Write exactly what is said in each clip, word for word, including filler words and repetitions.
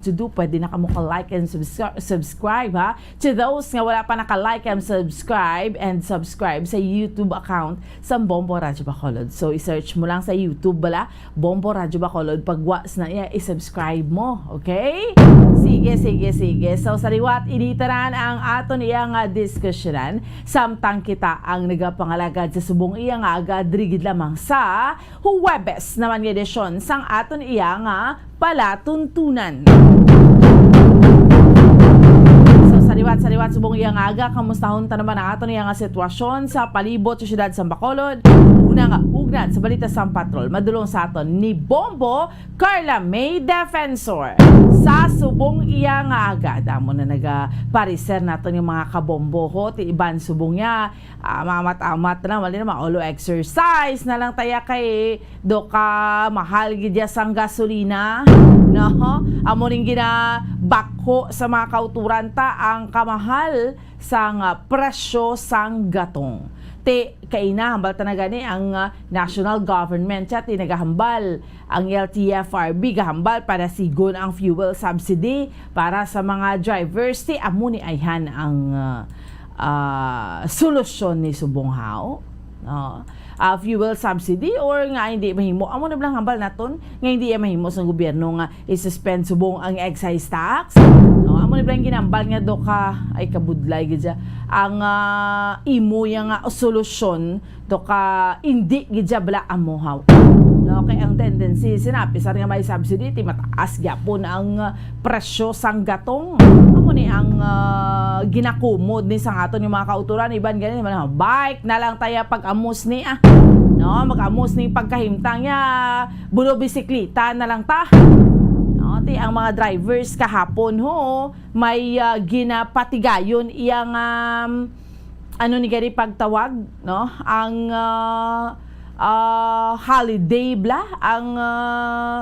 to do, pwede na kamo ka-like and subscri-, subscribe, ha. To those nga wala pa naka-like and subscribe, and subscribe sa YouTube account sa Bombo Radyo Bacolod. So, i-search mo lang sa YouTube bala, Bombo Radyo Bacolod. Pagwas na iya, i-subscribe mo. Okay? Sige, sige, sige. So, sa liwat, ini tanan ang aton iya nga diskusyonan. Samtang kita ang nagapangalagad sa subong iya nga aga, diri gid lamang sa Huwebes naman nga edisyon sang aton iya nga palatuntunan. So, sa liwat, sa liwat, subong iya nga aga, kamustahon ta naman ang aton iya nga sitwasyon sa palibot sa siyudad sa Bacolod. Una nga ugnat sa balita sang patrol, madulong sa aton ni Bombo Carla May Defensor. Sa subong iya nga aga, damo na nagapareser naton yung mga kabombo, ho, ti iban subong niya, ah, maamat-amat na, wala na, ma-olo exercise na lang taya kay do ka mahal gid ya sang gasolina, no? Amo ning ginabakho sa mga kauturan ta ang kamahal sang, ah, presyo sang gatong. Ti, kaina, hambal ta na gani ang, ah, national government siya, ti nagahambal ang L T F R B, gahambal para sigon ang fuel subsidy para sa mga drivers. Ti, amo ni ayhan ang, ah, ah, solusyon ni subong haw, no? Ah, fuel subsidy or nga hindi mahimo. Amo na lang hambal naton nga hindi iya mahimo sang gobyerno nga i-suspend subong ang excise tax. No, amo na lang ginambal nga do ka, ay, kabudlay gid siya. Ang, ah, imo ya nga solusyon do ka, hindi gid siya bala amo haw. No, kay ang tendency, sinapi sa nga may subsidy, ti mataas gyapon ang, ah, presyo sang gatong. Amo ni ang, ah, ginakumod ni sang aton yung mga kauturan, iban gani man, "Bike na lang taya pag-amos ni, ah." No, mag-amos ni pagkahimtang niya, bulo bisikleta na lang ta. No, ti ang mga drivers kahapon ho, may, ah, ginapatigayon iyang, um, ano ni gani pagtawag, no? Ang, ah, ah, holiday bala, ang, ah,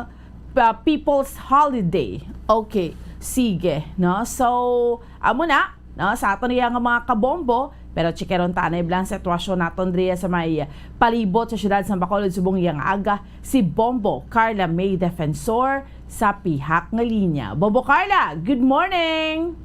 pa-, people's holiday. Okay, sige, no? So, amo na, no? Sa aton iya nga mga kabombo, pero chikeron ta na iblang sitwasyon naton diri sa may palibot sa siyudad sa Bacolod subong iyang aga, si Bombo Carla May Defensor sa pihak nga linya. Bombo Carla, good morning!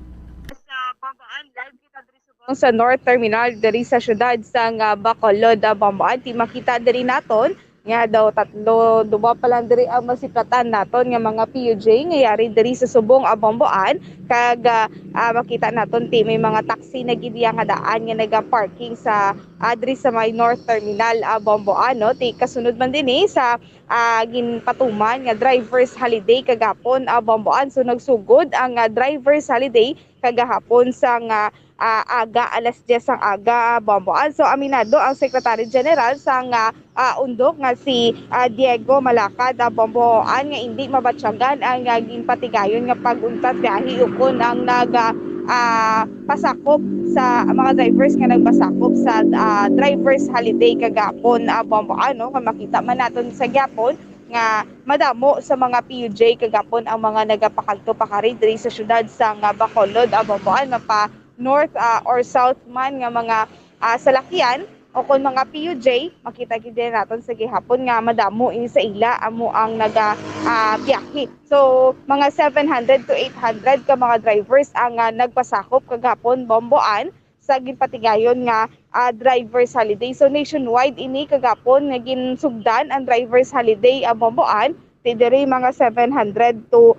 Sa Bomboan, live kita diri sa North Terminal, diri sa siyudad sang, ah, Bacolod, ah, Bomboan. Ti makita diri naton nga daw tatlo, duwa pa lang diri ang masiplatan naton nga mga P U J nga yari diri sa subong, ah, Bomboan. Kag, ah, ah, makita naton ti may mga taxi na gid iya nga daan nga naga-parking sa, ah, diri sa may North Terminal, ah, Bomboan, no? Ti kasunod man dinhi sa, ah, ginpatuman nga drivers holiday kagapon, ah, Bomboan. So nagsugod ang, ah, drivers holiday kagahapon sang, ah, ah, aga, alas diyes sang aga, Bomboan. So, aminado ang Secretary General sang, ah, ah, undok nga si, ah, Diego Malacad, ah, Bomboan, nga indi mabatyagan ang, ah, ginpatigayon nga pag-untat biyahe ukon ang nag, ah, ah, pasakop sa mga drivers nga nagpasakop sa, ah, drivers holiday kagapon, ah, Bomboan, no? Nga makita man naton sa gyapon nga madamo sa mga P U J kagapon ang mga nagapakadto pakari diri sa siyudad sang, ah, Bacolod, ah, Bomboan, mapa north, ah, or south man nga mga, ah, salakyan o kon mga P U J, makita gid din naton sa gihapon nga madamo ini sa ila amo ang naga, ah, biyahe. So, mga seven hundred to eight hundred ka mga drivers ang, ah, nagpasakop kagahapon, Bomboan, sa ginpatigayon nga, ah, drivers holiday. So, nationwide ini kagahapon nga ginsugdan ang drivers holiday, ah, Bomboan. Ti diri mga seven hundred to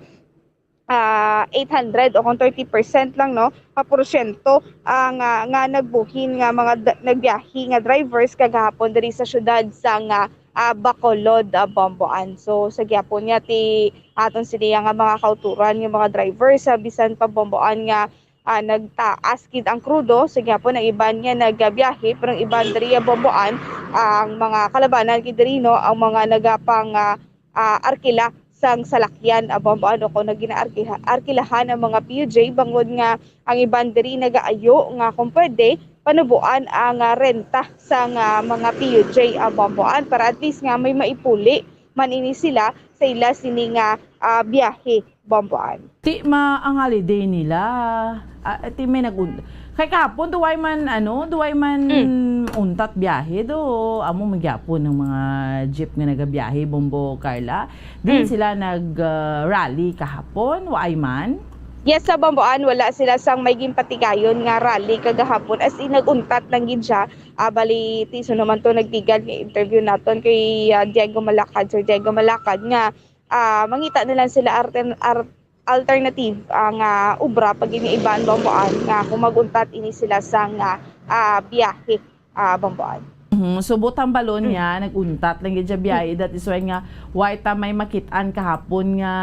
ah, eight hundred o kung thirty percent lang, no, ka porsyento ang, ah, nga nagbuhin nga mga da-, nagbiyahe nga drivers kagahapon diri sa siyudad sang, ah, ah, Bacolod, ah, Bomboan. So, sa gihapon niya, ti aton sini nga mga kauturan nga mga drivers, sa bisan pa Bomboan nga, ah, nagtaas gid ang krudo, sa gihapon ang iban nga nagbiyahe, pero ang iban diri, ah, Bomboan, ang mga kalabanan gid diri, no, ang mga nagapang, ah, ah, arkila sang salakyan, ah, Bomboan, o kung naginaarkiha-, arkilahan ang mga P U J, bangod nga ang iban diri nagaayo nga kung pwede, panuboan ang, ah, renta sang, ah, mga P U J, ah, Bomboan, para at least nga may maipuli man ini sila sa ila sini nga, ah, biyahe, Bomboan. Ti ma-, ang holiday nila, ah, ti may nag-, Kay kahapon, duway man, ano, duway man Mm. untat biyahe, do amo man gyapon ang mga jeep nga nagabiyahe, Bombo Carla. Din Mm. sila nag, ah, rally kahapon, waay man? Yes, sa Bomboan, wala sila sang may ginpatigayon nga rally kagahapon. As in, nag-untat lang gid siya. Ah, bali, ti, suno man to, nagtigad nga interview naton kay, ah, Diego Malacad, Sir Diego Malacad, nga, ah, mangita na lang sila arte-, ar-, alternative, ah, nga obra pag ini iban Bomboan nga kung mag-untat ini sila sang, ah, ah, biyahe, ah, Bomboan. Mhm. So, butang balon Mm. niya, nag-untat lang gid siya biyahe. That is why nga, why ta may makit-an kahapon nga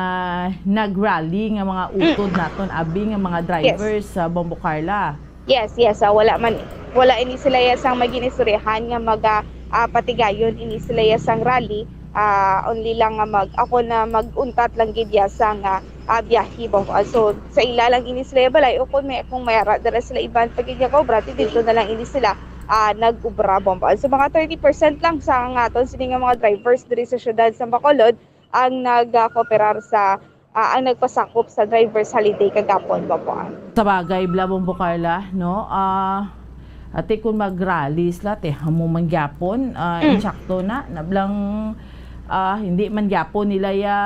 nag-rally nga mga Mm. utod naton, abi nga mga Yes. drivers sa Bombo Carla. Yes, yes. Ah, wala man, wala ini sila ya sang may ginistoryahan nga maga, ah, patigayon ini sila ya sang rally. Ah, only lang nga mag, ako na mag-untat lang gid ya sang, ah, ah, biyahe, Bombo. Ah, so, sa ila lang ini sila ya balay, o kung may, kung may ara dira sila iban pag inya kaobra, ti dito na lang ini sila, ah, nag-ubra, Bombo. Ah, so, mga thirty percent lang sa nga aton sini nga mga drivers diri sa siyudad sa Bacolod ang nagakooperar sa, ah, ang nagpasakop sa drivers holiday kagapon, Bombo. Sa bagay, bla, Bombo Carla, no? Ah, ati, kung mag-rally sila, te, amo man gyapon, ah, Mm. insakto na, nablang, ah, hindi man gyapon nila ya,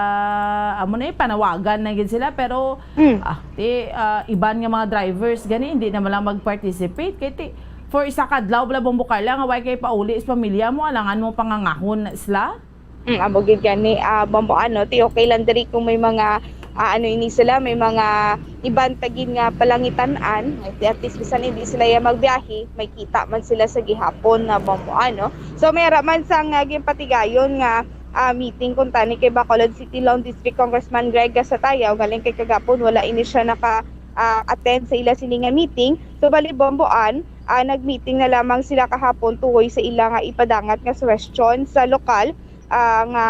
amo na, eh, panawagan na gid sila, pero, Mm. ah, ti, ah, iban nga mga drivers, gani, hindi na man lang mag-participate. Kay ti, for isa ka adlaw, bla, Bombo Carla, nga way kay pauli sa pamilya mo, alangan mo pangangahon sila? Mm, amo gid gani, ah, Bombo, ano, ti okay lang diri kung may mga, ah, ano ini sila, may mga iban pa gid nga palangitan-an, at least bisan hindi sila ya magbiyahe, may kita man sila sa gihapon na Bombo, ano. So, may ara man sang, ah, ginpatigayon nga, ah, meeting kuntani kay Bacolod City Lone District Congressman Greg Gasataya, galing kay kagapon, wala ini siya naka, ah, attend sa ila sini nga meeting. So, bali, Bomboan, ah, nag-meeting na lamang sila kahapon tuhoy sa ila nga ipadangat nga suwestyon sa lokal, ah, nga,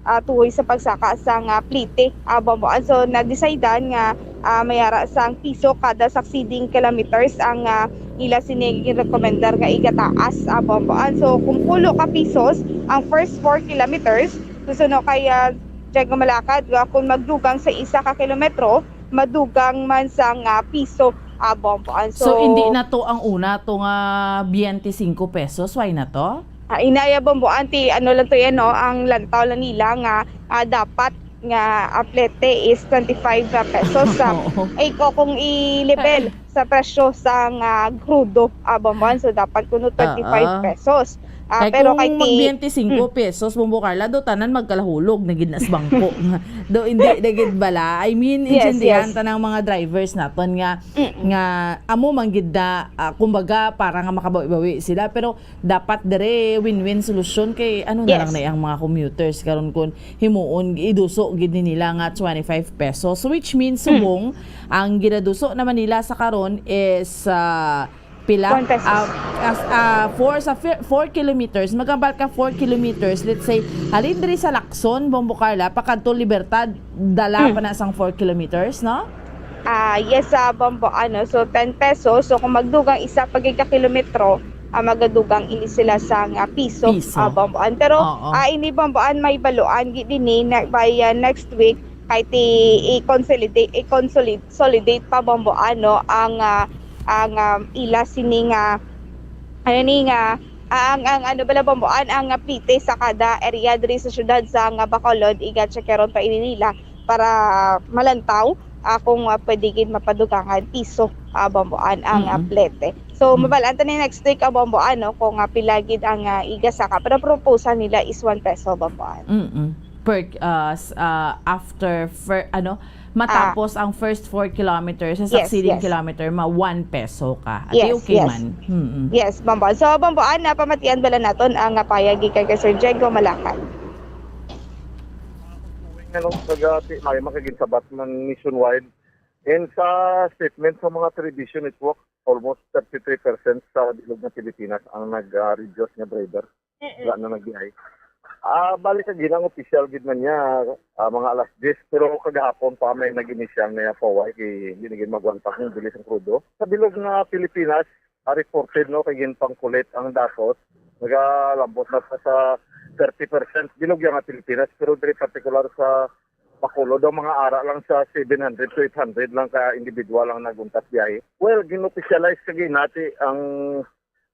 ah, tuhoy sa pagsaka sang plete, ah, Bomboan. So, na-decidean nga, ah, may ara sang piso kada succeeding kilometers ang, ah, ila sini ginrekomendar nga igataas, ah, Bomboan. So, kung pulo ka pisos ang first four kilometers, susuno kay, ah, Diego Malacad, ah, kung magdugang sa isa ka kilometro, madugang man sang, ah, piso, ah, Bomboan. So, So, hindi na to ang una to nga twenty-five pesos, why na to? Ah, inaya, Bomboan, ti ano lang to yan, no? Ang lantaw lang nila nga, ah, dapat nga, ah, plete is twenty-five pesos sa Oo. ay ko kung i-level Ay. sa presyo sa nga crudo, ah, Bomboan. So, dapat kuno Oo. twenty-five pesos. Ah, Kay pero kung kay ti mag-twenty-five Mm. pesos, Bombo Carla, do tanan magkalahulog na gid nas bangko. Do hindi na gid bala. I mean, Yes, intindihan yes. ta ng mga drivers naton nga, Mm-mm. nga amo man gid na, ah, kumbaga, para nga makabawi-bawi sila. Pero dapat dire win-win solusyon kay ano na lang Yes. na ang mga commuters karon kun himuon, iduso gid ni nila nga twenty-five pesos, which means Mm. subong ang ginaduso naman nila sa karon is, ah, pila? One pesos. Ah, as, ah, four sa fir-, four kilometers, magambal ka four kilometers, let's say, halin diri sa Lacson, Bombo Carla, pakadto Libertad, dala Mm. pa na sang four kilometers, no? Ah, yes, sa Bombo, ano, so ten pesos. So, kung magdugang isa pa gid ka kilometro, ah, magadugang ini sila sa nga piso, Piso. ah, Bomboan. Pero, Oo. ah, ini Bomboan, may baluan gid ini na by, ah, next week, kay ti i-consolidate, i-consolid-, consolidate pa, Bomboan, no, ang, ah, ang, ah, ila sini nga, ano ni nga, ang, ang ano bala, Bomboan, ang, ah, plete sa kada area diri sa syudad sa nga Bacolod, iga-checkeron pa ini nila para malantaw, ah, kung, ah, pwede gid mapadugangan piso, ah, Bomboan ang, ah, Mm-mm. plete. So, Mm. mabalaan ta ni next week, ah, Bomboan, no, kung, ah, pila gid ang, ah, igasaka. Pero proposal nila is one peso, Bomboan. Mm-mm. Per, ah, s-, ah, after fir-, ano, matapos Ah. ang first four kilometers, sa Yes, succeeding yes. kilometer, ma one peso ka. Ati, Yes, okay yes. man. Mm-mm. Yes, Bomboan. So, Bomboan, na pamatian bala naton ang, ah, payag gikan kay Sir Diego Malacad. Ano, taga, ti, may makaginsabat man nationwide. And sa statement sa mga television network, almost thirty-three percent sa bilog nga Pilipinas ang nag, ah, reduce nga driver. Mm-mm. Wala na nag-, ah, balik ang ginang official gid man niya, ah, mga alas diyes, pero kagahapon pa may nag-initial na yung paway, kay hindi na gid magwanta kung bilis ang krudo. Sa bilog nga Pilipinas, ah, reported, no, kay ginpangkulit ang datos, nagalambot na sa, sa thirty percent bilog yang nga Pilipinas, pero diri partikular sa Bacolod daw mga ara lang sa seven hundred to eight hundred lang ka individual ang nag-untat biyahe. Well, gin-officialize kagina ti ang,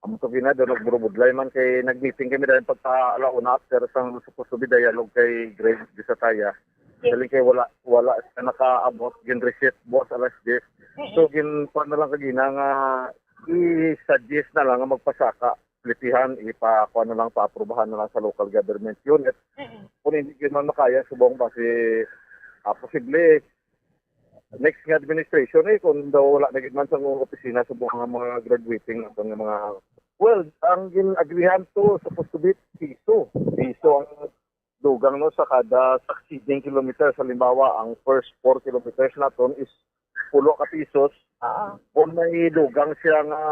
amo to gina, daw nagburubudlay man kay nag-meeting kami dahil pagka alauna after sang supposed to be dialogue kay Greg Desataya. Yes. Galing kay wala, wala siya nakaabot, gin-reset buwas alas diyes. Mm-mm. So, gin-, kuwan na lang kagina nga i-suggest na lang nga magpasaka, plitihan, ipakuha na lang, paaprubahan na lang sa local government unit. Mm-mm. Kung hindi gyud man makaya, subong basi, ah, posible next nga administration, eh, kung daw wala na gyud man sa opisina subong nga mga graduating naton nga mga, well, ang gin-agrihan to supposed to be piso. Piso ang dugang, no, sa kada succeeding kilometers. Halimbawa, ang first four kilometers naton is pulo ka pisos. Oo. Kung may dugang siya nga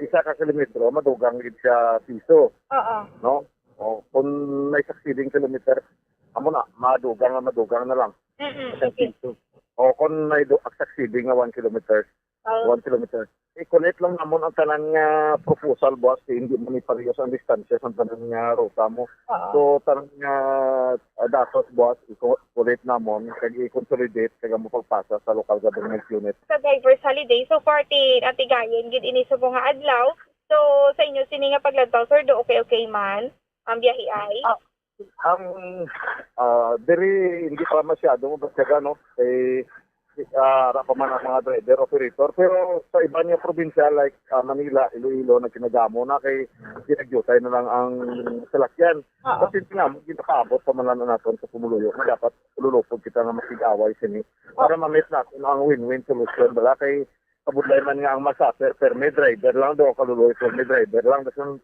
isa ka kilometro, madugang gid siya piso, Oo. no? O, kung may succeeding kilometer, amo na, madugang nga madugang na lang. Mm-mm, Isang okay. piso. O, kung may du-, succeeding nga one kilometer, Oh. one kilometer. I-collect lang namon ang tanan nga proposal, boss, kay hindi man ni parehas ang distansya sa tanan nga ruta mo. Oo. So, tanan nga, ah, datos, boss, i-collect namon, kag i-consolidate, kag amo pagpasa sa local government unit. Sa driver's holiday, so forty atigayon gid ini subong nga adlaw. So, sa inyo sini nga paglantaw, sir, do okay-okay man ang biyahe ay? Ah, ang, ah, diri hindi pa masyado mabatyagan, no? Kay, ah, ara pa man ang mga driver, operator. Pero sa iban nga probinsya, like, ah, Manila, Iloilo, nagkinagamo na kay ginagyutay na lang ang salakyan. Oo. Kasi nga, ginakaabot pa man lang naton sa pumuluyo nga dapat lulupod kita nga makig-away sini para ma-meet natin ang win-win solution, bala. Kay kabudlay man nga ang masuffer, permi driver lang daw, kaluluoy permi driver lang. Kasi ang,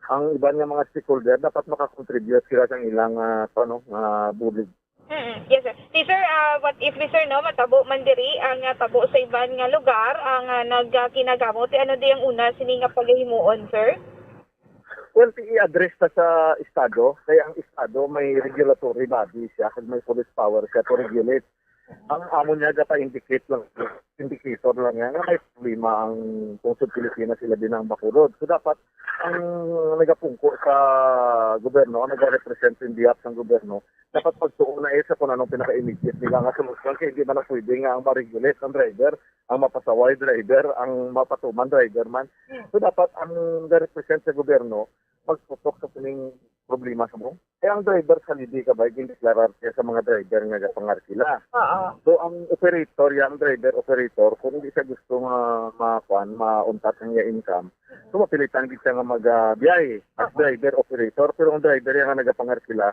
ang iban nga mga stakeholder dapat makakontribute sila sa ilang, ah, ano, ah, bulig. Mm-mm. Yes, sir. Si sir, ah, what if, sir, no, matabo man diri ang, ah, tabo sa iban nga lugar ang, ah, nagkinagamo? Ti ano di ang una sini nga pagahimuon, sir? Well, ti i-address ta sa Estado, kay ang Estado may regulatory body siya, kag may police power siya to regulate. Ang amo niya, gapa-indicate lang, indicator lang niya nga may problema ang Pungsod Pilipinas, ilabi na ang Bacolod. So, dapat ang nagapungko sa gobyerno, ang nagarepresent in behalf sang gobyerno, dapat pagtuon na, eh, sa kung anong pinaka-immediate nila nga solusyon, kay hindi man na pwede nga ang ma-regulate ang driver, ang mapasaway driver, ang mapatuman driver man. Hmm. So, dapat ang nagarepresent sa gobyerno, magputok sa sining problema sa mo. Eh, ang driver sa Lidi, kabay, gindeklarar siya sa mga driver nga gapangarkila. Oo. So, ang operator, yang driver operator, kung hindi siya gusto nga ma-, kuan, mauntat ang iya income, so, mapilitan gid siya nga mag, ah, biyahe as Oo. driver operator. Pero ang driver yang nga nagapangarkila,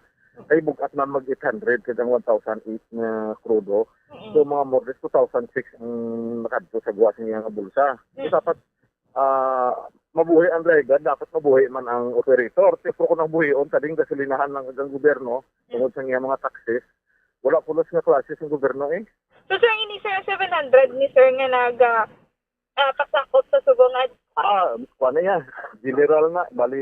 ay bug-at man mag eight hundred kag ang one thousand eight nga krudo. Mm-mm. So, mga more or less two thousand six ang nakadto sa guwa sa iya nga bulsa. So, Mm. dapat, ah, mabuhi ang driver, dapat mabuhi man ang operator. Pero kung ang buhion, sa ding gasolinahan lang kag ang gobyerno, Mm. tungod sa iya mga taxes, wala pulos nga klase sa gobyerno, eh. So, sir, ang ini, sir, seven hundred ni sir nga nag, ah, ah, pasakop sa subong nga Ah, kuwan na yan. General na. Bali,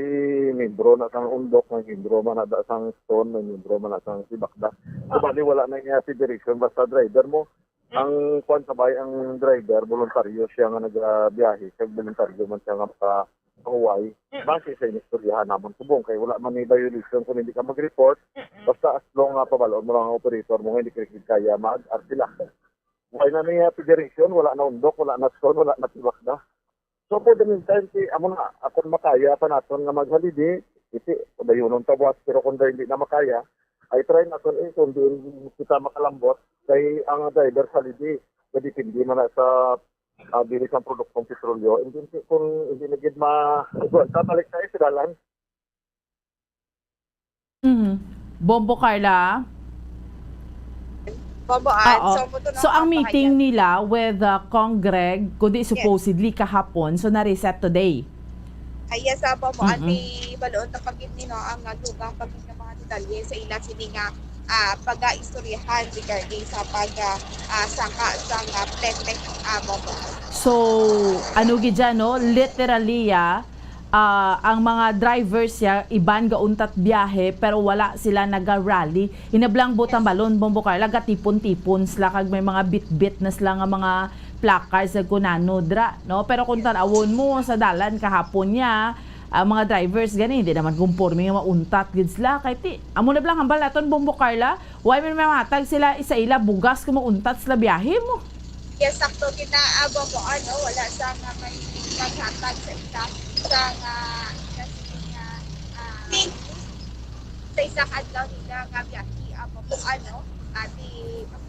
membro na sang Undok, may membro man na da sang Stone, may membro man na sang Sibakda. So, Ah. bali, wala na niya federation. Basta driver mo. Mm. Ang kuwan sa bay, ang driver, voluntaryo siya nga nagabiyahe. Kag voluntaryo man siya nga maka-, makahuway. Mm. Base sa inistoryahan namon subong. Kay wala man ni violation kung hindi ka mag-report. Mm-mm. Basta as long nga pabalon mo lang ang operator mo nga hindi ka kaya mag-artila. Wala na niya federation, wala na Undok, wala na Stone, wala na Sibakda. So, for the meantime, si, amo na, akon makaya pa naton nga maghalidi, iti, padayonon ta buwas, pero kung hindi na makaya, ay try naton, eh, kung diin kita makalambot, kay ang driver sa halidi, depende man na sa, ah, bili sang produktong petrolyo, hindi, kung hindi na gid ma-, kuwan, ta balik tayo sa dalan. Mhm. Bombo, Carla? Bombo, Ann. Oo. So, amo to, no, So, ang ang meeting pahayag. nila with, uh, Cong Greg, kundi Yes. supposedly kahapon, so na-reset today. Ay, yes, ah, Bombo, Ann, Mm-mm. may baloon na pagit ni, no, ang, ah, dugang pagit nga mga detalye sa ila sini nga, ah, pag-aistoryahan regarding sa pag, ah, ah, saka sa, ah, Pleclec, ah, Bombo. So, ano gid dyan, no? Literally, ah, ah, ang mga drivers ya, iban gauntat biyahe, pero wala sila naga-rally. Hinablang butang Yes. balon, Bombo Carla, gatipon-tipon sila, kag may mga bitbit na sila nga mga placards, kag kunano dra, no? Pero kung Yes. tanawon mo sa dalan kahapon niya, Ang mga drivers gani, hindi naman kumporme nga mauntat gid sila. Kay ti, amo na bala ang hambal naton, Bombo Carla, why man mamatag sila sa ila bugas kung mauntat sila biyahe mo? Yes, sakto kita, ah, Bombo, ano, wala sa nga may maghatag sa isa sa nga, kasi nga, ah, sa isa ka adlaw nila nga biyahe, ah, Bombo, ano, ati,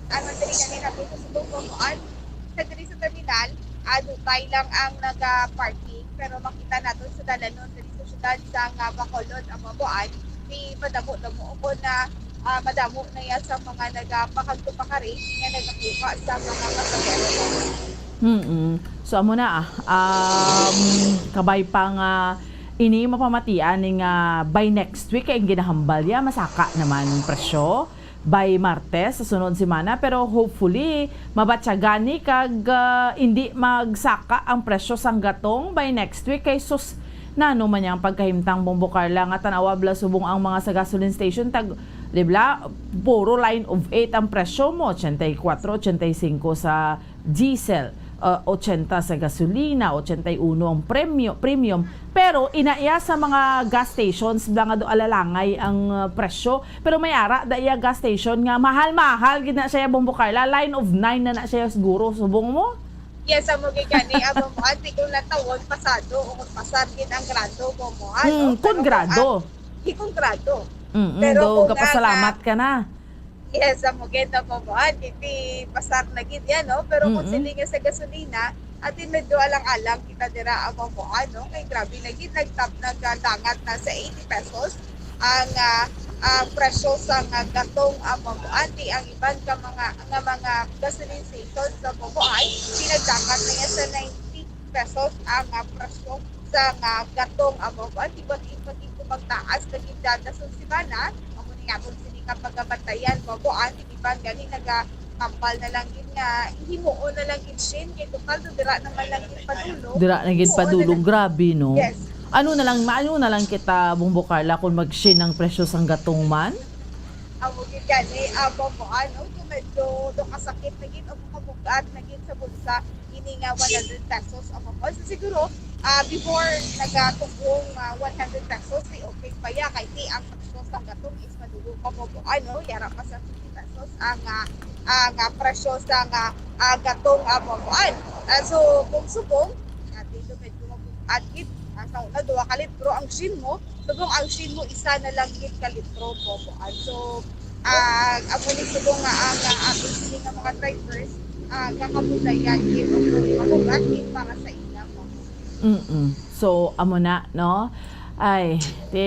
ano, diri kami natin sa Cebu, Bombo, ano, sa diri sa terminal, ah, dugay lang ang naga-parking, pero makita naton sa dalanon diri sa syudad sa nga Bacolod, ang Babuan, di madamo-damo ko na, ah, madamo na ya sa mga nagapakagtupakari nga nagakuha sa mga pasahero. Mm-mm. So, amo na, ah. Um, kabay pa nga ini mapamatian ni nga by next week kay ang ginahambal ya masaka naman presyo by Martes sa sunod semana, pero hopefully mabatyagan ni kag, ah, hindi magsaka ang presyo sang gatong by next week kay sus, nano man yang pagkahimtang, Bombo Carla, nga tan-awa bala subong ang mga sa gasoline station tag, di bala, puro line of eight ang presyo mo, ochenta y cuatro, ochenta y cinco sa diesel, ah, ochenta sa gasolina, ochenta y uno ang premyo, premium. Pero inaiya sa mga gas stations bala nga do alalangay ang, ah, presyo. Pero may ara da iya gas station nga mahal-mahal gid na siya, Bombo Carla. Line of nine na na siya siguro, subong mo? Yes, amo gid gani, amo mo, ante kung natawon, pasado o kung pasar gid ang grado, Bombo, ano? Mm, kung grado. Pero kung ang, di kung grado. Mm-mm, pero do kung kapasalamat ang, ah, ka na. Yes, amo gid na, Bombo, ah, di, di pasar na gid yan, no? Pero kung Mm-mm. Sini nga sa gasolina, atin medyo alang-alang kita dira, ah, Bombo, ah, no? Kay grabe na gid, nagtap-, nagdangat na sa eighty pesos ang, ah, ah, presyo sa nga gatong, ah, Bombo, ah. Di ang iban ka mga, nga mga gasoline station sa Bombo ay pinagdangat na yan sa ninety pesos ang, ah, presyo sa nga gatong, ah, Bombo. Ang iba't iba't ito magtaas na gid dada sa semana. Amo ni nga kung sini nga pagabantayan, Bombo, ang iban gani nagakambal na lang gid nga himuon na lang gid sin kay total do dira naman lang gid padulong. Dira na gid himuon na padulong, lang. Grabe, no? Yes. Ano na lang, maano na lang kita, Bombo Carla, kung mag-shin ang presyo sang gatong man? Amo gid gani, ah, Bombo, ano, kung medyo do kasakit na gid o makabugat na gid sa bulsa, ini nga one hundred pesos ang mabal. So, siguro, ah, before nagatugong, ah, one hundred pesos, di okay pa ya. Kay ti ang presyo sa gatong is madugo pa mo po, ano, yara pa sa fifty pesos ang, ah, ang, ah, presyo sa nga, ah, gatong, ah, mo po, ano. Ah, so, kung subong, ah, dito medyo mabugat gid, ah, sa una, duha ka litro ang shin mo. Subong ang shin mo, isa na lang gid ka litro po po. Ah, so, ah, amo ni subong nga ang, ah, ato sini nga mga drivers, ah, kakabulayan gid o mabugat gid para sa ila po. Mm-mm. So, amo na, no? Ay, ti,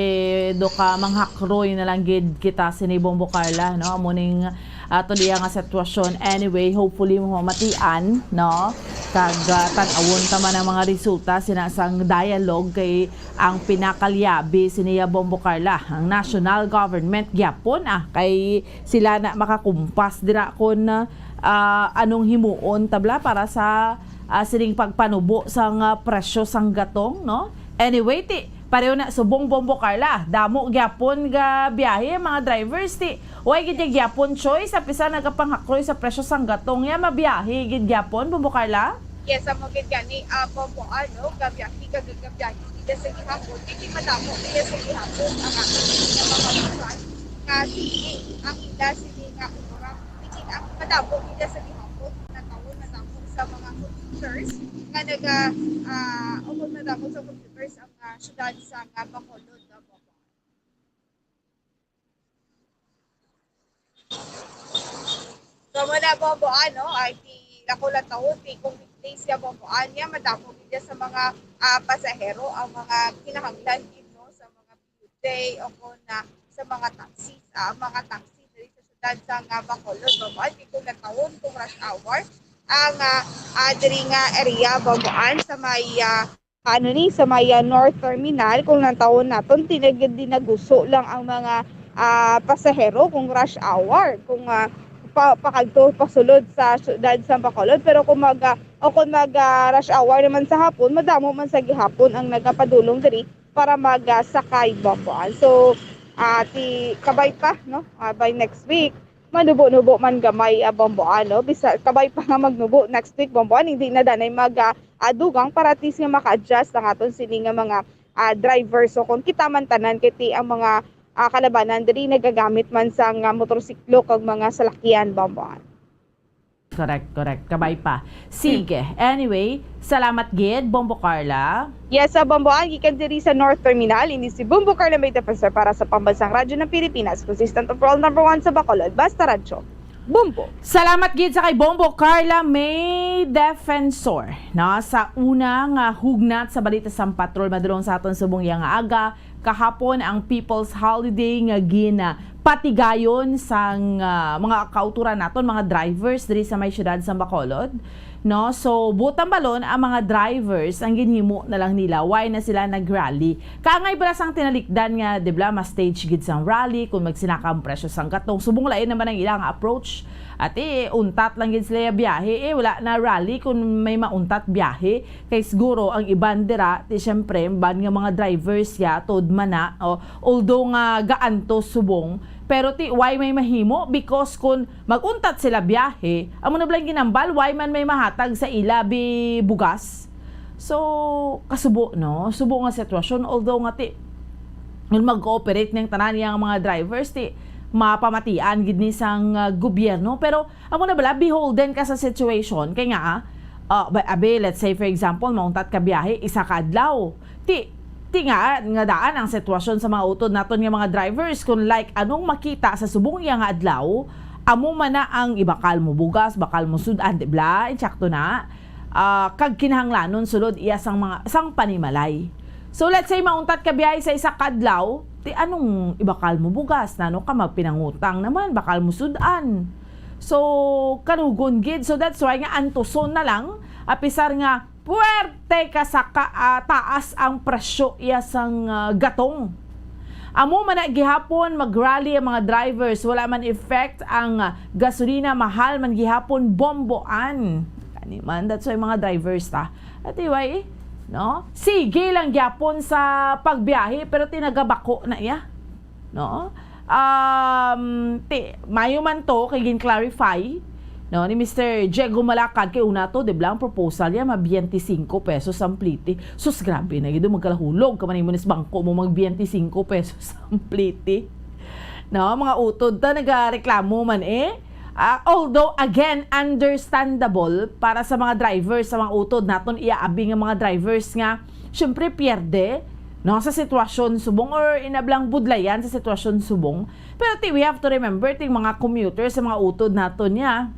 do ka manghakroy na lang gid kita sini, Bombo Carla, no? Amo ning ato diya nga sitwasyon. Anyway, hopefully mamatian, no? Kag, ah, tan-awon ta man ang mga resulta sina sang dialogue kay ang pinakalyabi sini ya, Bombo Carla, ang national government gyapon, ah, kay sila na makakumpas dira kon, ah, anong himuon ta bala para sa, ah, sining pagpanubo sang, ah, presyo sang gatong, no? Anyway, ti, pareho na subong, Bombo Carla, damo gyapon ga biyahe ang mga drivers, ti, way gid ya gyapon choice, apisan nagapanghakroy sa presyo sang gatong ya, mabiyahe gid gyapon, Bombo Carla? Yes, amo gid gani, ah, Bombo, ano, gabiyahe, gag-, gabiyahe gid sa gihapon, kay madamo gid sa gihapon ang ato nga mga busan nga sige ang ila sini nga oras. Sige, ang madamo gid sa gihapon, natawon, madamo sa mga computers nga naga, ah, o kung madamo sa computers ang, ah, syudad sa nga Bacolod, nga Bombo. So, muna, Bombo, ano, ay ti, ako lang taon, ti, kung weekdays ya, Bombo, anya, madamo gid sa mga, ah, pasahero ang mga kinahanglan gid, no, sa mga P U J o kung, ah, sa mga taxi, ah, mga taxi diri sa syudad sa nga Bacolod, Bombo, ay ti, kung lang taon, kung rush hour, ang, ah, ah, diri nga area, Bombo, an, sa may, ah, ano ni, sa may, ah, North Terminal, kung nantawon naton, tinagid dinaguso lang ang mga, ah, pasahero kung rush hour, kung, ah, pa-, pakadto, pasulod sa syudad sa Bacolod. Pero kung mag, ah, o kung mag, ah, rush hour naman sa hapon, madamo man sa gihapon ang nagapadulong diri para mag, ah, sakay, Bombo. So, ah, ti, kabay pa, no? Ah, by next week, manubo-nubo man gamay, ah, Bombo, ano? Bisa, kabay pa nga magnubo next week, Bombo, ano? Hindi na danay mag, ah, ah, dugang para at least nga maka-adjust ang aton sini nga mga, ah, driver. So, kung kita man tanan, kay ti ang mga, ah, kalabanan diri nagagamit man sang, ah, motorsiklo kag mga salakyan, Bomboan. Correct, correct. Kabay pa. Sige. Hmm. Anyway, salamat gid, Bombo Carla. Yes, sa Bomboan, gikan diri sa North Terminal, ini si Bombo Carla May Defensor para sa Pambansang Radyo ng Pilipinas, consistent overall number one sa Bacolod. Basta Radyo. Bombo. Salamat gid sa kay Bombo Carla May Defensor, no, sa una nga hugnat sa balita sang patrol madulong sa aton subong iya nga aga. Kahapon ang People's Holiday nga ginapatigayon sang, ah, mga kauturan naton, mga drivers diri sa may siyudad sang Bacolod, no? So, buot hambalon, ang mga drivers, ang ginhimo na lang nila, why na sila nag-rally? Kaangay bala sang tinalikdan nga, di ba, ma-stage gid sang rally kung magsinaka ang presyo sang gatong. Subong lain naman ang ilang approach. Ati, untat lang gid sila biyahe, eh, wala na rally kung may mauntat biyahe. Kay siguro ang iban dira, ti siyempre, ban nga mga drivers ya, tod man na, o, although nga gaantos subong, pero ti, why may mahimo? Because kung mag-untat sila biyahe, amo na bala ang ginambal, why man may mahatag sa ila bi bugas? So, kasubo, no? Subo nga sitwasyon, although nga ti, kung mag-cooperate ning tanan yang mga drivers, ti, mapamatian gid ni sang, ah, gobyerno. Pero, amo na bala, beholden ka sa situation. Kay nga, ah, ah, ba-, abi, let's say, for example, mauntat ka biyahe, isa ka adlaw. Ti, ti nga, nga daan ang sitwasyon sa mga utod naton nga mga drivers. Kung like, anong makita sa subong iya nga adlaw, amo man na ang ibakal mo bugas, bakal mo sud-an, di bala? Insakto na. Ah, kag kinahanglanon sulod iya sang mga, sang panimalay. So, let's say, mauntat ka biyahe sa isa ka adlaw, ti anong ibakal mo bugas? Nano ka magpinangutang naman, bakal mo sud-an? So, kanugon gid. So, that's why nga antuson na lang, apisar nga puwerte ka sa ka-, ah, taas ang presyo iya sang, ah, gatong. Amo man na gihapon, mag-rally ang mga drivers. Wala man effect ang, ah, gasolina, mahal man gihapon, bomboan. Kani man, that's why mga drivers ta. Ati, why, eh? No? Sige lang gyapon sa pagbiyahe, pero ti nagabako na iya. No? Um, ti, mayo man to, kay gin-clarify, no, ni Mister Diego Malacad, kay una to, di ba, ang proposal niya, ma-twenty-five pesos ang plete. Sus, grabe na gid, magkalahulog ka man, imo nis bangko mo, mag-twenty-five pesos ang plete. No, mga utod ta, nagareklamo man, eh. Ah, although, again, understandable para sa mga drivers, sa mga utod naton, iya abi nga mga drivers nga, syempre, pierde, no, sa sitwasyon subong or inablang budlayan sa sitwasyon subong. Pero ti, we have to remember, ting mga commuter sa mga utod naton niya,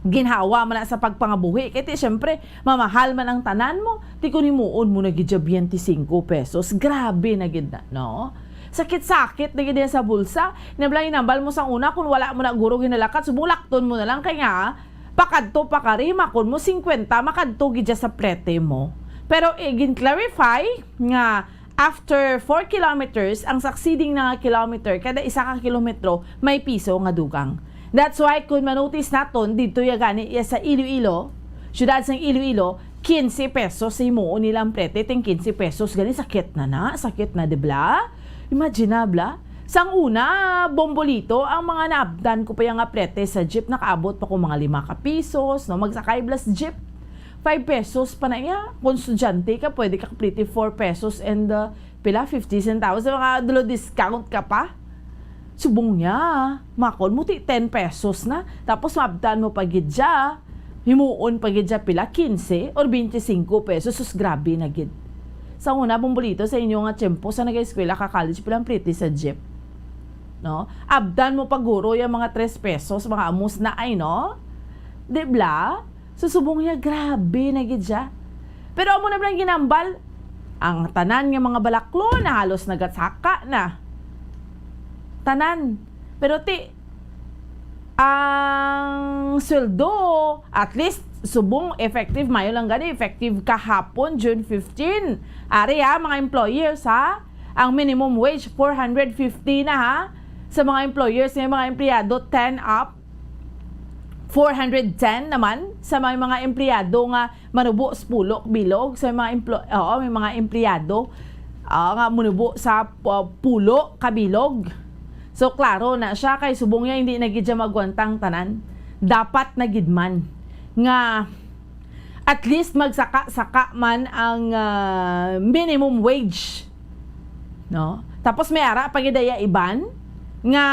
ginhawa man na sa pagpangabuhi. Kay ti, syempre, mamahal man ang tanan mo, ti kun himuon mo na gid siya twenty-five pesos. Grabe na gid na, no? Sakit-sakit na gid yan sa bulsa. Inablang inambal mo sang una, kung wala mo na guro ginalakat, subong lakton mo na lang. Kay nga, pakadto pa kari, makon mo, singkwenta, makadto gid siya sa plete mo. Pero, eh, gin-clarify nga after four kilometers, ang succeeding na nga kilometer, kada isa ka kilometro, may piso nga dugang. That's why, kung manotis naton, didto ya gani iya sa Iloilo, siyudad sang Iloilo, quince pesos sa himuon nila ang plete, ting quince pesos gani, sakit na na, sakit na, di bala? Imagine na, bala? Sang una, bombolito, ang mga naabtan ko pa yang nga plete sa jeep, nakaabot pa ko mga lima ka pisos, no? Magsakay bala sa jeep, five pesos pa na iya. Kung estudyante ka, pwede ka kaplete four pesos and, uh, pila, fifty centavos. Sa mga dulo, discount ka pa. Subong niya, makon mo ti ten pesos na. Tapos maabtan mo pa gid siya. Himuon pa gid siya pila, quince or twenty-five pesos. Sus, grabe na gid. Sa una, bombolito, sa inyo nga tiyempo, sa nag-eskwela ka college, pila ang plete sa jeep? No? Abtan mo pa guro yung mga tres pesos, mga amos na ay, no? Di bala? So, subong niya, grabe na gid siya. Pero amo na lang ginambal, ang tanan nga mga balaklo na halos nagatsaka na. Tanan. Pero ti, ang sweldo, at least, subong effective, mayo lang gani, effective kahapon, June fifteen. Ari ha, mga employers ha, ang minimum wage, four hundred fifty na ha. Sa mga employers, may mga empleyado, ten up. Four hundred ten naman sa may mga empleyado nga manubo sa pulo ka bilog, sa may mga emplo-, oo, may mga empleyado, ah, nga manubo sa, ah, pulo ka bilog. So, klaro na siya, kay subong niya, hindi na gid siya magwantang tanan. Dapat na gid man nga at least magsaka-saka man ang, ah, minimum wage, no? Tapos may ara pa gid iya iban nga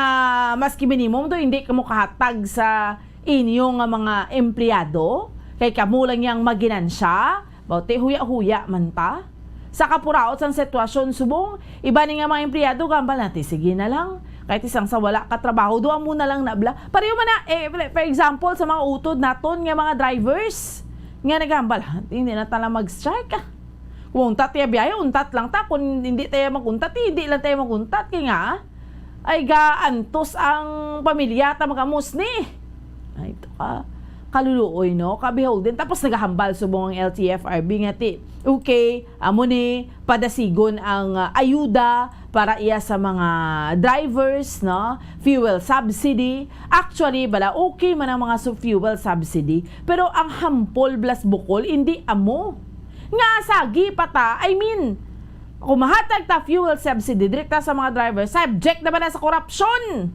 maski minimum do hindi kamo kahatag sa inyo nga mga empleyado, kay kamo lang yang maginansya, bawti huya-huya man ta. Sa kapuraot sang sitwasyon subong, iba ni nga mga empleyado gambal na ti sige na lang. Kahit isang sa wala ka trabaho, duha mo na lang na bla. Pareho man na, eh, for example, sa mga utod naton nga mga drivers nga nagambal, "Ah, hindi na tala mag-strike, ah. Kung untat tayo biyahe, untat lang ta. Kung hindi tayo mag-untat, hindi lang tayo mag-untat." Kaya nga, ay gaantos ang pamilya ta magamus ni. Ay, ito ka. Kaluluoy, no? Ka-beholden. Tapos nagahambal subong ang L T F R B nga ti, okay, amo ni padasigon ang, ah, ayuda para iya sa mga drivers, no? Fuel subsidy. Actually, bala, okay man ang mga su-, fuel subsidy. Pero ang hampol blas bukol, hindi amo. Nga sagi pa ta, I mean, kung mahatag ta fuel subsidy, direkta sa mga drivers, subject naman na sa korupsyon.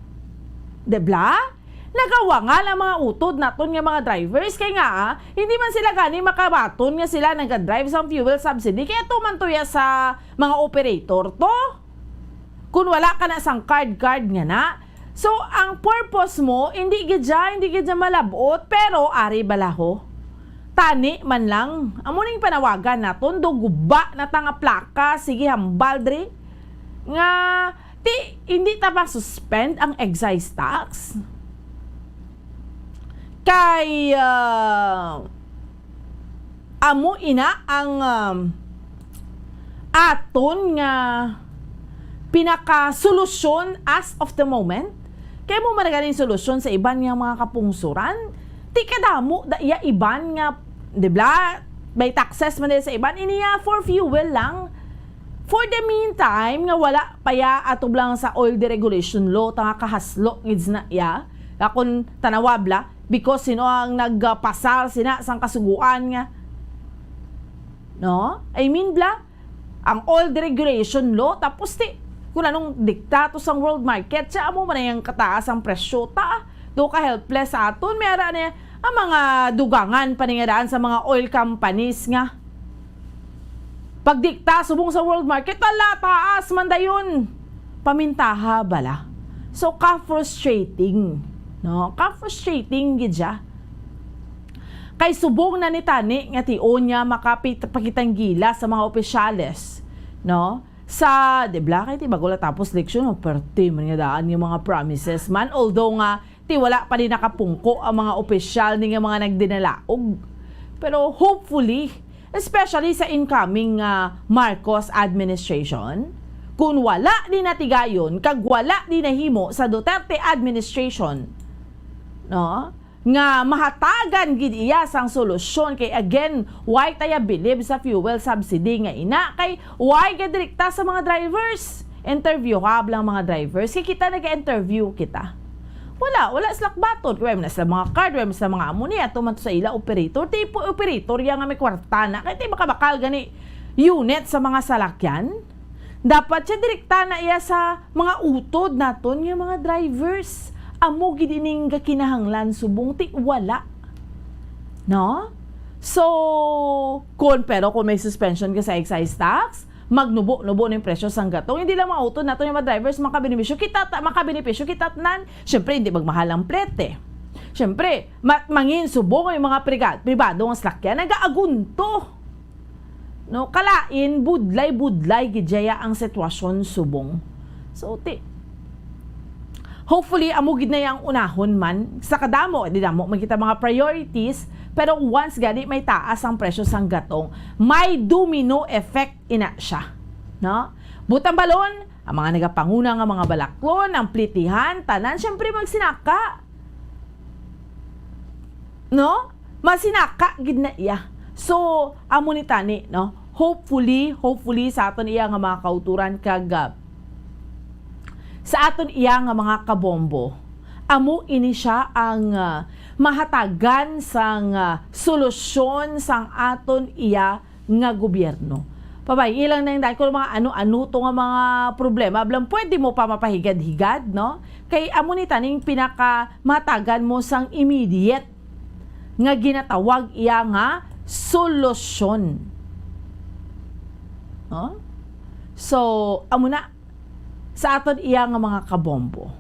Di ba? Nagawangal ang mga utod naton nga mga drivers. Kay nga, ah, hindi man sila gani makabaton nga sila nagadrive sang fuel subsidy. Kaya tuman tuya sa mga operator to. Kung wala ka na sang card-card nga na. So, ang purpose mo, hindi gid siya, hindi gid siya malabot, pero ari balaho. Tani man lang. Amo ning panawagan naton, do guba na ta nga plaka, sige hambal diri. Nga, ti, hindi ta ba suspend ang excise tax? Kay, ah, amo ina ang, um, aton nga pinakasolusyon as of the moment. Kay mo man ganing solusyon sa iban nga mga kapungsuran. Ti kadamo da iya iban nga, di ba? May taxes man din sa iban. Iniya for fuel lang. For the meantime, nga wala pa ya atubang sa oil deregulation law, ta nga kahaslo gid na iya. Akon tanawa bla, because sino ang nagpasar sina sang kasuguan nga, no? I mean, bla, ang oil deregulation law, tapos ti, kung anong diktato sang world market, siya amo man ang kataas ang presyo, ta, do ka helpless sa aton, may ara niya, ang mga dugangan pa ni nga daan sa mga oil companies nga pagdikta subong sa world market, ala, taas man dayon. Pamintaha bala. So, ka-frustrating, no? Ka-frustrating gid siya. Kay subong na ni tani nga tion niya makapit-, pakitanggila sa mga opisyales, no? Sa, di ba, kay ti bago la tapos eleksyon, oh, perte man nga daan yung mga promises man. Although nga, ti wala pa din nakapungko ang mga opisyal ni nga mga nagdinalaog. Pero hopefully, especially sa incoming nga Marcos administration, kung wala ni natigayon kag wala ni nahimo sa Duterte administration, no, nga mahatagan gid iya sang solusyon, kay again, why taya bilib sa fuel subsidy nga ina, kay why gadirekta sa mga drivers? Interview ka lang mga drivers, kay kita naga-interview kita. Wala, wala sila baton. Wala man sila mga card, wala man sila mga amo ni, ato man to sa ila operator. Tipo operator ya nga may kwarta na. Kaya ti makabakal gani unit sa mga salakyan. Dapat siya direkta na iya sa mga utod naton nga mga drivers. Amo gid ining gakinahanglan subong ti wala. No? So, kon, pero kung may suspension ka sa excise tax, magnubo-nubo ning presyo sang gatong. Hindi lang mga utod naton nga mga drivers makabenepisyo. Kita ta-, makabenepisyo kita tanan. Siyempre, hindi magmahal ang plete. Siyempre, ma-, mangin subong ang mga priga-, pribado nga salakyan, nagaagunto. No, kalain, budlay-budlay gid jaya ang sitwasyon subong. So, ti-, hopefully, amo gid na yang unahon man. Sa kadamo, di damo man kita mga priorities, pero once gani may taas ang presyo sang gatong, may domino effect ina siya. No? Butang balon, ang mga nagapanguna nga mga balaklon, ang plitihan, tanan, syempre magsinaka. No? Masinaka gid na iya. So, amo ni tani, no? Hopefully, hopefully sa aton iya nga mga kauturan kag, ah, sa aton iya nga mga kabombo, amo ini siya ang, ah, mahatagan sang, ah, solusyon sang aton iya nga gobyerno. Pabay, ilang na yung dahil ko mga ano-ano to nga mga problema. Ablang pwede mo pa mapahigad-higad, no? Kay amo ni taning pinakamatagan mo sang immediate nga ginatawag iya nga solusyon. No? So, amo na sa aton iya nga mga kabombo.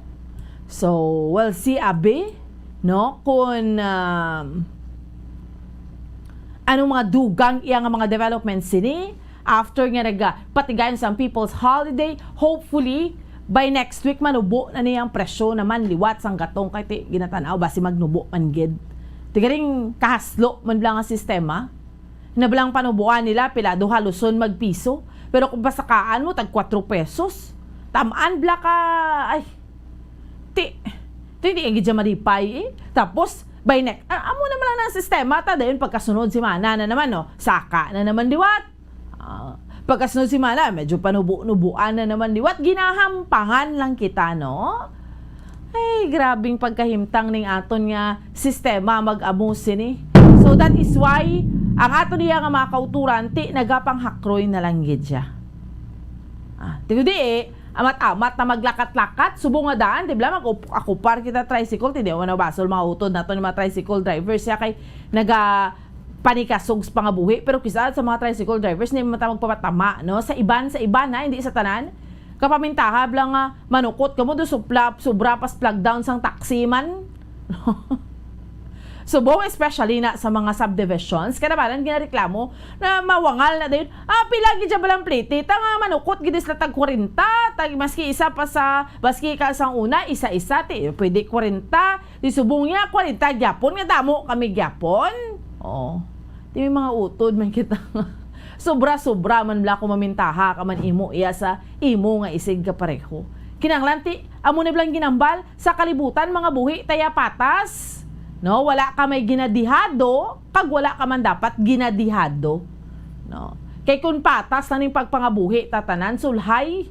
So, we'll see, abi, no? Kung, um, anong mga dugang iya nga mga developments sini after nga nagpatigayon sa People's Holiday. Hopefully, by next week, manubo na niya ang presyo naman liwat sang gatong kay ti ginatanaw ba si magnubo man gid. Tigaring kahaslo man lang ang sistema. Nabalang panubuan nila, pila, duha luson magpiso. Pero kung pasakaan mo, tag kwatro pesos. Tamaan bla ka, ay, ti, ti, hindi gid siya malipay, eh. Tapos, by next, ah, amo naman lang ang sistema, ta, dayon pagkasunod semana na naman, no? Saka na naman liwat. Ah, pagkasunod semana, medyo panubo-nubuan na naman liwat. Ginahampangan lang kita, no? Ay, grabing pagkahimtang ning aton nga sistema mag-amo sini. So that is why ang aton iya nga mga kauturan, ti nagapanghakroy na lang gid siya. Ah, ti kung di, eh, amat-amat na maglakat-lakat, subong nga daan, di ba, mag-akupar kita tricycle, ti di man nabasol mga utod naton yung mga tricycle drivers, siya kay naga panikasog sa pangabuhi, pero kisa sa mga tricycle drivers, hindi man ta magpapatama, no? Sa iban, sa iban, ha, hindi sa tanan. Kapamintaha lang nga manukot kamo do supla, sobra pas flag down sang taxi man. Subong, especially na sa mga subdivisions, kanabanan ginareklamo na mawangal na dayon. Ah, pila gid siya balang plete? Ta nga manukot gid sila tag kwarenta, tag maski isa pa sa, maski ka sang una, isa-isa, ti, pwede kwarenta, di subong niya, kwarenta gyapon, nga damo kami gyapon. Oh, ti may mga utod man kita. Sobra-sobra man bala ko mamintaha ka man imo iya sa imo nga isig kapareho. Kinahanglan ti, amo ni blang ginambal, sa kalibutan, mga buhi, taya patas. No, wala ka may ginadihado, kag wala ka man dapat ginadihado. No? Kay kun patas na ning pagpangabuhi, tatanan, sulhay.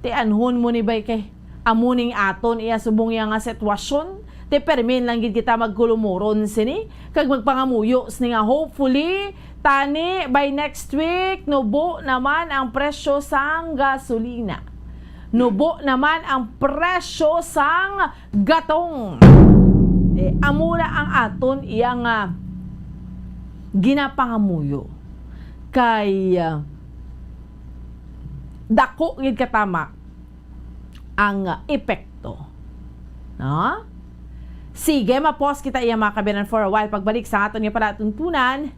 Ti anhon mo ni bay kay amo ning aton iya subong iya nga sitwasyon. Ti permin lang gid kita magkulumuron sini, kag magpangamuyo sini nga hopefully, tani by next week, nubo naman ang presyo sang gasolina. Nubo naman ang presyo sang gatong. Eh, amo na ang aton iya nga ginapangamuyo. Kay, ah, dako gid katama ang epekto. No? Sige, ma-pause kita iya, mga kabiyanan, for a while. Pagbalik sa aton nga palatuntunan,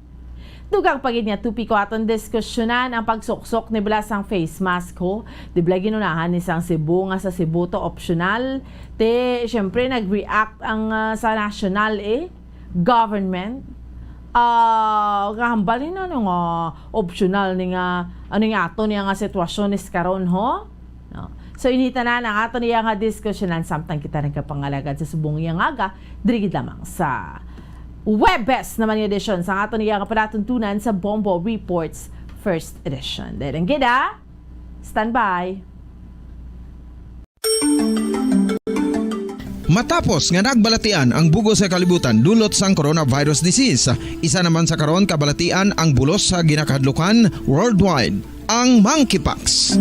dugang pa gid nga topiko aton diskusyonan ang pagsuksok ni bala sang face mask, ho. Di bala ginunahan ni sang Cebu nga sa Cebu to optional. Te, syempre, nag-react ang, ah, sa national, eh, government. Ah, kahambal ni ano nga optional ni nga, ano nga ato niya nga sitwasyon is karon, ho? No? So, ini tanan ang ato niya nga diskusyonan samtang kita nagkapangalagad sa subong nga aga, diri gid lamang sa Webes naman nga edisyon sa ato niya nga palatuntunan sa Bombo Reports First Edition. Dahil ang gida, standby. Matapos nga nagbalatian ang bug-os nga kalibutan dulot sang coronavirus disease, isa naman sa karon kabalatian ang bulos sa ginakahadlukan worldwide, ang monkeypox.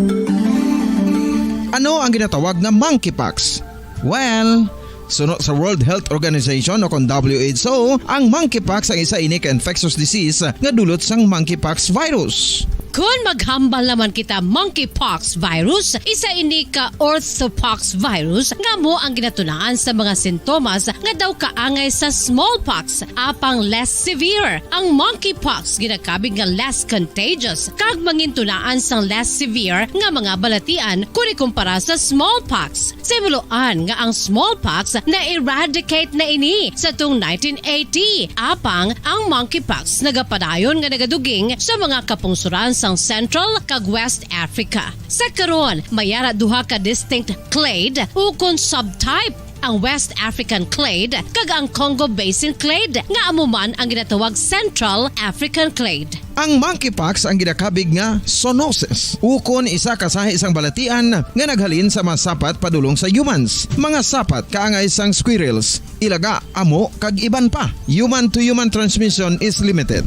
Ano ang ginatawag nga monkeypox? Well, suno sa World Health Organization o kon W H O, ang monkeypox ang isa ini ka infectious disease nga dulot sang monkeypox virus. Kon maghambal naman kita, monkeypox virus, isa ini ka orthopox virus nga amo ang ginatunaan sa mga sintomas nga daw kaangay sa smallpox, apang less severe. Ang monkeypox ginakabig nga less contagious kag mangintunaan sang less severe nga mga balatian kon ikumpara sa smallpox. Sa himuloan nga ang smallpox na-eradicate na ini sa tung nineteen eighty, apang ang monkeypox nagapadayon nga nagaduging sa mga kapungsoran sang Central kag West Africa. Sa karon, may ara duha ka distinct clade ukon subtype, ang West African clade kag ang Congo Basin clade, nga amo man ang ginatawag Central African clade. Ang monkeypox ang ginakabig nga zoonosis, ukon isa ka sahi sang balatian nga naghalin sa mga sapat padulong sa humans, mga sapat kaangay sang squirrels, ilaga, amo, kag iban pa. Human to human transmission is limited.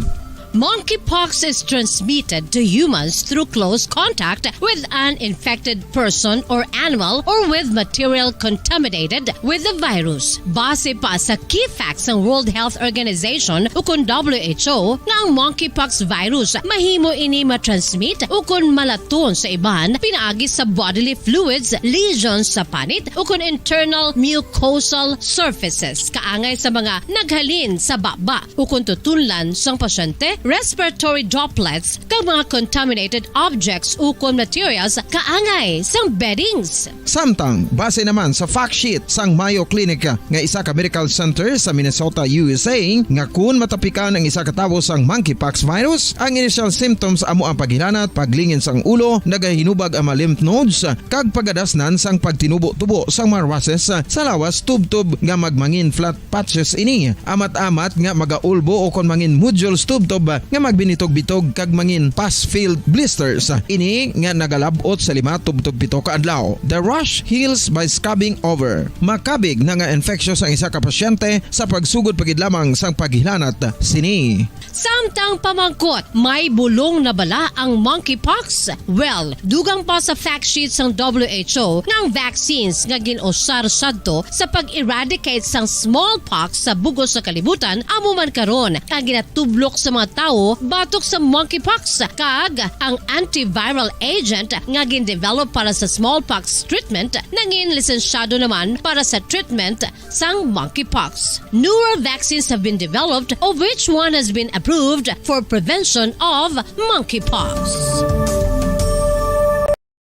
Monkeypox is transmitted to humans through close contact with an infected person or animal or with material contaminated with the virus. Base pa sa key facts sang World Health Organization ukon W H O nga ang monkeypox virus mahimo ini matransmit ukon malaton sa iban pinaagi sa bodily fluids, lesions sa panit ukon internal mucosal surfaces kaangay sa mga naghalin sa baba ukon tutunlan sang pasyente, respiratory droplets, kag mga contaminated objects ukon materials kaangay sang beddings. Samtang, base naman sa fact sheet sang Mayo Clinic nga isa ka medical center sa Minnesota, U S A, nga kun matapikan ang isa ka tawo sang monkeypox virus, ang initial symptoms amo ang paghilanat, paglingin sang ulo, nagahinubag ang mga lymph nodes, kag pagadasnan sang pagtinubo-tubo sang mga rushes sa lawas tubtob nga magmangin flat patches ini. Amat-amat nga magaulbo o kon mangin nodules tubtob nga magbinitog-bitog kag mangin pus-filled blisters. Ini nga nagalab-ot sa lima tubtob pito ka adlaw. The rash heals by scabbing over. Makabig na nga infectious ang isa ka pasyente sa pagsugod pa gid lamang sang paghilanat sini. Samtang pamangkot, may bulong na bala ang monkeypox? Well, dugang pa sa fact sheet sang W H O nga ang vaccines nga gin-usar sadto sa pag-eradicate sang smallpox sa bug-os nga kalibutan amo man karon ang ginatublok sa mga tawo batok sa monkeypox, kag ang antiviral agent nga gin-develop para sa smallpox treatment nangin lisensyado naman para sa treatment sang monkeypox. Newer vaccines have been developed, of which one has been approved for prevention of monkeypox.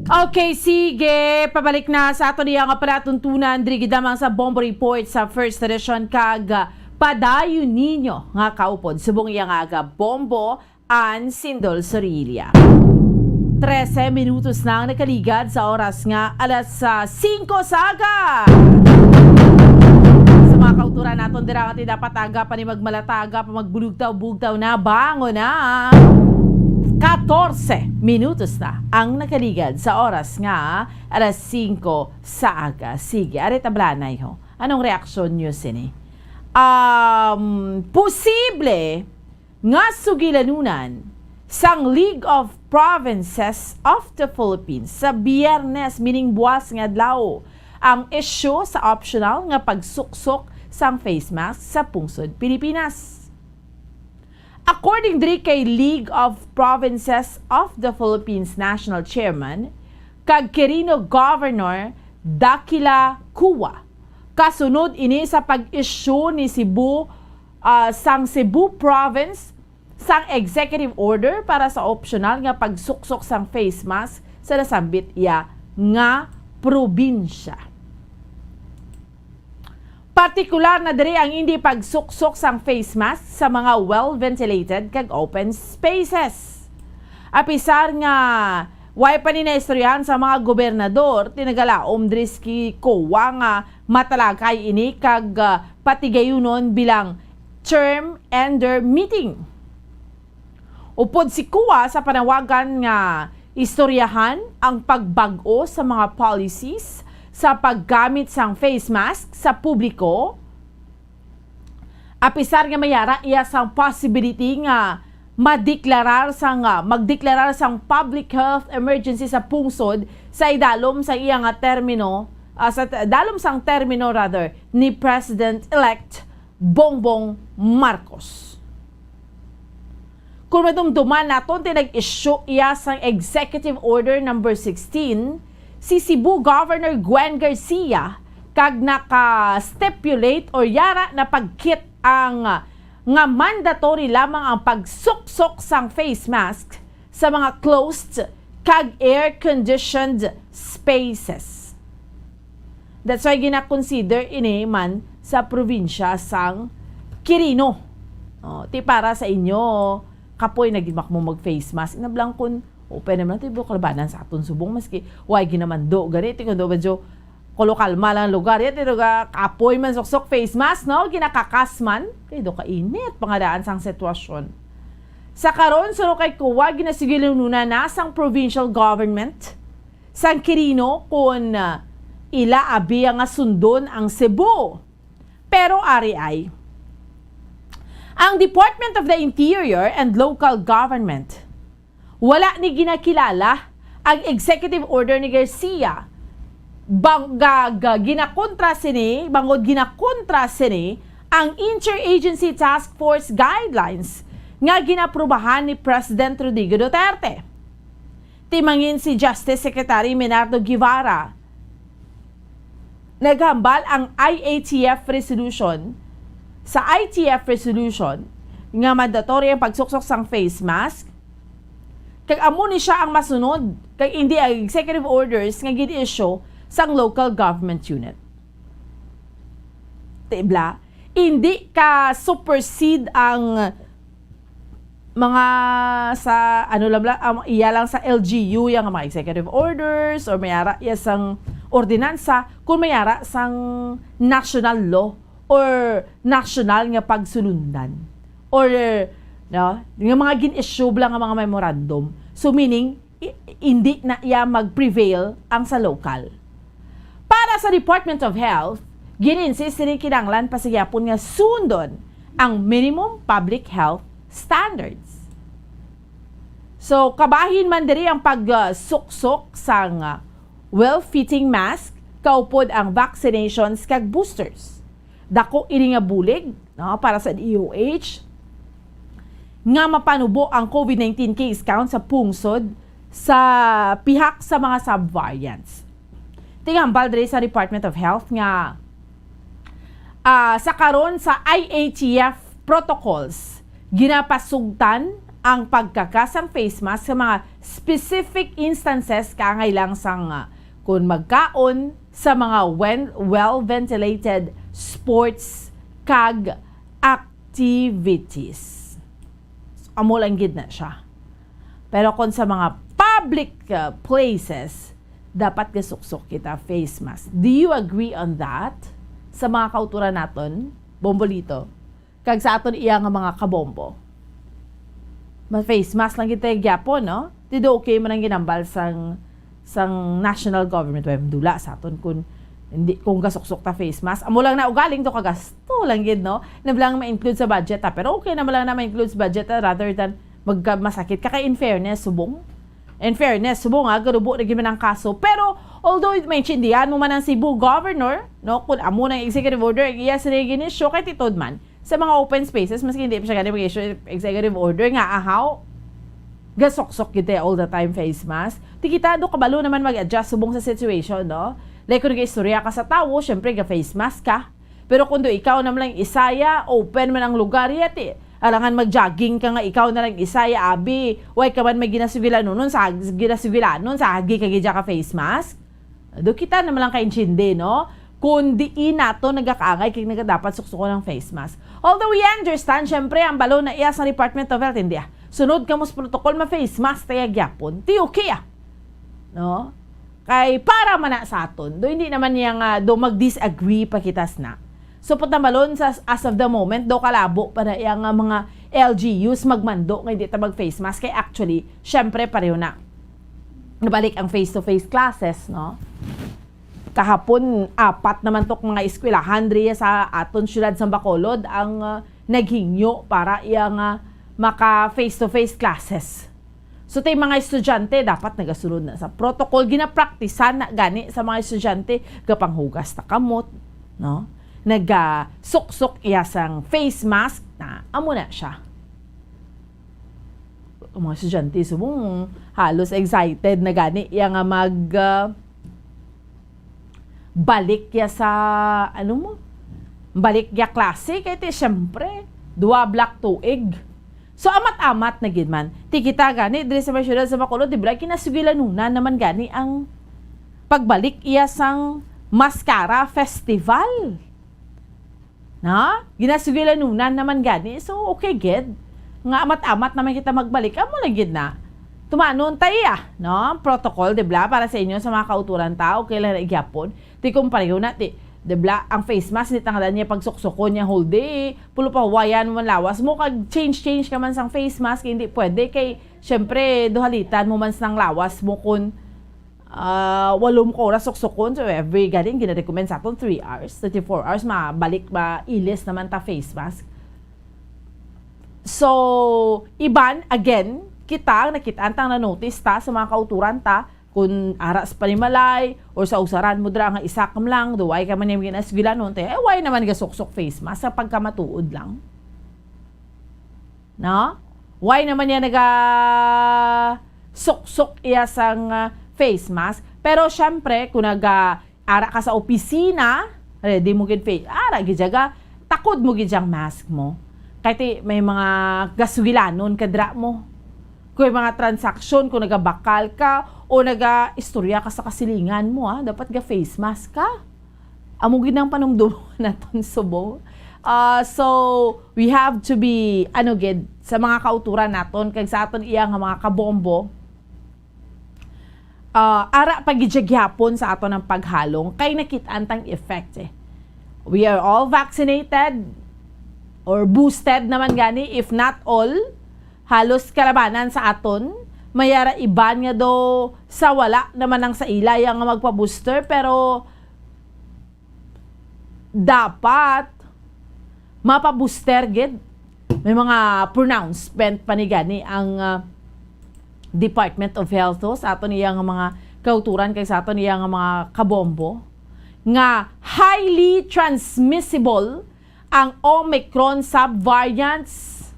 Okay, sige. Pabalik na sa aton iya nga palatuntunan diri gid lamang sa Bombo Report sa First Edition, kag, ah, padayon ninyo nga kaupod subong iya nga aga Bombo Ann Sindol Sorilla. Trese minutos na ang nakaligad sa oras nga alas, ah, singko sa aga. Sa mga kauturan naton dira nga ti dapat aga pa ni magmalataga pa, magbulugtaw-bugtaw na, bangon na. Katorse minutos na ang nakaligad sa oras nga alas singko sa aga. Sige, ari tablanay ho. Anong reaksyon niyo sini? Um, posible nga sugilanunan sang League of Provinces of the Philippines sa Biyernes, meaning buwas nga adlaw, ang isyu sa optional nga pagsuksok sang face mask sa pungsod Pilipinas. According diri kay League of Provinces of the Philippines National Chairman kag Quirino Governor Dakila Cua, kasunod ini sa pag-issue ni Cebu, ah, sang Cebu Province sang executive order para sa optional nga pagsuksok sang face mask sa nasambit iya nga probinsya. Partikular na diri ang indi pagsuksok sang face mask sa mga well-ventilated kag open spaces. Apisar nga way pa ni naistoryahan sa mga gobernador, tinagalaom diri si Cua nga matalakay ini kag, ah, patigayunon bilang term ender meeting. Upod si Cua sa panawagan nga istoryahan ang pagbag-o sa mga policies sa paggamit sang face mask sa publiko, apisar nga may ara iya sang possibility nga madeklarar sang, ah, magdeklarar sang public health emergency sa pungsod sa idalom sa iya nga termino, ah, sa t-, dalom sang termino, rather, ni President-elect Bongbong Marcos. Kung madumduman naton, ti nag-issue iya sang Executive Order Number sixteen si Cebu Governor Gwen Garcia, kag naka-stipulate or yara na pagkit ang nga mandatory lamang ang pagsuksok sang face mask sa mga closed kag air-conditioned spaces. That's why gina-consider ini man sa probinsya sang Quirino. Oh, ti para sa inyo, kapoy na gid mo mag-face mask. Inablang kun open naman ti bukal banan sa aton subong, maski way ginamando gani, ti kundo medyo kolokalma lang lugar. Yat ito ka kapoy man suksok face mask, no? Ginakakas man. Kay do ka init, pangadaan sang sitwasyon. Sa karon, suno kay Cua, ginasigilununan na sang provincial government sang Quirino kun, ah, ila abi nga sundon ang Cebu. Pero ari ay, Ang Department of the Interior and Local Government, wala ni ginakilala ang executive order ni Garcia. Bang, ga, ga, ginakontra sini, bangod ginakontra sini ang Interagency Task Force guidelines nga ginaprubahan ni President Rodrigo Duterte. Timangin si Justice Secretary Menardo Guevara, naghambal ang I A T F resolution, sa I T F resolution, nga mandatory ang pagsuksok sang face mask, kag amo ni siya ang masunod, kag hindi ang executive orders nga gin-issue sang local government unit. Tibla, hindi ka supersede ang mga sa, ano lang, lang, ang iya lang sa L G U, yang mga executive orders, or may ara iya sang ordinansa, kung may ara sang national law or national nga pagsulundan, or, no, nga mga gin-issue lang nga mga memorandum. So, meaning, i-, hindi na iya mag-prevail ang sa local. Para sa Department of Health, gin-insist sini kinahanglan pa sa gihapon nga sundon ang minimum public health standards. So, kabahin man diri ang pagsuksok sang, ah, well-fitting mask, kaupod ang vaccinations kag boosters. Dako ini nga bulig, no, para sa D O H nga mapanubo ang COVID nineteen case count sa pungsod sa pihak sa mga subvariants. Tingambal diri sa Department of Health nga, ah, sa karon sa I A T F protocols, ginapasugtan ang pagkaka sang face mask sa mga specific instances kaangay lang sang, ah, kun magkaon sa mga wen-, well-ventilated sports kag activities. Amo lang gid na siya. Pero kung sa mga public, uh, places, dapat gasuksok kita face mask. Do you agree on that? Sa mga kauturan naton, Bombolito, kag sa aton iya nga mga kabombo. Ma-face mask lang kita gyapon, no? Ti do okay man ang ginambal sang, sang national government, way dula sa aton kung hindi, kung gasuksok ta face mask. Amo lang na ugaling do kagasto lang gid, no? Nablang ma-include sa budget ta, pero okay na lang na ma-include sa budget ta rather than magka-, masakit ka. Kay in fairness, subong. In fairness, subong, ah, garubo na gid man ang kaso. Pero, although maintindihan mo man ang Cebu governor, no, kung amo nang executive order, iya sila gin-issue kay ti tuod man sa mga open spaces, maski hindi pa siya gani mag-issue executive order nga ahaw, gasuksok gid all the time face mask. Ti kita do kabalo naman mag-adjust subong sa situation, no? Like, kung nag-istorya ka sa tawo, syempre, ga-face mask ka. Pero kung do ikaw naman lang isaya, open man ang lugar, yati, alangan mag-jogging ka nga ikaw na lang isaya, abi, way ka man may ginasugilanon, sa ginasugilanon, sa agi ka gidya ka face mask. Do kita naman lang kaintindi, no? Kung diin nato nagakaangay kay nagadapat suksukon ang face mask. Although we understand, syempre, ang balo na iya sa Department of Health, hindi, ah. Sunod ka mo sa protocol, ma-face mask tayo gyapon. Ti okay, ah. No? Kay para man na sa aton. Do hindi naman niya nga, do mag-disagree pa kita sna. So, pagtambalon sa, as of the moment, do kalabo pa na iya nga mga L G Us magmando nga hindi ta mag-face mask. Kay actually, syempre, pareho na. Nabalik ang face-to-face classes, no? Kahapon, apat naman tok mga eskwelahan diri sa aton siyudad sa Bacolod ang, uh, naghingyo para iya nga maka face-to-face classes. So, tay mga estudyante, dapat nagasunod na sa protocol. Ginapraktisan na gani sa mga estudyante, gapanghugas ta kamot, no? Nagasuksok iya sang face mask na, amo na siya. Ang mga estudyante, subong, halos excited na gani iya nga mag, ah, balik ya sa, ano mo? Balik ya klase, kay ti, siyempre, duwa block tuig. So, amat-amat na gid man. Ti kita gani, diri sa may siyudad sa Bacolod, di ba, kinasugilanunan naman gani ang pagbalik iya sang Mascara Festival. Na? Ginasugilanunan naman gani. So, okay gid. Nga amat-amat naman kita magbalik. Amo lang gid na. Tumanon ta iya, no? Protocol, di ba? Para sa inyo, sa mga kauturan ta, okay lang na igyapon. Ti kung pareho na, ti, di ba? Ang face mask, di tangadan niya pagsuksukon niya whole day. Pulo pa huwayan mo man lawas mo, kag change-change ka man sang face mask, hindi pwede. Kay, syempre, duhalitan mo man sang lawas mo kung ah, walo ka oras suksukon. So, every galing, ginarecommend sa aton three hours, twenty-four hours, mabalik, mailis naman ta face mask. So, iban, again, kita, nakit-an ta, na-notice ta sa mga kauturan ta, kung ara sa panimalay, or sa usaran mo dira nga isa ka lang, duway ka man yung ginasgilanon, te, eh, why naman gasuksok face mask sa pagkamatuod lang? No? Why naman niya naga suksok iya sang, ah, face mask? Pero syempre, kung naga ara ka sa opisina, ready mo gid face. Ara gid siya ga, takod mo gid siyang mask mo. Kay ti, may mga gaswilanon ka dira mo. Kung may mga transaksyon, kung nagabakal ka o naga-istorya ka sa kasilingan mo, ah, dapat ga face mask ka. Amo gid ang panumdum naton subong. Ah, so, we have to be, ano gid, sa mga kauturan naton, kag sa aton iya nga mga kabombo, ah, ara pa gid siya gihapon sa aton ang paghalong, kay nakit-an tang effect, eh. We are all vaccinated or boosted naman gani, if not all, halos kalabanan sa aton. May ara iban nga do sa wala naman ang sa ila yang nga magpa-booster, pero dapat mapa-booster gid. May mga pronouncement pa ni gani ang, ah, Department of Health, oh, sa aton iya nga mga kauturan kag sa aton iya nga mga kabombo, nga highly transmissible ang Omicron subvariants.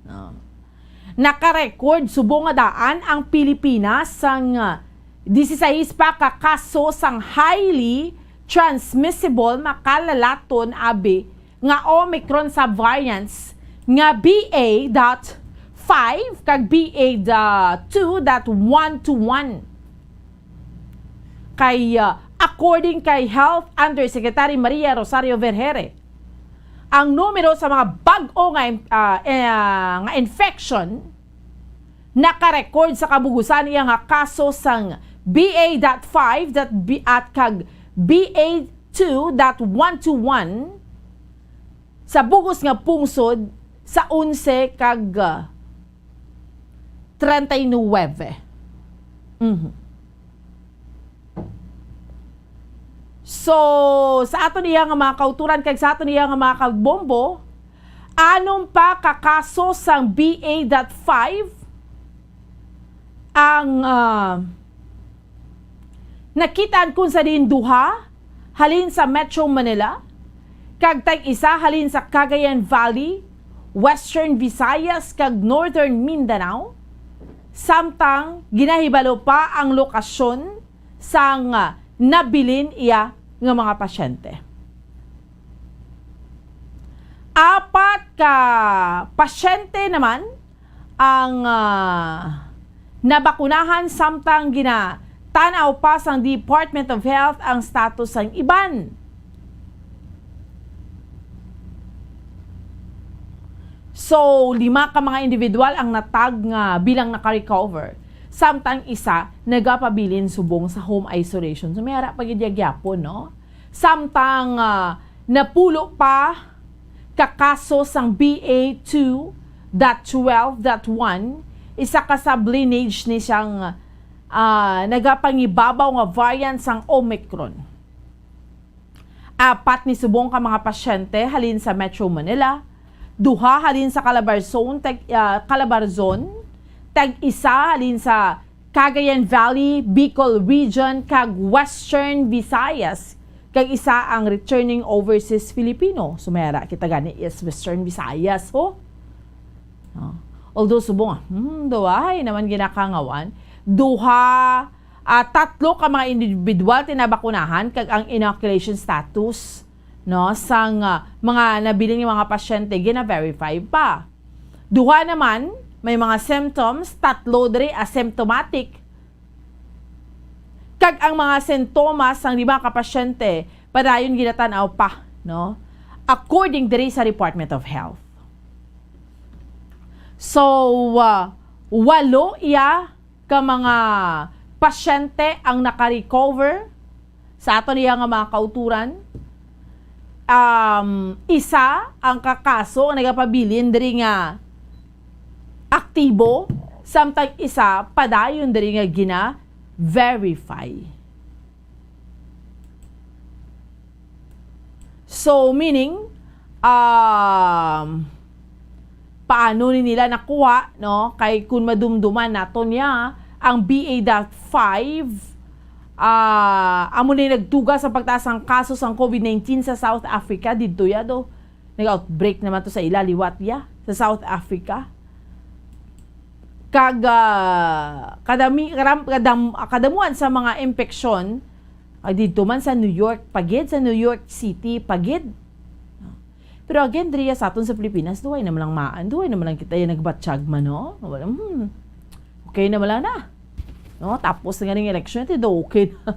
No. Naka-record subong nga daan ang Pilipinas sang, ah, dieciséis pa ka kaso sang highly transmissible, makalalaton abi, nga Omicron subvariants nga B A dot five kag B A dot two dot one to one. Kay, ah, according kay Health Undersecretary Maria Rosario Vergeire, ang numero sa mga bag-o nga in-, ah, eh, ah, nga infection naka-record sa kabugusan iya nga kaso sang B A dot five dot B-, at kag B A two dot one two one sa bugos nga pungsod sa onse kag, ah, treinta y nueve. Mhm. So, sa aton iya nga mga kauturan kag sa aton iya nga mga kabombo, anom pa ka kaso sang B A dot five ang, ah, nakitaan kun sa diin duha halin sa Metro Manila, kag tag-isa halin sa Cagayan Valley, Western Visayas, kag Northern Mindanao, samtang ginahibalo pa ang lokasyon sang, ah, nabilin iya nga mga pasyente. Apat ka pasyente naman ang, ah, nabakunahan, samtang ginatan-aw pa sang Department of Health ang status sang iban. So, lima ka mga individual ang natag nga bilang naka-recover, samtang isa nagapabilin subong sa home isolation. So, may ara pa gid ya gyapon, no? Samtang, ah, napulo pa ka kaso sang B A two dot twelve dot one, isa ka sub-lineage ni siyang, ah, nagapangibabaw nga variant sang Omicron. Apat ni subong ka mga pasyente halin sa Metro Manila, duha halin sa Calabarzon, tag, ah, Calabarzon, tag-isa halin sa Cagayan Valley, Bicol Region, kag Western Visayas, kag isa ang returning overseas Filipino. Sumera kita gani is Western Visayas, ho? Oh. Although subong, ah, hmm, duhay naman ginakangawan. Duha, ah, tatlo ka mga individual tinabakunahan kag ang inoculation status, no, sang, ah, mga nabilin nga mga pasyente gina-verify pa. Duha naman may mga symptoms, tatlo diri asymptomatic. Kag ang mga sintomas sang lima ka pasyente padayon ginatan-aw pa, no? According diri sa Department of Health. So, ah, walo iya ka mga pasyente ang naka-recover sa aton iya nga mga kauturan. Um, isa ang kakaso ang nagapabilin diri nga aktibo, samtang isa padayon diri nga gina-verify. So, meaning, um, paano ni nila nakuha, no? Kay kung madumduman naton niya, ang B A dot five, ah, amo ni nagtuga sa pagtaas sang kaso sang COVID nineteen sa South Africa, didto ya do. Nag-outbreak naman to sa ila liwat ya, sa South Africa. Kag, ah, kadami, karam-, kadam-, kadamuan sa mga impeksyon, ay didto man sa New York pagid, sa New York City pagid. Pero again, diri sa aton sa Pilipinas, duway naman lang maan, duway naman lang kita yung nagbatsyag man, no? Wala, hmm. Okay naman lang na. No? Tapos na ganing eleksyon, ito okay na.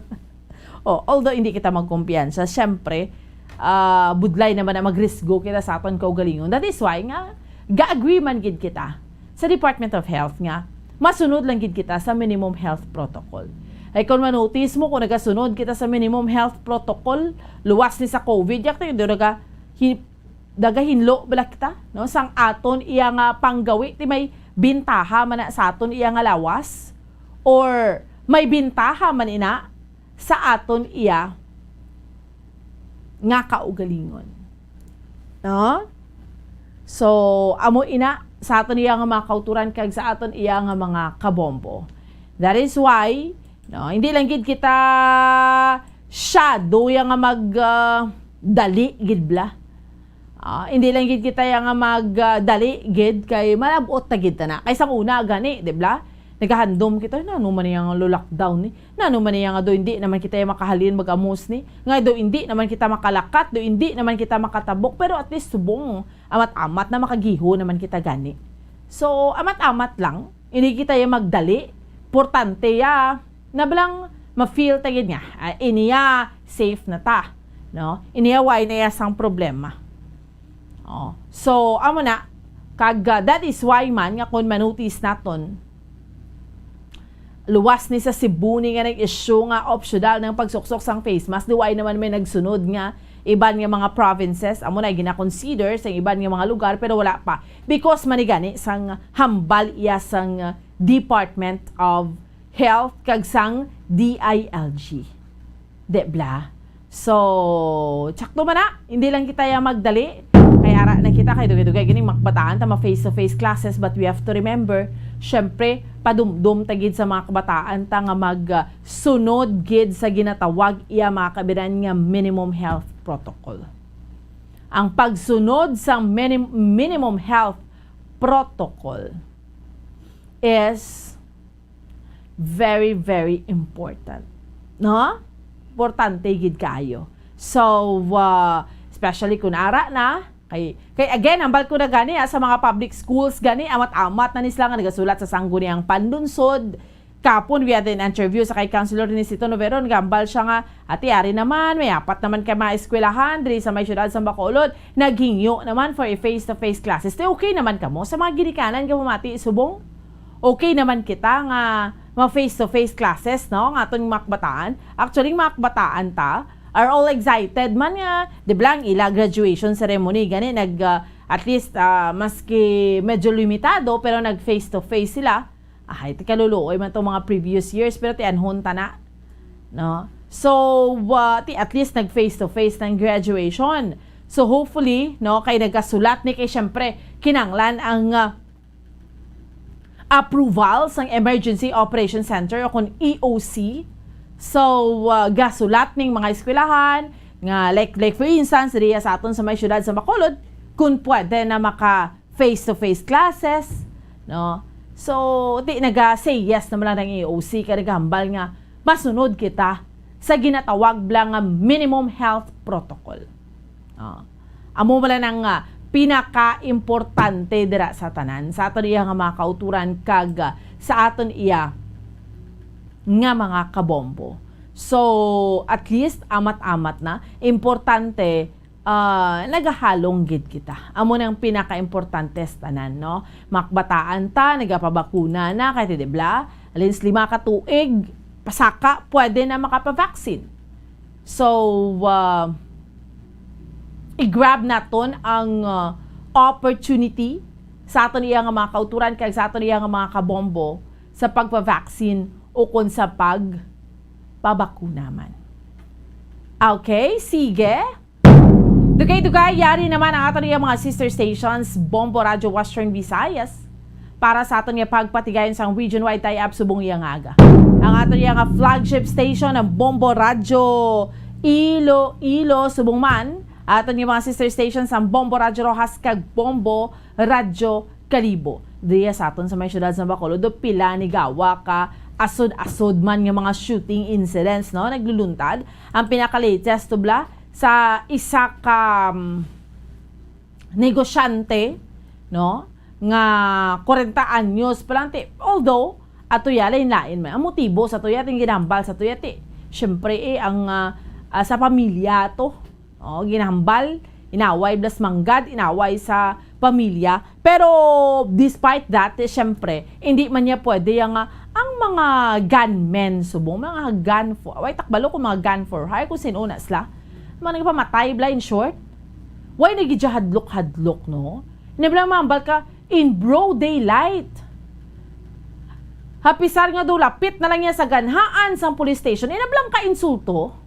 Oh, although hindi kita magkumpiyansa, syempre, ah, budlay naman na magrisgo kita sa aton kaugalingon. That is why nga, ga-agree man gid kita sa Department of Health nga masunod lang gid kita sa minimum health protocol. Ay kung manotice mo, kung nagasunod kita sa minimum health protocol, luwas ni sa COVID, yak tayo doon naga, hi, nagahinlo bala kita, no? Sang aton iya nga panggawi, ti may bintaha man na sa aton iya nga lawas, or may bintaha man ina sa aton iya nga kaugalingon. No? So, amo ina sa aton iya nga mga kauturan kag sa aton iya nga mga kabombo. That is why, no, hindi lang gid kita shadow ya nga mag, ah, dali gid bla. Ah, hindi lang gid kita ya nga mag, ah, dali gid kay malabot ta gid ta na. Kay sang una gani, di bla? Nagahandom kita, "Nano man iya nga lo-lockdown ni? Nano man iya nga do hindi naman kita ya makahalin mag-amos ni? Nga do hindi naman kita makalakat, do hindi naman kita makatabok, pero at least subong amat-amat na makagiho naman kita gani." So, amat-amat lang, hindi kita ya magdali. Importante ya na bala nga ma-feel ta gid nga, ah, ini ya safe na ta, no? Ini ya way na ya sang problema. Oh. So, amo na, kag, ah, that is why man nga kung manotice naton, luwas ni sa Cebu ni nga nag-issue nga optional ang pagsuksok sang face mask, di way naman may nagsunod nga iban nga mga provinces, amo na gina-consider sa iban nga mga lugar, pero wala pa. Because man ni gani sang hambal iya sang Department of Health kag sang D I L G. Di bla? So, tsakto man na, hindi lang kita ya magdali. Kay ara na kita, kay dugay-dugay gini, mga kabataan ta, ma face-to-face classes, but we have to remember, syempre, padumdom ta gid sa mga kabataan ta nga mag, ah, sunod gid sa ginatawag iya mga kabiran nga minimum health protocol. Ang pagsunod sa minim-, minimum health protocol is very, very important. No? Importante gid kaayo. So, uh, especially kung ara na, kay, kay again, hambal ko na gani, ah, sa mga public schools gani, amat-amat na ni sila nga nagasulat sa sangguniang panlunsod. Kapon, we had an interview sa kay Councilor Renesito Novero, nagambal siya nga, "Ati, ari naman, may apat naman ka mga eskwelahan diri sa may siyudad sa Bacolod, naghingyo naman for a face-to-face classes." Ti okay naman kamo sa mga ginikanan nga pamati subong? Okay naman kita nga ma face-to-face classes, no? Nga aton mga kabataan. Actually, mga kabataan ta are all excited man nga, di ba, ang ila graduation ceremony, gani, nag, ah, at least, ah, maski medyo limitado, pero nag face-to-face sila. Ahay, ti kaluluoy man tong mga previous years, pero ti anhon ta na, no? So, ah, ti at least nag face-to-face ng graduation. So, hopefully, no, kay nagasulat ni, kay syempre, kinanglan ang, ah, approval sang Emergency Operation Center o kon E O C. So, ah, gasulat ning mga eskwelahan nga, like, like for instance, diri sa aton sa may siyudad sa Bacolod, kung pwede na maka face-to-face classes, no? So, di naga say yes naman lang ang E O C, kay nagahambal nga masunod kita sa ginatawag bala nga minimum health protocol. Ah, amo bala nang, ah, pinaka-importante dira sa tanan, sa aton iya nga mga kauturan kag, ah, sa aton iya nga mga kabombo. So, at least, amat-amat na, importante, ah, nagahalong gid kita. Amo nang pinaka-importante sa tanan, no? Mga kabataan ta, nagapabakuna na, kay ti, di bala, alin sa lima ka tuig, pasaka, pwede na makapavaccine. So, ah, i-grab naton ang, ah, opportunity sa aton iya nga mga kauturan kag sa aton iya nga mga kabombo sa pagpavaccine o kon sa pagpabakuna man. Okay, sige. Dugay-dugay, yari naman ang aton nga mga sister stations, Bombo Radyo Western Visayas, para sa aton nga pagpatigayon sang region-wide tie-up subong iya nga aga. Ang aton nga flagship station, ang Bombo Radyo Iloilo, subong man aton nga mga sister stations, ang Bombo Radyo Roxas kag Bombo Radyo Kalibo. Diya sa aton sa may siyudad sa Bacolod, do pila ni gawa ka asod-asod man nga mga shooting incidents, no? Nagluluntad ang pinaka-latest, tubla, sa isa ka, um, negosyante, no, nga kwarenta anyos pa lang. Ti-, although, ato ya, lain-lain man. Ang motibo sa tuya, ting ginambal sa tuya, ti, syempre, eh, ang, ah, ah, sa pamilya to. Oh, ginambal, inaway, blas manggad, inaway sa pamilya. Pero despite that, eh, syempre, hindi man niya pwede ang, ah, ang mga gunmen, subong, mga gun for, way takbalo kung mga gun for hire, kung sino na sila. Mga nagpamatay, bla, in short. Way nagidya hadlok-hadlok, no? Inablang mambal ka, in broad daylight. Hapisar nga daw lapit na lang niya sa ganhaan sang police station. Inablang ka insulto.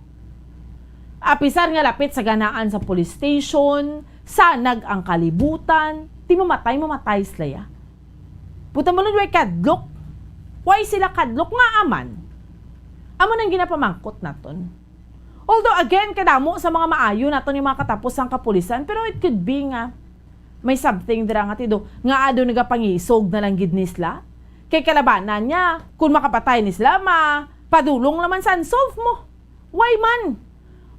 Apisar nga lapit sa ganhaan sa police station, sanag ang kalibutan, ti mamatay, mamatay sila ya. Puta mo nun, way kadlok. Way sila kadlok nga aman. Amo nang ginapamangkot naton. Although, again, kadamo sa mga maayo naton yung mga katapos sang kapulisan, pero it could be nga may something dira nga tido, nga ado nagapangisog na lang gid ni sila. Kay kalabanan niya, kung makapatay ni sila, ma, padulong naman sa unsolve mo. Why man?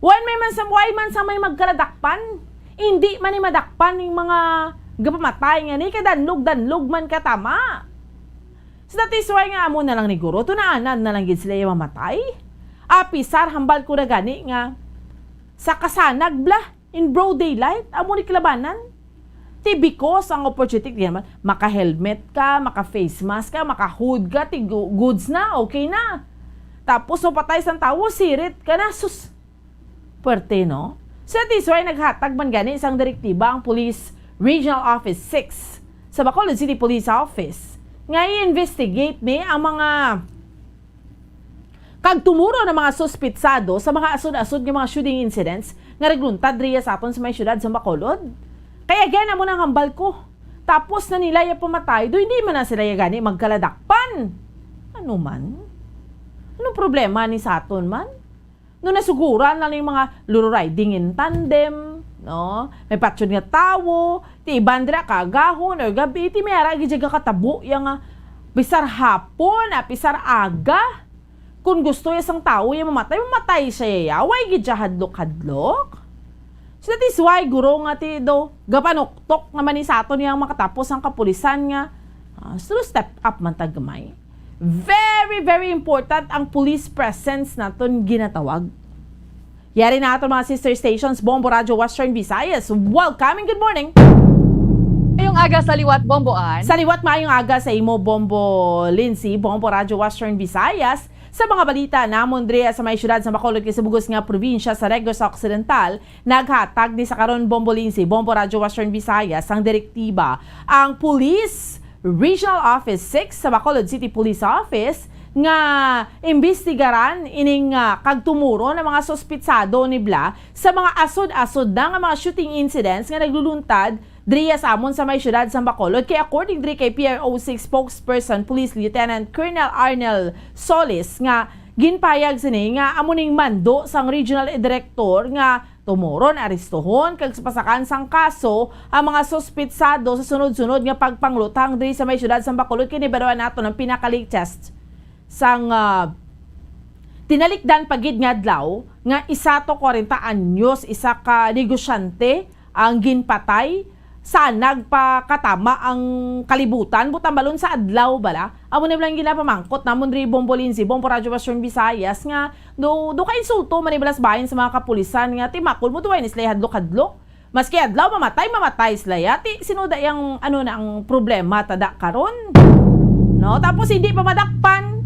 Why may man sa, why man sa may magkaladakpan? Hindi man ni madakpan ning mga gapamatay nga ni, kay danlog-danlog man katama. So that is why nga amo na lang ni guro, tunaanan na lang gid sila yung mamatay. Apisar hambal ko na gani nga sa kasanag bla, in broad daylight, amo ni kalabanan. Ti because ang opportunity, di naman, maka-helmet ka, maka-face mask ka, maka-hood ka, ti gu-, goods na, okay na. Tapos, so patay sang tawo, sirit ka na, sus. Puwerte, no? So, that is why naghatag man gani sang direktiba ang Police Regional Office six sa Bacolod City Police Office nga i-investigate ni ang mga kag tumuro ang mga suspitsado sa mga asod-asod nga mga shooting incidents nga nagluntad riya sa aton sa may siyudad sa Bacolod. Kay again, amo nang hambal ko. Tapos na nila ya pamatay, do hindi man na sila ya gani magkaladakpan. Ano man? Anong problema ni sa aton man? No nasuguran na ning mga luro riding in tandem, no? May patsyod nga tawo, ti iban dira kaagahon or gabi, ti may ara gid siya katabo ya nga bisar hapon, ah, bisar aga. Kung gusto ya sang tawo ya mamatay, mamatay siya ya. Way gid siya hadlok-hadlok. So that is why, guro, nga ti do, gapanuktok naman ni sa aton yang makatapos ang kapulisan nga, ah, so step up man ta gamay. Very, very important ang police presence naton ginatawag. Yari na aton mga sister stations, Bombo Radyo Western Visayas. Welcome and good morning! Ngayong aga sa liwat, Bombo Ann. Sa liwat, maayong aga sa imo, Bombo Lindsay, Bombo Radyo Western Visayas. Sa mga balita namon diri sa may siyudad sa Bacolod kay sa bugos nga probinsya sa Negros Occidental, naghatag ni sa karon, Bombo Lindsay, Bombo Radyo Western Visayas, ang direktiba ang Police Regional Office six sa Bacolod City Police Office nga imbestigaran ining, ah, kag tumuron ang mga suspitsado ni bla sa mga asod-asod na nga mga shooting incidents nga nagluluntad diri sa amon sa may siyudad sa Bacolod. Kay according diri kay P R O six spokesperson Police Lieutenant Colonel Arnel Solis nga ginpayag sini nga amo ning mando sang regional director nga tumuron, aristuhon, kag sa pasakan sang kaso ang mga suspitsado sa sunod-sunod nga pagpanglutang diri sa may siyudad sa Bacolod. Kini, baro-an naton ang pinaka-latest sang, ah, tinalikdan pa gid nga adlaw nga isa to kwarenta anyos, isa ka negosyante ang ginpatay sa nagpakatama ang kalibutan, butambalon sa adlaw bala. Amo na lang ginapamangkot namon diri, Bombo Lindsay, Bombo Radyo Western Visayas, nga do, do ka insulto man ibalas bahin sa mga kapulisan nga timakol mo, duway ni sila hadlok-hadlok. Maski adlaw, mamatay, mamatay sila ya. Ti, sino da yang, ano na ang problema tada karon? No? Tapos hindi pa madakpan.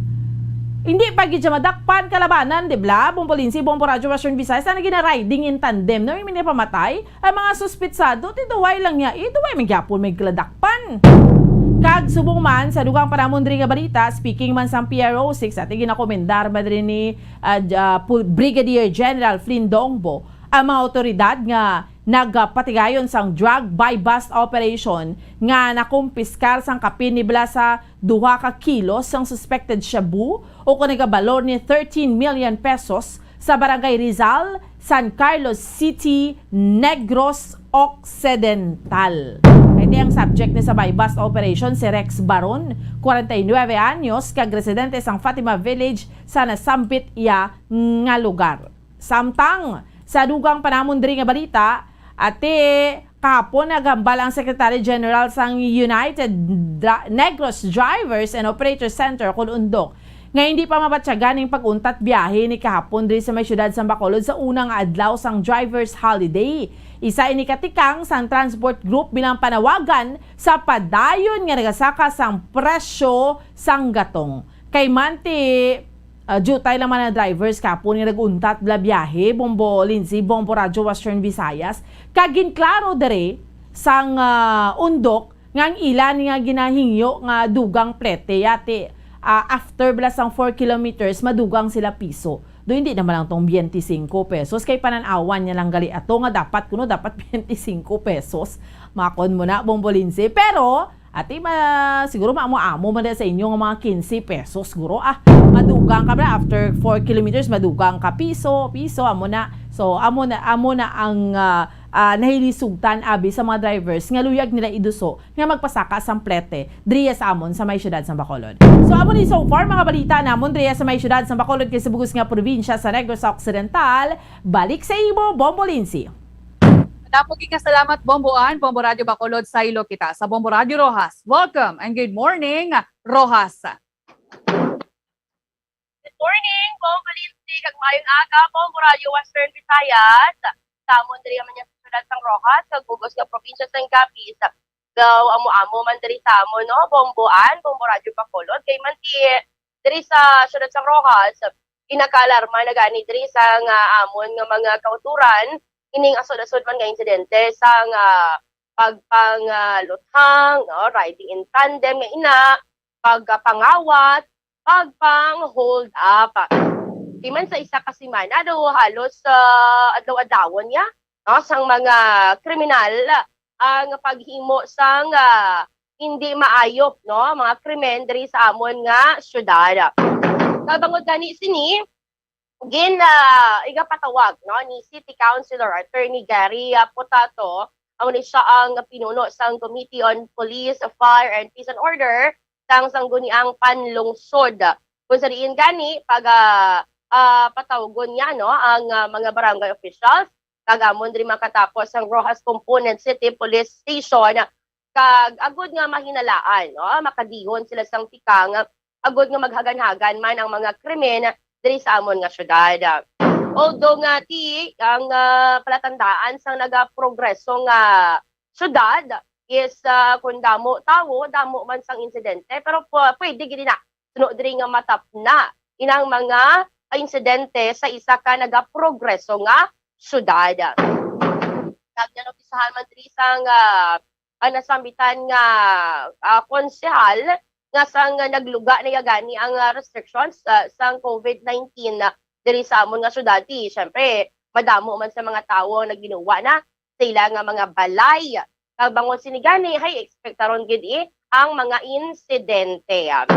Hindi pa gid siya madakpan, kalabanan, di bla? Bombo Lindsay, Bombo Radyo Western Visayas, na gina-riding in tandem, no? Yung may pamatay, ang mga suspitsado, ti duway lang niya, eh, duway man gyapon may kaladakpan. Kag subong man, sa dugang pa namon diri nga balita, speaking man sang P R O six, ati ginakomendar man diri ni, ah, j-, ah, Pul-, Brigadier General Flynn Dongbo, Ang mga awtoridad nga nagapatigayon sang drug buy-bust operation nga nakumpiskar sang kapin nibla sa duha ka kilo sang suspected shabu o kon nagabalor ni thirteen million pesos sa Barangay Rizal, San Carlos City, Negros Occidental. Kay ti ang subject ni sa buy-bust operation si Rex Baron, kwarenta y nuebe anyos, kag residente sang Fatima Village sa nasambit iya nga lugar. Samtang sa dugang pa namon diri nga balita, ati kahapon naghambal ang Secretary General sang United Dra-, Negros Drivers and Operators Center kon UNDOC nga hindi pa mabatyagan ang pag-untat biyahe ni kahapon diri sa may siyudad sang Bacolod sa una nga adlaw sang drivers holiday. Isa ini ka tikang sang transport group bilang panawagan sa padayon nga nagasaka sang presyo sang gatong. Kay manti, ah, diutay lang man ang drivers kapon nga nag-untat bala biyahe, Bombo Lindsay, Bombo Radyo Western Visayas, kag ginklaro diri sang, ah, UNDOC nga ang ila ni nga ginahingyo nga dugang plete, yati, ah, after bala sang four kilometers, madugang sila piso. Do, hindi naman lang tong twenty-cinco pesos, kay panan-awan niya lang gali ato nga dapat kuno dapat twenty-cinco pesos. Makon mo na, Bombo Lindsay. Pero, ati, ma-, siguro maamo-amo man na sa inyo nga mga quince pesos, siguro, ah. Madugang ka ba after four kilometers, madugang ka piso, piso, amo na. So, amo na, amo na ang, ah, ah, nahilisugtan, abi, sa mga drivers nga luyag nila iduso nga magpasaka sang plete diri sa amon sa may siyudad sang Bacolod. So, amo ni so far mga balita namon diri sa may siyudad sang Bacolod kag sa bug-os nga probinsya sa Negros Occidental. Balik sa imo, Bombo Lindsay. Damo gid nga salamat, Bombo Ann, Bombo Radyo Bacolod, saylo kita sa Bombo Radyo Roxas. Welcome and good morning, Roxas. Good morning, Bombo Lindsay, kag maayong aga, Bombo Radyo Western Visayas. Sa amon diri man sa siyudad sang Roxas, kag bug-os nga probinsya sang Capiz. Daw amo-amo man diri sa amon, no, Bombo Ann, Bombo Radyo Bacolod, kay man ti diri sa siyudad sang Roxas, ginakaalarma na gani diri sa nga amon nga mga kauturan, ining asod-asod man nga insidente sa nga pagpangaluthang, no, riding in tandem nga ina, pagpangawat, pagpang-hold up. Di man sa isa ka semana daw halos, ah, adlaw-adlawon niya, no, sang mga kriminal ang paghimo sang, ah, hindi maayo, no, mga krimen diri sa amon nga syudad. Kabangod gani sini, gin, ah, igapatawag, no, ni City Councilor Attorney Gary, ah, Potato, amo ni siya ang pinuno sang Committee on Police, Fire, and Peace and Order sang Sangguniang Panlungsod. Kung sa diin gani, pag, ah, ah, patawgon niya, no, ang, ah, mga barangay officials, kag amon diri makatapos ang Roxas Component City Police Station, kag agud nga mahinalaan, no, makadihon sila sang tikang, agud nga maghaganhagan man ang mga krimen diri sa amon nga syudad. Although nga ti ang, ah, palatandaan sang nagaprogreso nga syudad is, ah, kun damo tawo, damo man sang insidente, pero pu-, pwede gid na suno diri nga matapna inang mga insidente sa isa ka nagaprogreso nga syudad. Nagnanubisahan man diri sang, ah, ah, nasambitan nga, ah, konsehal nga sang nagluga na gani ang, ah, restrictions, ah, sang COVID nineteen, ah, diri sa amon nga syudad. Ti, syempre, madamo man sa mga tawo ang nagbinuwa na sa ila nga mga balay. Kag bangod sini gani, hay ekspektaron gid, eh, ang mga insidente, ah,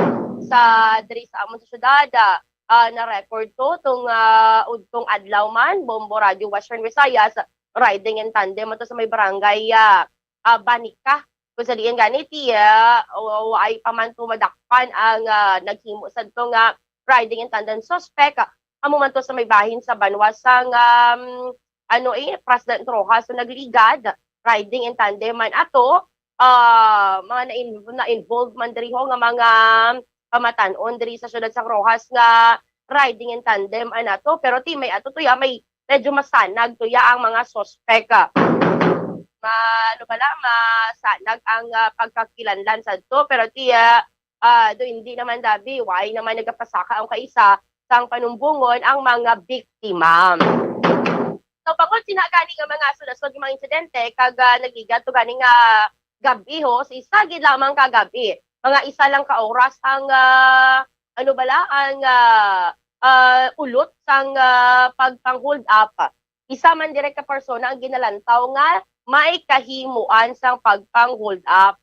sa diri sa amon sa syudad, ah, ah, na-record to tong, ah, udtong adlaw man, Bombo Radyo Western Visayas, riding in tandem ato sa may barangay, ah, ah, Banica. Kung sa diin gani, ti, ah, wa-, waay pa man to madakpan ang, ah, naghimo sadto nga riding in tandem suspect. Amo man to sa may bahin sa banwa sang, um, ano, eh, President Roxas sa nagligad, riding in tandem man ato, ah, mga na-in-, na-involve man diri ho nga mga pamatan-on diri sa siyudad sang Roxas nga riding in tandem ana to, pero ti may ato to ya, may medyo masanag to ya ang mga suspek. Ma-, ano bala, masanag ang, ah, pagkakilanlan sadto, pero ti, ah, ah, do hindi naman dabi, why naman nagapasaka ang kaisa sang panumbongon ang mga biktima. So, bangod sina gani nga mga asod-asod nga mga insidente, kag, ah, nagligad to gani nga gab-i ho, sa isa gid lamang ka gab-i, mga isa lang ka oras ang, ah, ano bala, ang, ah, ah, ulot sang, ah, pagpang-hold up. Isa man diri ka persona ang ginalantaw nga may kahimuan sang pagpang-hold up.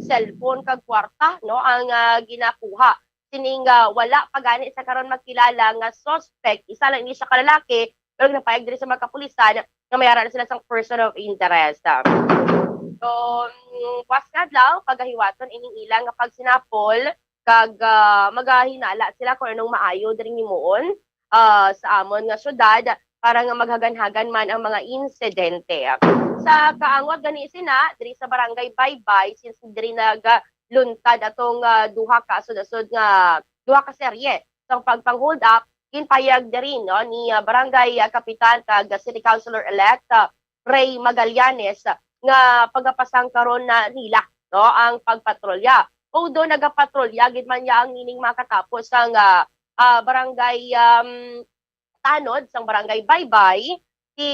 Cellphone kag kwarta, no, ang, ah, ginakuha. Sining, ah, wala pa gani sa karon makilala nga suspect. Isa lang ini siya ka lalaki, pero ginapahayag diri sa mga kapulisan nga may ara na sila sang person of interest. So, mm, buwas nga adlaw, pagahiwaton ining ilang nga pagsinapol, kag, ah, magahinala sila kung anong maayo diri himuon, ah, sa amon nga syudad para nga maghaganhagan man ang mga insidente. Sa kaangot gani sina, diri sa Barangay Baybay, since diri nagluntad atong, ah, duha ka asod-asod nga, duha ka serye sang pagpang-hold up, ginpahayag diri, no, ni, ah, Barangay, ah, Kapitan kag City Councilor-elect, ah, Rey Magallanes, nga pagapasang karon na nila, no, ang pagpatrolya. Although nagapatrolya gid man niya ang ining makatapos sang, ah, ah, barangay, um, tanod sang Barangay Baybay, si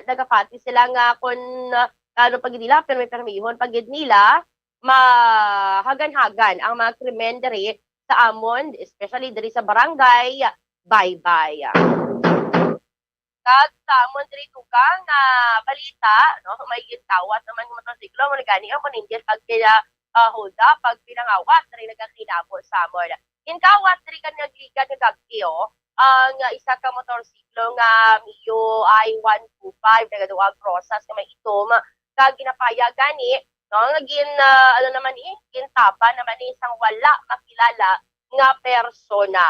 nagapati sila nga kun, ah, ano pa gid nila, pirmi-pirmihon pa gid nila, mahaganhagan ang mga krimen diri sa amon, especially diri sa Barangay Baybay. Kag sa amon diri dugang nga balita, no, may gintawat naman nga motorsiklo, amo na gani ang manindihan pag pina, ah, hold up, pag pinangawat diri nagakinabo sa amon. Ginkawat diri kan nagligad nga gab-i, oh, ang isa ka motorsiklo nga Mio I one two five, nagaduwag rosas nga may itom, kag ginapaya gani, no, nga gin, ah, ano naman ni, gintaban naman ni isang wala makilala nga persona.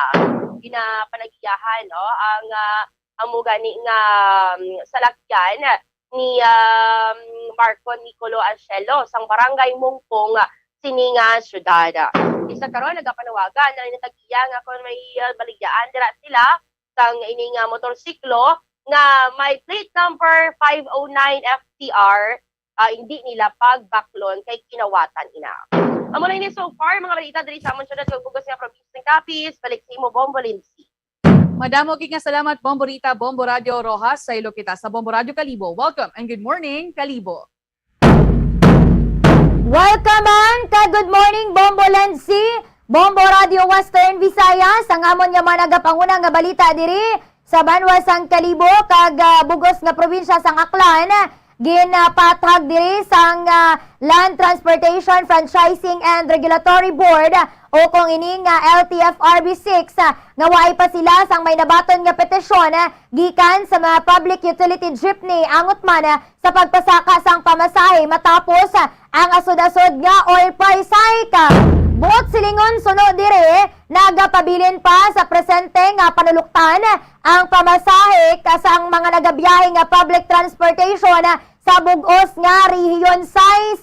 Ginapanagiyahan, no, ang, ah, amo gani nga, um, salakyan ni, um, Marco Nicolo Angelo sang Barangay Mungpong, ah, sini nga syudad. Isa karon nagapanawagan na rin natagiya nga kung may, ah, baligyaan dira sila sang ining, ah, motorsiklo nga may plate number five oh nine F T R, ah, hindi nila pagbaklon kay kinawatan ina. Amo lang ini so far, mga balita diri sa amon syudad kag bug-os nga probinsya sang Capiz. Balik sa imo, Bombo Lindsay. Madamo gid nga salamat, Bombo Rita, Bombo Radio Rojas. Sa ilo kita sa Bombo Radio Kalibo. Welcome and good morning, Kalibo. Welcome man ka good morning, Bombo Lenzi, Bombo Radio Western Visayas, ang amon nga mga nagapanguna nga balita diri sa banwa sang Kalibo kag, ah, bug-os nga probinsya sang Aklan, ginapathag diri sang, ah, Land Transportation Franchising and Regulatory Board, o kung ini nga L T F R B six, ah, nga waay pa sila sang may nabaton nga petisyon, ah, gikan sa mga public utility jeepney, angot man, ah, sa pagpasaka sang pamasahe matapos, ah, ang asod-asod nga oil price hike. Buot silingon, suno diri, nagapabilin pa sa presente nga panuloktan ang pamasahe ka sang mga nagabiyahe nga public transportation sa bug-os nga Rehiyon sais.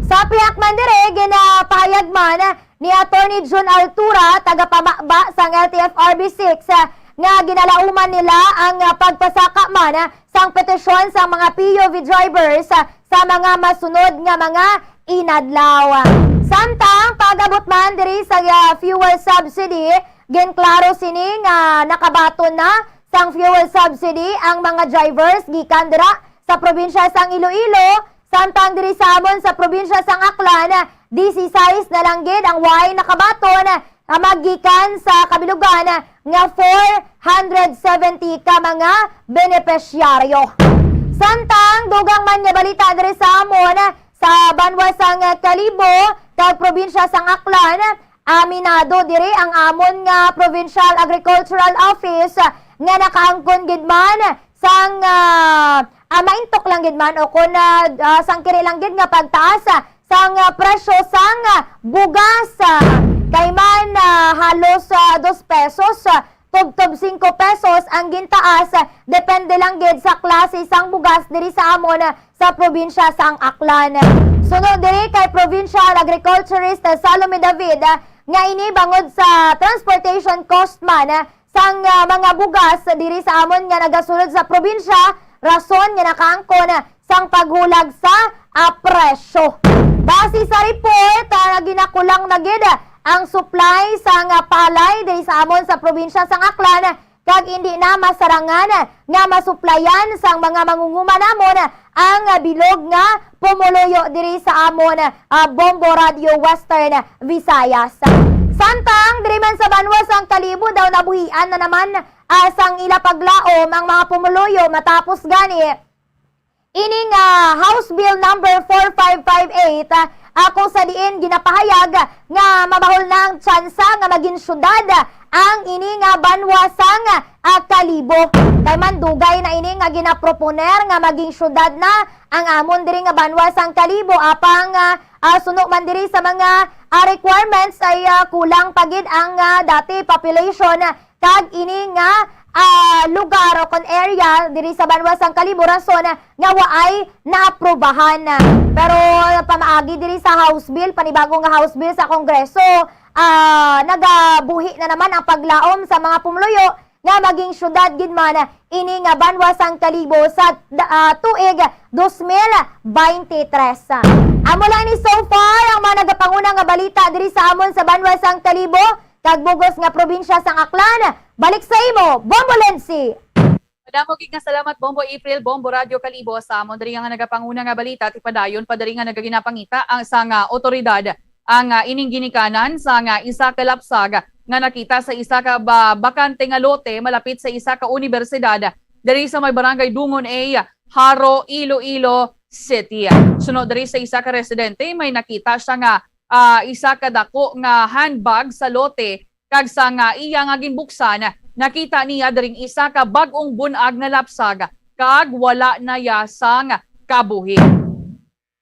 Sa pihak man diri, ginapahayag man ni Attorney Jun Altura, tagapamaba sang L T F R B six, nga ginalauman nila ang pagpasaka man sang petisyon sang mga P U V drivers sa mga masunod nga mga inadlaw. Samtang pag-abot man diri sa, ah, fuel subsidy, ginklaro sini nga nakabaton na sang fuel subsidy ang mga drivers gikan dira sa probinsya sang Iloilo, samtang diri sa amon sa probinsya sang Aklan, disisais na lang gid ang way nakabaton, ah, magikan sa kabilugan nga four hundred seventy ka mga benepisyaryo. Samtang dugang man nga balita diri sa amon, sa banwa sang Kalibo kag probinsya sang Aklan, aminado diri ang amon nga Provincial Agricultural Office nga nakaangkon gid man sang, ah, ah, maintok lang gid man o kon, ah, ah, sang kiri lang gid nga pagtaas, ah, sang, ah, presyo sang, ah, bugas, ah, kay man, ah, halos, ah, dos pesos, ah, tubtob singko pesos ang gintaas, ah, depende lang gid sa klase sang bugas diri sa amon, ah, sa probinsya sang Aklan. Suno diri kay Provincial Agriculturist Salome David, ah, nga ini bangod sa transportation cost man, ah, sang, ah, mga bugas diri sa amon nga nagasulod sa probinsya, rason nga nakaangkon sang paghulag sa, ah, presyo. Base sa report, ah, ginakulang na gid ang supply sang, ah, palay diri sa amon sa probinsya sang Aklan, kag indi na masarangan nga masuplayan sang mga mangunguma namon ang bilog nga pumuluyo diri sa amon, ah, Bombo Radio Western Visayas. Samtang diri man sa banwa sang Kalibo daw nabuhian na naman ah, sang ila paglaom ang mga pumuluyo matapos gani ini nga House Bill number four five five eight, ah, kung sa diin ginapahayag nga mabahol na ang tsansa nga maging syudad ang ini nga banwa sang, ah, Kalibo. Kay man dugay na ini nga ginaproponer nga maging syudad na ang amon diri nga banwa sang Kalibo, apang, ah, ah, suno man diri sa mga, ah, requirements ay, ah, kulang pa gid ang, ah, dati population kag ini nga, ah, lugar o kon area diri sa banwa sang Kalibo, rason nga waay naaprubahan. Pero pamaagi diri sa House Bill, panibago nga House Bill sa Kongreso, ah, nagabuhi na naman ang paglaom sa mga pumuluyo nga maging syudad gid man ini nga banwa sang Kalibo sa, ah, tuig dos mil beintitres. Amo lang ni so far ang mga nagapanguna nga balita diri sa amon sa banwa sang Kalibo kag bugos nga probinsya sang Aklan. Balik sa imo, Bombo Lensi. Madamo gid nga salamat, Bombo April, Bombo Radyo Kalibo, sa amon diri nga nagapanguna nga balita. Ti padayon pa diri nga nagaginapangita ang sang, ah, otoridad ang, ah, ining ginikanan sang, ah, isa ka lapsag nga nakita sa isa ka ba-, bakante nga lote malapit sa isa ka unibersidad diri sa may barangay Dungon A, Jaro, Iloilo City. Suno diri sa isa ka residente, may nakita siya nga, ah, isa ka dako nga handbag sa lote, kag sa nga iya nga ginbuksan, nakita niya diring isa ka bag-ong bun-ag nga lapsag kag wala na ya sang kabuhi.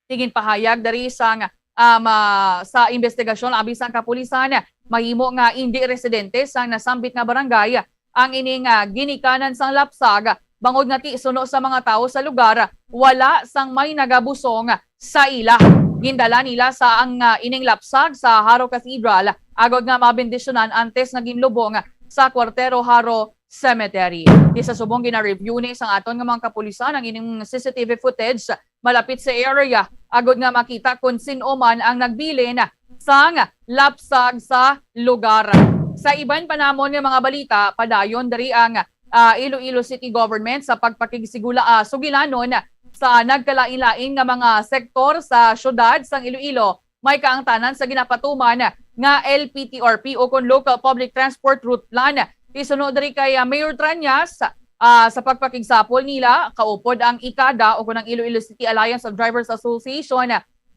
Ti ginpahayag diri sang, um, ah, sa investigasyon abi sang kapulisan, mahimo nga indi residente sang nasambit nga barangay ang ining, ah, ginikanan sang lapsag, bangod nga ti suno sa mga tawo sa lugar, wala sang may nagabusong sa ila. Gindala nila sa ang, ah, ining lapsag sa Jaro Cathedral agod nga mabendisyonan antes nga ginlubong sa Cuartero Jaro Cemetery. Ti sa subong gina-review ni sang aton nga mga kapulisan ang ining C C T V footage malapit sa area agod nga makita kon sin-o man ang nagbilin sang lapsag sa lugar. Sa iban pa namon nga mga balita, padayon diri ang, ah, Iloilo City Government sa pagpakigsigula-, ah, sugilanon sa nagkalain-lain nga mga sektor sa siyudad sang Iloilo may kaangtanan sa ginapatuman nga L P T R P o kon Local Public Transport Route Plan. Isuno diri kay, ah, Mayor Trañas, ah, sa pagpakigsapol nila, kaupod ang ikada o kon ang Iloilo City Alliance of Drivers Association,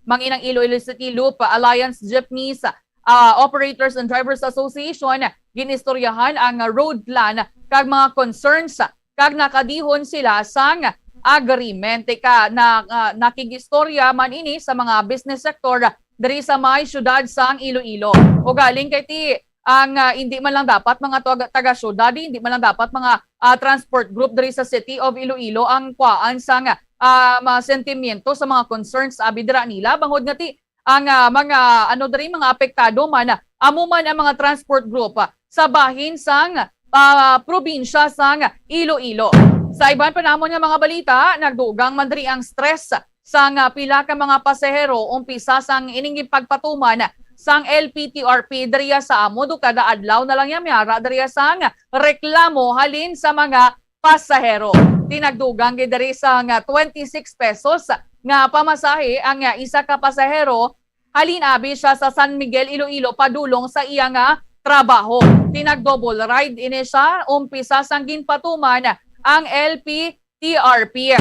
mangin ang Iloilo City Loop Alliance Jeepneys, ah, Operators and Drivers Association, ginistoryahan ang road plan kag mga concerns kag nakadihon sila sang agreement. Ika, na, ah, nakig-istorya man ini sa mga business sector diri sa may siyudad sang Iloilo. Ugaling kay ti ang, ah, hindi man lang dapat mga taga, taga-syudad, hindi man lang dapat mga, ah, transport group diri sa City of Iloilo ang kuwaan sang, ah, mga sentimiento sa mga concerns abi dira nila, bangod nga ti ang, ah, mga, ano diri, mga apektado man, ah, amo man ang mga transport group, ah, sa bahin sang, ah, probinsya sang Iloilo. Sa iban pa namon nga mga balita, nagdugang man diri ang stress sang, ah, pila ka mga pasahero umpisa sang ining pagpatuman sang L P T R P diriya sa amo, do kada adlaw na lang ya may ara diriya sang reklamo halin sa mga pasahero. Ti nagdugang gid diri sang twenty-six pesos nga pamasahe ang isa ka pasahero halin abi siya sa San Miguel, Iloilo, padulong sa iya nga trabaho. Ti nag-double ride ini siya umpisa sang ginpatuman ang L P T R P.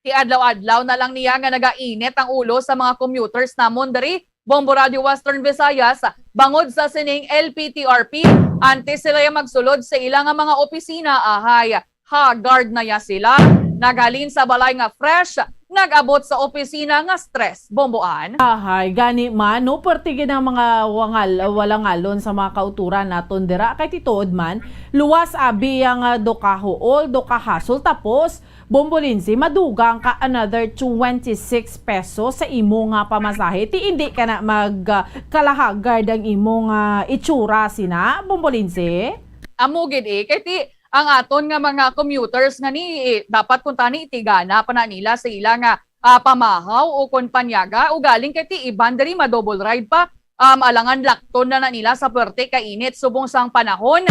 Ti adlaw-adlaw na lang niya nga nagainit ang ulo sa mga commuters namon diri, Bombo Radio Western Visayas, bangod sa sining L P T R P, antes sila ya magsulod sa ila nga mga opisina, ahay, haggard na ya sila. Naghalin sa balay nga fresh, nag-abot sa opisina nga stress. Bomboan. Ahay, gani man, no, perti gid ang mga wangal, walangalon sa mga kauturan naton dira. Kay ti tuod man, luwas abi ang, ah, dukahuol, dukahasol, tapos Bombo Lindsay, madugang ka another twenty-six pesos sa imo nga pamasahe. Ti indi ka na mag, ah, kalahagard ang imo nga itsura sina, Bombo Lindsay? Amo gid eh, kay ti ang aton nga mga commuters nga ni, eh, dapat kuntani tigana pa na nila sa ila nga, ah, pamahaw o kon panyaga, ugaling kay ti iban diri ma-double ride pa. Um, alangan lakton na, na nila sa puwerte ka init subong sang panahon.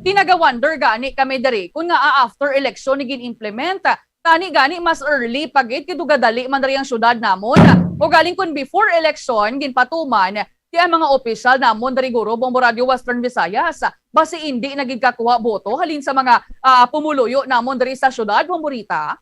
Ti naga-wonder gani kami diri kun ngaa after eleksyon ni gin-implement, tani gani mas early pa gid kay dugadali man diri ang syudad namon. Ugaling kun before eleksyon ginpatuman, Kay ang mga opisyal namon diri, guro, Bombo Radyo Western Visayas, basi indi na gid kakuha boto halin sa mga, ah, pumuluyo namon diri sa syudad, Bombo Rita.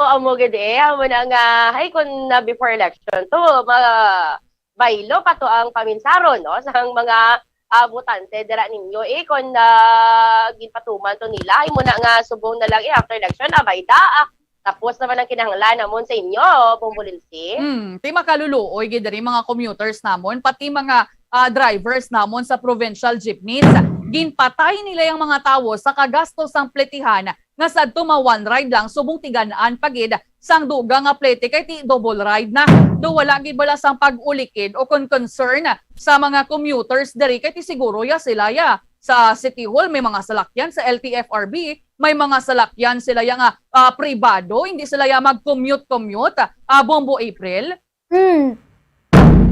O, amo gid, eh, amo na nga, hay, kun na before election to, ma-, baylo pa to ang paminsaron, no, sang mga, ah, botante dira ninyo, eh, kun, ah, ginpatuman to nila, imo na nga subong na lang, eh, after election, abay da, ah, tapos naman ang kinahanglan namon sa inyo, Bombo Lindsay. Hmm, ti makaluluoy gid diri mga commuters namon, pati mga, ah, drivers namon sa provincial jeepneys. Ginpatay nila ang mga tawo sa kagastos sang pletihan nga sadto ma-one ride lang subong tigan-an pa gid sang dugang nga plete kay ti double ride na. Do wala gid bala sang pag-ulikid o kon concern sa mga commuters diri kay ti siguro ya sila ya. Sa City Hall may mga salakyan, sa L T F R B may mga salakyan sila ya nga, ah, pribado, hindi sila ya mag-commute-commute, ah, Bombo April. Hmm.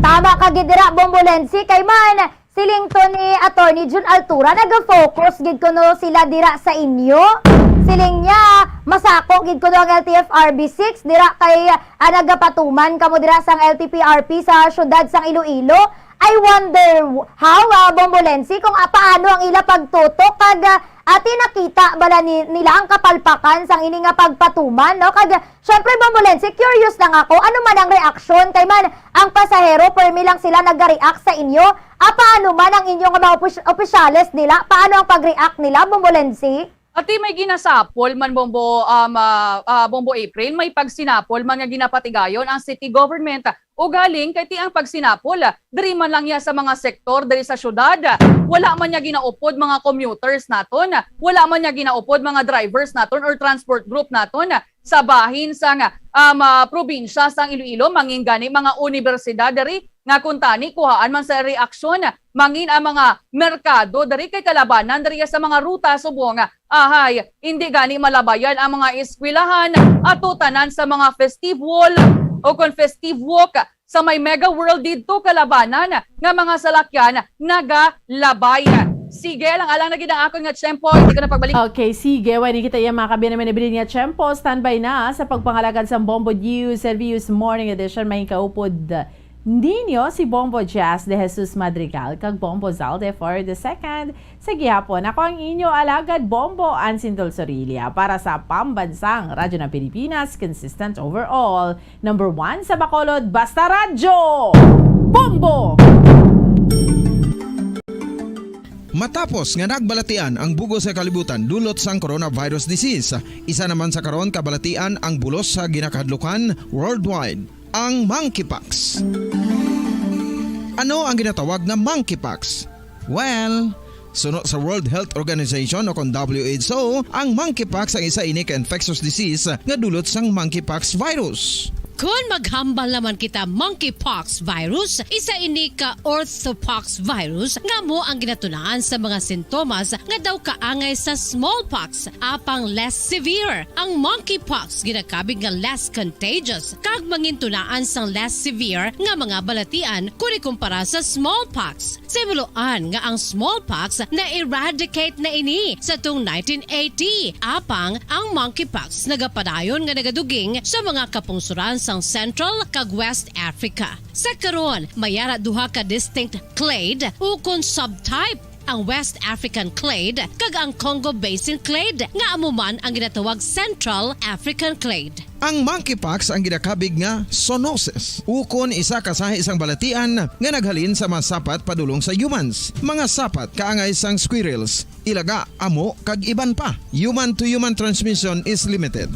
Tama ka gid dira, Bombo Lensi, kay man, siling to ni Attorney Jun Altura, nag-focus gid kuno sila dira sa inyo. Siling niya, masako gid kuno ang L T F R B six dira kay, ah, nagapatuman kamo dira sang L T P R P sa siyudad sang Iloilo. I wonder w-, how, ah, Bombo Lensi, kung, ah, paano ang ila pagtutok kag, ah, ati nakita bala ni, nila ang kapalpakan sang ini nga pagpatuman, no? Kag, syempre, Bombo Lensi, curious lang ako, ano man ang reaksyon? Kay man, ang pasahero, permi lang sila nag-react sa inyo. Ah, paano man ang inyo nga mga opis-, opisyales nila? Paano ang pag-react nila, Bombo Lensi? Ati may ginasapol man, Bombo, um, ah, ah, Bombo April, may pagsinapol man nga ginapatigayon ang city government. Ugaling kay ti ang pagsinapol, diri man lang ya sa mga sektor diri sa syudad. Wala man niya ginaupod mga commuters naton, wala man niya ginaupod mga drivers naton or transport group naton sa bahin sang, um, ah, probinsya sang Iloilo, mangin gani mga unibersidad diri nga kuntani kuhaan man sa reaksyon, mangin ang mga merkado diri kay kalabanan diri sa mga ruta subong, ahay, hindi gani malabayan ang mga eskwelahan, ato tanan sa mga festive wall o kon festive walk sa may Mega World didto kalabanan nga mga salakyan nagalabay. Sige, alang-alang na gid ang akon nga tiyempo, hindi ko na pagbalik. Okay, sige. Wala kita iya mga kabiyan naman ibilin nga tiyempo. Standby na sa pagpangalagad sa Bombo News, Service Morning Edition. May kaupod ninyo si Bombo Jazz de Jesus Madrigal kag Bombo Zalde for the second. Sa gihapon, ako ang inyo alagad, Bombo Ansin Dulzorilla, para sa Pambansang Radyo ng Pilipinas, consistent overall, number one sa Bacolod, basta radyo! Bombo! Matapos nga nagbalatian ang bug-os nga kalibutan dulot sang coronavirus disease, isa naman sa karon kabalatian ang bulos sa ginakahadlukan worldwide, ang monkeypox. Ano ang ginatawag nga monkeypox? Well, suno sa World Health Organization o kon W H O, ang monkeypox ang isa ini ka infectious disease nga dulot sang monkeypox virus. Kon maghambal naman kita, monkeypox virus, isa ini ka orthopox virus nga amo ang ginatunaan sa mga sintomas nga daw kaangay sa smallpox, apang less severe. Ang monkeypox ginakabig nga less contagious kag mangintunaan sang less severe nga mga balatian kon ikumpara sa smallpox. Sa himuloan nga ang smallpox na-eradicate na ini sa tung nineteen eighty, apang ang monkeypox nagapadayon nga nagaduging sa mga kapungsoran sang Central kag West Africa. Sa karon, may ara duha ka distinct clade ukon subtype, ang West African clade kag ang Congo Basin clade, nga amo man ang ginatawag Central African clade. Ang monkeypox ang ginakabig nga zoonosis, ukon isa ka sahi sang balatian nga naghalin sa mga sapat padulong sa humans, mga sapat kaangay sang squirrels, ilaga, amo, kag iban pa. Human to human transmission is limited.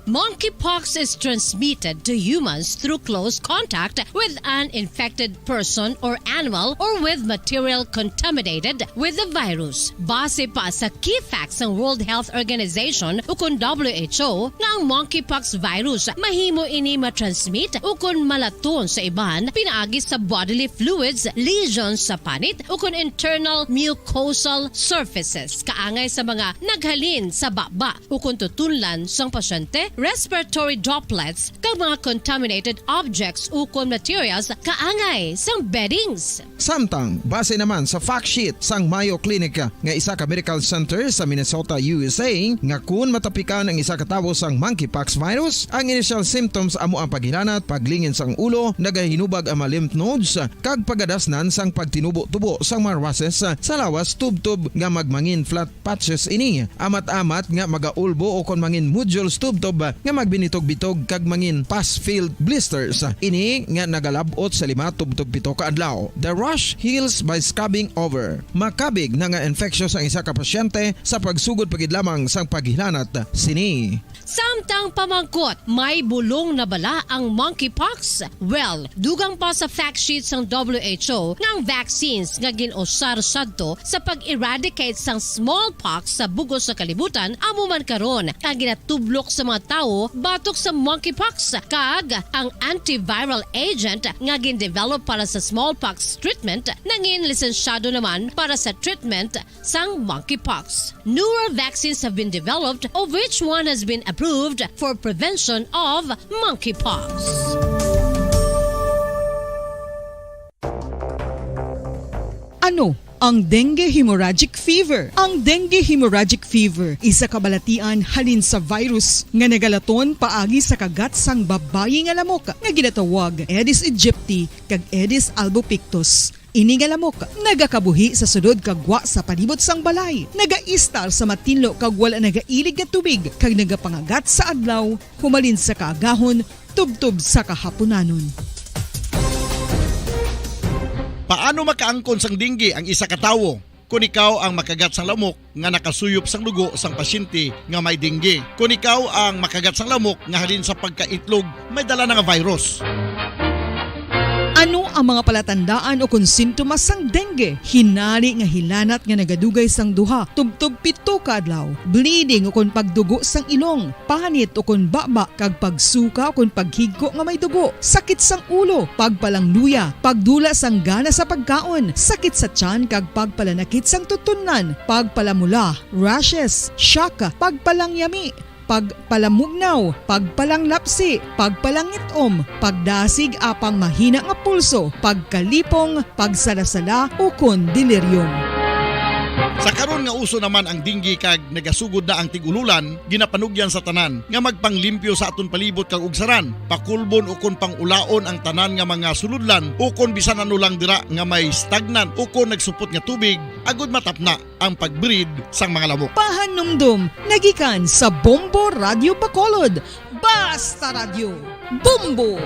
Monkeypox is transmitted to humans through close contact with an infected person or animal or with material contaminated with the virus. Base pa sa key facts sang World Health Organization ukon W H O, nga ang monkeypox virus mahimo ini matransmit ukon malaton sa iban pinaagi sa bodily fluids, lesions sa panit, ukon internal mucosal surfaces, kaangay sa mga naghalin sa baba ukon tutunlan sang pasyente respiratory droplets, kag mga contaminated objects ukon materials kaangay sang beddings. Samtang, base naman sa fact sheet sang Mayo Clinic nga isa ka medical center sa Minnesota, U S A, nga kun matapikan ang isa ka tawo sang monkeypox virus, ang initial symptoms amo ang paghilanat, paglingin sang ulo, nagahinubag ang mga lymph nodes, kag pagadasnan sang pagtinubo-tubo sang mga rashes sa lawas tubtob nga magmangin flat patches ini. Amat-amat nga magaulbo o kon mangin nodules tubtob nga magbinitog-bitog kag mangin pus-filled blisters. Ini nga nagalab-ot sa lima tubtob pito ka adlaw. The rash heals by scabbing over. Makabig na nga infectious ang isa ka pasyente sa pagsugod pa gid lamang sang paghilanat sini. Samtang pamangkot, may bulong na bala ang monkeypox? Well, dugang pa sa fact sheet sang W H O nga ang vaccines nga gin-usar sadto sa pag-eradicate sang smallpox sa bug-os nga kalibutan amo man karon ang ginatublok sa mga tawo batok sa monkeypox, kag ang antiviral agent nga gin-develop para sa smallpox treatment nangin lisensyado naman para sa treatment sang monkeypox. Newer vaccines have been developed, of which one has been approved for prevention of monkeypox. Ano ang dengue hemorrhagic fever? Ang dengue hemorrhagic fever isa ka balatian halin sa virus nga nagalaton paagi sa kagat sang babayi nga lamok nga ginatawag Aedes aegypti kag Aedes albopictus. Ini nga lamok nagakabuhi sa sulod kag gwa sa palibot sang balay. Nagaistar sa matinlo kag wala nagailig nga tubig kag nagapangagat sa adlaw humalin sa kaagahon tubtob sa kahapunanon. Paano makaangkon sang dengue ang isa ka tawo? Kon ikaw ang makagat sang lamok nga nakasuyop sang dugo sang pasyente nga may dengue. Kon ikaw ang makagat sang lamok nga halin sa pagkaitlog may dala na nga virus. Ano ang mga palatandaan ukon sintomas sang dengue? Hinari nga hilanat nga nagadugay sang duha tubtob pito ka adlaw, bleeding ukon pagdugo sang ilong, panit ukon baba kag pagsuka ukon paghigko nga may dugo, sakit sang ulo, pagpalangluya, pagdula sang gana sa pagkaon, sakit sa tiyan kag pagpalanakit sang tutunlan, pagpalamula, rashes, shock, pagpalangyami, pagpalamugnaw, pagpalanglapsi, pagpalangit-om, pagdasig apang mahina nga pulso, pagkalipong, pagsalasala, ukon delirium. Sa karon nga uso naman ang dengue kag nagasugod na ang tig-ululan, ginapanugyan sa tanan nga magpanglimpyo sa aton palibot kag ugsaran, pakulbon ukon pang-ulaon ang tanan nga mga sulodlan ukon bisan ano lang dira nga may stagnant ukon nagsupot nga tubig, agud matapna ang pag-breed sang mga lamok. Pahanumdom nga gikan sa Bombo Radyo Bacolod, Basta Radyo, Bombo!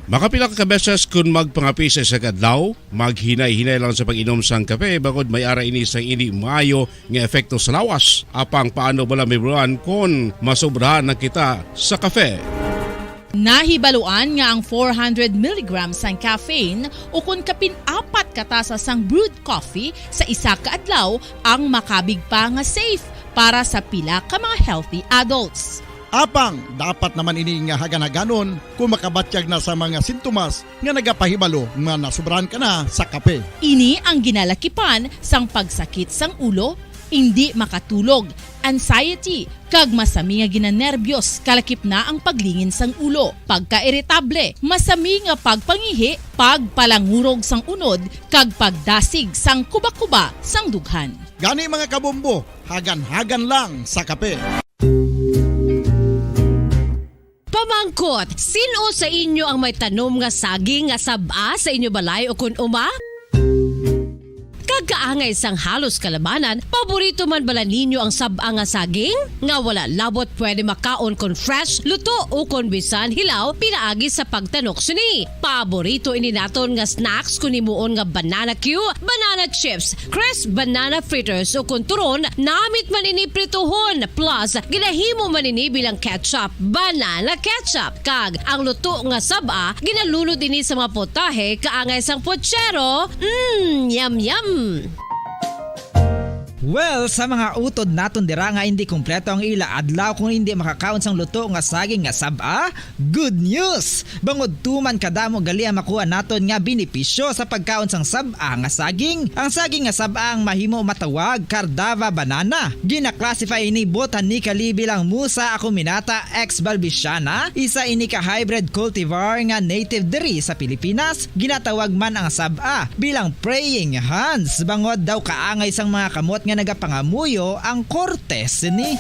Makapila ka beses kon magpangape sa isa ka adlaw, maghinay-hinay lang sa pag-inom sang kape, bangod may ara ini sang indi maayo nga epekto sa lawas. Apang paano bala mahibaluan kon masobrahan na kita sa kape? Nahibaluan nga ang four hundred milligrams sang caffeine ukon kapin apat ka tasa sang brewed coffee sa isa ka adlaw ang makabig pa nga safe para sa pila ka mga healthy adults. Apang dapat naman ini nga hagan-haganon kon makabatyag na sa mga sintomas nga nagapahibalo nga nasobrahan ka na sa kape. Ini ang ginalakipan sang pagsakit sang ulo, indi makatulog, anxiety, kag masami nga ginanerbyos, kalakip na ang paglingin sang ulo, pagkairitable, masami nga pagpangihi, pagpalangurog sang unod, kag pagdasig sang kubakuba sang dughan. Gani, mga kabombo, hagan-hagan lang sa kape. Pamangkot, sin-o sa inyo ang may tanom nga saging nga sab-a sa inyo balay o kon uma? Kag kaangay sang halos kalabanan, paborito man bala ninyo ang sab-a nga saging? Nga wala labot pwede makaon kon fresh, luto, o kon bisan hilaw, pinaagi sa pagtanok sini. Paborito ini naton nga snacks kon himuon nga banana cue, banana chips, crisp banana fritters, o kon turon, namit man ini prituhon, plus ginahimo man ini bilang ketchup, banana ketchup, kag ang luto nga sab-a ginalunod ini sa mga potahe kaangay sang puchero. Mm, yum, yum. Well, sa mga utod naton dira nga indi kompleto ang ila adlaw kung indi makakaon sang luto nga saging nga sab-a, good news! Bangod tuman kadamo gali ang makuha naton nga benepisyo sa pagkaon sang sab-a nga saging. Ang saging nga sab-a ang mahimo matawag Cardava banana. Gina-classify ini botanically bilang Musa acuminata ex balbisiana, isa ini ka hybrid cultivar nga native diri sa Pilipinas. Ginatawag man ang sab-a bilang praying hands, bangod daw kaangay sang mga kamot nga nagapangamuyo ang korte sini.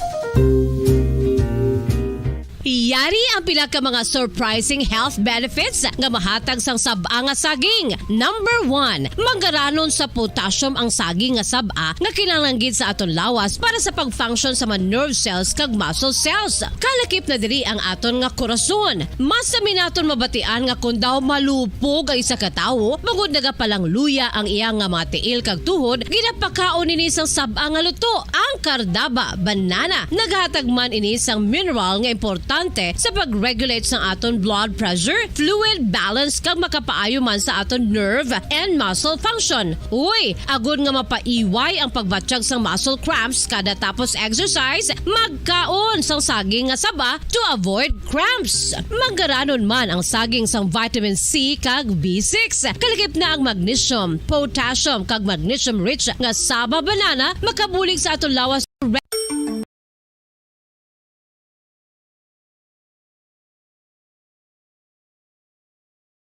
Yari ang pila ka mga surprising health benefits nga mahatag sang sab-a nga saging. Number one, mangaranon sa potassium ang saging nga sab-a nga kinahanglan gid sa aton lawas para sa pag-function sa mga nerve cells kag muscle cells. Kalakip na diri ang aton nga korason. Mas sami naton mabatian nga kon daw malupog ang isa ka tawo, bangod nagapalangluya ang iya nga mga tiil kag tuhod, ginapakaon ini sang sab-a nga luto, ang Cardaba banana. Naghatag man ini sang mineral nga importante sa pag-regulate sang aton blood pressure, fluid balance, kag makapaayo man sa aton nerve and muscle function. Uy, agod nga mapaiway ang pagbatyag sang muscle cramps kada tapos exercise, magkaon sang saging nga saba to avoid cramps. Mangaranon man ang saging sang vitamin C kag B six. Kalakip na ang magnesium, potassium, kag magnesium-rich nga saba banana makabulig sa aton lawas.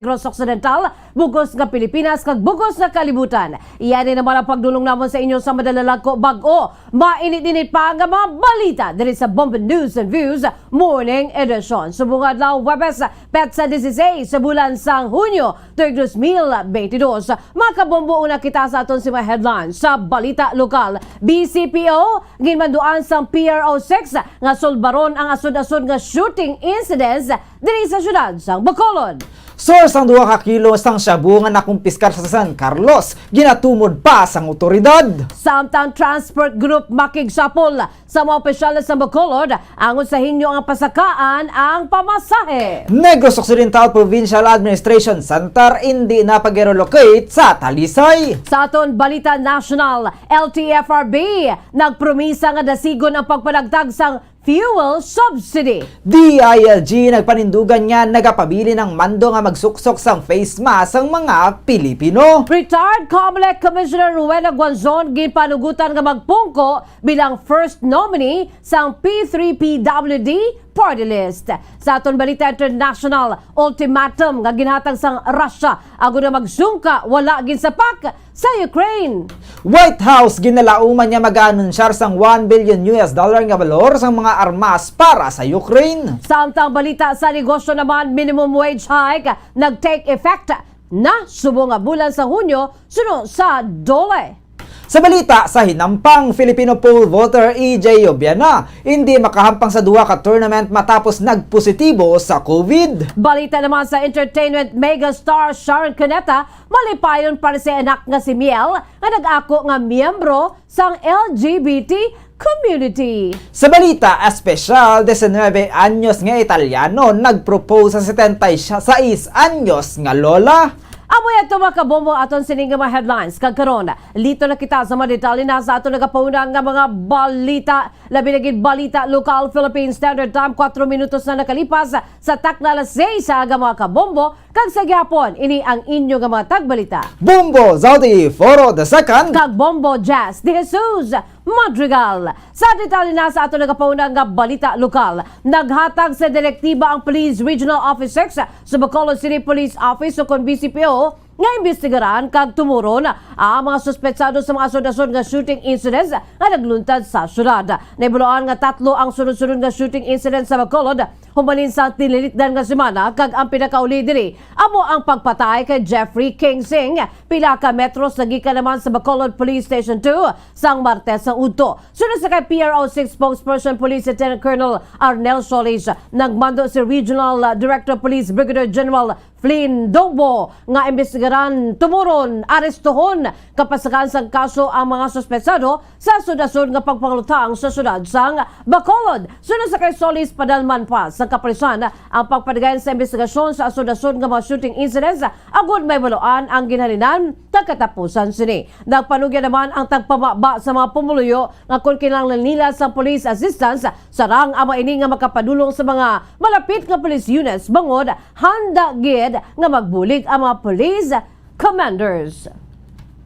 Negros Occidental, bug-os nga Pilipinas, kag bug-os nga kalibutan. Iya ni naman ang pagdulong namon sa inyo sa madalalag ko bag-o, mainit-init pa nga mga balita diri sa Bombo News and Views Morning Edition. Subong adlaw, Huwebes, petsa dieciséis sa bulan sang Hunyo, tuig dos mil bentidós. Mga kabombo, una kita sa aton sima headlines sa balita lokal. B C P O, ginmanduan sang P R O six nga sulbaron ang asod-asod nga shooting incidents diri sa siyudad sang Bacolod. Source ang duha ka kilo sang shabu nga nakumpiskar sa San Carlos, ginatumod pa sang awtoridad. Samtang transport group makigsapol sa mga opisyales sa Bacolod angon sa hinyo nga pasakaan ang pamasahe. Negros Occidental Provincial Administration Center indi na pag-relocate sa Talisay. Sa aton balita national, L T F R B nagpromisa nga dasigon ang pagpanagtag sang fuel subsidy. D I L G nagpanindugan nga nagapabilin ang mando nga magsuksok sang face mask ang mga Pilipino. Retired Comelec Commissioner Rowena Guanzon ginpanugutan nga magpungko bilang first nominee sang P three P W D party list. Sa aton balita international, ultimatum nga ginhatag sang Russia agud nga magsungka wala ginsapak sa Ukraine. White House ginalauman nga mag-aanunsyar sang one billion U S dollar nga balor sang mga armas para sa Ukraine. Samtang balita sa negosyo naman, minimum wage hike nag-take effect na subong nga bulan sa Hunyo suno sa DOLE. Sa balita sa hinampang, Filipino pole vaulter E J Obiana hindi makahampang sa duha ka tournament matapos nagpositibo sa COVID. Balita naman sa entertainment, megastar Sharon Cuneta malipayon para sa anak nga si Miel nga nag-ako nga miyembro sang L G B T community. Sa balita espesyal, diecinuebe anyos nga Italiano nagpropose sa setenta y seis anyos nga lola. Amo yan to, mga kabombo, aton sining nga mga headlines. Kag karon, lito na kita sa mga detalye na sa aton nagapauna nga mga balita. Labi na gid balita lokal, Philippine Standard Time, kwatro minutos na nakalipas sa takna alas seis sa aga, mga kabombo. Kag sa gihapon, ini ang inyo nga mga tagbalita. Bombo Zaldi Foro the second. Kag Bombo Jazz de Jesus Madrigal. Sa detalye na sa ato nagapauna nga balita lokal, naghatag sa direktiba ang Police Regional Office six sa Bacolod City Police Office, o kon B C P O, nga imbestigaran kag tumuron ang mga suspetsado sa mga asod-asod nga shooting incidents nga nagluntad sa syudad. Nahibaluan nga tatlo ang sunod-sunod nga shooting incidents sa Bacolod humalin sa tinilikdan nga semana, kag ang pinakauli diri amo ang pagpatay kay Jeffrey King Singh, pila ka metros sa gikan naman sa Bacolod Police Station two, sang Martes nga udto. Suno sa kay P R O six Spokesperson Police Lieutenant Colonel Arnel Solis, nagmando si Regional Director Police Brigadier General Flynn Dongbo nga imbestigaran tumuron arestuhon kapasakan sang kaso ang mga suspetsado sa asod-asod nga pagpangulutang sa siyudad sang Bacolod. Suno sa kay Solis, padalman pa sa kapulisan ang pagpadayon sa imbestigasyon sa asod-asod nga mga shooting incidents agud mahibaluan ang ginhalinan kag katapusan sini. Nagpanugyan naman ang tagpamaba sa mga pumuluyo nga kon kinahanglan nila sa police assistance, sarang amo ini nga makapadulong sa mga malapit nga police units bangod handa gid nga magbulig ang mga police commanders.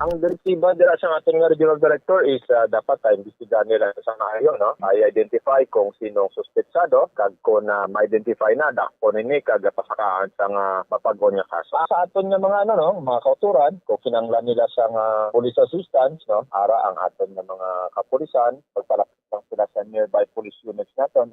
Ang direktiba dira sa aton nga regional director is, ah, dapat, ah, imbestigahan nila sa maayo, no? I-identify kung sino ang suspetsado, kag kung, ah, ma-identify na, dakpon ini kag pasakaan sa nga mapag-on nga kaso. Sa aton nga mga, ano, no, mga kauturan, kung kinahanglan nila sa nga police assistance, no, ara ang aton nga mga kapulisan, pagpalapit lang sila sa nearby police units naton.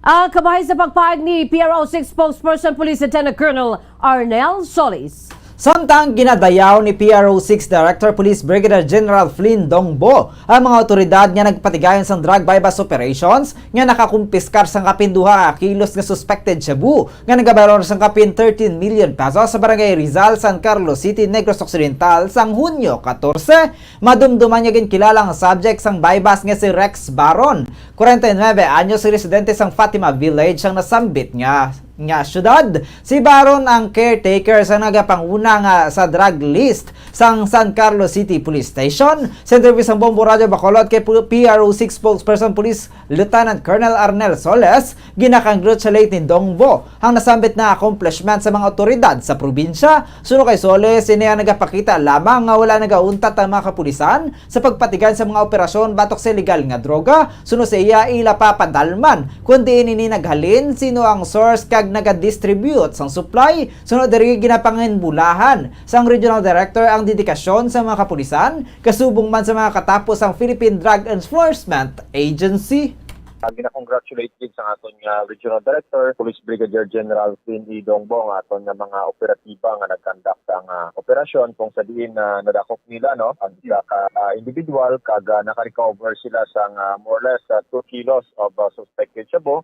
Ah, kabahin sa pagpahayag ni P R O six spokesperson Police Lieutenant Colonel Arnel Solis. Samtang ginadayaw ni P R O six Director Police Brigadier General Flynn Dongbo ang mga awtoridad nga nagpatigayon sang drug buy-bust operations nga nakakumpiskar sang kapin duha ka kilos nga suspected shabu nga nagabalor sang kapin thirteen million pesos sa Barangay Rizal, San Carlos City, Negros Occidental, sang Hunyo katorse. Madumduman nga ginkilala ang subject sang buy-bust nga si Rex Baron, kwarenta y nuebe anyos, residente sang Fatima Village, ang nasambit nga, nga syudad. Si Baron ang caretaker sa nagapanguna nga sa drug list sang San Carlos City Police Station. Sa interview sang Bombo Radyo Bacolod kay P R O six spokesperson Police Lieutenant Colonel Arnel Soles, gina-congratulate ni Dongbo ang nasambit na accomplishment sa mga awtoridad sa probinsya. Suno kay Soles, ini ang nagapakita lamang nga wala nagauntat ang mga kapulisan sa pagpatigayon sa mga operasyon batok sa illegal nga droga. Suno sa iya, ila pa padalman kon diin ini naghalin, sino ang source kag nagadistribute sang supply. Suno diri, ginapanginbulahan sang regional director ang dedikasyon sa mga kapulisan, kasubong man sa mga katapos sang Philippine Drug Enforcement Agency. Ah, gina-congratulate gid sa aton nga Regional Director, Police Brigadier General Flynn E. Dongbo, ang aton nga mga operatiba nga nag-conduct ang, ah, operasyon, kung sa diin, ah, nadakop nila, no, ang isa ka, ah, individual, kag, ah, naka-recover sila sang, ah, more or less, ah, two kilos of, ah, suspected shabu.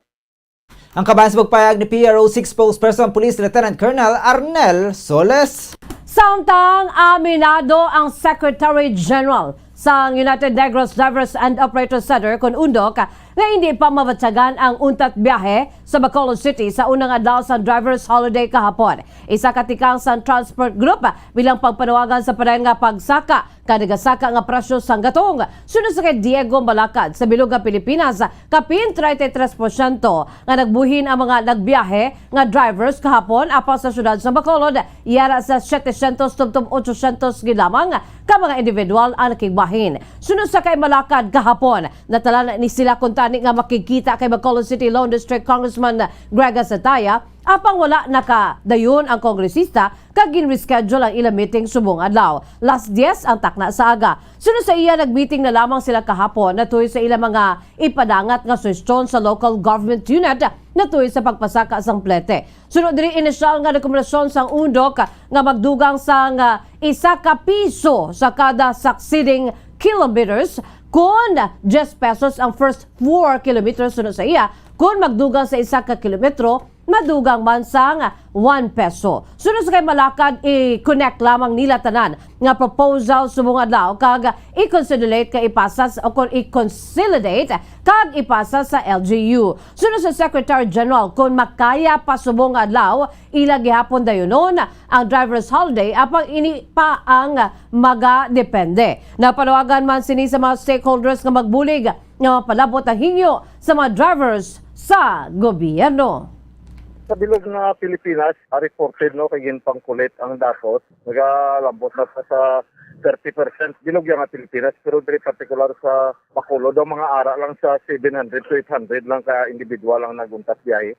Ang kabahin sa pagpahayag ni P R O six spokesperson Police Lieutenant Colonel Arnel Soles. Samtang aminado ang Secretary General sang United Negros Drivers and Operators Center, kon UNDOC, nga hindi pa mabatyagan ang untat biyahe sa Bacolod City sa unang adlaw sang Drivers Holiday kahapon. Isa ka tikang sang Transport Group bilang pagpanawagan sa padayon nga pagsaka kag nagasaka nga presyo sang gatong. Suno sa kay Diego Malacad, sa bilog nga Pilipinas, kapin treinta y tres porsyento nga nagbuhin ang mga nagbiyahe nga drivers kahapon apan sa siyudad sa Bacolod, yara sa setecientos tubtob ochocientos gid lamang ka mga individual ang nakigbahin. Suno sa kay Malacad kahapon, natalan ni sila kuntani nga makigkita kay Bacolod City Lone District Congressman Greg Gatzatea, apang wala nakadayon ang kongresista kag gin-reschedule ang ila meeting subong adlaw. Las dies ang takna sa aga. Suno sa iya, nag-meeting na lamang sila kahapon natuy sa ila mga ipadangat nga suhestyon sa local government unit natuy sa pagpasaka sang plete. Suno diri, inisyal nga rekomendasyon sang UNDOC nga magdugang sang, ah, isa ka piso sa kada succeeding kilometers, kun diyes pesos ang first four kilometers suno sa iya, kun magdugang sa isa ka kilometro, madugang man sang one peso. Suno sa kay Malacad, i-connect lamang nila tanan nga proposal subong adlaw kag i-consolidate kag ipasa sa, o kon i-consolidate kag ipasa sa L G U. Suno sa Secretary General, kon makaya pa subong adlaw, ila gihapon dayunon ang driver's holiday, apang ini pa ang magadepende. Napanawagan man sini sa mga stakeholders nga magbulig nga mapalabot ang hingyo sa mga drivers sa gobyerno. Sa bilog nga Pilipinas, ah, reported, no, kay ginpangkulit ang datos. Nagalabot na pa sa thirty percent. Bilog yang nga Pilipinas, pero diri partikular sa Bacolod, ang mga ara lang sa seven hundred to eight hundred lang ka individual ang naguntat biyahe.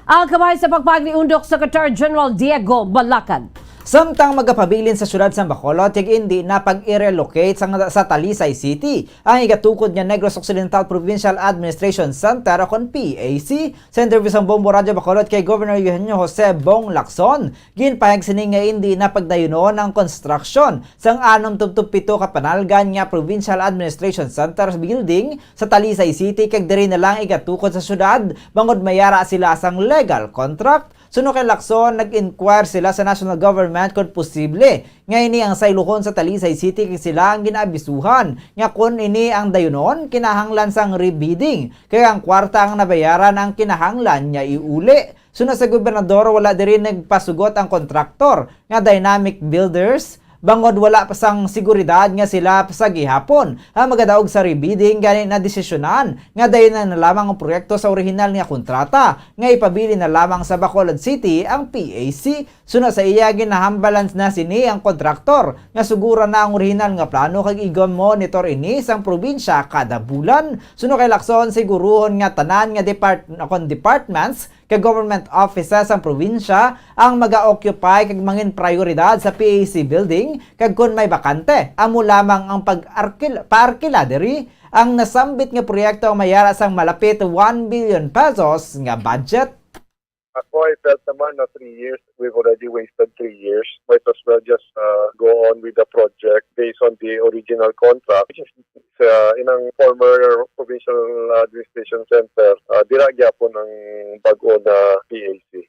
Ang kabahin sa pagpahayag ni UNDOC Secretary General Diego Malacad. Samtang magapabilin sa siyudad sang Bacolod kag indi na pag-i-relocate sa, sa Talisay City ang igatukod nga Negros Occidental Provincial Administration Center, o kon P A C, sa interview sang Bombo Radyo Bacolod kay Governor Eugenio Jose Bong Lacson, ginpahayag sini nga indi na pagdayunon ang construction sang anom tubtob pito ka panalgan nga Provincial Administration Center Building sa Talisay City kag diri na lang igatukod sa siyudad bangod mayara sila sang legal contract. Suno kay Lacson, nag-inquire sila sa national government kon posible nga ini ang saylohon sa Talisay City kag sila ang ginaabisuhan nga kon ini ang dayunon, kinahanglan sang rebidding kay ang kwarta ang nabayaran ang kinahanglan nga iuli. Suno sa gobernador, wala diri nagpasugot ang kontraktor nga Dynamic Builders bangod wala pa sang seguridad nga sila sa gihapon ang magadaog sa rebidding, gani nadesisyonan nga dayon na lamang ang proyekto sa orihinal nga kontrata nga ipabilin na lamang sa Bacolod City ang P A C. Suno sa iya, ginahambalan na sini ang kontraktor nga suguran na ang orihinal nga plano kag igamonitor ini sang probinsya kada bulan. Suno kay Lacson, siguruhon nga tanan nga depart-, kon departments kag government offices sang probinsya ang maga-occupy kag mangin prioridad sa P A C building, kag kon may bakante, amo lamang ang pag-arkil-, paarkila diri. Ang nasambit nga proyekto ang mayara sang malapit one billion pesos nga budget. Ako, I felt naman na three years, we've already wasted three years. Might as well just, uh, go on with the project based on the original contract, which is, uh, in ang former provincial administration center, uh, dira gyapon ang bag-o na P A C.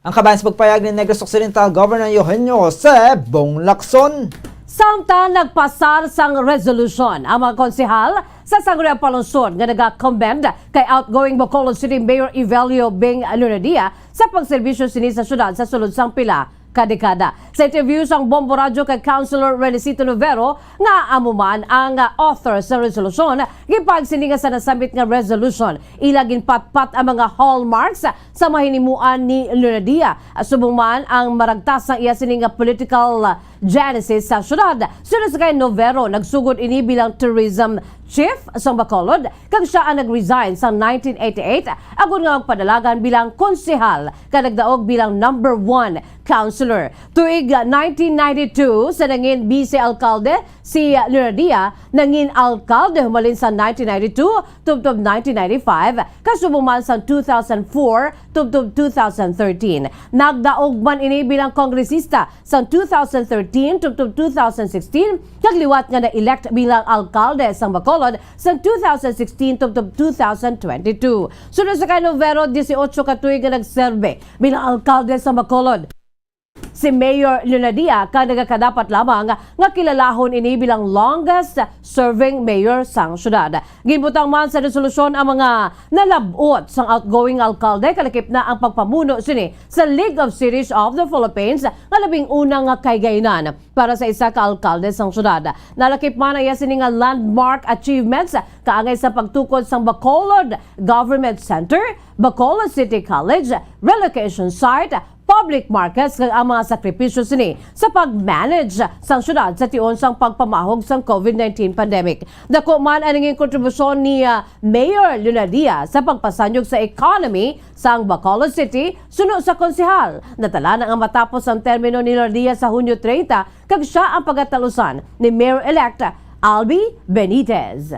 Ang kabahin sa pagpayag ni Negros Occidental Governor Eugenio Jose Bong Lacson. Samtang nagpasar sang resolusyon ang mga konsehal sa Sangguniang Panlungsod nga naga-commend kay outgoing Bacolod City Mayor Evelio Bing Lunadia sa pagserbisyo sini sa syudad sa sulod sang pila ka dekada. Sa interview sang Bombo Radyo kay Councilor Relicito Novero, nga amo man ang, ah, author sa resolusyon, gipahayag sini nga sa nasambit nga resolution, ila ginpatpat ang mga hallmarks sa mahimuan ni Lunadia, subong man ang maragtas sang iya sini nga political, ah, genesis sa syudad. Suno sa kay Novero, nagsugod ini bilang tourism chief sang Bacolod, kag sia ang nag-resign sa nineteen eighty-eight, agod nga magpadalagan bilang konsehal, kag nagdaog bilang number one councilor. Tuig nineteen ninety-two, sa nangin vice alkalde si Leonadia, nangin alkalde humalin sa nineteen ninety-two tubtob nineteen ninety-five, kag subong man sa two thousand four tubtob two thousand thirteen. Nagdaog man ini bilang kongresista sa two thousand thirteen tubtob two thousand sixteen, kag liwat nga na-elect bilang alkalde sang Bacolod sa two thousand sixteen tubtob two thousand twenty-two. Sunod sa kay Novero, dieciocho ka tuig nga nagserbe bilang alkalde sa Bacolod si Mayor Leonadia, kag nagakadapat lamang nga kilalahon ini bilang longest serving mayor sang syudad. Ginbutang man sa resolusyon ang mga nalab-ot sang outgoing alkalde, kalakip na ang pagpamuno sini sa League of Cities of the Philippines nga labing una nga kahigayunan para sa isa ka alkalde sang syudad. Nalakip man ang iya sini nga landmark achievements kaangay sa pagtukod sang Bacolod Government Center, Bacolod City College, relocation site, public markets, kag ang mga sakripisyo sini sa pag-manage sang syudad sa tion sang pagpamahog sang COVID nineteen pandemic. Dako man ang nangin kontribusyon ni, ah, Mayor Leonadia sa pagpasanyog sa economy sang Bacolod City, suno sa konsehal. Natala na nga matapos ang termino ni Leonadia sa Hunyo treinta, kag sia ang pagatalusan ni Mayor-elect Albi Benitez.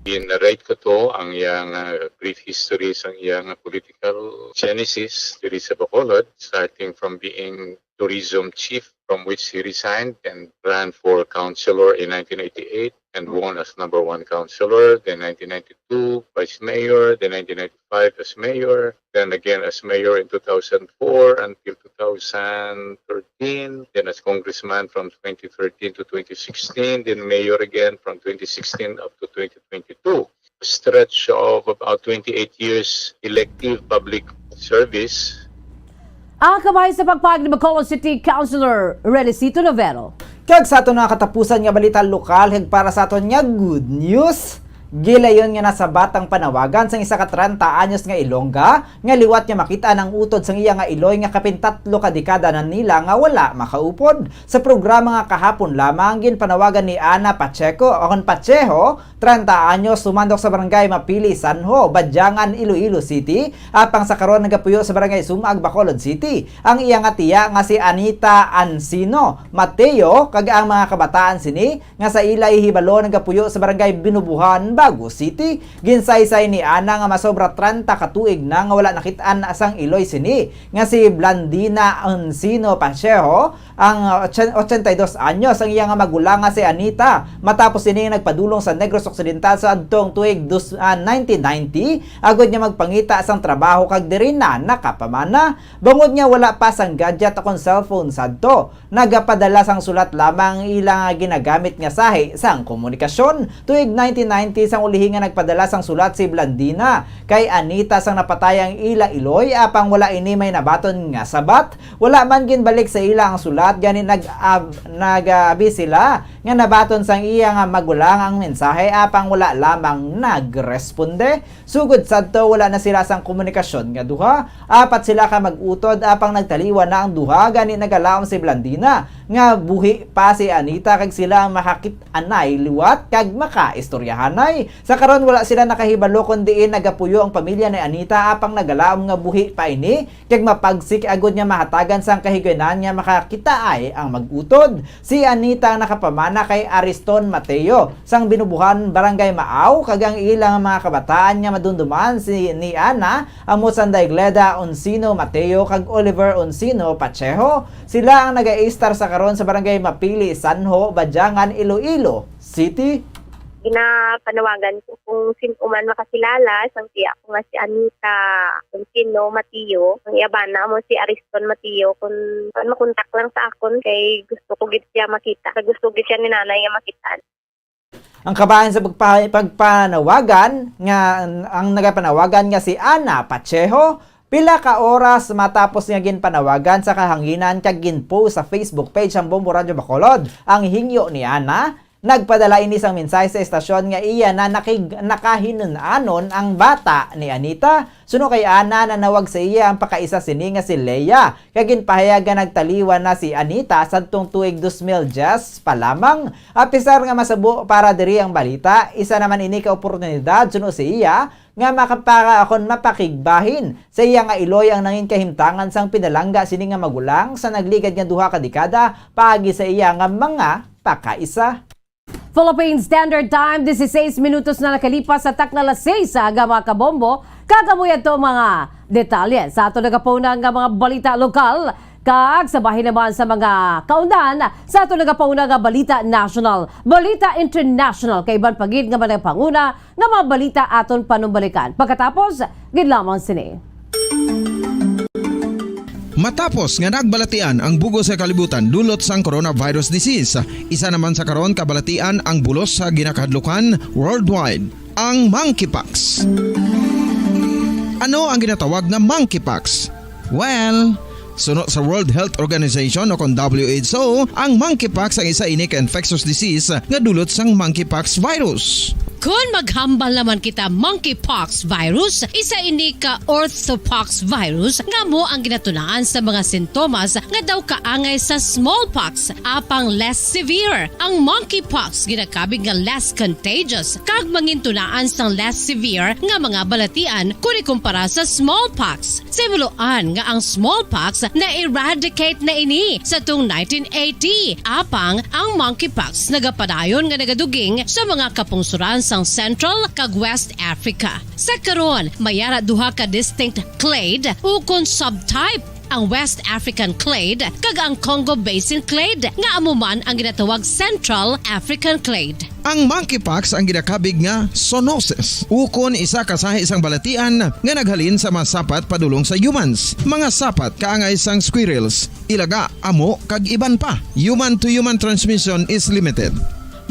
Gin-narrate ko to ang iyang, ah, brief history sang iyang, ah, political genesis diri sa Bacolod, starting from being tourism chief, from which he resigned and ran for councilor in nineteen eighty-eight and won as number one councilor, then nineteen ninety-two vice mayor, then nineteen ninety-five as mayor, then again as mayor in two thousand four until two thousand thirteen, then as congressman from twenty thirteen to twenty sixteen, then mayor again from twenty sixteen up to twenty twenty-two. Stretch of about twenty-eight years elective public service. Ang kabahin sa pagpahayag ni Bacolod City Councilor Relicito Novero. Kag sa aton nga katapusan nga balita lokal, kag para sa aton nga good news, gilayon nga nasabat ang panawagan sang isa ka treinta anyos nga Ilongga nga liwat nga makit-an ang utod sang iya nga iloy nga kapin tatlo ka dekada na nila nga wala makaupod. Sa programa nga kahapon lamang, ginpanawagan ni Ana Pacheco, o kon Pacheho, treinta anyos, sumandok sa Barangay Mapili, Sanho, Badiangan, Iloilo City, apang sa karon nagapuyo sa Barangay Sumag, Bacolod City, ang iya nga tiya nga si Anita Ansino Mateo, kag ang mga kabataan sini nga sa ila ihibalo nagapuyo sa Barangay Binubuhan, Taguig City. Ginsaysay ni Ana nga masobra trenta ka tuig na nga wala nakit-an sang iloy sini, nga si Blandina Oncino Pacheco, ang ochen-, ochenta y dos anyos, ang iya nga magulang nga si Anita, matapos sini nagpadulong sa Negros Occidental sa adtong tuig dus-, ah, nineteen ninety, agod nga magpangita sang trabaho kag diri na nakapamana. Bangod nga wala pa sang gadget akon cellphone sadto, nagapadala sang sulat lamang ang ila nga ginagamit nga sahi sang komunikasyon. Tuig nineteen ninety, sang ulihi nga nagpadala sang sulat si Blandina kay Anita sang napatay ang ila iloy, apang wala ini may nabaton nga sabat. Wala man ginbalik sa ila ang sulat, gani nag-, ab-, nag-abi sila nga nabaton sang iya nga magulang ang mensahe, apang wala lamang nagresponde. Sugod sadto, wala na sila sang komunikasyon nga duha. Apat sila ka mag-utod, apang nagtaliwan na ang duha, gani nagalaom si Blandina nga buhi pa si Anita kag sila ang makakit-anay liwat kag makaistoryahanay. Sa karon, wala sila nakahibalo kon diin nagapuyo ang pamilya ni Anita, apang nagalaom nga buhi pa ini kag mapagsik agod nga mahatagan sang kahigayunan nga makakitaay ang mag-utod. Si Anita ang nakapamana kay Ariston Mateo sang Binubuhan, Barangay Maaw, kag ang ilang mga kabataan nga madumduman si, ni Ana, amo sang Daigleda Oncino Mateo kag Oliver Oncino Pacheco. Sila ang nagaistar sa karon sa Barangay Mapili, Sanho, Badiangan, Iloilo City. Ginapanawagan ko kung sino man makakilala sang tiya ko nga si Anita, kung sino, Mateo. Ang iya bana mo si Ariston Mateo, kung, kung makontak lang sa akon, kay gusto ko gid siya makita. Kay gusto gid siya ni nanay nga makita. Ang kabahin sa pagpa-, pagpanawagan nga, ang nagapanawagan nga si Ana Pacheco, pila ka oras matapos nga ginpanawagan sa kahanginan kag ginpost sa Facebook page sang Bombo Radyo Bacolod ang hingyo ni Ana, nagpadala ini sang mensahe sa estasyon nga iya na nakig-, nakahinun-anon ang bata ni Anita. Suno kay Ana, nanawag sa iya ang pakaisa sini nga si Leia, kag ginpahayag nga nagtaliwan na si Anita sadtong tuig dos mil diyes pa lamang. Apisar nga masabo para diri ang balita, isa naman ini ka oportunidad suno sa iya nga makapara kon mapakigbahin sa iya nga iloy ang nangin kahimtangan sang pinalangga sini nga magulang sa nagligad nga duha ka dekada paagi sa iya nga mga pakaisa. Philippine Standard Time, dieciséis minutos na nakalipas sa takna alas seis sa aga, mga kabombo. Kag amo yadto mga detalye sa ato nagapuna nga mga balita lokal. Kag sa bahin naman sa mga kaundan sa ato nagapuna nga balita national, balita international, kay iban pa gid nga mga panguna nga mga balita aton panumbalikan. Pagkatapos gid lamang sini. Matapos nga nagbalatian ang bug-os nga kalibutan dulot sang coronavirus disease, isa naman sa karon kabalatian ang bulos sa ginakahadlukan worldwide, ang monkeypox. Ano ang ginatawag nga monkeypox? Well, suno sa World Health Organization o kon W H O, ang monkeypox ang isa ini ka infectious disease nga dulot sang monkeypox virus. Kon maghambal naman kita monkeypox virus, isa ini ka orthopox virus nga amo ang ginatunaan sa mga sintomas nga daw kaangay sa smallpox, apang less severe. Ang monkeypox ginakabig nga less contagious kag mangintunaan sang less severe nga mga balatian kon ikumpara sa smallpox. Sa himuloan nga ang smallpox na-eradicate na ini sa tuong nineteen eighty, apang ang monkeypox nagapadayon nga nagaduging sa mga kapungsoran sang Central kag West Africa. Sa karon, may ara duha ka distinct clade ukon subtype, ang West African clade kag ang Congo Basin clade, nga amo man ang ginatawag Central African clade. Ang monkeypox ang ginakabig nga zoonosis, ukon isa ka sahi sang balatian nga naghalin sa mga sapat padulong sa humans, mga sapat kaangay sang squirrels, ilaga, amo, kag iban pa. Human-to-human transmission is limited.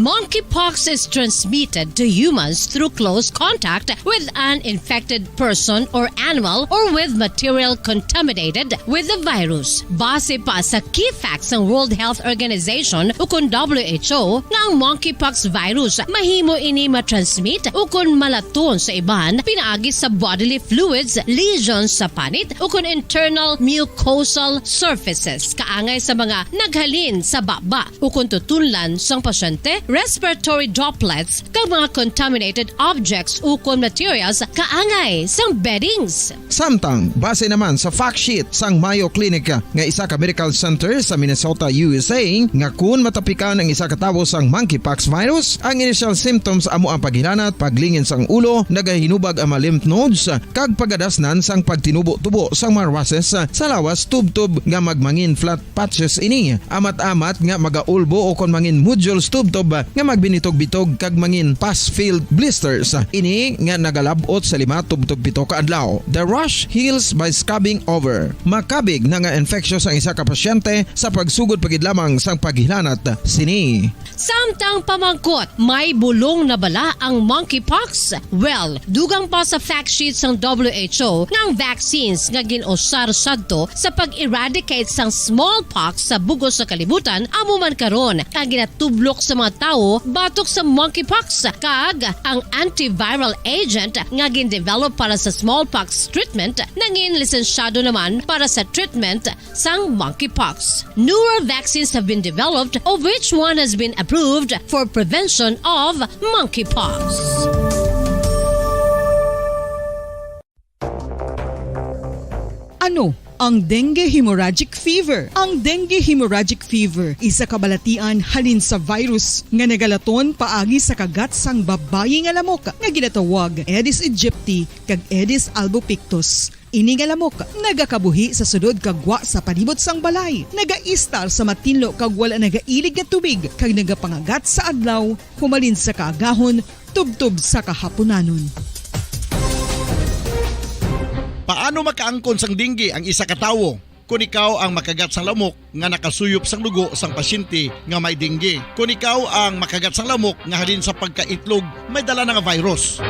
Monkeypox is transmitted to humans through close contact with an infected person or animal or with material contaminated with the virus. Base pa sa key facts sang World Health Organization ukon W H O nga ang monkeypox virus mahimo ini matransmit ukon malaton sa iban pinaagi sa bodily fluids, lesions sa panit ukon internal mucosal surfaces kaangay sa mga naghalin sa baba ukon tutunlan sang pasyente respiratory droplets, kag mga contaminated objects ukon materials kaangay sang beddings. Samtang, base naman sa fact sheet sang Mayo Clinic nga isa ka medical center sa Minnesota, U S A, nga kun matapikan ang isa ka tawo sang monkeypox virus, ang initial symptoms amo ang paghilanat, paglingin sang ulo, nagahinubag ang mga lymph nodes, kag pagadasnan sang pagtinubo-tubo sang mga rashes sa lawas tubtob nga magmangin flat patches ini. Amat-amat nga magaulbo o kon mangin nodules tubtob nga magbinitog-bitog kag mangin pus-filled blisters. Ini nga nagalab-ot sa lima tubtob pito ka adlaw. The rash heals by scabbing over. Makabig na nga infectious ang isa ka pasyente sa pagsugod pa gid lamang sang paghilanat sini. Samtang pamangkot, may bulong na bala ang monkeypox? Well, dugang pa sa fact sheet sang W H O nga ang vaccines nga gin-usar sadto sa pag-eradicate sang smallpox sa bug-os nga kalibutan amo man karon ang ginatublok sa mga tawo batok sa monkeypox, kag ang antiviral agent nga gin-develop para sa smallpox treatment nangin lisensyado naman para sa treatment sang monkeypox. Newer vaccines have been developed, of which one has been approved for prevention of monkeypox. Ano ang dengue hemorrhagic fever? Ang dengue hemorrhagic fever isa ka balatian halin sa virus nga nagalaton paagi sa kagat sang babayi nga lamok nga ginatawag Aedes aegypti kag Aedes albopictus. Ini nga lamok nagakabuhi sa sulod kag gwa sa palibot sang balay, nagaistar sa matinlo kag wala nagailig nga tubig, kag nagapangagat sa adlaw humalin sa kaagahon tubtob sa kahapunanon. Paano makaangkon sang dengue ang isa ka tawo? Kon ikaw ang makagat sang lamok nga nakasuyop sang dugo sang pasyente nga may dengue. Kon ikaw ang makagat sang lamok nga halin sa pagkaitlog may dala na nga virus.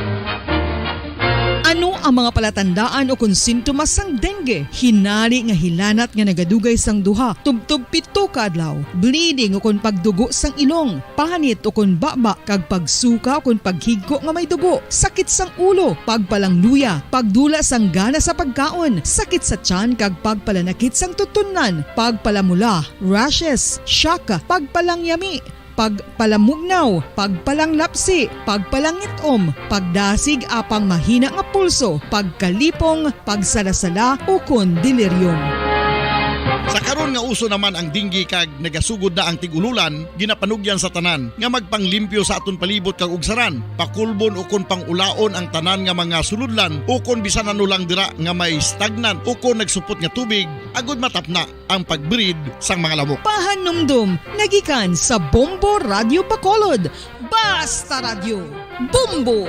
Ano ang mga palatandaan o kon sintomas sang dengue? Hinari nga hilanat nga nagadugay sang duha tubtob pito ka adlaw, bleeding o kon pagdugo sang ilong, panit o kon baba, kag pagsuka o kon paghigko nga may dugo, sakit sang ulo, pagpalangluya, pagdula sang gana sa pagkaon, sakit sa tiyan kag pagpalanakit sang tutunlan, pagpalamula, rashes, shock, pagpalangyami, pagpalamugnaw, pagpalanglapsi, pagpalangit-om, pagdasig apang mahina nga pulso, pagkalipong, pagsalasala, ukon delirium. Sa karon nga uso naman ang dengue kag nagasugod na ang tig-ululan, ginapanugyan sa tanan nga magpanglimpyo sa aton palibot kag ugsaran, pakulbon ukon pang-ulaon ang tanan nga mga sulodlan ukon bisan ano lang dira nga may stagnant ukon nagsupot nga tubig, agod matapna ang pag-breed sang mga lamok. Pahanumdom nga gikan sa Bombo Radio Bacolod. Basta Radyo, Bombo!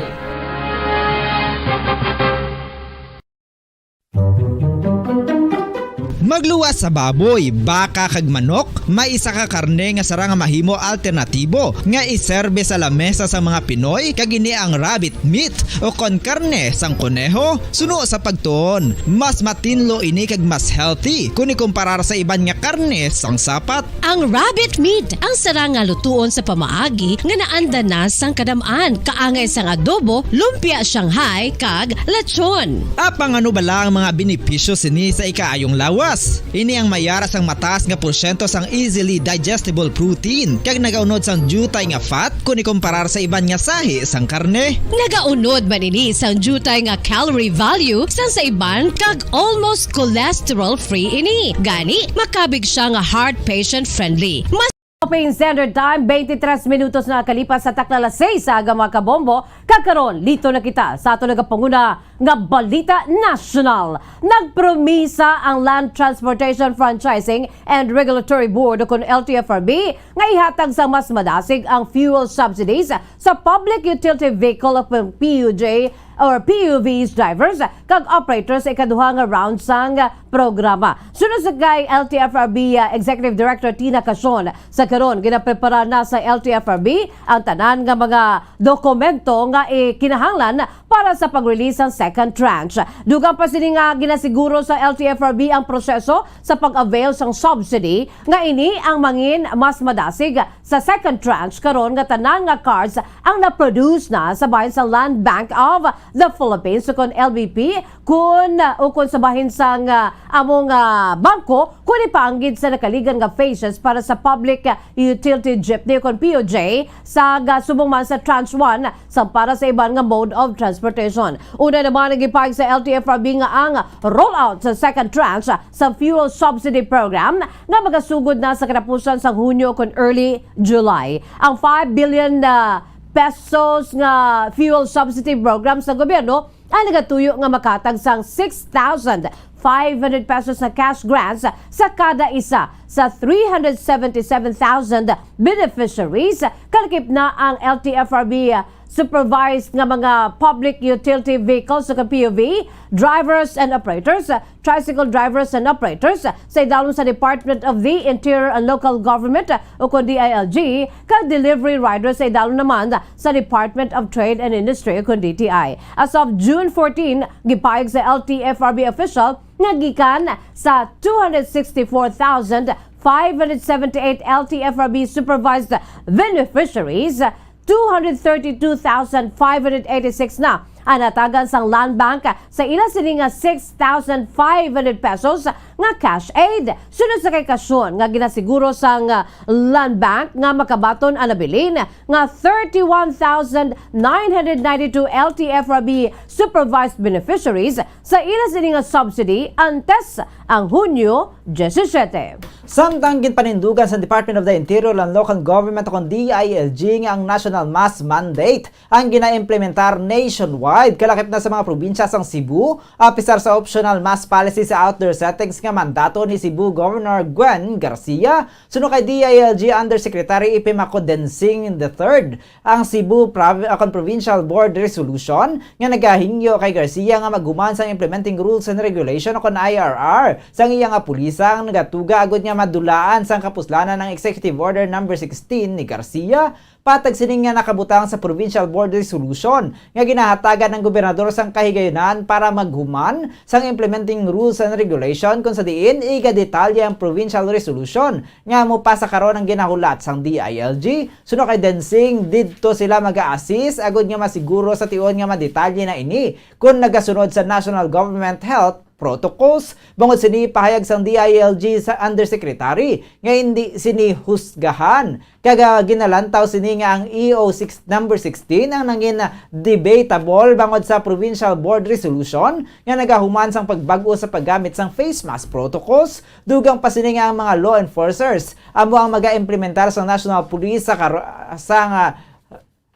Magluwas sa baboy, baka, kag manok, may isa ka karne nga sarang nga mahimo alternatibo nga iserbe sa lamesa sang mga Pinoy, kag ini ang rabbit meat o kon karne sang koneho. Suno sa pagtuon, mas matinlo ini kag mas healthy kon ikumparar sa iban nga karne sang sapat. Ang rabbit meat ang sarang nga lutuon sa pamaagi nga naanda na sang kadam-an, kaangay sang adobo, lumpia Shanghai, kag lechon. Apang ano bala ang mga benepisyo sini sa ikaayong lawas? Ini ang may ara sang mataas nga porsyento sang easily digestible protein, kag nagaunod sang diutay nga fat kon ikumparar sa iban nga sahi sang karne. Nagaunod man ini sang diutay nga calorie value sang sa iban, kag almost cholesterol-free ini. Gani, makabig sia nga heart patient-friendly. Mas Philippine Standard Time, twenty-three minutos na nakalipas sa takna alas seis sa aga, mga kabombo. Kag karon, listo na kita sa aton nagapanguna nga balita nasyonal. Nagpromisa ang Land Transportation Franchising and Regulatory Board, o kon L T F R B, nga ihatag sa mas madasig ang fuel subsidies sa public utility vehicle of P U J or P U Vs drivers kag operators sa ikaduha nga round sang programa. Suno sa kay L T F R B, ah, Executive Director Tina Casion, sa karon ginaprepara na sa L T F R B ang tanan nga mga dokumento nga, eh, kinahanglan para sa pag-release sang second tranche. Dugang pa sini nga ginasiguro sa L T F R B ang proseso sa pag-avail sang subsidy, nga ini ang mangin mas madasig sa second tranche karon nga tanan nga cards ang na-produce na sa bahin sa Land Bank of the Philippines, ukon L B P, kun, uh, ukon sa bahin sang, uh, among, uh, bangko, kun ipaanggid sa nakaligan nga phases para sa public, uh, utility jeepney, ukon P U J, sa ga-, subong man sa tranche one sa para sa iban nga mode of transportation. Una naman ang gipahayag sa L T F R B nga ang rollout sa second tranche sa fuel subsidy program nga magasugod na sa katapusan sang Hunyo kon early July. Ang five billion, ah, pesos nga fuel subsidy program sa gobyerno ang nagatuyo nga makatag sang six thousand five hundred pesos sa cash grants sa kada isa sa three hundred seventy-seven thousand beneficiaries. Kalakip na ang L T F R B supervised nga mga public utility vehicles o P U V drivers and operators, tricycle drivers and operators sa idalom sa Department of the Interior and Local Government o kon D I L G, kag delivery riders sa idalom naman sa Department of Trade and Industry o kon D T I. As of June fourteen, gipahayag sa L T F R B official nga gikan sa two hundred sixty-four thousand five hundred seventy-eight L T F R B supervised beneficiaries, two hundred thirty-two thousand five hundred eighty-six na ang natagan sang Land Bank sa ila sini nga six thousand five hundred pesos nga cash aid. Sunod sa kay kasyon nga ginasiguro sang Land Bank nga makabaton ang nabilin nga thirty-one thousand nine hundred ninety-two L T F R B supervised beneficiaries sa ila sini nga subsidy antes ang Hunyo disisiete. Samtang ginpanindugan sa Department of the Interior and Local Government o kon D I L G nga ang national mask mandate ang ginaimplementar nationwide, kalakip na sa mga probinsya sang Cebu, apisar sa optional mask policy sa outdoor settings nga mandato ni Cebu Governor Gwen Garcia, suno kay D I L G Undersecretary Ipimako Densing the third. Ang Cebu Prov-, uh, kon Provincial Board Resolution nga nagahingyo kay Garcia nga maghuman sang Implementing Rules and Regulation o kon I R R sang iya nga pulisa ang nagatuga agud nga madulaan sang kapuslanan ang Executive Order Number sixteen ni Garcia. Patag sini nga nakabutang sa Provincial Board Resolution nga ginahatagan ang gobernador sang kahigayunan para maghuman sang Implementing Rules and Regulation, kon sa diin igadetalye ang Provincial Resolution nga mopasa karon ang ginahulat sang D I L G. Suno kay Densing, didto sila maga-assist agud nga masiguro sa tion nga madetalye na ini kon nagasunod sa national government health protocols. Bangod sini, pahayag sang D I L G sa undersecretary nga indi sini husgahan, kag, ah, ginalantaw sini nga ang E O six, number sixteen ang nangin, ah, debatable bangod sa provincial board resolution nga nagahuman sang pagbag-o sa paggamit sang face mask protocols. Dugang pa sini nga ang mga law enforcers amo ang magaimplementar sang National Police sa kar-, sang, ah,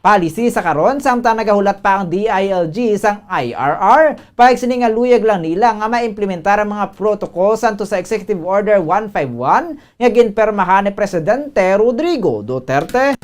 policy sa karon, samtang nagahulat pa ang D I L G sang I R R. Pahayag sini nga luyag lang nila nga maimplementar ang mga protocol santo sa Executive Order one five one nga ginpirmahan ni Presidente Rodrigo Duterte.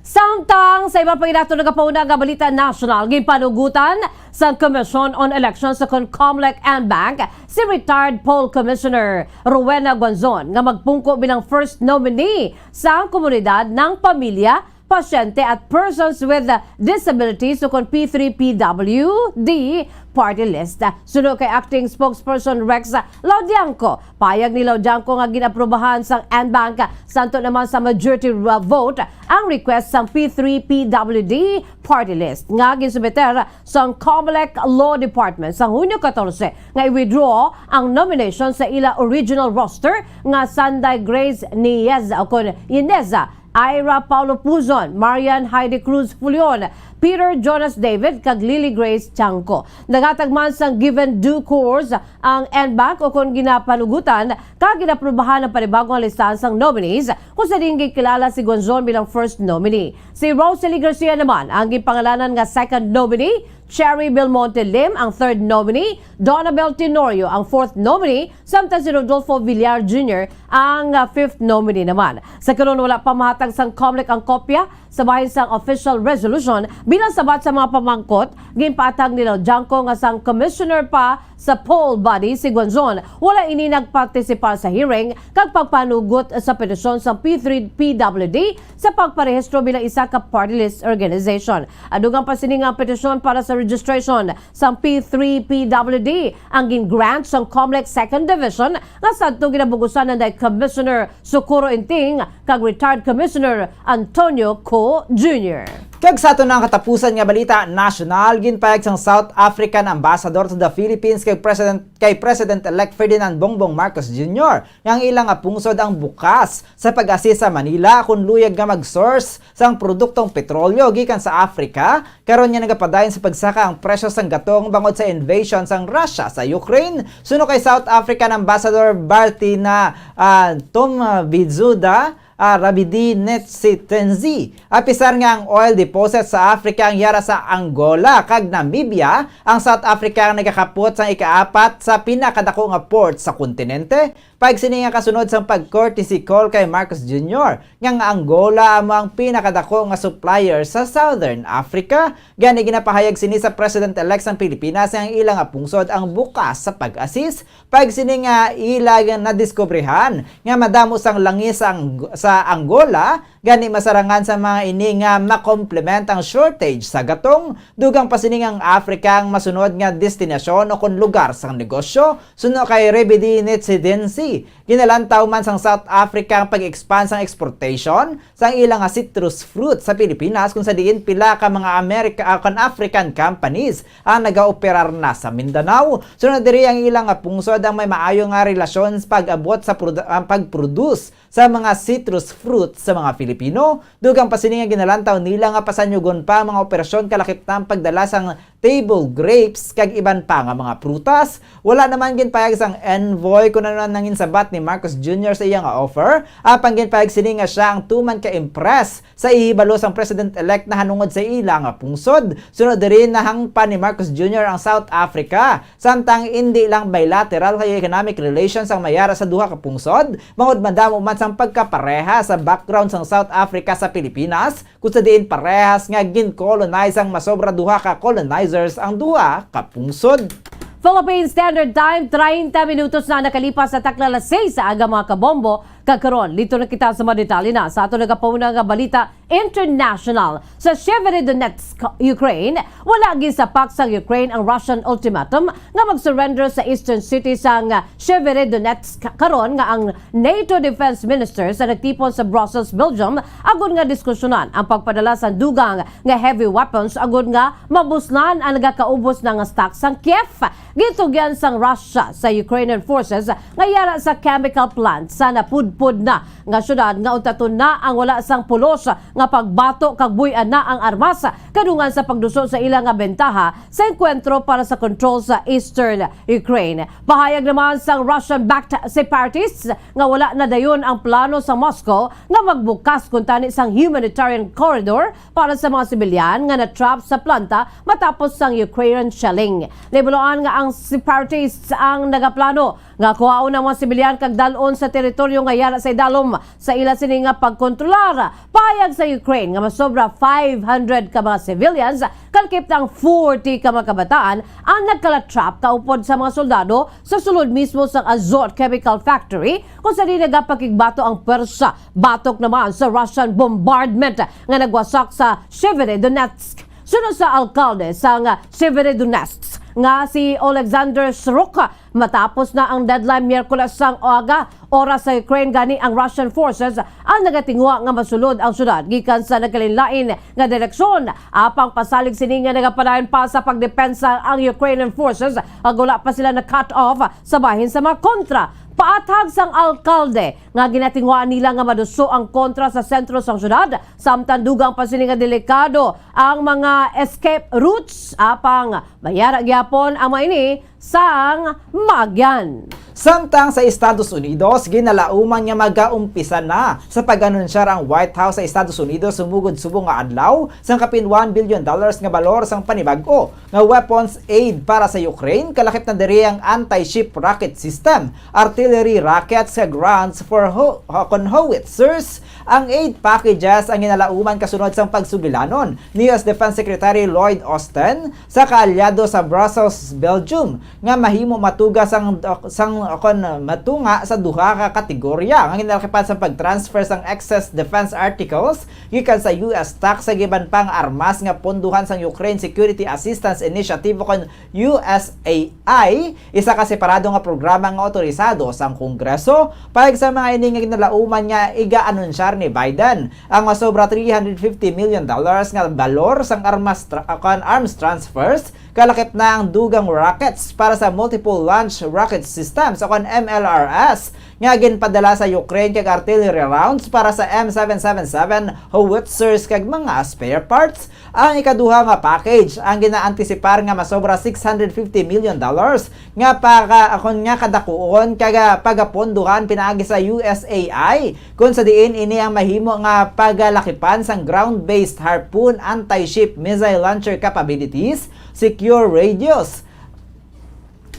Samtang sa iba pa ginato nagapauna nga balita nasyonal, ginpanugutan sa Commission on Elections o kon COMELEC and Bank si retired poll commissioner Rowena Guanzon nga magpungko bilang first nominee sa komunidad ng pamilya, pasyente at persons with disabilities o kon P three P W D party list. Suno kay Acting Spokesperson Rex Laudianco, payag ni Laudianco nga ginaprobahan sang N-Bank santo naman sa majority ra-, vote ang request sang P three P W D party list nga ginsubmiter sang COMELEC Law Department sa Hunyo katorse nga i-withdraw ang nomination sa ila original roster nga Sanday Grace Nieza o kon Ineza, Ira Paulo Puzon, Marian Heidi Cruz Fulion, Peter Jonas David, kag Lily Grace Tiangco. Naghatag man sang given due course ang N-Bank o kon ginapanugutan kag ginaprobahan ang panibagong listahan sang nominees kung sa diin ginkilala si Guanzon bilang first nominee. Si Rosalie Garcia naman ang ginpangalanan nga second nominee, Cherry Belmonte Lim ang third nominee, Donabel Tenorio ang fourth nominee, samtang si Rodolfo Villar Junior ang, ah, fifth nominee naman. Sa karon, wala pa mahatag sang COMELEC ang kopya sa bahin sang official resolution bilang sabat sa mga pamangkot. Ginpaathag ni Laudianco nga sang commissioner pa sa poll body si Guanzon, wala ini nagpartisipar sa hearing kag pagpanugot sa petisyon sa P three P W D sa pagparehistro bilang isa ka party list organization. Adugang pa sini nga ang petisyon para sa registration sang P three P W D ang gin-grant sang Comelec Second Division nga sadto ginabugusan na ni Commissioner Socorro Inting kag retired Commissioner Antonio Co Junior. Kag sa aton nga katapusan nga balita nasyonal, ginpahayag sang South African Ambassador to the Philippines kay President, kay President-elect Ferdinand Bongbong Marcos Junior nga ang ilang nga pungsod ang bukas sa pag-assist sa Manila kon luyag nga mag-source sang produktong petrolyo gikan sa Africa, karon nga nagapadayon sa pagsaka ang presyo sang gatong bangod sa invasion sang Russia sa Ukraine. Suno kay South African Ambassador Bartina, ah, Tom, ah, Bizuda, ah, Rabidi Netsitenzi. Apisar nga ang oil deposit sa Africa ang yara sa Angola kag Namibia, ang South Africa ang nagakapot sang ikaapat sa pinakadako nga port sa kontinente. Pag sini nga kasunod sang pag-courtesy call kay Marcos Junior, nga ang Angola amo ang pinakadako nga supplier sa Southern Africa. Gani ginapahayag sini sa President-elect sang Pilipinas nga ang ila nga pungsod ang bukas sa pag-assist. Pag sini nga ila nga nadiskubrihan nga madamo sang langis sa Ang-, sa Angola, gani masarangan sa mga ini nga makomplement ang shortage sa gatong. Dugang pa sini nga ang Africa ang masunod nga destinasyon o kon lugar sang negosyo. Suno kay Rebidi Nitsidinsi, ginalantaw man sang South Africa ang pag-expand sang exportation sang ila nga citrus fruit sa Pilipinas, kung sa diin pila ka mga America, ah, kan African companies ang nagaoperar na sa Mindanao. Sunod diri, ang ila nga pungsod ang may maayo nga relasyon sa pag-abot sa produ-, ang pag-produce sa mga citrus fruit sa mga Filipino. Dugang pa sini nga ginalantaw nila nga pasanyugon pa ang mga operasyon kalakip na ang pagdala sang table grapes kag iban pa nga mga prutas. Wala naman ginpayag sang envoy kung ano ang nanginsabat ni Marcos Junior sa iya nga offer. Apang ginpayag sini nga sia ang tuman ka-impress sa ihibalo sang President-elect nahanungod sa ila nga pungsod. Sunod diri, nahangpan ni Marcos Junior ang South Africa, samtang indi lang bilateral kay economic relations ang mayara sa duha ka pungsod, bangod madamo man sang pagkapareha sa background sang South Africa sa Pilipinas, kung sa diin parehas nga gin-colonize sang masobra duha ka colonizers ang duha ka pungsod. Philippine Standard Time, treinta minutos na nakalipas sa takna alas seis sa aga, mga kabombo. Kag karon, listo na kita sa mga detalye na sa aton nagapauna nga balita international. Sa Severodonetsk, Ukraine, wala ginsapak sang Ukraine ang Russian ultimatum nga mag-surrender sa eastern city sang Severodonetsk, karon nga ang NATO defense ministers ang nagtipon sa Brussels, Belgium, agud nga diskusyonan ang pagpadala sang dugang nga heavy weapons agud nga mabuslan ang nagakaubos na nga stock sang Kiev. Gintugyan sang Russia sa Ukrainian forces nga yara sa chemical plant sa napudpod na nga syudad nga untaton na ang wala sang pulos nga pagbato kag buy-an na ang armas kadungan sa pagduso sa ila nga bentaha sa engkwentro para sa kontrol sa eastern Ukraine. Pahayag naman sang Russian-backed separatists nga wala na dayon ang plano sa Moscow nga magbukas kuntani sang humanitarian corridor para sa mga sibilyan nga na-trap sa planta matapos sang Ukrainian shelling. Nahibaluan nga ang separatists ang nagaplano nga kuhaon ang mga sibilyan kag dal-on sa teritoryo nga yara sa idalom sa ila sini nga pagkontrolar. Pahayag sa Ukraine nga masobra five hundred ka mga civilians, kalakip na ang forty ka mga kabataan, ang nagkalatrap kaupod sa mga soldado sa sulod mismo sang Azot Chemical Factory, kung sa diin nagapakigbato ang pwersa batok naman sa Russian bombardment nga nagwasak sa Severodonetsk. Suno sa alkalde sang Severodonetsk nga si Oleksandr Sroka, matapos na ang deadline Miyerkules sang aga, oras sa Ukraine, gani ang Russian forces ang nagatinguha nga masulod ang syudad gikan sa nagkalainlain nga direksyon. Apang pasalig sini nga nagapadayon pa sa pagdepensa ang Ukrainian forces, ag wala pa sila na-cut off sa bahin sa mga kontra. Paathag sang alkalde nga ginatinguhaan nila nga maduso ang kontra sa sentro sang syudad, samtang dugang pa sini nga delikado ang mga escape routes, apang mayara gyapon ang mga ini sang maagyan. Samtang sa Estados Unidos, ginalauman nga magaumpisa na sa pag-anunsyar ang White House sa Estados Unidos sumugod subong nga adlaw sang kapin one billion dollars nga balor sang panibag-o nga weapons aid para sa Ukraine, kalakip na diri ang anti-ship rocket system, artillery rockets, kag grants for ho-, ho-, kon howitzers. Ang aid packages ang ginalauman kasunod sang pagsugilanon ni U S Defense Secretary Lloyd Austin sa kaalyado sa Brussels, Belgium, nga mahimo matuga sang, sang, kon matunga sa duha ka kategorya nga ginalakipan sa pag-transfer sang excess defense articles gikan sa U S tax sa giban pang armas nga pondohan sang Ukraine Security Assistance Initiative o kon U S A I, isa ka separado nga programa nga autorisado sang Kongreso. Pahayag sa mga ini nga ginalauman nga iga-anunsyar ni Biden ang masobra three hundred fifty million dollars nga balor sang armas tra-, kan arms transfers, kalakip na ang dugang rockets para sa multiple launch rocket systems o kan M L R S nga ginpadala sa Ukraine kag artillery rounds para sa M seven seven seven howitzers kag mga spare parts. Ang ikaduha nga package ang ginaantisipar nga masobra six hundred fifty million dollars nga paka-, akon nga kadakuon kag, ah, pagapondohan pinaagi sa U S A I, kung sa diin ini ang mahimo nga pagalakipan sang ground-based Harpoon anti-ship missile launcher capabilities, secure radios,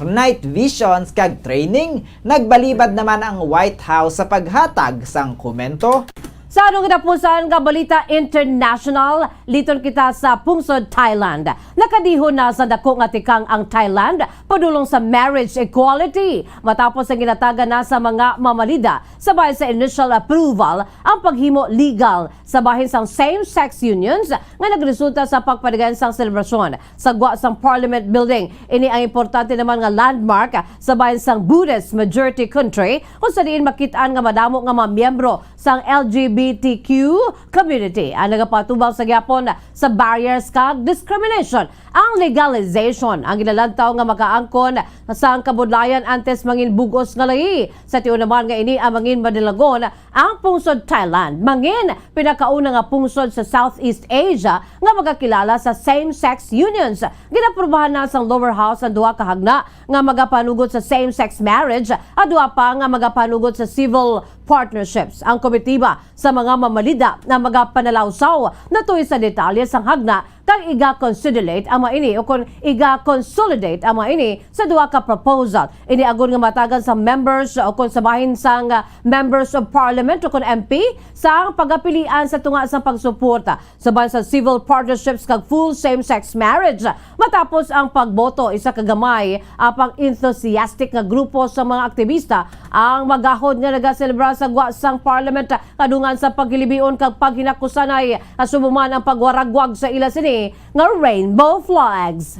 night visions, kag training. Nagbalibad naman ang White House sa paghatag sang komento. Sa anong katapusan nga balita international, liton kita sa pungsod Thailand. Nakadihon na sa dako nga tikang ang Thailand padulong sa marriage equality matapos ang ginatagan na sa mga mamalida sa bahin sa initial approval ang paghimo legal sa bahin sang same-sex unions nga nagresulta sa pagpadagan sang selebrasyon sa gwa sang Parliament Building. Ini ang importante naman nga landmark sa bahin sang Buddhist majority country, kung sa diin makit-an nga madamo nga mga miyembro sang L G B T Q community ang nagapatubang sa gihapon sa barriers kag discrimination. Ang legalization ang ginalantaw nga makaangkon sang kabudlayan antes mangin bug-os nga layi. Sa tion naman nga ini ang mangin madalagon, ang pungsod Thailand mangin pinakauna nga pungsod sa Southeast Asia nga magakilala sa same-sex unions. Ginaprubahan na sang lower house ang duha ka hagna nga magapanugot sa same-sex marriage, at duha pa nga magapanugot sa civil partnerships. Ang komitiba sa mga mamalida nga magapanalawsaw natuy sa detalye sang hagna kag iga-consolidate ang mga ini o kon iga-consolidate ang mga ini sa duha ka proposal. Ini agod nga matagan sa members o kon sa bahin sang, ah, members of parliament o kon M P sang pagapilian sa tunga sang pagsuporta sa bahin sa civil partnerships kag full same-sex marriage. Matapos ang pagboto, isa ka gamay apang enthusiastic nga grupo sa mga aktibista ang magahod nga nagaselebra sa gwa sang parliament kadungan sa paghilibion kag paghinakusanay, subong man ang pagwaragwag sa ila sini nga rainbow flags.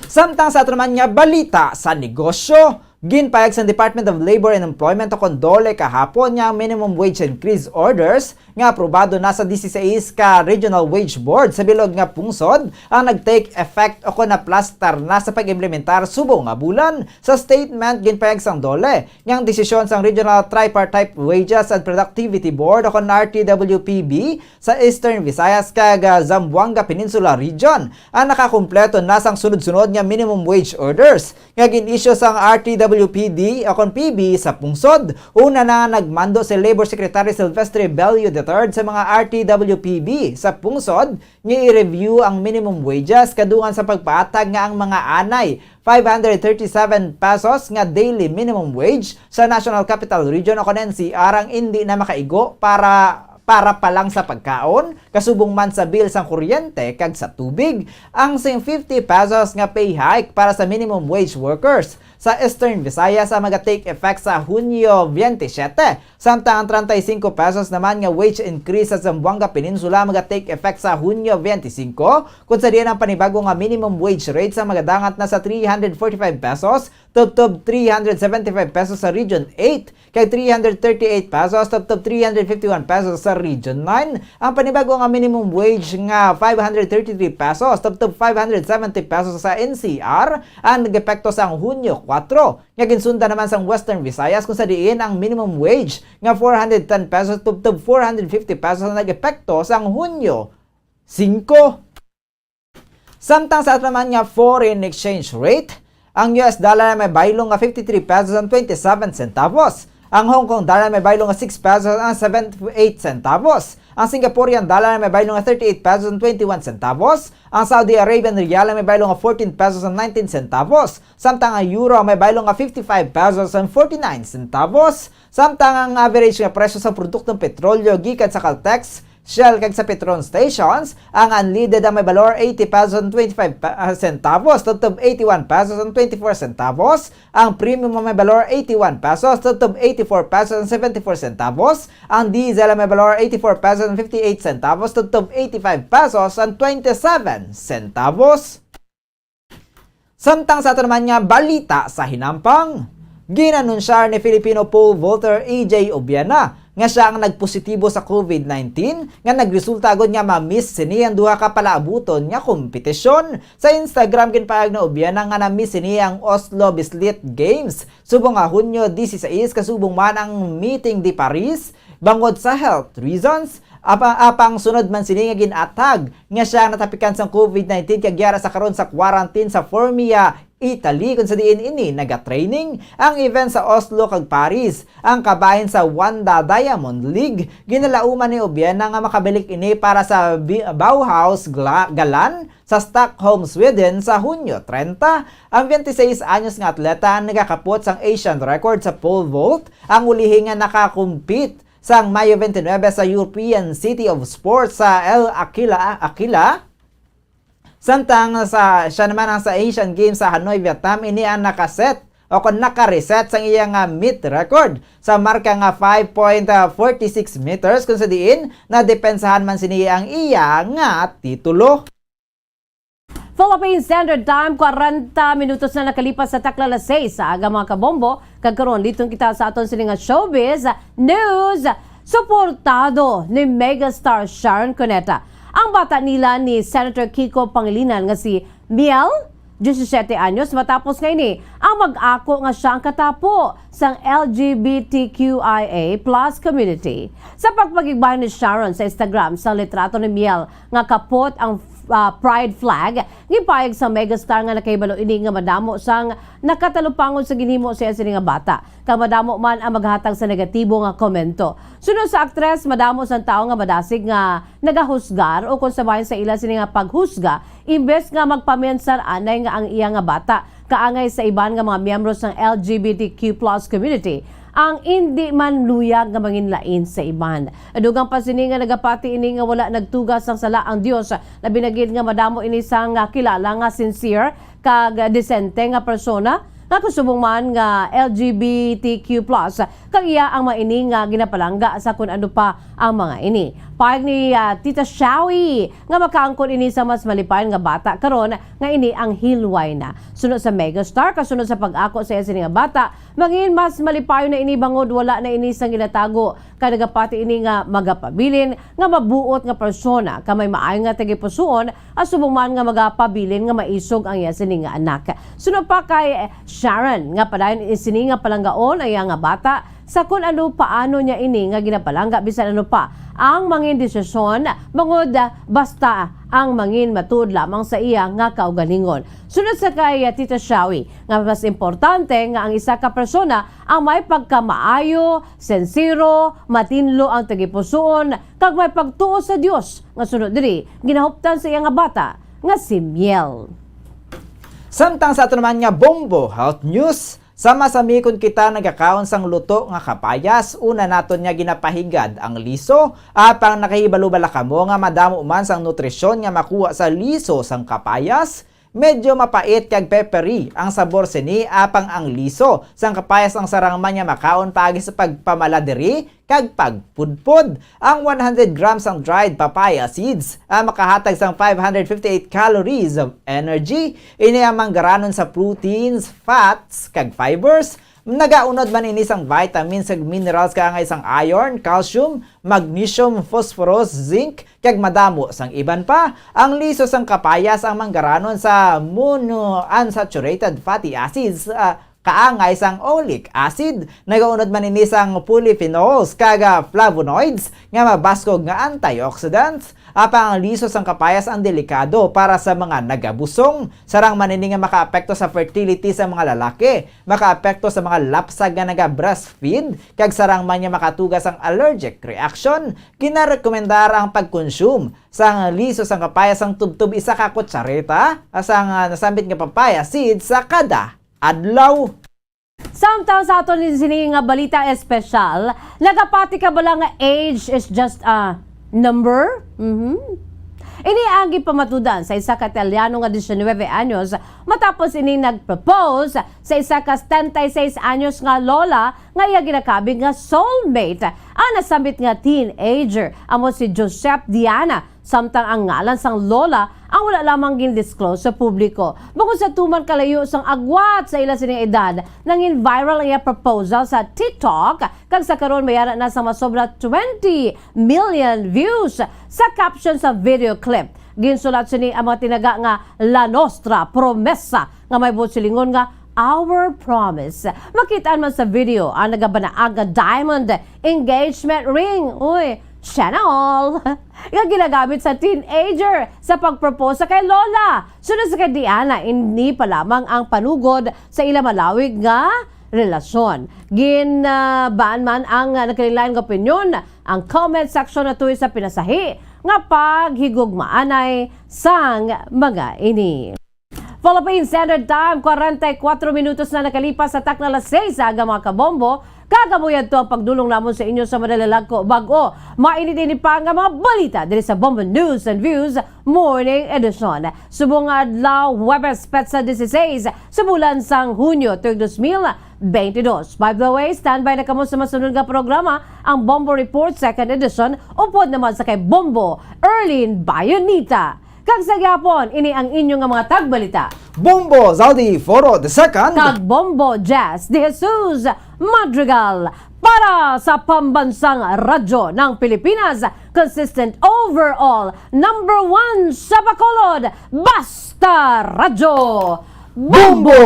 Samtang sa ato naman nga balita sa negosyo, ginpayag sang Department of Labor and Employment o kon DOLE kahapon nga ang minimum wage increase orders nga aprobado na sa disisais ka Regional Wage Board sa bilog nga pungsod ang nag-take effect o kon naplastar na sa pag-implementar subong nga bulan. Sa statement, ginpayag sang DOLE nga ang desisyon sang Regional Tripartite Wages and Productivity Board o kon R T W P B sa Eastern Visayas kag, ah, Zamboanga Peninsula Region ang nakakumpleto na sang sunod-sunod nga minimum wage orders nga gin-issue sang R T W P D o kon P B sa pungsod. Una na nga nagmando si Labor Secretary Silvestre Bello the third sa mga R T W P B sa pungsod nga i-review ang minimum wages kadungan sa pagpatag nga ang mga anay five hundred thirty-seven pesos nga daily minimum wage sa National Capital Region o kon N C R ang indi na makaigo para, para pa lang sa pagkaon, kasubong man sa bill sang kuryente kag sa tubig. Ang sing fifty pesos nga pay hike para sa minimum wage workers sa Eastern Visayas ang maga-take effect sa Hunyo twenty-seven, samtang ang treinta y cinco pesos naman nga wage increase sa Zamboanga Peninsula maga-take effect sa Hunyo twenty-five, kung sa diin ang panibago nga minimum wage rate sa magadangat na sa three hundred forty-five pesos tubtob three hundred seventy-five pesos sa Region eight, kag three hundred thirty-eight pesos tubtob three hundred fifty-one pesos sa Region nine. Ang panibago nga minimum wage nga five hundred thirty-three pesos tubtob five hundred seventy pesos sa N C R ang nag-epekto sang Hunyo kuwatro, nga ginsundan naman sang Western Visayas, kung sa diin ang minimum wage nga four hundred ten pesos tubtob four hundred fifty pesos ang nag-epekto sang Hunyo singko. Samtang sa ato naman nga foreign exchange rate, ang U S dollar may baylo nga fifty-three pesos and twenty-seven centavos. Ang Hong Kong dollar may baylo nga six pesos and seventy-eight centavos. Ang Singaporean dollar may baylo nga thirty-eight pesos and twenty-one centavos. Ang Saudi Arabian riyal may baylo nga fourteen pesos and nineteen centavos. Samtang ang euro may baylo nga fifty-five pesos and forty-nine centavos. Samtang ang average nga presyo sa produktong petrolyo gikan sa Caltex Shell kag sa Petron stations, ang unleaded ang may balor eighty pesos and twenty-five pa-, ah, centavos tubtob eighty-one pesos and twenty-four centavos, ang premium ang may balor eighty-one pesos tubtob eighty-four pesos and seventy-four centavos, ang diesel ang may balor eighty-four pesos and fifty-eight centavos tubtob eighty-five pesos and twenty-seven centavos. Samtang sa ato naman nga balita sa hinampang, ginanunsyar ni Filipino pole vaulter A J Obiena nga siya ang nagpositibo sa COVID nineteen nga nagresulta gud nga ma-miss sini ang duha ka palaabuton nga kompetisyon. Sa Instagram, ginpahayag ni Obiena nga na-miss sini ang Oslo Bislett Games subong nga Hunyo disisais, kasubong man ang Meeting de Paris bangod sa health reasons. Apa-, apang sunod man sini nga gin-atag nga siya ang natapikan sang COVID nineteen kag yara sa karon sa quarantine sa Formia, Italy, kung sa diin ini nagatraining. Ang event sa Oslo kag Paris, ang kabahin sa Wanda Diamond League, ginalauman ni Obiena nga makabalik ini para sa Bi-, Bauhaus Gla-, Galan sa Stockholm, Sweden sa Hunyo trenta. Ang twenty-six anyos nga atleta ang nagakapot sang Asian record sa pole vault, ang ulihi nga nakakompete sang Mayo twenty-nine sa European City of Sports sa El Aquila, Aquila. Samtang sa, siya naman ang sa Asian Games sa Hanoi, Vietnam, ini ang nakaset o kon nakareset sang iya nga meet record sa marka nga five point forty six meters, kung sa diin nadepensahan man sini ang iya nga titulo. Philippine Standard Time, kwarenta minutos na nakalipas sa takna alas sais sa aga, mga kabombo. Kag karon, liton kita sa aton sini nga showbiz news. Suportado ni megastar Sharon Cuneta ang bata nila ni Senator Kiko Pangilinan nga si Miel, diyesisete anyos, matapos nga ini ang mag-ako nga siya ang katapo sang L G B T Q I A plus community. Sa pagpakigbahin ni Sharon sa Instagram sa litrato ni Miel nga kapot ang, ah, pride flag, gipahayag sa megastar nga nakahibalo ini nga madamo sang nakatalupangon sa ginhimo sa iya sini nga bata, kag madamo man ang maghatag sa negatibo nga komento. Suno sa aktres, madamo sang tawo nga madasig nga nagahusgar o kon sa bahin sa ila sini nga paghusga, imbes nga magpaminsar anay nga ang iya nga bata kaangay sa iban nga mga miyembro sang L G B T Q plus community ang indi man luyag nga manginlain sa iban. Dugang pa sini nga nagapati ini nga wala nagtuga sang sala ang Dios, labi na gid nga madamo ini sang kilala nga sincere kag desente nga persona, nga kasubong man nga L G B T Q plus, kag iya ang mga ini nga ginapalangga sa kun ano pa ang mga ini. Pahayag ni, ah, Tita Shawi nga makaangkon ini sa mas malipayon nga bata karon nga ini ang hilway na. Suno sa megastar, kasunod sa pag-ako sa iya sini nga bata, mangin mas malipayon na ini bangod wala na ini sang ginatago, kag nagapati ini nga magapabilin nga mabuot nga persona, kag may maayo nga tagipusoon, asubong man nga magapabilin nga maisog ang iya sini nga anak. Suno pa kay Sharon nga padayon sini nga palanggaon ang iya nga bata sa kun ano paano niya ini nga ginapalangga bisan ano pa ang mangin desisyon, bangod basta ang mangin matuod lamang sa iya nga kaugalingon. Sunod sa kay Tita Shawi, nga mas importante nga ang isa ka persona ang may pagkamaayo, sensero, matinlo ang tagipusoon, kag may pagtuo sa Dios, nga sunod diri ginahuptan sa iya nga bata nga si Miel. Samtang sa ato naman nga bombo health news, sama sa mikon kita nagakaon sang luto nga kapayas, una naton nga ginapahigad ang liso. Apang nakahibalo bala kamo nga madamo man sang nutrisyon nga makuha sa liso sang kapayas? Medyo mapait kag peppery ang sabor sini, apang ang liso sang kapayas ang sarang man nga makaon paagi sa pagpamala diri kag pagpudpod. Ang one hundred grams sang dried papaya seeds ang makahatag sang five hundred fifty-eight calories of energy. Ini ang manggaranon sa proteins, fats, kag fibers. Nagaunod man ini sang vitamins kag minerals kaangay sang iron, calcium, magnesium, phosphorus, zinc, kag madamo sang iban pa. Ang liso sang kapayas ang manggaranon sa monounsaturated fatty acids, ah, kaangay sang oleic acid. Nagaunod man ini sang polyphenols kag, ah, flavonoids nga mabaskog nga antioxidants. Apang ang liso sang kapayas ang delikado para sa mga nagabusong. Sarang man ini nga makaapekto sa fertility sa mga lalaki, makaapekto sa mga lapsag nga naga-breastfeed, kag sarang man nga makatuga sang allergic reaction. Ginarekomendar ang pag-consume sang liso sang kapayas sang tubtob isa ka kutsareta sang, ah, nasambit nga papaya seeds sa kada adlaw. Samtang sa aton sini nga balita espesyal, nagapati ka bala nga age is just a Number? Mhm. Ini ang gipamatudan sa isa ka Italiano nga diecinueve anyos matapos ini nag-propose sa isa ka setenta y seis anyos nga lola nga iya ginakabig nga soulmate. Ang nasambit nga teenager amo si Josep Diana, samtang ang ngalan sang lola ang wala lamang gin-disclose sa publiko. Bangod sa tuman kalayo sang agwat sa ila sining edad, nangin-viral ang iya proposal sa TikTok, kag sa karon may ara na sang masobra twenty million views sa caption sa video clip. Ginsulat sini ang mga tinaga nga La Nostra Promesa, nga may buot silingon nga Our Promise. Makit-an man sa video ang nagabanaag nga diamond engagement ring. Uy, sana all! Nga ginagamit sa teenager sa pagpropose sa kay Lola. Sunod sa kay Diana, ini pa lamang ang panugod sa ila malawig nga relasyon. Gin-ban man ang nagkalain-lain nga opinyon ang comment section na tuyo sa pinasahi nga paghigugmaanay sang mga ini. Philippine Standard Time, kwarenta y kuwatro minutos na nakalipas sa takna alas seis sa aga, mga kabombo. Kag amo yadto ang pagdulong namon sa inyo sa madalilag ko bag-o mainit-init pa nga mga balita diri sa Bombo News and Views Morning Edition. Subong nga adlaw, Huwebes, petsa dieciséis sa bulan sang Hunyo, tuig dos mil beintidos. By the way, standby na kamo sa masunod nga programa, ang Bombo Report Second Edition, upod naman sa kay Bombo Erlin Bayonita. Kag sa gihapon, ini ang inyo nga mga tagbalita. Bombo Zaldi Foro the Second. Kag Bombo Jazz de Jesus Madrigal. Para sa pambansang radyo ng Pilipinas, consistent overall, number one sa Bacolod, Basta Radyo Bombo! Bombo!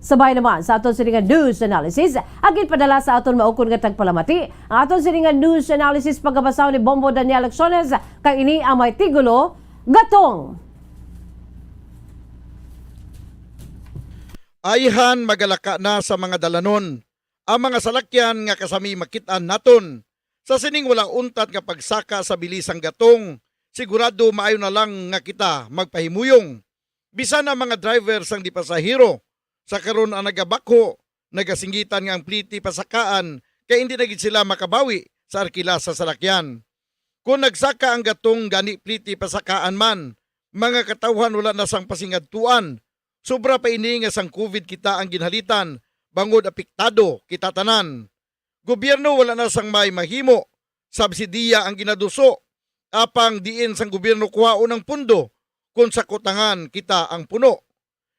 Sabay naman sa aton sini nga news analysis, ang ginpadala sa aton maukon nga tagpalamati. Ang aton sini nga news analysis pagabasa ni Bombo Daniel Lecciones, kag ini ang may tigulo, Gatong. Ayhan magalaka na sa mga dalanon ang mga salakyan nga kasami makit-an naton. Sa sining wala untat nga pagsaka sa bili sang gatong, sigurado maayo na lang nga kita magpahimuyong. Bisan ang mga driver sang di pasahero, sa karon ang nagabakho, nagasinggitan nga ang pliti pasakaan kay indi na gid sila makabawi sa arkila sa salakyan. Kon nagsaka ang gatong gani pliti pasakaan man, mga katawhan wala na sang pasingadtuan. Sobra pa ini nga sang covid kita ang ginhalitan, bangod apektado kita tanan. Gobyerno wala na sang may mahimo, subsidiya ang ginaduso, apang diin sang gobyerno kuhaon ang pondo kon sa kutangan kita ang puno?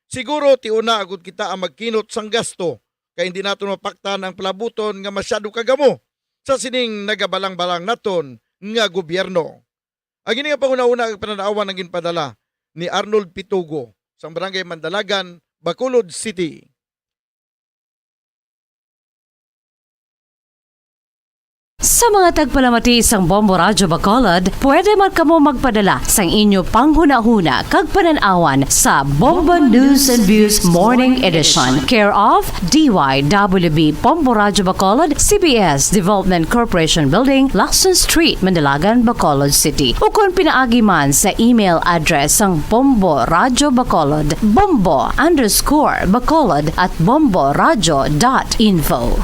Siguro tion na agud kita ang magkinot sang gasto, kay hindi naton mapaktan ang palabuton nga masyado kagamo sa sining nagabalang-balang naton nga gobyerno. Ang ini nga panghunahuna kag panan-awan ang ginpadala ni Arnold Pitugo sang Barangay Mandalagan, Bacolod City. Sa mga tagpalamati sang Bombo Radyo Bacolod, pwede man kamo magpadala sang inyo panghunahuna kag panan-awan sa Bombo News and Views Morning Edition, care of D Y W B Bombo Radyo Bacolod, C B S Development Corporation Building, Lacson Street, Mandalagan, Bacolod City, ukon pinaagi man sa email address sang Bombo Radyo Bacolod, bombo underscore bacolod at bomboradyo dot info.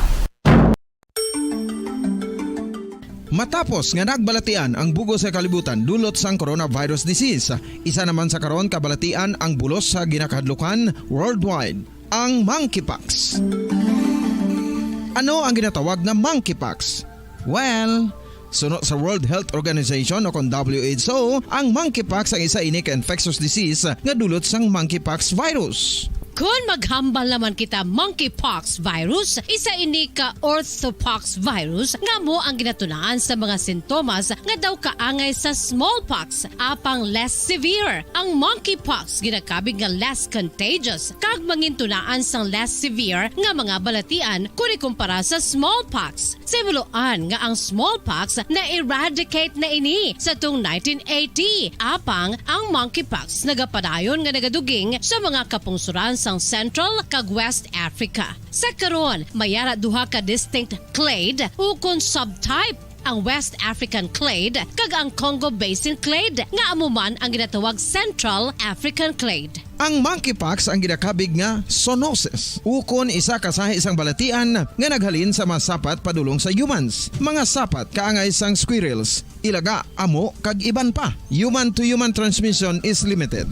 Matapos nga nagbalatian ang bug-os nga kalibutan dulot sang coronavirus disease, isa naman sa karon kabalatian ang bulos sa ginakahadlukan worldwide, ang monkeypox. Ano ang ginatawag nga monkeypox? Well, suno sa World Health Organization o kon W H O, ang monkeypox ang isa ini ka infectious disease nga dulot sang monkeypox virus. Kon maghambal naman kita monkeypox virus, isa ini ka orthopox virus nga amo ang ginatunaan sa mga sintomas nga daw kaangay sa smallpox, apang less severe. Ang monkeypox ginakabig nga less contagious kag mangintunaan sang less severe nga mga balatian kon ikumpara sa smallpox. Sa himuloan nga ang smallpox na-eradicate na ini sa tung nineteen eighty, apang ang monkeypox nagapadayon nga nagaduging sa mga kapungsoran sang Central kag West Africa. Sa karon, may ara duha ka distinct clade ukon subtype ang West African clade, kag ang Congo Basin clade, nga amo man ang ginatawag Central African clade. Ang monkeypox ang ginakabig nga zoonosis, ukon isa ka sahi sang balatian nga naghalin sa mga sapat padulong sa humans, mga sapat kaangay sang squirrels, ilaga, amo, kag iban pa. Human to human transmission is limited.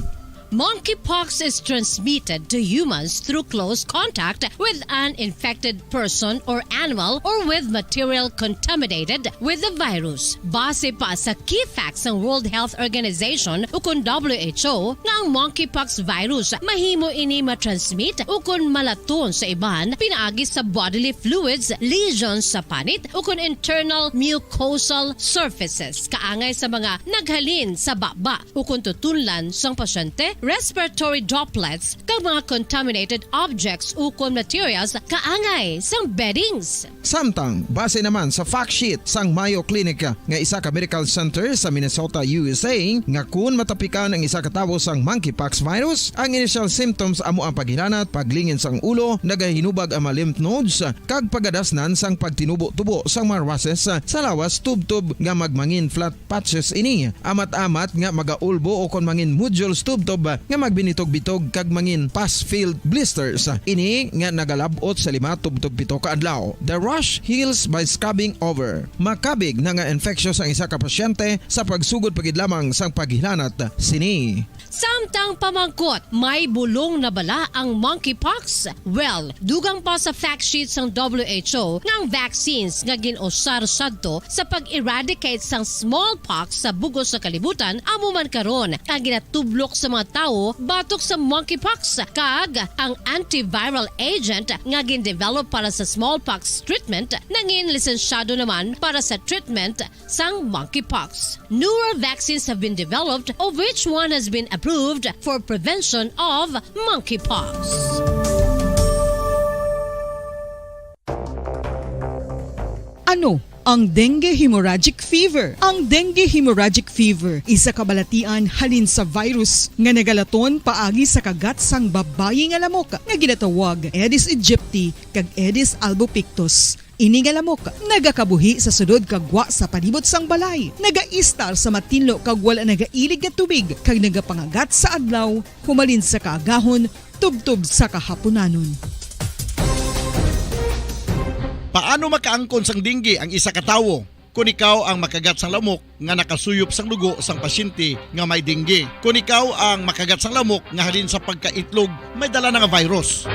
Monkeypox is transmitted to humans through close contact with an infected person or animal or with material contaminated with the virus. Base pa sa key facts sang World Health Organization ukon W H O nga ang monkeypox virus mahimo ini matransmit ukon malaton sa iban pinaagi sa bodily fluids, lesions sa panit ukon internal mucosal surfaces kaangay sa mga naghalin sa baba ukon tutunlan sang pasyente, respiratory droplets, kag mga contaminated objects ukon materials kaangay sang beddings. Samtang, base naman sa fact sheet sang Mayo Clinic nga isa ka medical center sa Minnesota, U S A, nga kun matapikan ang isa ka tawo sang monkeypox virus, ang initial symptoms amo ang paghilanat, paglingin sang ulo, nagahinubag ang mga lymph nodes, kag pagadasnan sang pagtinubo-tubo sang mga rushes sa lawas tubtob nga magmangin flat patches ini. Amat-amat nga magaulbo ukon mangin nodules tubtob nga magbinitog-bitog kag mangin pus-filled blisters. Ini nga nagalab-ot sa lima tubtob pito ka adlaw. The rash heals by scrubbing over. Makabig na nga infectious ang isa ka pasyente sa pagsugod pa gid lamang sang paghilanat sini. Samtang pamangkot, may bulong na bala ang monkeypox? Well, dugang pa sa fact sheet sang W H O nga ang vaccines nga gin-usar sadto sa pag-eradicate sang smallpox sa bug-os nga kalibutan amo man karon ang ginatublok sa mga tawo batok sa monkeypox, kag ang antiviral agent nga gin-develop para sa smallpox treatment nangin lisensyado naman para sa treatment sang monkeypox. Newer vaccines have been developed, of which one has been approved for prevention of monkeypox. Ano ang dengue hemorrhagic fever? Ang dengue hemorrhagic fever, isa ka balatian halin sa virus nga nagalaton paagi sa kagat sang babayi nga lamok nga ginatawag Aedes aegypti kag Aedes albopictus. Ini nga lamok nagakabuhi sa sulod kag gwa sa palibot sang balay, nagaistar sa matinlo kag wala nagailig nga tubig, kag nagapangagat sa adlaw humalin sa kaagahon tubtob sa kahapunanon. Paano makaangkon sang dengue ang isa ka tawo? Kon ikaw ang makagat sang lamok nga nakasuyop sang dugo sang pasyente nga may dengue. Kon ikaw ang makagat sang lamok nga halin sa pagkaitlog may dala na nga virus.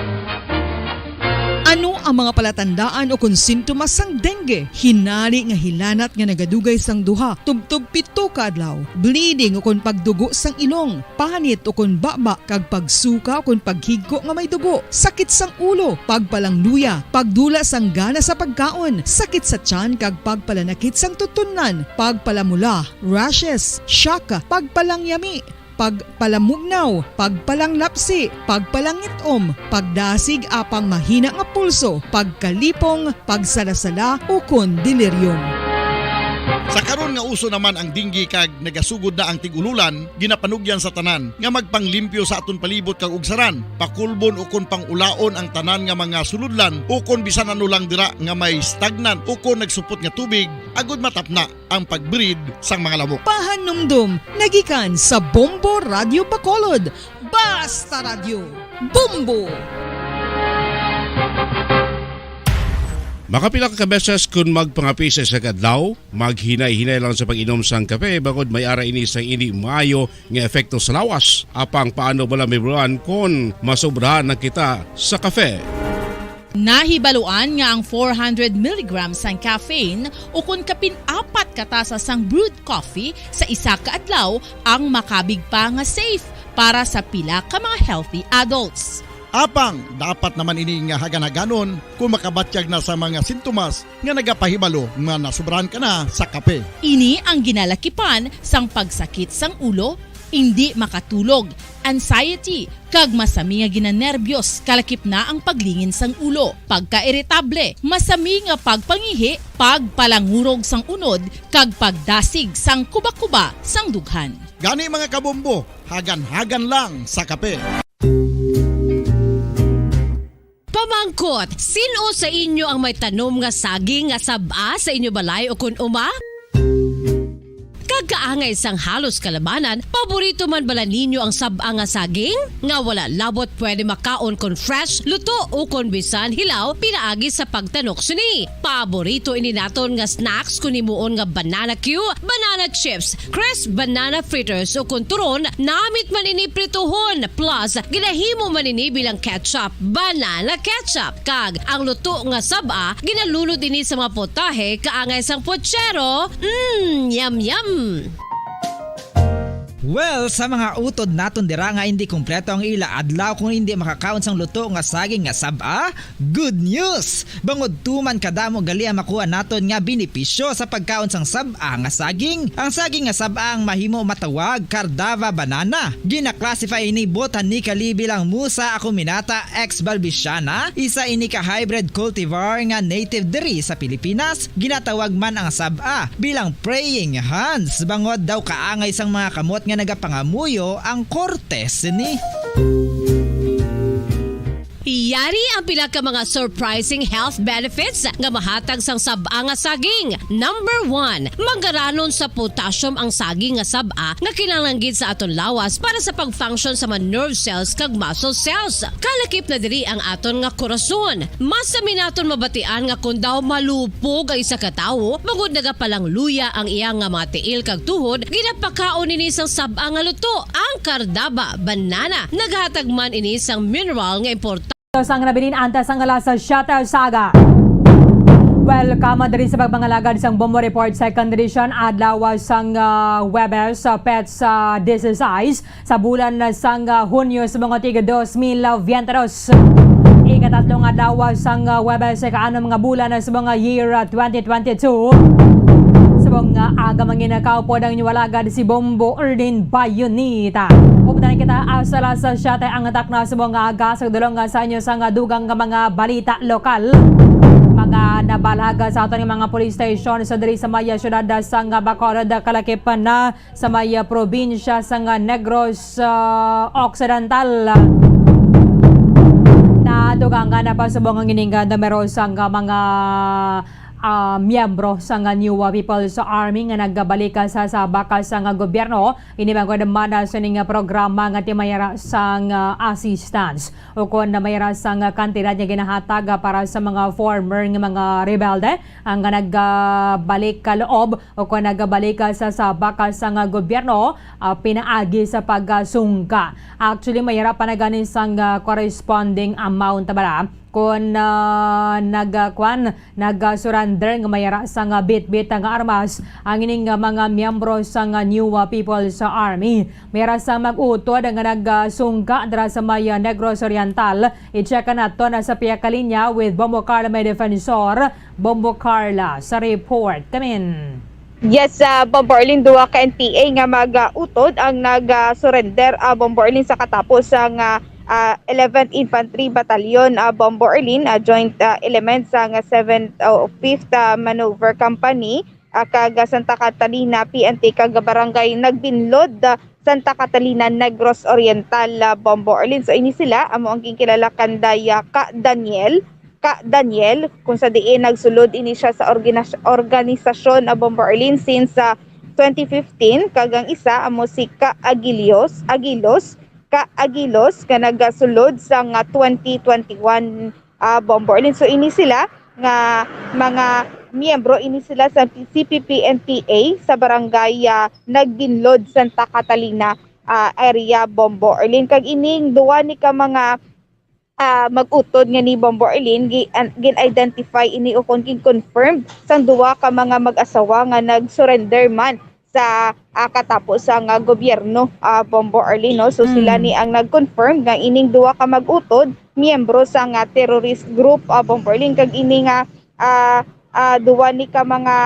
Ano ang mga palatandaan ukon sintomas sang dengue? Hinari nga hilanat nga nagadugay sang duha tubtob pito ka adlaw, bleeding ukon pagdugo sang ilong, panit ukon baba, kag pagsuka ukon paghigko nga may dugo, sakit sang ulo, pagpalangluya, pagdula sang gana sa pagkaon, sakit sa tiyan kag pagpalanakit sang tutunlan, pagpalamula, rashes, shock, pagpalangyami, pagpalamugnaw, pagpalanglapsi, pagpalangit-om, pagdasig apang mahina nga pulso, pagkalipong, pagsalasala, ukon delirium. Sa karon nga uso naman ang dengue kag nagasugod na ang tig-ululan, ginapanugyan sa tanan nga magpanglimpyo sa aton palibot kag ugsaran, pakulbon ukon pang-ulaon ang tanan nga mga sulodlan ukon bisan ano lang dira nga may stagnant ukon nagsupot nga tubig, agod matapna ang pag-breed sang mga lamok. Pahanumdom nagikan sa Bombo Radio Bacolod. Basta Radyo, Bombo! Makapila ka beses kun magpangape sa isa ka adlaw, maghinay-hinay lang sa pag-inom sang kape, bangod may ara ini sang indi maayo nga epekto sa lawas. Apang paano bala, Ma'am Ron, kon masobrahan na kita sa kape? Nahibaluan nga ang four hundred milligrams sang caffeine ukon kapin apat ka tasa sang brewed coffee sa isa ka adlaw ang makabig pa nga safe para sa pila ka mga healthy adults. Apang dapat naman ini nga hagan-haganon kon makabatyag na sa mga sintomas nga nagapahibalo nga nasobrahan ka na sa kape. Ini ang ginalakipan sang pagsakit sang ulo, indi makatulog, anxiety, kag masami nga ginanerbiyos, kalakip na ang paglingin sang ulo, pagkairitable, masami nga pagpangihi, pagpalangurog sang unod, kag pagdasig sang kubakuba sang dughan. Gani, mga kabombo, hagan-hagan lang sa kape. Pamangkot, sin-o sa inyo ang may tanom nga saging nga sab-a sa inyo balay o kun uma? Kag kaangay sang halos kalabanan, paborito man bala ninyo ang sab-a nga saging? Nga wala labot pwede makaon kon fresh, luto, o kon bisan hilaw pinaagi sa pagtanok sini. Paborito ini naton nga snacks kon himuon nga banana cue, banana chips, crisp banana fritters, o kon turon, namit man ini prituhon, plus ginahimo man ini bilang ketchup, banana ketchup. Kag ang luto nga sab-a, ginalunod ini sa mga potahe kaangay sang pochero. Mm, yum, yum! Well, sa mga utod naton dira nga hindi kompleto ang ila adlaw kung hindi makakaon sang luto nga saging nga sab-a, good news! Bangod tuman kadamo gali ang makuha naton nga benepisyo sa pagkaon sang sab-a nga saging. Ang saging nga sab-a ang mahimo matawag Cardava banana. Gina-classify ini botanically bilang Musa acuminata ex balbisiana, isa ini ka hybrid cultivar nga native diri sa Pilipinas. Ginatawag man ang sab-a bilang praying hands, bangod daw kaangay sang mga kamot nga nagapangamuyo ang korte sini. Yari ang pila ka mga surprising health benefits nga mahatag sang sab-a nga saging. Number one, manggaranon sa potassium ang saging nga sab-a nga kinahanglan gid sa aton lawas para sa pag-function sa mga nerve cells kag muscle cells. Kalakip na diri ang aton nga korason. Mas sami naton mabatian nga kon daw malupog ang isa ka tawo, bangod nagapalangluya ang iya nga mga tiil kag tuhod, ginapakaon ini sang sab-a nga luto, ang kardaba, banana. Naghatag man ini sang mineral nga importante. Sang nabilin antas ang alas siyete sa aga. Welcome diri sa pagpangalagad sang Bombo Report Second Edition, adlaw sang, ah, Huwebes, ah, Pets, ah, dieciséis sa bulan sang, ah, Hunyo sa mga tig dos mil veintidos. Ikatatlong adlaw sang, ah, Huwebes, ika-anom nga bulan sa mga year, ah, twenty twenty-two. Sa mga aga, mangin, nakaupod ang inyong alagad si Bombo Erlin Bayonita. Updan kita, ah, sa alas siyete ang takna sa mga aga sa dulong, ah, sa inyo sang, ah, dugang nga mga balita lokal. Mga nabalaga sa aton nga mga police station sa diri sa may, ah, siyudad, ah, sang, ah, Bacolod, ah, kalakip na sa may, ah, probinsya sang, ah, Negros, ah, Occidental. Natugangan na pa subong ang ining, ah, numero sang, ah, mga, ah, miyembro sang, ah, New, ah, People's Army nga nagbalik, ah, sa, sa bakas sang, ah, gobyerno. Ini bangod man, ah, sa ining, ah, programa nga timayara sang, ah, assistance o kon na mayara sang, ah, kantidad nga ginahatag, ah, para sa mga former nga mga rebelde ang nga nagbalik ka loob o kon nagabalik sa, sa bakas sang gobyerno, ah, pinaagi sa pagsungka. Actually, mayara pa na gani sang, ah, corresponding amount bala kon, ah, nag, ah, kwan, nag-surrender nga mayara sang bitbit nga armas ang ining, ah, mga miyembro sang, ah, New, ah, People's Army. Mayara sa mag-utod nga nagsungka dira sa may, ah, Negros Oriental. I-check naton sa pihak linya with Bombo Carla, may defensor. Bombo Carla sa report. Kamin. Yes, ah, Bombo Erlin, duha ka N P A nga mag-utod ang nag-surrender, ah, Bombo Erlin, sa katapos sang, ah, ah, eleventh Infantry Battalion, ah, Bombo Erlin, ah, joint, ah, elements sang seventh, oh, fifth, ah, Maneuver Company, ah, kag, ah, Santa Catalina P N T kag Barangay Nagbinlod, ah, Santa Catalina, Negros Oriental, ah, Bombo Erlin. So, ini sila, amo ang ginkilala kanday, ah, Ka Daniel, Ka Daniel, kung sa diin nagsulod ini siya sa organis-, organisasyon, ah, Bombo Erlin, since, ah, twenty fifteen, kag ang isa amo si Ka Agilios, Agilos, Ka Agilos, nga nagasulod sa nga twenty twenty-one, ah, Bombo Erlin. So, ini sila nga mga miyembro, ini sila sa C P P N P A sa barangay, ah, Nagbinlod, Santa Catalina, ah, area, Bombo Erlin. Kag ining duwa ni ka mga, ah, mag-utod nga ni Bombo Erlin, gi-, an-, gin-identify ini ukon gin-confirmed sang duwa ka mga mag-asawa nga nag-surrender man sa, ah, katapos sang, ah, gobyerno, ah, Bombo Erlin, no? So, sila Mm. ni ang nag-confirm nga ining duwa ka mag-utod, miyembro sang, ah, terrorist group, ah, Bombo Erlin, kag ini nga, ah, ah, duwa ni ka mga,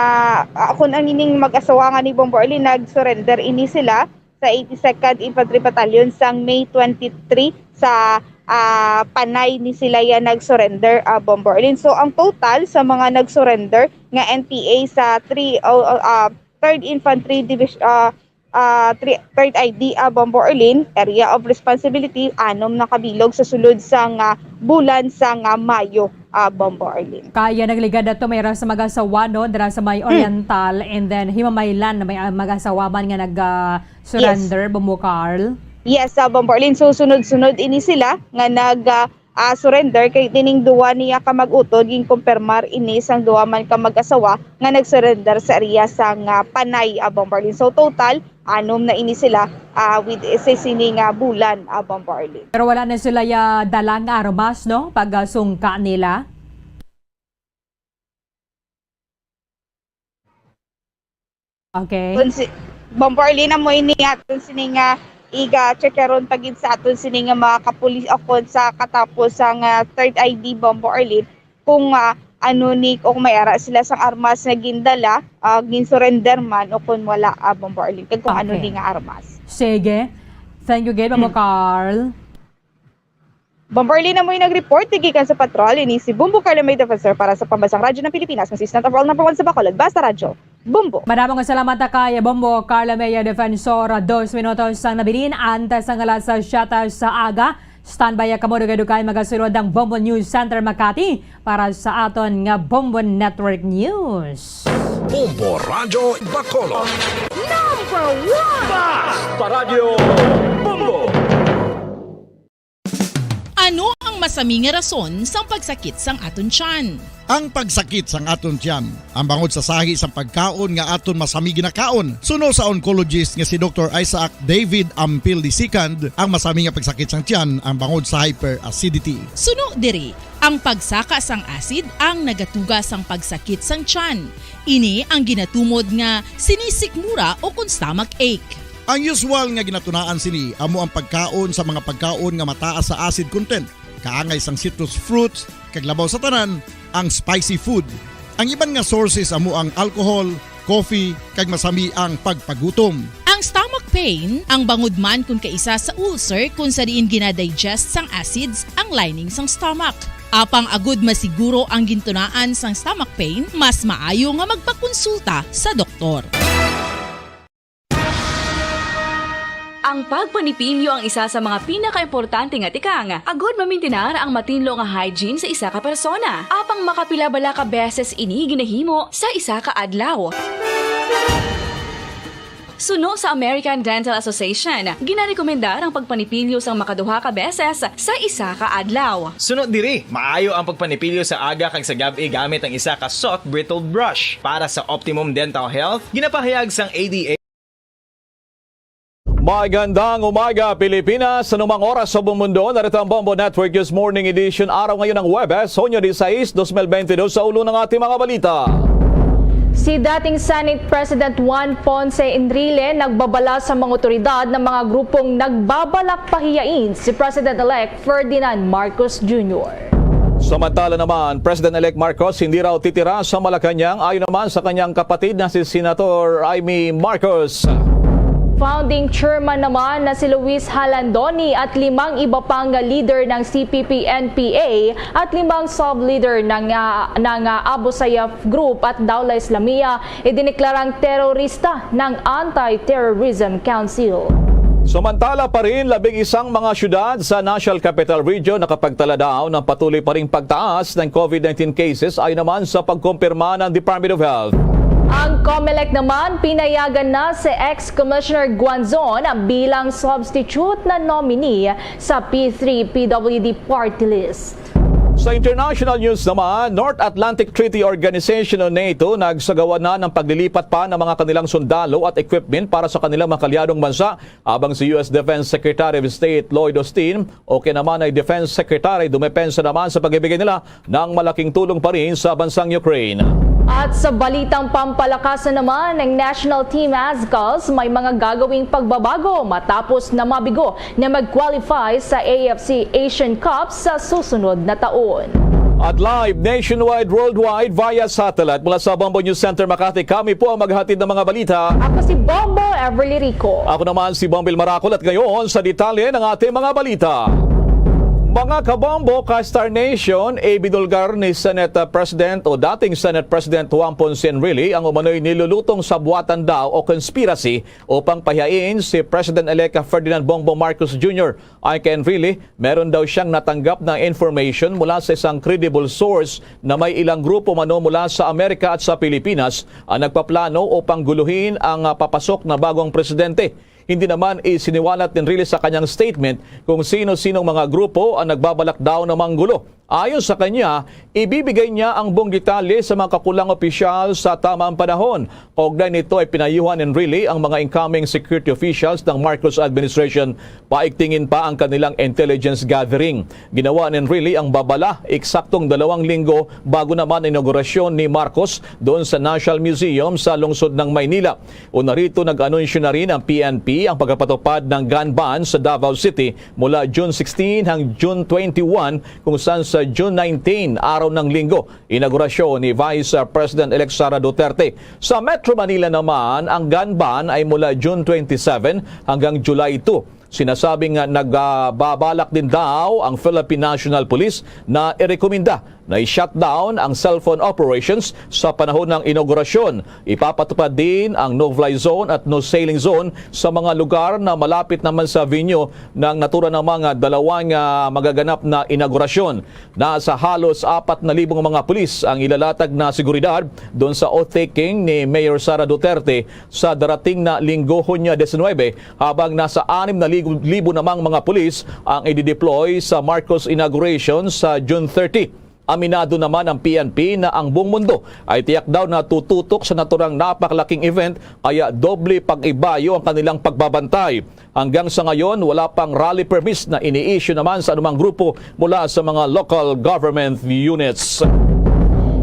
ah, kun ang ining mag-asawa nga ni Bombo Erlin, nag-surrender ini sila sa eighty-second Infantry Battalion sang May twenty-three sa, ah, Panay ni sila yan nag-surrender, ah, Bombo Erlin. So, ang total sa mga nag-surrender nga N P A sa three, oh, oh, ah, Third Infantry Division, ah, ah, tri-, third I D, ah, Bombo Arlene, area of responsibility, anom na ka bilog sa sulod sang, ah, bulan sang, ah, Mayo, ah, Bombo Arlene. Kaya nagligad na to, may ra sa mag-asawa, no? Dira sa may Hmm. Oriental, and then Himamaylan na may, ah, mag-asawa man nga nag, ah, Yes. surrender, Bombo Carl. Yes, ah, Bombo Arlene. So, sunod-sunod ini sila nga nag, ah, ah, surrender kay ining duwa niya ka mag-utod ginkumpirmar ini sang duwa man ka mag-asawa nga nag-surrender sa area sang, ah, Panay, ah, Bombo Arlene. So, total, anom na ini sila, ah, with, sa sini nga bulan, ah, Bombo Arlene. Pero wala na sila ya dala nga armas, no? Pag, ah, sungka nila. Okay. Kung si, Bombo Arlene, amo ini aton sini nga iga-checkeron pa gid sa aton sini nga mga kapulis o kung sa katapos sa nga third I D, Bombo Arlene, kung, ah, ano ni, kung may ara sila sang armas nga gindala, ah, gin-surrender man o kung wala, ah, Bombo Arlene, kag kung ano Okay. ni nga armas. Sige. Thank you, gid, Ma'am Hmm. Carl. Bombo Arlene, amoy nag-report, gikan sa patrol, ini si Bombo Carla May Defensor para sa Pambansang Radyo ng Pilipinas, consistent of all number one sa Bacolod, Basta Radyo, Bombo. Madamo nga salamat ta kay Bombo Carla May Defensor, dos minutos ang nabilin, antes ang alas siyete sa aga. Standby kamo, dugay-dugay magasulod ang Bombo News Center Makati para sa aton nga Bombo Network News. Bombo Radyo Bacolod. Number one! Basta Radyo Bombo! Ano ang masami nga rason sang pagsakit sang aton tiyan? Ang pagsakit sang aton tiyan, ang bangod sa sahi sang pagkaon nga aton masami ginakaon. Suno sa oncologist nga si Doktor Isaac David Ampil the second, ang masami nga pagsakit sang tiyan ang bangod sa hyperacidity. Suno diri, ang pagsaka sang acid ang nagatuga sang pagsakit sang tiyan. Ini ang ginatumod nga sinisikmura o kon stomach ache. Ang usual nga ginatunaan sini amo ang pagkaon sa mga pagkaon nga mataas sa acid content, kaangay sang citrus fruits, kag labaw sa tanan, ang spicy food. Ang iban nga sources amo ang alcohol, coffee, kag masami ang pagpagutom. Ang stomach pain, ang bangod man kon kaisa sa ulcer kon sa diin ginadigest sang acids ang lining sang stomach. Apang agud masiguro ang gintunaan sang stomach pain, mas maayo nga magpakonsulta sa doktor. Ang pagpanipilyo ang isa sa mga pinakaimportante nga tikang agud mamintinar ang matinlo nga hygiene sa isa ka persona. Apang makapila bala ka beses ini ginahimo sa isa ka adlaw? Suno sa American Dental Association, ginarekomendar ang pagpanipilyo sang makaduha ka beses sa isa ka adlaw. Suno diri, maayo ang pagpanipilyo sa aga kag sa gab-i gamit ang isa ka soft bristled brush. Para sa optimum dental health, ginapahayag sang A D A. Magandang umaga, Pilipinas. Anumang oras sa buong mundo, narito ang Bombo Network News Morning Edition. Araw ngayon ng Huwebes, Hunyo disisais, dos mil bentidus. Sa ulo ng ating mga balita. Si dating Senate President Juan Ponce Enrile nagbabala sa mga otoridad ng mga grupong nagbabalak pahiyain si President-elect Ferdinand Marcos Junior. Samantala naman, President-elect Marcos hindi raw titira sa Malacañang ayon naman sa kanyang kapatid na si Senator Imee Marcos. Founding chairman naman na si Luis Jalandoni at limang iba pang leader ng C P P N P A at limang sub-leader ng, ah, ng, ah, Abu Sayyaf Group at Dawla Islamiyah idineklarang terorista ng Anti-Terrorism Council. Samantala pa rin, labing isang mga syudad sa National Capital Region nakapagtala daw ng patuloy pa ring pagtaas ng COVID nineteen cases ayon naman sa pagkumpirma ng Department of Health. Ang Comelec naman, pinayagan na si ex-Commissioner Guanzon bilang substitute na nominee sa P three P W D party list. Sa international news naman, North Atlantic Treaty Organization o NATO nagsagawa na ng paglilipat pa ng mga kanilang sundalo at equipment para sa kanilang mga kaalyadong bansa, habang si U S Defense Secretary of State Lloyd Austin o kaya naman ay Defense Secretary dumepensa naman sa pagbibigay nila ng malaking tulong pa rin sa bansang Ukraine. At sa balitang pampalakas na naman, ang national team Azkals may mga gagawing pagbabago matapos na mabigo na mag-qualify sa A F C Asian Cup sa susunod na taon. At live nationwide, worldwide, via satellite mula sa Bombo News Center Makati, kami po ang maghatid ng mga balita. Ako si Bombo Everly Rico. Ako naman si Bombil Maracol at ngayon sa detalye ng ating mga balita. Mga kabombo ka Star Nation, ibinulgar ni Senate President o dating Senate President Juan Ponce Enrile ang umano'y nilulutong sabwatan daw o conspiracy upang pahiyain si President-elect Ferdinand Bongbong Marcos Junior. Ayon kay Enrile, meron daw siyang natanggap na information mula sa isang credible source na may ilang grupo mano mula sa Amerika at sa Pilipinas ang nagpaplano upang guluhin ang, ah, papasok na bagong presidente. Hindi naman isiniwalat ni Enrile sa kanyang statement kung sino-sinong mga grupo ang nagbabalak daw na manggulo. Ayon sa kanya, ibibigay niya ang buong detalye sa mga kakulang opisyal sa tamang panahon. Kaugnay nito ay pinayuhan ni Enrile ang mga incoming security officials ng Marcos administration, paigtingin pa ang kanilang intelligence gathering. Ginawa ni Enrile ang babala eksaktong dalawang linggo bago naman inaugurasyon ni Marcos doon sa National Museum sa lungsod ng Maynila. Una rito, nag-anunsyo na rin ang P N P ang pagpapatupad ng gun ban sa Davao City mula June sixteen hanggang June twenty-one, kung saan sa June nineteen, araw ng Linggo, inaugurasyon ni Vice President-elect Sara Duterte. Sa Metro Manila naman, ang gun ban ay mula June twenty-seven hanggang July two. Sinasabing, ah, nagbabalak din daw ang Philippine National Police na irekomenda na i-shutdown ang cellphone operations sa panahon ng inaugurasyon. Ipapatupad din ang no-fly zone at no-sailing zone sa mga lugar na malapit naman sa venue ng naturang mga dalawang, ah, magaganap na inaugurasyon. Nasa halos apat na libong mga pulis ang ilalatag na seguridad doon sa oath-taking ni Mayor Sara Duterte sa darating na Linggo, Hunyo diecinuebe, habang nasa anim na libo namang mga pulis ang i-deploy sa Marcos inauguration sa June thirty. Aminado naman ang P N P na ang buong mundo ay tiyak daw na tututok sa naturang napakalaking event, kaya doble pag-ibayo ang kanilang pagbabantay. Hanggang sa ngayon, wala pang rally permits na ini-issue naman sa anumang grupo mula sa mga local government units.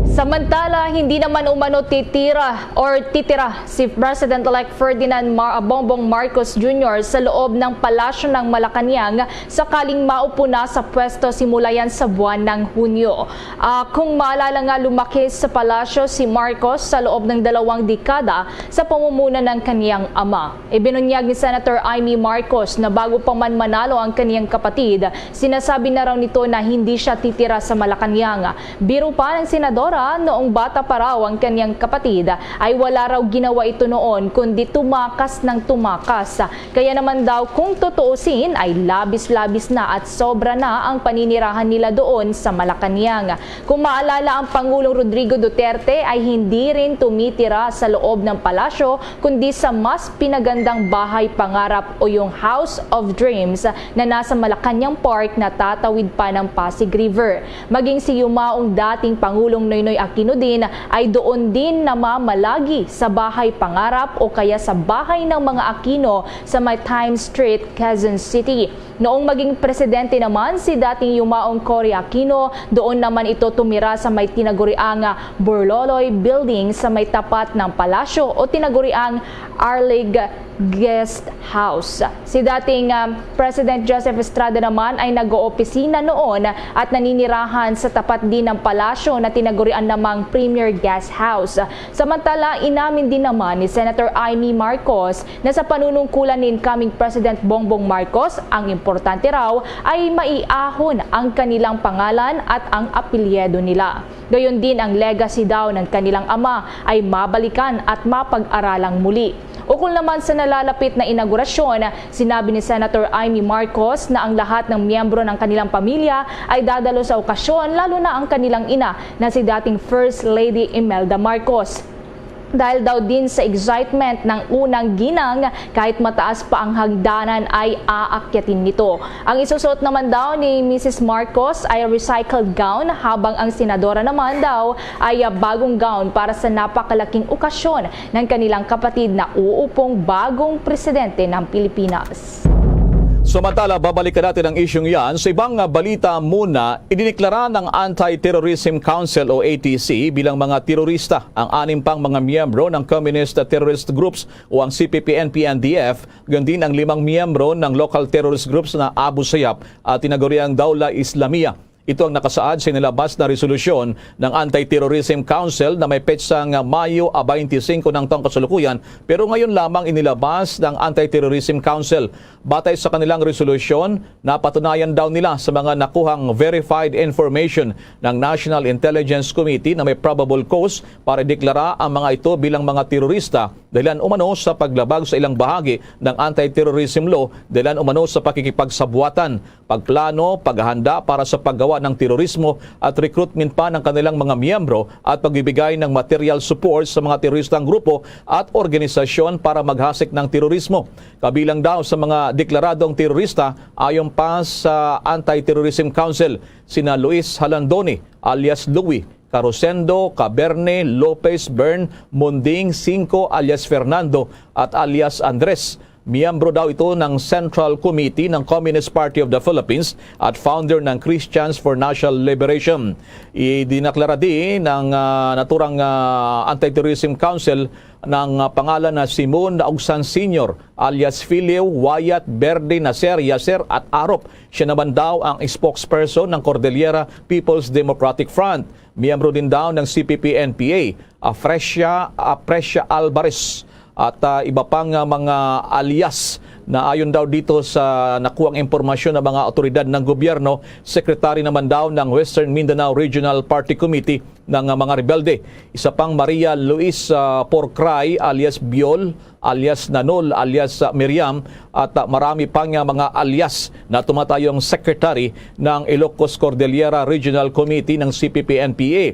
Samantala, hindi naman umano titira or titira si President-elect Ferdinand Mar-, Bongbong Marcos Junior sa loob ng Palasyo ng Malacañang sakaling maupo na sa pwesto simula yan sa buwan ng Hunyo. Ah, kung maalala nga, lumaki sa palasyo si Marcos sa loob ng dalawang dekada sa pamumuno ng kaniyang ama. Ibinunyag ni Senator Imee Marcos na bago pa man manalo ang kaniyang kapatid, sinasabi na raw nito na hindi siya titira sa Malacañang. Biro pa ng senadora, noong bata pa raw ang kaniyang kapatid, ay wala raw ginawa ito noon kundi tumakas ng tumakas. Kaya naman daw, kung tutuusin, ay labis-labis na at sobra na ang paninirahan nila doon sa Malacañang. Kung maalala, ang Pangulong Rodrigo Duterte ay hindi rin tumitira sa loob ng palasyo, kundi sa mas pinagandang bahay pangarap o yung House of Dreams na nasa Malacañang Park na tatawid pa ng Pasig River. Maging si yumaong dating Pangulong Noynoy Aquino din ay doon din namamalagi sa bahay pangarap o kaya sa bahay ng mga Aquino sa may Times Street, Quezon City. Noong maging presidente naman si dating yumaong Cory Aquino, doon naman ito tumira sa may tinaguriang Burloloy Building sa may tapat ng palasyo o tinaguriang Arlig Guest House. Si dating, ah, President Joseph Estrada naman ay nag-oopisina noon at naninirahan sa tapat din ng palasyo na tinagurian namang Premier Guest House. Samantala, inamin din naman ni Senator Imee Marcos na sa panunungkulan ni incoming President Bongbong Marcos, ang importante raw ay maiahon ang kanilang pangalan at ang apelyido nila. Gayon din ang legacy daw ng kanilang ama ay mabalikan at mapag-aralang muli. Ukol naman sa nalalapit na inaugurasyon, sinabi ni Senator Imee Marcos na ang lahat ng miyembro ng kanilang pamilya ay dadalo sa okasyon, lalo na ang kanilang ina na si dating First Lady Imelda Marcos. Dahil daw din sa excitement ng unang ginang, kahit mataas pa ang hagdanan ay aakyatin nito. Ang isusuot naman daw ni Missus Marcos ay recycled gown, habang ang senadora naman daw ay, ah, bagong gown para sa napakalaking okasyon ng kanilang kapatid na uupong bagong presidente ng Pilipinas. Samantala, babalikan natin ang isyung yan. Sa ibang, ah, balita muna, idineklara ng Anti-Terrorism Council o A T C bilang mga terorista ang anim pang mga miyembro ng Communist Terrorist Groups o ang C P P N P N D F, gayon din ang limang miyembro ng local terrorist groups na Abu Sayyaf at tinaguriang Dawla Islamiyah. Ito ang nakasaad sa inilabas na resolusyon ng Anti-Terrorism Council na may petsang Mayo a twenty-five ng taong kasalukuyan, pero ngayon lamang inilabas ng Anti-Terrorism Council. Batay sa kanilang resolusyon, napatunayan daw nila sa mga nakuhang verified information ng National Intelligence Committee na may probable cause para ideklara ang mga ito bilang mga terorista dahilan umano sa paglabag sa ilang bahagi ng anti-terrorism law, dahilan umano sa pakikipagsabuatan, pagplano, paghahanda para sa paggawa ng terorismo at recruitment pa ng kanilang mga miyembro at pagbibigay ng material support sa mga teroristang grupo at organisasyon para maghasik ng terorismo. Kabilang daw sa mga deklaradong terorista ayon pa sa Anti-Terrorism Council sina Luis Halandoni alias Louie, Carosendo, Caberne, Lopez, Bern, Munding, Cinco alias Fernando at alias Andres. Miyembro daw ito ng Central Committee ng Communist Party of the Philippines at founder ng Christians for National Liberation. Idinaklara di ng ah, naturang ah, Anti-Terrorism Council ng ah, pangalan na Simon Naugsan Senior alias Filio Wyatt Verde Nacer Yacer at Arop. Siya naman daw ang spokesperson ng Cordillera People's Democratic Front. Miyembro din daw ng C P P N P A, Afresia, Apresia Alvarez, at ah, iba pang ah, mga alias na ayon daw dito sa nakuhang impormasyon ng mga awtoridad ng gobyerno, sekretary naman daw ng Western Mindanao Regional Party Committee ng ah, mga rebelde. Isa pang Maria Luis ah, Porcray alias Biol, alias Nanol, alias ah, Miriam, at ah, marami pang ah, mga alias na tumatayong secretary ng Ilocos Cordillera Regional Committee ng C P P N P A.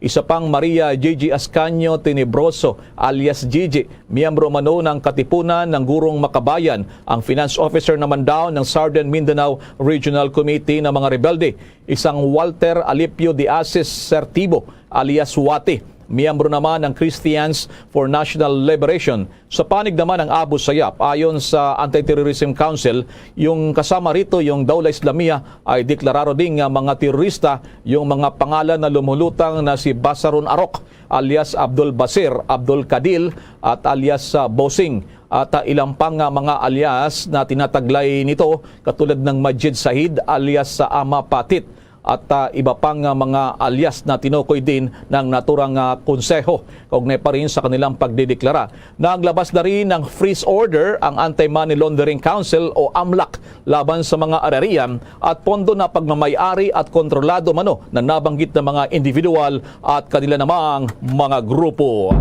Isa pang Maria Gigi Ascanio Tenebroso alias Gigi, miyembro umano ng Katipunan ng Gurong Makabayan, ang finance officer naman daw ng Southern Mindanao Regional Committee ng mga rebelde. Isang Walter Alipio de Asis Sertibo alias Wati, miyembro naman ng Christians for National Liberation. Sa panig naman ng Abu Sayyaf, ayon sa Anti-Terrorism Council, yung kasama rito, yung Daula Islamia, ay deklarado ding ah, mga terorista yung mga pangalan na lumulutang na si Basarun Arok alias Abdul Basir, Abdul Kadil at alias ah, Bosing at ah, ilang pang ah, mga alias na tinataglay nito katulad ng Majid Sahid alias sa Ama Patit at ah, iba pang ah, mga alias na tinukoy din ng naturang ah, konseho kaugnay pa rin sa kanilang pagdideklara. Naglabas na rin ng freeze order ang Anti-Money Laundering Council o amlac laban sa mga ararian at pondo na pagmamayari at kontrolado mano na nabanggit na mga individual at kanila namang mga grupo.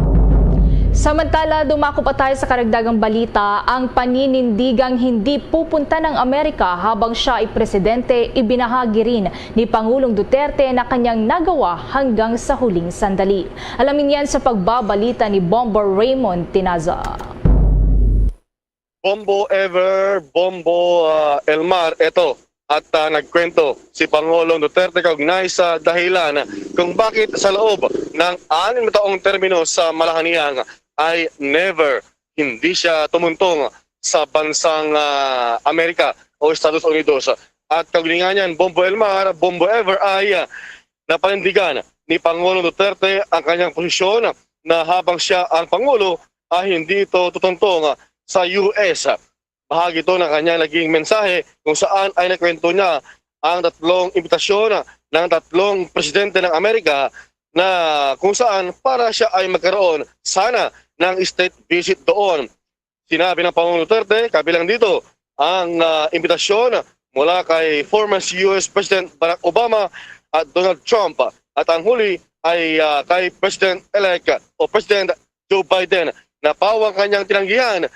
Samantala, dumako pa tayo sa karagdagang balita, ang paninindigang hindi pupunta ng Amerika habang siya ay presidente, ibinahagi rin ni Pangulong Duterte na kanyang nagawa hanggang sa huling sandali. Alamin yan sa pagbabalita ni Bombo Raymond Tinaza. Bombo Ever, Bombo ah, Elmar, eto. At ah, nagkwento si Pangulong Duterte kaugnay sa dahilan kung bakit sa loob ng anim na taong termino sa Malacañang ay never, hindi siya tumuntong sa bansang ah, Amerika o Estados Unidos. At kaugnay niyan, Bombo Elmar, Bombo Ever ay ah, napanindigan ni Pangulong Duterte ang kanyang posisyon na habang siya ang Pangulo ay hindi ito tutuntong sa U S. Bahagi ito ng kanyang naging mensahe kung saan ay nakwento niya ang tatlong imbitasyon ng tatlong presidente ng Amerika na kung saan para siya ay magkaroon sana ng state visit doon. Sinabi ng Pangulong Duterte, kabilang dito ang ah, imbitasyon mula kay former U S President Barack Obama at Donald Trump at ang huli ay ah, kay President-elect o President Joe Biden na pawang kanyang tinanggihan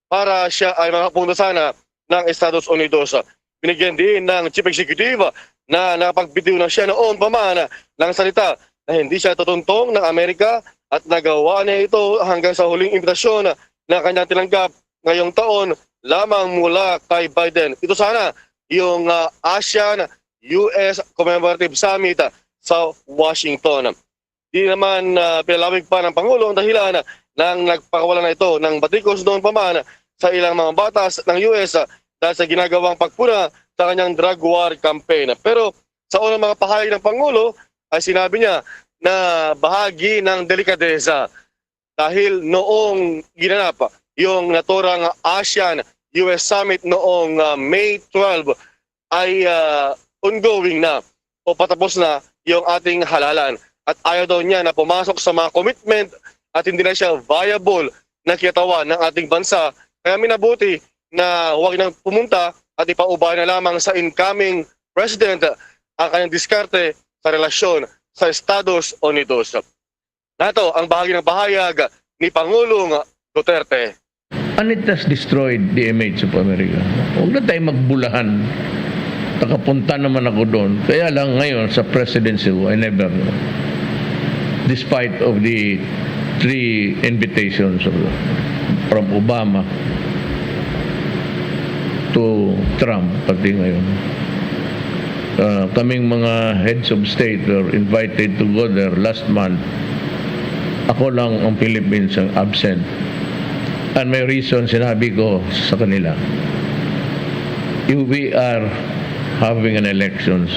para siya ay makapunta sana ng Estados Unidos. Binigyan din ng Chief Executive na nakapag-video na siya noon pa man ng salita na hindi siya tutuntong ng Amerika at nagawa niya ito hanggang sa huling imbitasyon na kanyang tinanggap ngayong taon lamang mula kay Biden. Ito sana yung ah, ASEAN U S Commemorative Summit sa Washington. Di naman ah, pinalawig pa ng Pangulo ang dahilan ng nagpakawala na ito ng batikos noon pa man sa ilang mga batas ng U S ah, dahil sa ginagawang pagpuna sa kanyang drug war campaign. Pero sa unang mga pahayag ng Pangulo ay sinabi niya na bahagi ng delikadesa dahil noong ginanap yung naturang ASEAN U S Summit noong ah, May twelve ay ah, ongoing na o patapos na yung ating halalan. At ayaw daw niya na pumasok sa mga commitment at hindi na siya viable na kiyatawan ng ating bansa. Kaya minabuti na huwag nang pumunta at ipaubaya na lamang sa incoming president ang kanyang diskarte sa relasyon sa Estados Unidos. Nato ang bahagi ng pahayag ni Pangulong Duterte. And it has destroyed the image of America. Huwag na tayo magbulahan. Nakapunta naman ako doon. Kaya lang ngayon sa presidency ko, I never, despite of the three invitations of, from Obama to Trump, pati ngayon, uh, kaming mga heads of state were invited to go there last month. Ako lang ang Philippines ang absent. And may reason, sinabi ko sa kanila, "If we are having an elections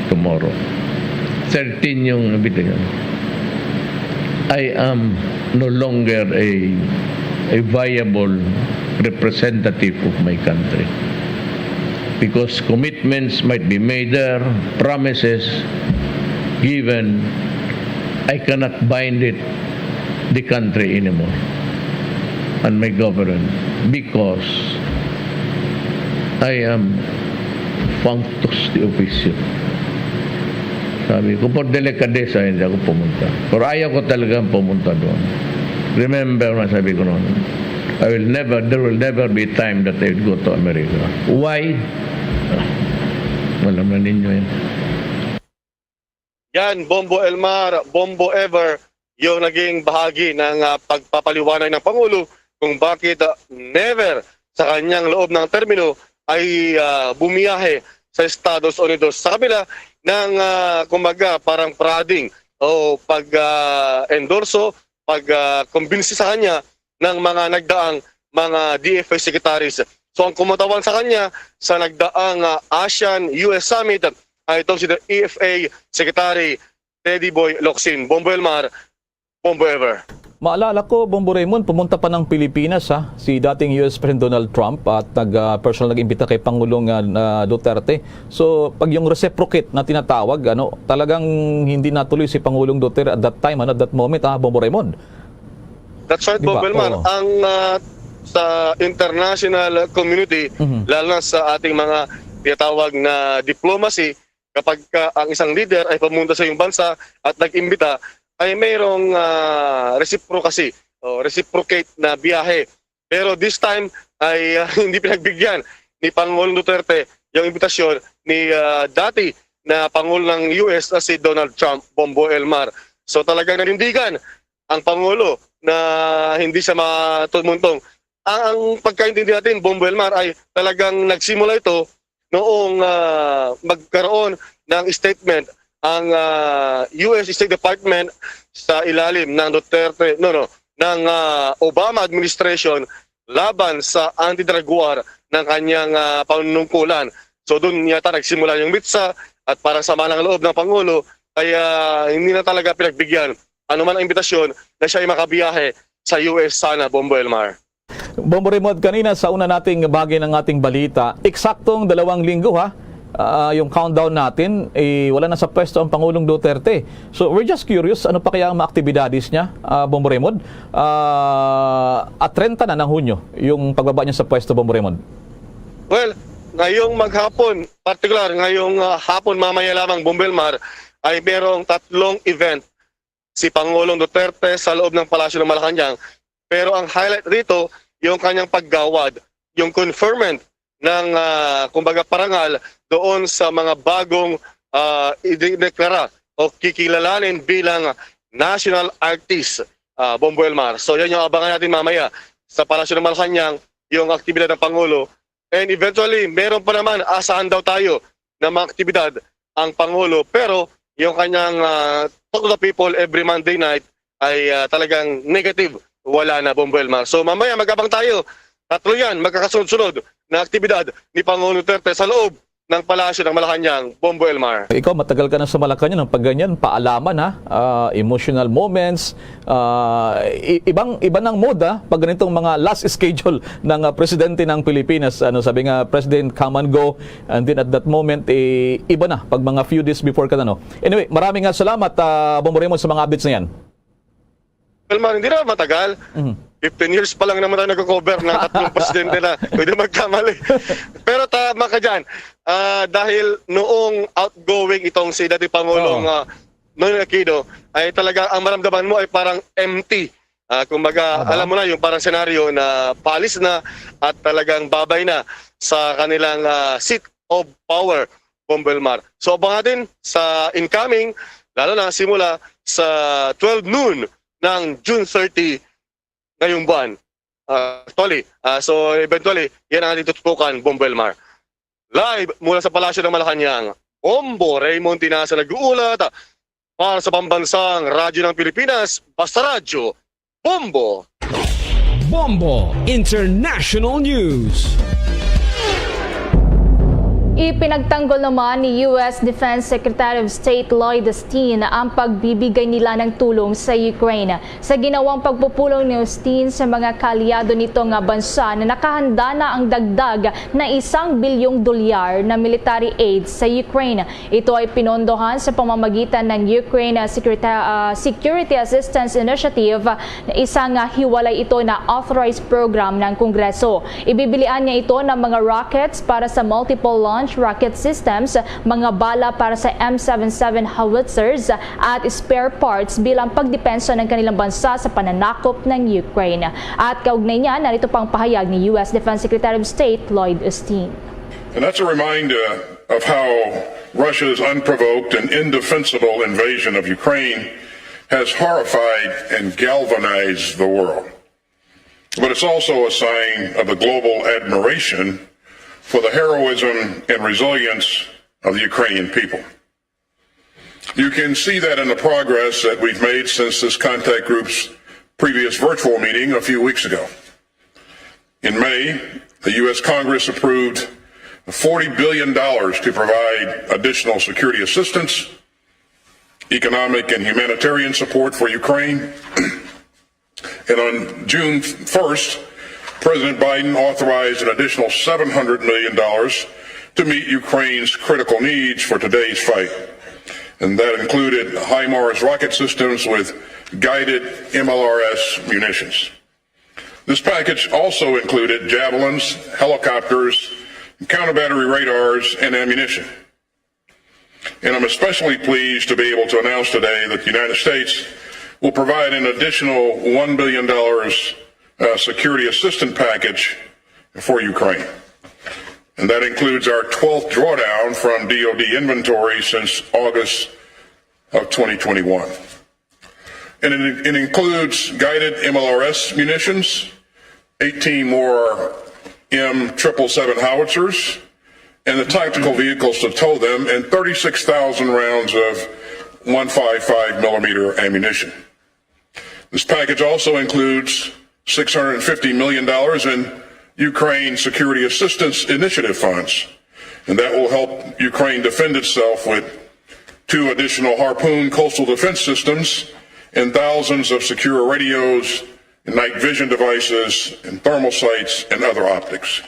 tomorrow, thirteen yung nabitigan, I am no longer a, a viable representative of my country." Because commitments might be made there, promises given, I cannot bind it, the country anymore and my government because I am functus de officio. Sabi ko, for delikadesa, hindi ako pumunta. Pero ayaw ko talagang pumunta doon. Remember na sabi ko noon, I will never, there will never be time that I will go to America. Why? Ah, alam na ninyo yan. Yan, Bombo Elmar, Bombo Ever, yung naging bahagi ng ah, pagpapaliwanag ng Pangulo kung bakit ah, never sa kanyang loob ng termino ay ah, bumiyahe sa Estados Unidos. Sa kabila ng, ah, kumbaga, parang prodding o pag-endorso, pag-kumbinsi sa kanya ng mga nagdaang mga D F A secretaries. So ang kumutawan sa kanya sa nagdaang ah, ASEAN U S Summit ay itong si E F A Secretary Teddy Boy Locsin. Bombo Elmar, Bombo Ever. Maalala ko, Bombo Raymond, pumunta pa ng Pilipinas ha, si dating U S President Donald Trump at nag, ah, personal nag-imbita kay Pangulong ah, na Duterte. So, pag yung reciprocate na tinatawag, ano, talagang hindi natuloy si Pangulong Duterte at that time, ano, at that moment, ah, Bombo Raymond. That's right, Di ba? Bombo Elmar. Oo. Ang ah, sa international community, Mhm. lalo na sa ating mga tinatawag na diplomacy, kapag ka ang isang leader ay pumunta sa iyong bansa at nag-imbita, ay mayroong ah, reciprocacy o reciprocate na biyahe. Pero this time ay ah, hindi pinagbigyan ni Pangulong Duterte yung imbitasyon ni ah, dati na Pangulo ng U S na si Donald Trump, Bombo Elmar. So talagang nanindigan ang Pangulo na hindi siya matumuntong. Ang, ang pagkaintindi natin, Bombo Elmar, ay talagang nagsimula ito noong ah, magkaroon ng statement ang ah, U S State Department sa ilalim ng Duterte, no, no, ng ah, Obama administration laban sa anti-drug war ng kanyang ah, panunungkulan. So doon yata nagsimula yung mitsa at parang sama ng loob ng Pangulo, kaya hindi na talaga pinagbigyan anuman ang imbitasyon na siya ay makabiyahe sa U S sana, Bombo Elmar. Bombo Raymond, kanina sa una nating bahagi ng ating balita, eksaktong dalawang linggo ha, ah, yung countdown natin, eh, wala na sa pwesto ang Pangulong Duterte. So we're just curious, ano pa kaya ang mga aktibidades niya, ah, Bombo Raymond? Ah, at treinta na ng Hunyo yung pagbaba niya sa pwesto, Bombo Raymond. Well, ngayong maghapon, partikular, ngayong ah, hapon mamaya lamang, Bombo Elmar, ay merong tatlong event si Pangulong Duterte sa loob ng Palasyo ng Malacañang. Pero ang highlight rito, yung kanyang paggawad, yung conferment ng, ah, kumbaga, parangal doon sa mga bagong ah, idineklara o kikilalanin bilang national artist, ah, Bombo Elmar. So yan yung abangan natin mamaya sa Palasyo ng Malacañang, yung aktibidad ng Pangulo. And eventually, meron pa naman, asahan daw tayo ng mga aktibidad ang Pangulo. Pero yung kanyang ah, talk to the people every Monday night ay ah, talagang negative. Wala na, Bombo Elmar. So mamaya mag-abang tayo. Tatlo yan, magkakasunod-sunod na aktibidad ni Pangulong Duterte sa loob ng Palasyo ng Malacañang, Bombo Elmar. Ikaw, matagal ka na sa Malacañang, ang pagganyan, paalaman ha, ah, emotional moments, ah, i- ibang iba ng mood ha, pag ganitong mga last schedule ng ah, presidente ng Pilipinas, ano sabi nga, President, come and go, and then at that moment, eh, iba na pag mga few days before ka na, no? Anyway, maraming nga salamat, ah, Bombo Raymond, sa mga updates na yan. Elmar, hindi na matagal. Mhm. Fifteen years pa lang naman tayo nagko-cover ng tatlong presidente na pwede magkamali. Pero tama ka dyan. Ah, dahil noong outgoing itong si dating Pangulong Oo. ah, Noynoy Aquino, ay talaga ang maramdaman mo ay parang empty. Ah, kumbaga, Tama. alam mo na yung parang senaryo na paalis na at talagang babay na sa kanilang ah, seat of power, Bombo Elmar. So abangan natin sa incoming, lalo na simula sa twelve noon ng June thirty ngayong buwan. Ah, actually, ah, so eventually, yan ang ating tututukan, Bombo Elmar. Live mula sa Palasyo ng Malacañang, Bombo Raymond Tinasa nag-uulat para sa Pambansang Radyo ng Pilipinas, Basta Radyo, Bombo! Bombo International News. Ipinagtanggol naman ni U S Defense Secretary of State Lloyd Austin ang pagbibigay nila ng tulong sa Ukraine. Sa ginawang pagpupulong ni Austin sa mga kaalyado nito nga bansa na nakahanda na ang dagdag na isang bilyong dolyar na military aid sa Ukraine. Ito ay pinondohan sa pamamagitan ng Ukraine Secreta- ah, Security Assistance Initiative, na isang ah, hiwalay ito na authorized program ng Kongreso. Ibibilian niya ito ng mga rockets para sa multiple launch rocket systems, mga bala para sa M seven seven howitzers, at spare parts bilang pagdepensa ng kanilang bansa sa pananakop ng Ukraine. At kaugnay niya, narito pang pahayag ni U S Defense Secretary of State Lloyd Austin. And that's a reminder of how Russia's unprovoked and indefensible invasion of Ukraine has horrified and galvanized the world. But it's also a sign of the global admiration for the heroism and resilience of the Ukrainian people. You can see that in the progress that we've made since this contact group's previous virtual meeting a few weeks ago. In May, the U S Congress approved forty billion dollars to provide additional security assistance, economic and humanitarian support for Ukraine. And on June first, President Biden authorized an additional seven hundred million dollars to meet Ukraine's critical needs for today's fight. And that included HIMARS rocket systems with guided M L R S munitions. This package also included javelins, helicopters, counter-battery radars, and ammunition. And I'm especially pleased to be able to announce today that the United States will provide an additional one billion dollars uh, security assistance package for Ukraine. And that includes our twelfth drawdown from D O D inventory since August of twenty twenty-one. And it, it includes guided M L R S munitions, eighteen more M triple seven howitzers, and the tactical vehicles to tow them, and thirty-six thousand rounds of one five five millimeter ammunition. This package also includes six hundred fifty million dollars in Ukraine Security Assistance Initiative funds, and that will help Ukraine defend itself with two additional Harpoon coastal defense systems and thousands of secure radios, night vision devices, and thermal sights and other optics.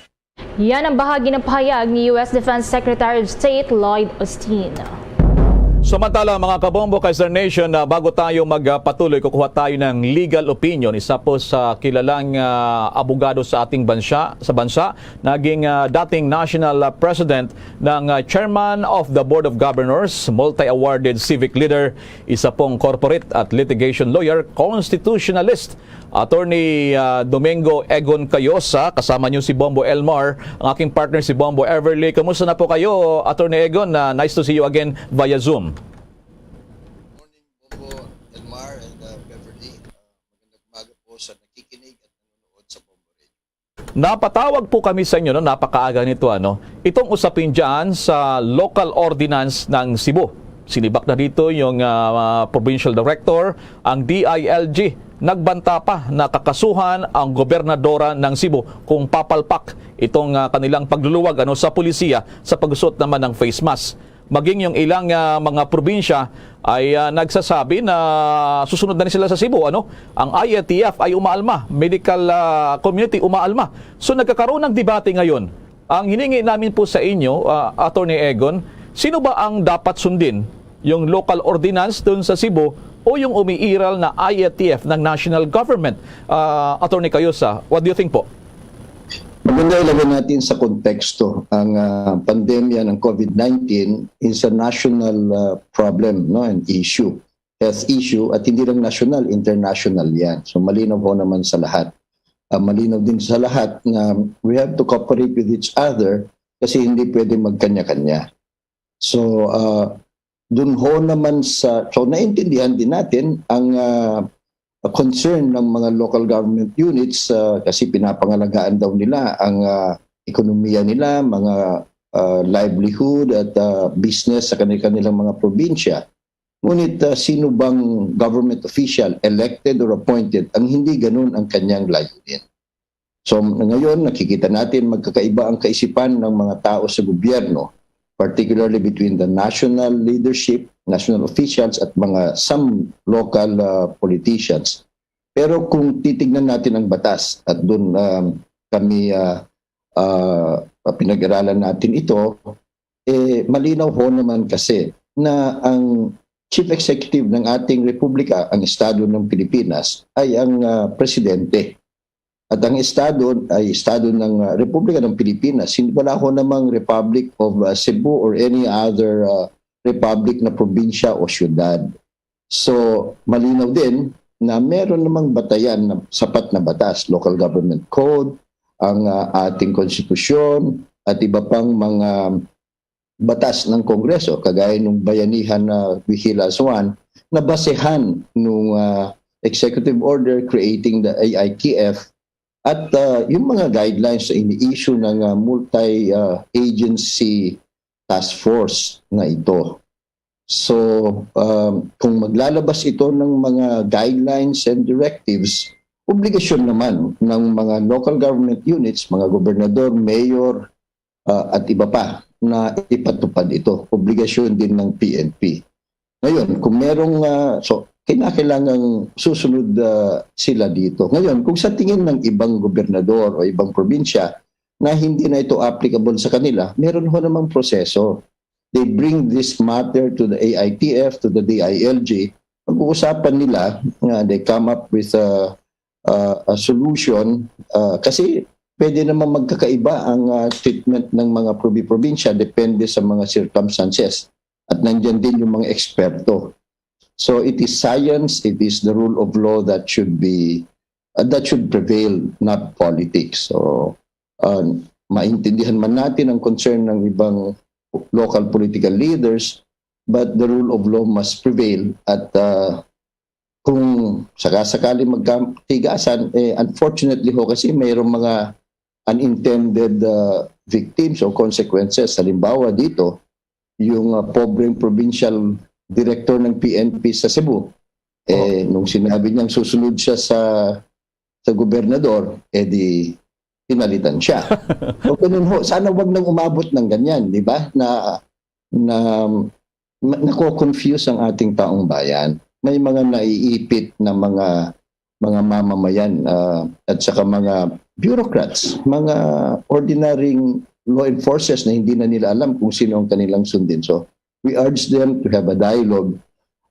Yan ang bahagi ng pahayag ni U S Defense Secretary of State Lloyd Austin. Samantala, mga kabombo, Kaiser Nation, na bago tayo magpatuloy, kukuha tayo ng legal opinion. Isa po sa kilalang ah, abogado sa ating bansa, sa bansa, naging ah, dating national ah, president ng ah, chairman of the Board of Governors, multi-awarded civic leader, isa pong corporate at litigation lawyer, constitutionalist, Attorney ah, Domingo Egon Cayosa, kasama niyo si Bombo Elmar, ang aking partner si Bombo Everly. Kumusta na po kayo, Attorney Egon? Ah, nice to see you again via Zoom. Morning, Bombo, Elmar, and uh, Beverly. Uh, magandang umaga po sa nakikinig at nanonood sa Bombo Radio. Napatawag po kami sa inyo, no? Napakaaga nito, ano? Itong usapin dyan sa local ordinance ng Cebu. Sinibak na dito yung ah, provincial director, ang D I L G. Nagbanta pa na kakasuhan ang gobernadora ng Cebu kung papalpak itong ah, kanilang pagluluwag ano sa pulisiya sa pagsuot naman ng face mask. Maging yung ilang ah, mga probinsya ay ah, nagsasabi na susunod na rin sila sa Cebu, ano? Ang I A T F ay umaalma, medical ah, community umaalma. So nagkakaroon ng debate ngayon. Ang hiningi namin po sa inyo, ah, Attorney Egon, sino ba ang dapat sundin? Yung local ordinance doon sa Cebu o yung umiiral na I A T F ng national government? Ah, Attorney Cayosa, what do you think po? Maganda ilagay natin sa konteksto ang ah, pandemya ng COVID nineteen is a national ah, problem, no, an issue, health issue, at hindi lang national, international yan. So malinaw ho naman sa lahat. Ah, malinaw din sa lahat na we have to cooperate with each other kasi hindi pwede magkanya-kanya. So, ah, dun ho naman sa, so naintindihan din natin ang ah, concern ng mga local government units ah, kasi pinapangalagaan daw nila ang ah, ekonomiya nila, mga ah, livelihood at ah, business sa kanilang mga probinsya. Ngunit ah, sino bang government official, elected or appointed, ang hindi ganun ang kanyang layunin? So ngayon, nakikita natin magkakaiba ang kaisipan ng mga tao sa gobyerno, particularly between the national leadership, national officials at mga some local ah, politicians. Pero kung titignan natin ang batas at doon ah, kami ah, ah, pinag-aralan natin ito, eh, malinaw ho naman kasi na ang chief executive ng ating republika, ang estado ng Pilipinas, ay ang ah, presidente. At ang estado ay estado ng ah, Republika ng Pilipinas. Hindi, wala ho namang Republic of ah, Cebu or any other ah, republic na probinsya o syudad. So, malinaw din na meron namang batayan na sapat na batas, local government code, ang ah, ating konstitusyon, at iba pang mga batas ng Kongreso, kagaya nung Bayanihan na Bill as one, na basehan nung ah, executive order creating the A I T F at ah, yung mga guidelines na ini-issue ng ah, multi-agency task force na ito. So, um, kung maglalabas ito ng mga guidelines and directives, obligasyon naman ng mga local government units, mga gobernador, mayor, ah, at iba pa na ipatupad ito. Obligasyon din ng P N P. Ngayon, kung merong, ah, so, kinakailangang susunod ah, sila dito. Ngayon, kung sa tingin ng ibang gobernador o ibang probinsya na hindi na ito applicable sa kanila, meron ho namang proseso. They bring this matter to the A I T F, to the D I L G. Pag-uusapan nila, nga they come up with a, a, a solution ah, kasi pwede naman magkakaiba ang ah, treatment ng mga probi-probinsya depende sa mga circumstances. At nandyan din yung mga eksperto. So it is science, it is the rule of law that should be uh, that should prevail, not politics. So uh, maintindihan man natin ang concern ng ibang local political leaders, but the rule of law must prevail. At uh, kung sakasakali magkatigasan, eh, unfortunately ho kasi mayroong mga unintended uh, victims o consequences. Halimbawa dito, yung uh, pobreng provincial director ng P N P sa Cebu, eh, nung sinabi niyang susunod siya sa sa gobernador, eh di pinalitan siya. So, ganun ho, sana wag nang umabot ng ganyan, di ba? Na na ma- nako-confuse ang ating taong bayan. May mga naiipit na mga mga mamamayan ah, at saka mga bureaucrats, mga ordinaryong law enforcers na hindi na nila alam kung sino ang kanilang sundin. So we urge them to have a dialogue.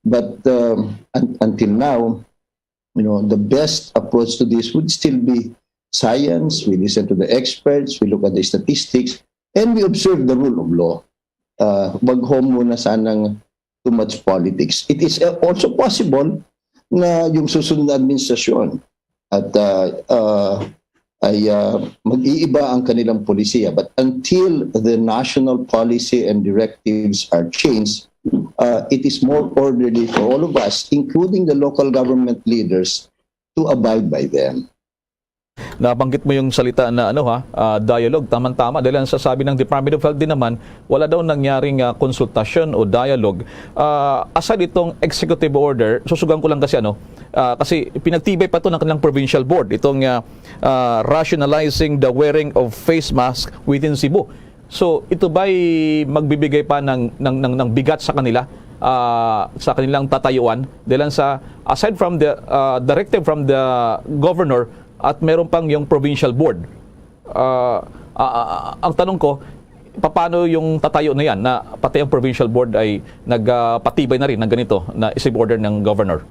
But um, un- until now, you know, the best approach to this would still be science. We listen to the experts, we look at the statistics, and we observe the rule of law. Uh, wag ho muna sanang too much politics. It is uh, also possible na yung susunod na administrasyon at uh, uh, ay uh, mag-iiba ang kanilang polisiya. But until the national policy and directives are changed, uh, it is more orderly for all of us, including the local government leaders, to abide by them. Nabanggit mo yung salita na, ano, ha, ah, dialogue. Tamang-tama, dahil ang sasabi ng Department of Health din naman, wala daw nangyaring, ah, konsultasyon o dialogue. Ah, aside itong executive order, susugan ko lang kasi, ano, ah, kasi pinagtibay pa to ng kanilang provincial board, itong, ah, ah, rationalizing the wearing of face mask within Cebu. So, ito ba'y magbibigay pa ng, ng, ng, ng bigat sa kanila, ah, sa kanilang tatayuan? Dahil sa, aside from the, ah, directive from the governor, at meron pang yung provincial board. Ah, ah, ah, ang tanong ko, paano yung tatayo na yan na pati ang provincial board ay nagpatibay na rin ng ganito na executive order ng governor?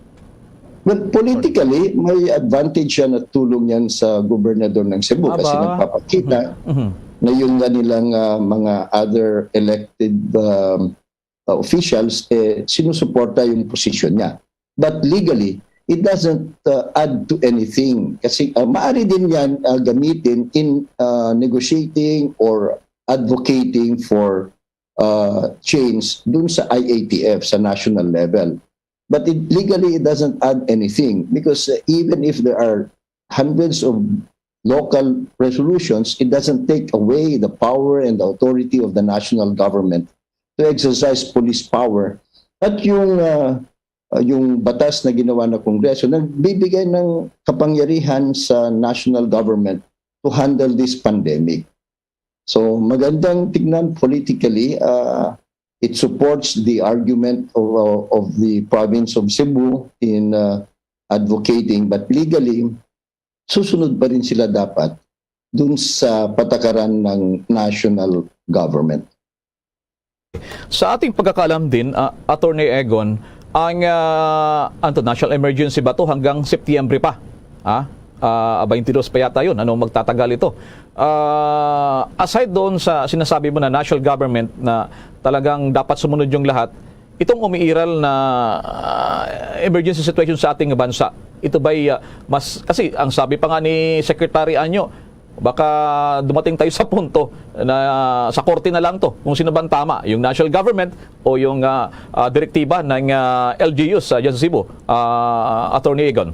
Well, politically, may advantage yan at tulong yan sa gobernador ng Cebu kasi Aba. nagpapakita Mhm. na yung kanilang ah, mga other elected um, uh, officials, eh, sinusuporta yung posisyon niya. But legally, it doesn't uh, add to anything. Kasi uh, maaari din yan uh, gamitin in uh, negotiating or advocating for uh, change dun sa I A T F sa national level. But it, legally, it doesn't add anything because uh, even if there are hundreds of local resolutions, it doesn't take away the power and the authority of the national government to exercise police power. At yung uh, uh, yung batas na ginawa ng Kongreso nagbibigay ng kapangyarihan sa national government to handle this pandemic. So magandang tignan politically, uh, it supports the argument of, uh, of the province of Cebu in uh, advocating, but legally, susunod pa rin sila dapat dun sa patakaran ng national government. Sa ating pagkakaalam din, ah, Attorney Egon, ang ah, anto, national emergency ba to hanggang Setyembre pa? Ha? Ah, twenty-two pa yata yun. Ano, magtatagal ito? Ah, aside doon sa sinasabi mo na national government na talagang dapat sumunod yung lahat, itong umiiral na ah, emergency situation sa ating bansa, ito ba'y ah, mas, kasi ang sabi pa nga ni Secretary Anyo, baka dumating tayo sa punto na sa korte na lang to kung sino ba ang tama, yung national government o yung ah, ah, direktiba ng ah, L G Us sa dyan sa Cebu, ah, Attorney Egon.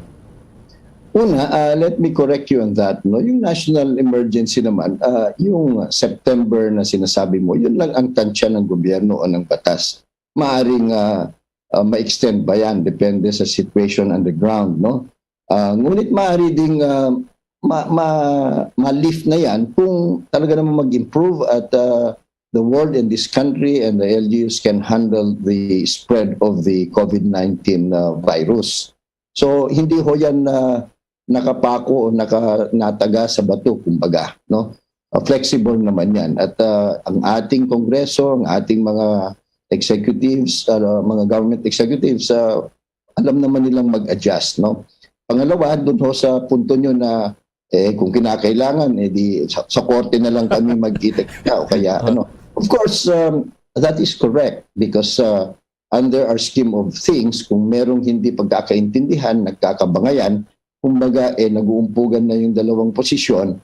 Una, uh, let me correct you on that. No? Yung national emergency naman, uh, yung September na sinasabi mo, yun lang ang tansya ng gobyerno o ng batas. Maaring uh, uh, ma-extend ba yan? Depende sa situation on the ground. No? Uh, ngunit maaari ding uh, ma- ma- ma-lift na yan kung talaga naman mag-improve at uh, the world and this country and the L G Us can handle the spread of the COVID nineteen uh, virus. So hindi ho yan uh, nakapako o naka, nataga sa bato, kumbaga. No? Uh, flexible naman yan. At uh, ang ating kongreso, ang ating mga executives, uh, mga government executives, uh, alam naman nilang mag-adjust. No? Pangalawa, dun ho sa punto nyo na eh, kung kinakailangan, eh, di, sa, sa korte na lang kami magkita-kita o kaya ano. Of course, um, that is correct because uh, under our scheme of things, kung merong hindi pagkakaintindihan, nagkakabangayan, kumbaga, eh, nag-uumpugan na yung dalawang posisyon,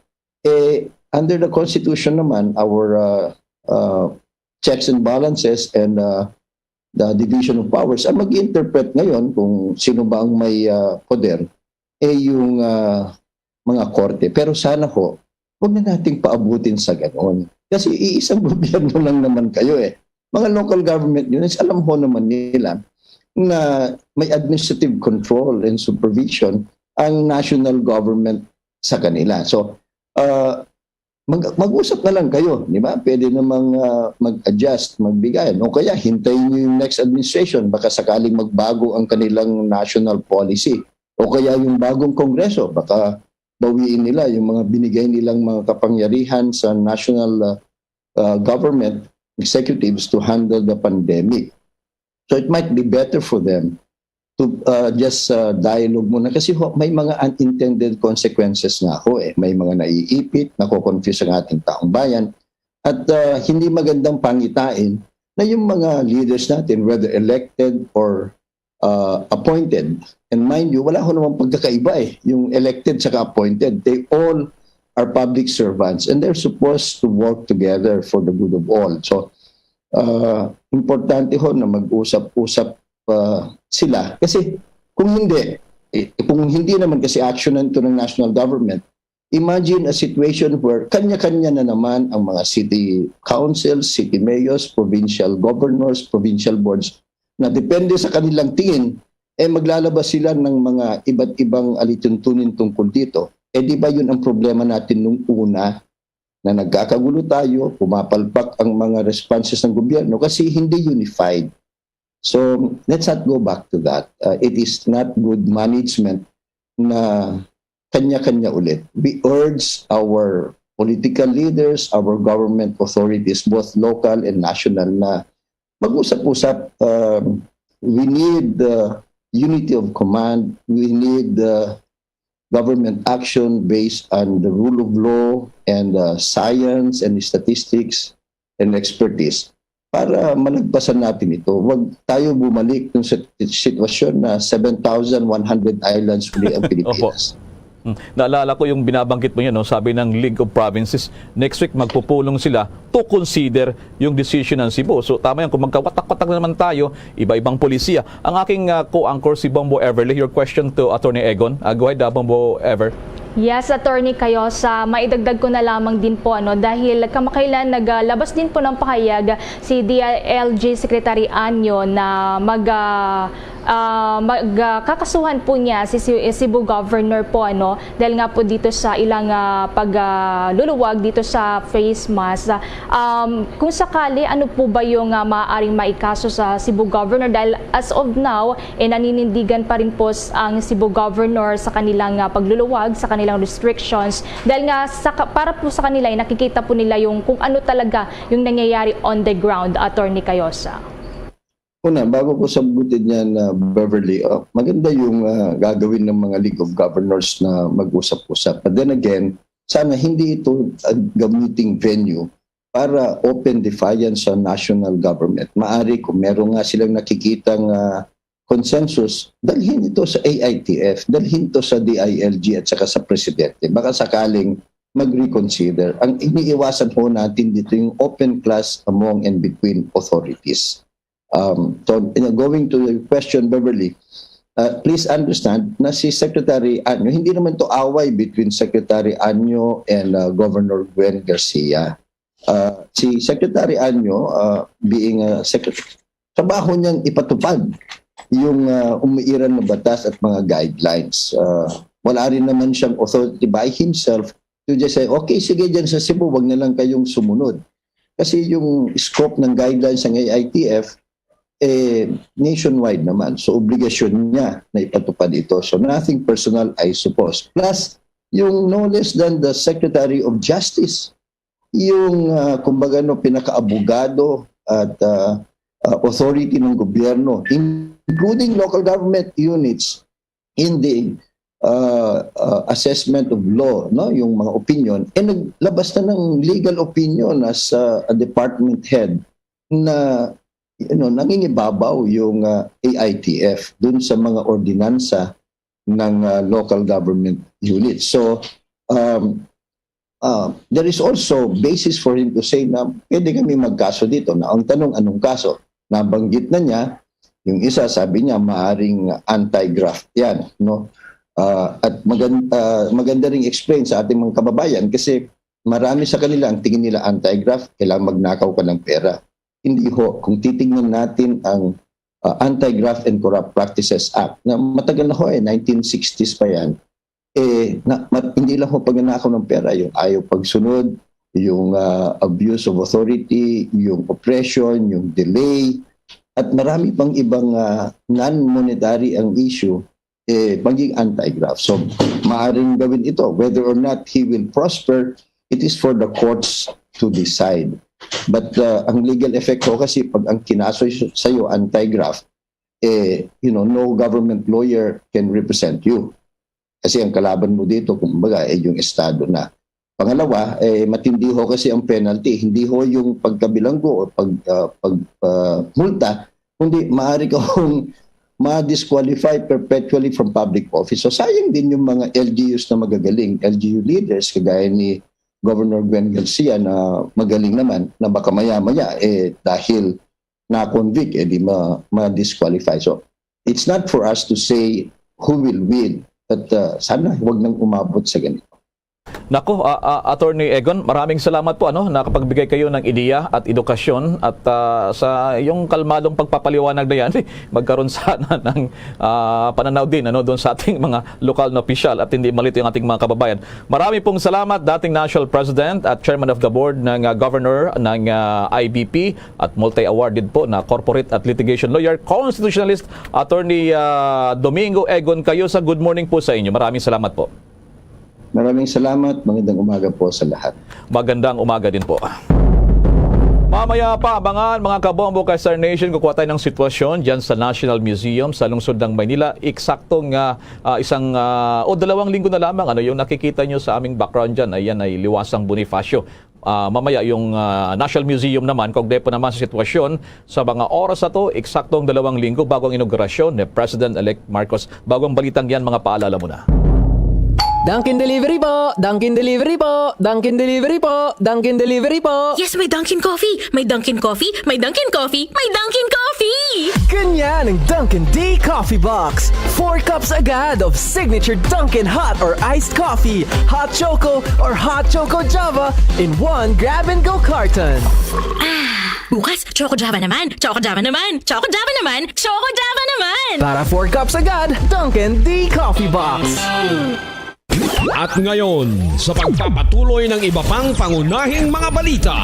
eh, under the Constitution naman, our uh, uh, checks and balances and uh, the division of powers ang mag-interpret ngayon kung sino ba ang may uh, poder, eh yung uh, mga korte. Pero sana ho, huwag na nating paabutin sa ganon. Kasi iisang gobyerno lang naman kayo eh. Mga local government units, alam ho naman nila na may administrative control and supervision ang national government sa kanila. So, uh, mag- mag-usap na lang kayo, di ba? Pwede namang uh, mag-adjust, magbigay. O kaya, hintayin nyo yung next administration, baka sakaling magbago ang kanilang national policy. O kaya yung bagong kongreso, baka bawiin nila yung mga binigay nilang mga kapangyarihan sa national uh, uh, government executives to handle the pandemic. So it might be better for them to uh, just uh, dialogue muna kasi ho, may mga unintended consequences nga ho eh. May mga naiipit, nako-confuse ang ating taong bayan at uh, hindi magandang pangitain na yung mga leaders natin, whether elected or uh, appointed, and mind you, wala ho namang pagkakaiba eh, yung elected saka appointed, they all are public servants and they're supposed to work together for the good of all. So, uh, importante ho na mag-usap-usap uh, sila. Kasi kung hindi, eh, kung hindi naman kasi action ito ng national government, Imagine a situation where kanya-kanya na naman ang mga city councils, city mayors, provincial governors, provincial boards, na depende sa kanilang tingin, eh maglalabas sila ng mga iba't ibang alituntunin tungkol dito. Eh di ba yun ang problema natin nung una, na nagkakagulo tayo, pumapalpak ang mga responses ng gobyerno kasi hindi unified. So let's not go back to that. Uh, it is not good management na kanya-kanya ulit. We urge our political leaders, our government authorities, both local and national, na mag-usap-usap. Um, we need uh, unity of command. We need uh, government action based on the rule of law and uh, science and statistics and expertise para malagpasan natin ito. Huwag tayo bumalik dun sa sitwasyon na seven thousand one hundred islands uli ang Pilipinas. Hmm. Naalala ko yung binabanggit mo yun, no? Sabi ng League of Provinces, next week magpupulong sila to consider yung decision ng Cebu. So tama yan, kung magkawatak-watak na naman tayo, iba-ibang polisiya. Ang aking uh, co-anchor si Bombo Everly, your question to Attorney Egon. Uh, go ahead, uh, Bombo Ever. Yes, Attorney Cayosa, maidagdag ko na lamang din po, ano, dahil kamakailan naglabas din po ng pahayag si D I L G Secretary Anyo na mag uh, uh, magkakasuhan uh, po niya si Cebu Governor po, ano, dahil nga po dito sa ilang uh, pagluluwag uh, dito sa face mask. Um, kung sakali, ano po ba yung uh, maaaring maikaso sa Cebu Governor? Dahil as of now, eh, naninindigan pa rin po ang Cebu Governor sa kanilang uh, pagluluwag, sa kanilang restrictions. Dahil nga sa, para po sa kanila, eh, nakikita po nila yung kung ano talaga yung nangyayari on the ground, Attorney Cayosa. Una, bago ko sagutin yan, uh, Beverly, uh, maganda yung uh, gagawin ng mga League of Governors na mag-usap-usap. But then again, sana hindi ito uh, gamiting venue para open defiance sa national government. Maari kung meron nga silang nakikitang uh, consensus, dalhin ito sa A I T F, dalhin ito sa D I L G at saka sa presidente. Baka sakaling mag-reconsider. Ang iniiwasan po natin dito yung open clash among and between authorities. Um, so, going to your question, Beverly, uh, please understand na si Secretary Anyo, hindi naman to away between Secretary Anyo and uh, Governor Gwen Garcia. Uh, si Secretary Anyo, uh, being a secretary, trabaho niyang ipatupad yung uh, umiiral na batas at mga guidelines. Uh, wala rin naman siyang authority by himself to just say, okay, sige dyan sa Cebu, wag na lang kayong sumunod. Kasi yung scope ng guidelines ng A I T F, eh, nationwide naman. So, obligasyon niya na ipatupad ito. So, nothing personal, I suppose. Plus, yung no less than the Secretary of Justice, yung, uh, kumbaga, no, pinakaabogado at uh, uh, authority ng gobyerno, including local government units, in the uh, uh, assessment of law, no, yung mga opinion, eh naglabas na ng legal opinion as uh, a department head na, you know, nangingibabaw yung uh, A I T F dun sa mga ordinansa ng uh, local government unit. So um, uh, there is also basis for him to say na pwede kami magkaso dito. Na ang tanong, anong kaso? Nabanggit na niya, yung isa, sabi niya, maaring anti-graft yan, no? Uh, at maganda, uh, maganda ring explain sa ating mga kababayan kasi marami sa kanila ang tingin nila anti-graft, kailangan magnakaw ka ng pera. Hindi ho. Kung titingnan natin ang uh, Anti-Graft and Corrupt Practices Act, na matagal na ho eh, nineteen sixties pa yan, eh, na, mat, hindi lang ho pagnanakaw ng pera, yung ayaw pagsunod, yung uh, abuse of authority, yung oppression, yung delay, at marami pang ibang uh, non-monetary ang issue, eh, maging anti-graft. So, maaring gawin ito. Whether or not he will prosper, it is for the courts to decide. But uh, ang legal effect ko kasi pag ang kinaso sa'yo anti-graft, eh, you know, no government lawyer can represent you. Kasi ang kalaban mo dito, kumbaga, eh, yung estado na. Pangalawa, eh, matindi ho kasi ang penalty. Hindi ho yung pagkabilanggo o pag, uh, pag uh, multa, kundi maaari ka hong ma-disqualify perpetually from public office. So sayang din yung mga L G Us na magagaling, L G U leaders kagaya ni Governor Gwen Garcia na magaling naman na baka maya-maya eh dahil na-convict eh di ma- ma-disqualify. So it's not for us to say who will win, but uh, sana wag nang umabot sa ganito. Nako, ah, ah, Attorney Egon, maraming salamat po, ano, nakapagbigay kayo ng ideya at edukasyon at, ah, sa iyong kalmadong pagpapaliwanag na yan, magkaroon sana ng, ah, pananaw din, ano, doon sa ating mga lokal na opisyal at hindi malito yung ating mga kababayan. Marami pong salamat, dating National President at Chairman of the Board ng, ah, Governor ng, ah, I B P at multi-awarded po na corporate at litigation lawyer, constitutionalist, Attorney, ah, Domingo Egon Cayosa. Good morning po sa inyo. Maraming salamat po. Maraming salamat. Magandang umaga po sa lahat. Magandang umaga din po. Mamaya pa, abangan, mga kabombo, ka Star Nation, kukuha tayo ng sitwasyon dyan sa National Museum sa lungsod ng Maynila. Eksaktong, ah, ah, isang, ah, o dalawang linggo na lamang, ano, yung nakikita nyo sa aming background dyan, ayan ay Liwasang Bonifacio. Ah, mamaya yung, ah, National Museum naman, kaugnay po naman sa sitwasyon sa mga oras na to, eksaktong dalawang linggo bago ang inaugurasyon ni President-elect Marcos. Bago ang balitang yan, mga paalala muna. Dunkin Delivery po! Dunkin Delivery po! Dunkin Delivery po! Dunkin Delivery po! Yes, may Dunkin Coffee! May Dunkin Coffee! May Dunkin Coffee! May Dunkin Coffee! Ganyan ang Dunkin D Coffee Box. Four cups agad of signature Dunkin hot or iced coffee, hot choco, or hot choco Java in one grab-and-go carton. Bukas, Choco Java naman! Choco Java naman! Choco Java naman! Choco Java naman! Para four cups agad, Dunkin D Coffee Box. At ngayon, sa pagpapatuloy ng iba pang pangunahing mga balita.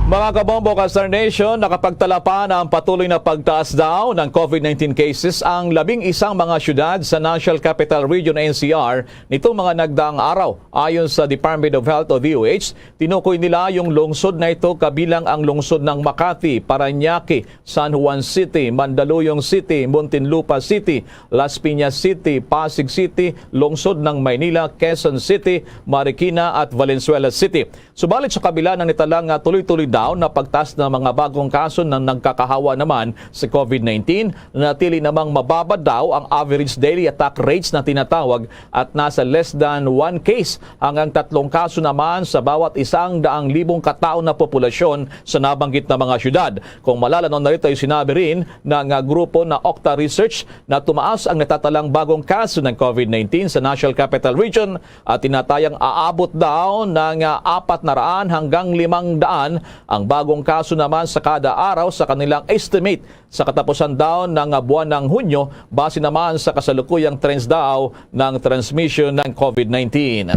Mga kabombo, ka Star Nation, nakapagtala pa na ang patuloy na pagtaas daw ng COVID nineteen cases ang labing isang mga syudad sa National Capital Region, N C R, nitong mga nagdaang araw. Ayon sa Department of Health o D O H, tinukoy nila yung lungsod na ito kabilang ang lungsod ng Makati, Parañaque, San Juan City, Mandaluyong City, Muntinlupa City, Las Piñas City, Pasig City, lungsod ng Maynila, Quezon City, Marikina at Valenzuela City. Subalit sa kabila ng nitalang nga tuloy-tuloy daw na pagtaas ng mga bagong kaso na nagkakahawa naman sa COVID nineteen, natili namang mababa daw ang average daily attack rates na tinatawag at nasa less than one case hanggang tatlong kaso naman sa bawat isang daang libong katao na populasyon sa nabanggit na mga syudad. Kung malalanon na rito ay sinabi rin ng, ah, grupo na Okta Research na tumaas ang natatalang bagong kaso ng COVID nineteen sa National Capital Region at tinatayang aabot daw ng, ah, apat na raan hanggang limang daan ang bagong kaso naman sa kada araw sa kanilang estimate sa katapusan daw ng, ah, buwan ng Hunyo base naman sa kasalukuyang trends daw ng transmission ng COVID nineteen.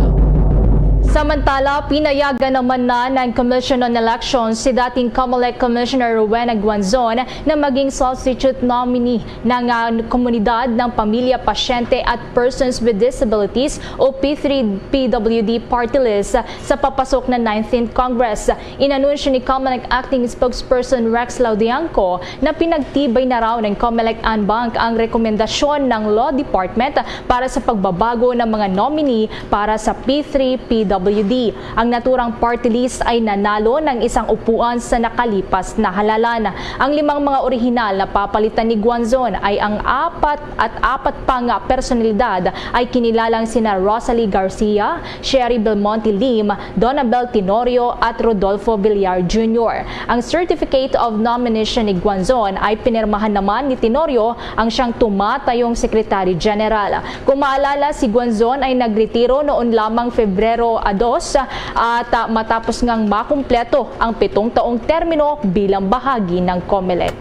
Samantala, pinayagan naman na ng Commission on Elections si dating Comelec Commissioner Rowena Guanzon na maging substitute nominee ng, ah, komunidad ng pamilya, pasyente at persons with disabilities o P three P W D party list sa papasok na nineteenth Congress. Inanunsyo ni Comelec Acting Spokesperson Rex Laudianco na pinagtibay na raw ng Comelec en banc ang rekomendasyon ng Law Department para sa pagbabago ng mga nominee para sa P three P W D. Ang naturang party list ay nanalo ng isang upuan sa nakalipas na halalan. Ang limang mga orihinal na papalitan ni Guanzon ay ang apat at apat pang personalidad ay kinilalang sina Rosalie Garcia, Sherry Belmonte Lim, Donabel Tenorio at Rodolfo Villar Junior. Ang Certificate of Nomination ni Guanzon ay pinirmahan naman ni Tenorio, ang siyang tumatayong Secretary General. Kung maalala, si Guanzon ay nagretiro noon lamang Febrero a dos at, ah, matapos ngang makumpleto ang pitong taong termino bilang bahagi ng Comelec.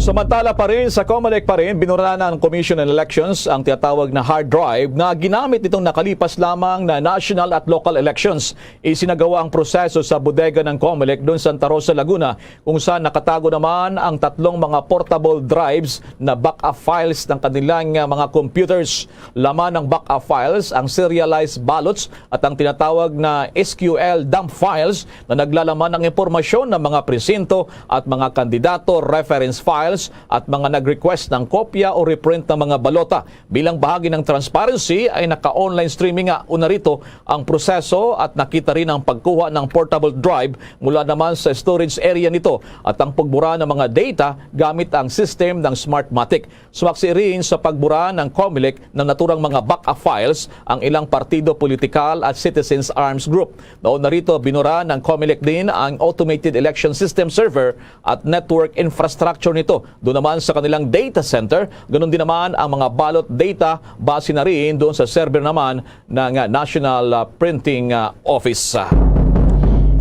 Samantala pa rin, sa Comelec pa rin, binura na ng Commission on Elections ang tinatawag na hard drive na ginamit nitong nakalipas lamang na national at local elections. Isinagawa ang proseso sa bodega ng Comelec doon sa Santa Rosa, Laguna, kung saan nakatago naman ang tatlong mga portable drives na backup files ng kanilang, ah, mga computers. Laman ng backup files ang serialized ballots at ang tinatawag na S Q L dump files na naglalaman ng impormasyon ng mga presinto at mga kandidato, reference files at mga nag-request ng kopya o reprint ng mga balota. Bilang bahagi ng transparency ay naka-online streaming nga una rito ang proseso at nakita rin ang pagkuha ng portable drive mula naman sa storage area nito at ang pagbura ng mga data gamit ang system ng Smartmatic. Sumaksi rin sa pagbura ng Comelec ng naturang mga backup files ang ilang partido politikal at citizens arms group. Nauna rito, binura ng Comelec din ang automated election system server at network infrastructure nito Doon naman sa kanilang data center, ganun din naman ang mga ballot data base na rin doon sa server naman ng, ah, National, ah, Printing, ah, Office.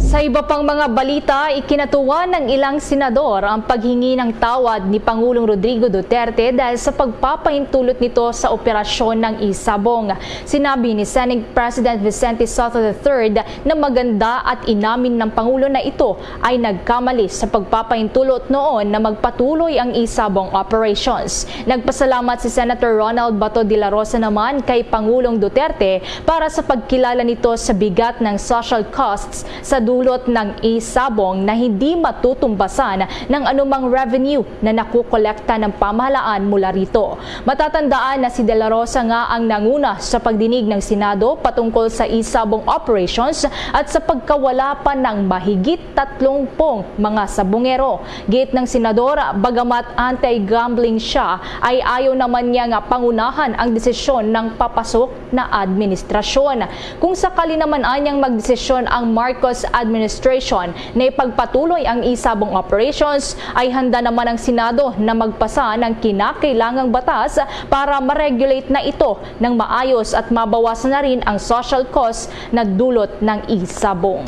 Sa iba pang mga balita, ikinatuwa ng ilang senador ang paghingi ng tawad ni Pangulong Rodrigo Duterte dahil sa pagpapahintulot nito sa operasyon ng Isabong. Sinabi ni Senate President Vicente Sotto the third na maganda at inamin ng Pangulo na ito ay nagkamali sa pagpapahintulot noon na magpatuloy ang Isabong operations. Nagpasalamat si Senator Ronald Bato de la Rosa naman kay Pangulong Duterte para sa pagkilala nito sa bigat ng social costs sa dulot ng Isabong na hindi matutumbasan ng anumang revenue na nakukolekta ng pamahalaan mula rito. Matatandaan na si De La Rosa nga ang nanguna sa pagdinig ng Senado patungkol sa Isabong operations at sa pagkawala pa ng mahigit tatlong pong mga sabungero. Giit ng Senador, bagamat anti-gambling siya, ay ayaw naman niya nga pangunahan ang desisyon ng papasok na administrasyon. Kung sakali naman anyang magdesisyon ang Marcos administration na ipagpatuloy ang Isabong operations, ay handa naman ang Senado na magpasa ng kinakailangang batas para ma-regulate na ito ng maayos at mabawasan na rin ang social cost na dulot ng Isabong.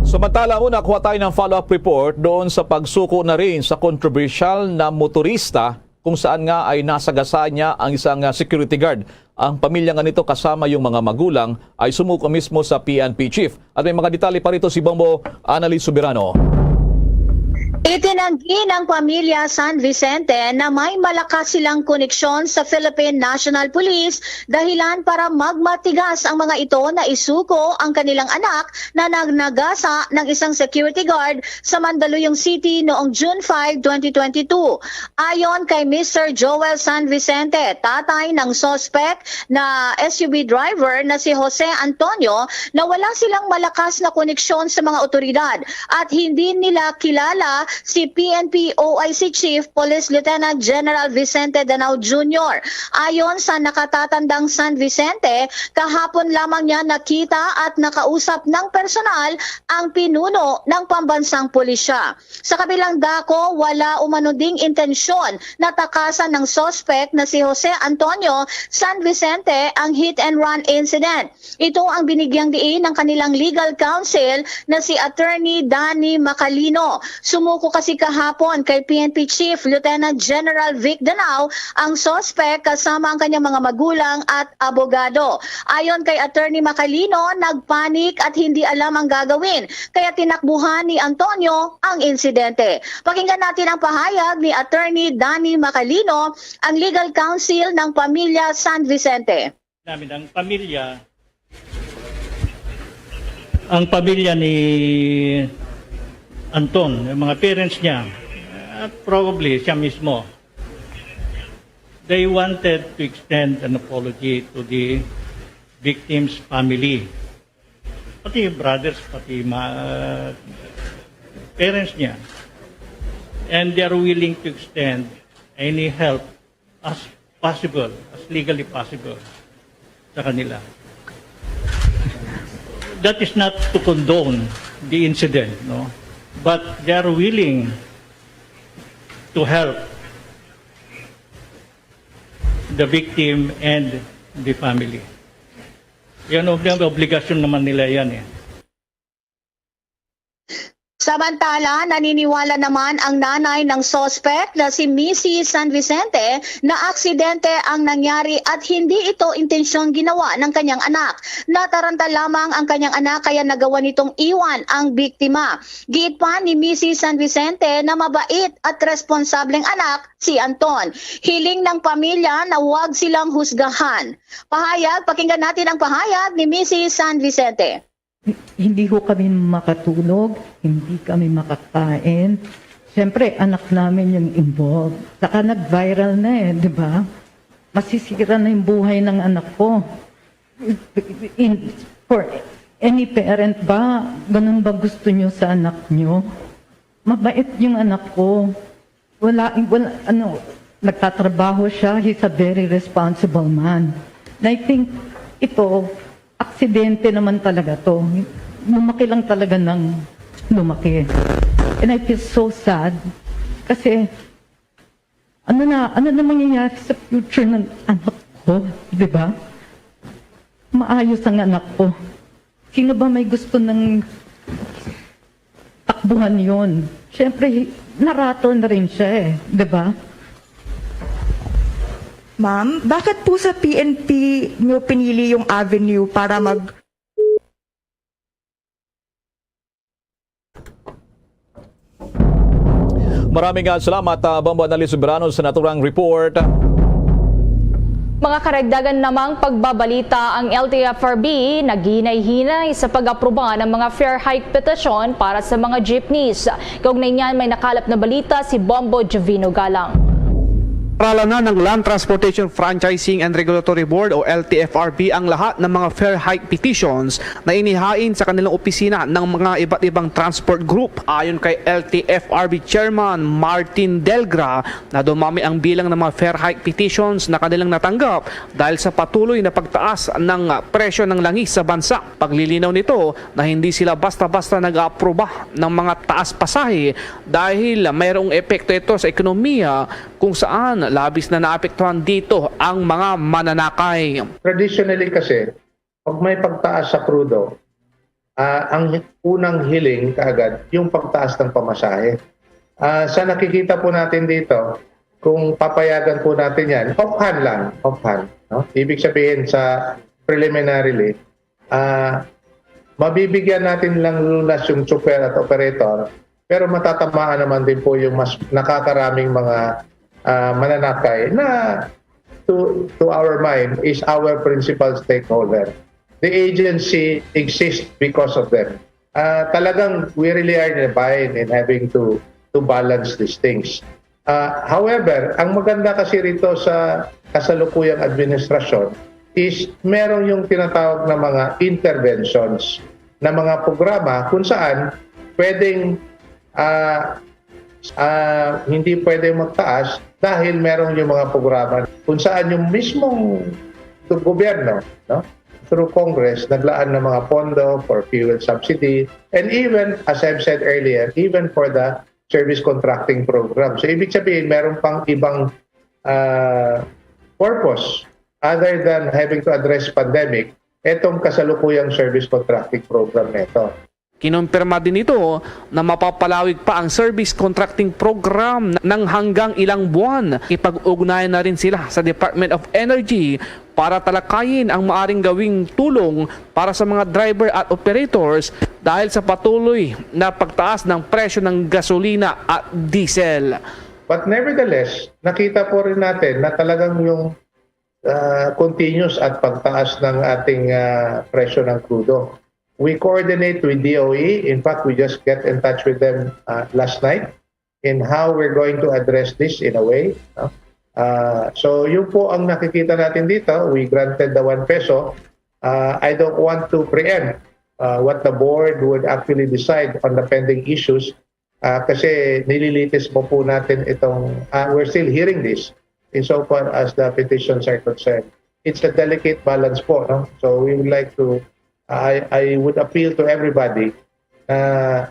Samantala, una, kuha tayo ng follow-up report doon sa pagsuko na rin sa kontrobersyal na motorista kung saan nga ay nasagasaan niya ang isang, ah, security guard. Ang pamilya nga nito kasama yung mga magulang ay sumuko mismo sa P N P chief. At may mga detalye pa rito si Bombo Annalyn Soberano. Itinanggi ng pamilya San Vicente na may malakas silang koneksyon sa Philippine National Police, dahilan para magmatigas ang mga ito na isuko ang kanilang anak na nagnagasa ng isang security guard sa Mandaluyong City noong June five, twenty twenty-two. Ayon kay Mister Joel San Vicente, tatay ng suspect na S U V driver na si Jose Antonio, na wala silang malakas na koneksyon sa mga otoridad at hindi nila kilala si P N P O I C Chief Police Lieutenant General Vicente Danao Junior. Ayon sa nakatatandang San Vicente, kahapon lamang niya nakita at nakausap ng personal ang pinuno ng pambansang pulisya. Sa kabilang dako, wala umano ding intensyon na takasan ng suspect na si Jose Antonio San Vicente ang hit and run incident. Ito ang binigyang diin ng kanilang legal counsel na si Attorney Danny Macalino. Sumuko kasi kahapon kay P N P Chief Lieutenant General Vic Danao ang suspect kasama ang kanyang mga magulang at abogado. Ayon kay Attorney Macalino, nagpanik at hindi alam ang gagawin, kaya tinakbuhan ni Antonio ang insidente. Pakinggan natin ang pahayag ni Attorney Danny Macalino, ang legal counsel ng pamilya San Vicente. Namin ang pamilya, ang pamilya ni Anton, yung mga parents niya, at probably siya mismo, they wanted to extend an apology to the victim's family. Pati brothers, pati ma-, parents niya. And they are willing to extend any help as possible, as legally possible sa kanila. That is not to condone the incident, no? But they are willing to help the victim and the family. Yan, ob-, obligasyon naman nila yan eh. Samantala, naniniwala naman ang nanay ng suspect na si Missy San Vicente na aksidente ang nangyari at hindi ito intensyong ginawa ng kanyang anak. Nataranta lamang ang kanyang anak kaya nagawa nitong iwan ang biktima. Giit pa ni Missy San Vicente na mabait at responsableng anak si Anton. Hiling ng pamilya na huwag silang husgahan. Pahayag, pakinggan natin ang pahayag ni Missy San Vicente. Hindi ho kami makatulog, hindi kami makakain. Siyempre, anak namin yung involved. Saka nag-viral na eh, di ba? Masisira na yung buhay ng anak ko. In, for any parent ba, ganun ba gusto nyo sa anak nyo? Mabait yung anak ko. Wala, wala, ano, nagtatrabaho siya. He's a very responsible man. And I think ito, aksidente naman talaga to. Lumaki lang talaga ng lumaki. And I feel so sad kasi Ano na, ano na mangyayari sa future ng anak ko, di ba? Maayos ang anak ko. Sino ba may gusto ng takbuhan yon? Siyempre, narrator na rin siya eh, di ba? Ma'am, bakit po sa P N P nyo pinili yung avenue para mag Maraming ah, salamat, uh, Bombo Annalise Soberano, sa naturang report. Mga karagdagan namang pagbabalita, ang L T F R B naghinay-hinay sa pag-aproba ng mga fare hike petition para sa mga jeepneys. Kaugnay niyan, may nakalap na balita si Bombo Jovino Galang. Aralanan ng Land Transportation Franchising and Regulatory Board o L T F R B ang lahat ng mga fare hike petitions na inihain sa kanilang opisina ng mga iba't ibang transport group. Ayon kay L T F R B Chairman Martin Delgra, na dumami ang bilang ng mga fare hike petitions na kanilang natanggap dahil sa patuloy na pagtaas ng presyo ng langis sa bansa. Paglilinaw nito na hindi sila basta-basta nag-aaproba ng mga taas pasahe dahil mayroong epekto ito sa ekonomiya kung saan labis na naapektuhan dito ang mga mananakay. Traditionally kasi, pag may pagtaas sa krudo, ah, ang hi- unang hiling kaagad yung pagtaas ng pamasahe. Ah, sa nakikita po natin dito, kung papayagan po natin yan, offhand lang, offhand. No? Ibig sabihin sa preliminarily, ah, mabibigyan natin lang lunas yung tsuper at operator, pero matatamaan naman din po yung mas nakakaraming mga ah, mananakay na to, to our mind is our principal stakeholder. The agency exists because of them. Ah, talagang we really are in a bind in having to to balance these things. Ah, however, ang maganda kasi rito sa kasalukuyang administrasyon is meron yung tinatawag na mga interventions na mga programa kung saan pwedeng ah, ah, hindi pwede magtaas dahil meron yung mga programa kung saan yung mismong gobyerno, no, through Congress, naglaan ng mga pondo for fuel subsidy, and even, as I've said earlier, even for the service contracting program. So, ibig sabihin, meron pang ibang ah, purpose other than having to address pandemic, etong kasalukuyang service contracting program na ito. Kinumpirma din nito na mapapalawig pa ang service contracting program ng hanggang ilang buwan. Ipag-ugnayan na rin sila sa Department of Energy para talakayin ang maaring gawing tulong para sa mga driver at operators dahil sa patuloy na pagtaas ng presyo ng gasolina at diesel. But nevertheless, nakita po rin natin na talagang yung ah, continuous at pagtaas ng ating ah, presyo ng krudo. We coordinate with D O E. In fact, we just get in touch with them ah, last night in how we're going to address this in a way. No? Ah, so yun po ang nakikita natin dito. We granted the one peso. Ah, I don't want to preempt ah, what the board would actually decide on the pending issues ah, kasi nililitis po po natin itong, ah, we're still hearing this insofar as the petitions are concerned. It's a delicate balance po, no? So we would like to, I, I would appeal to everybody na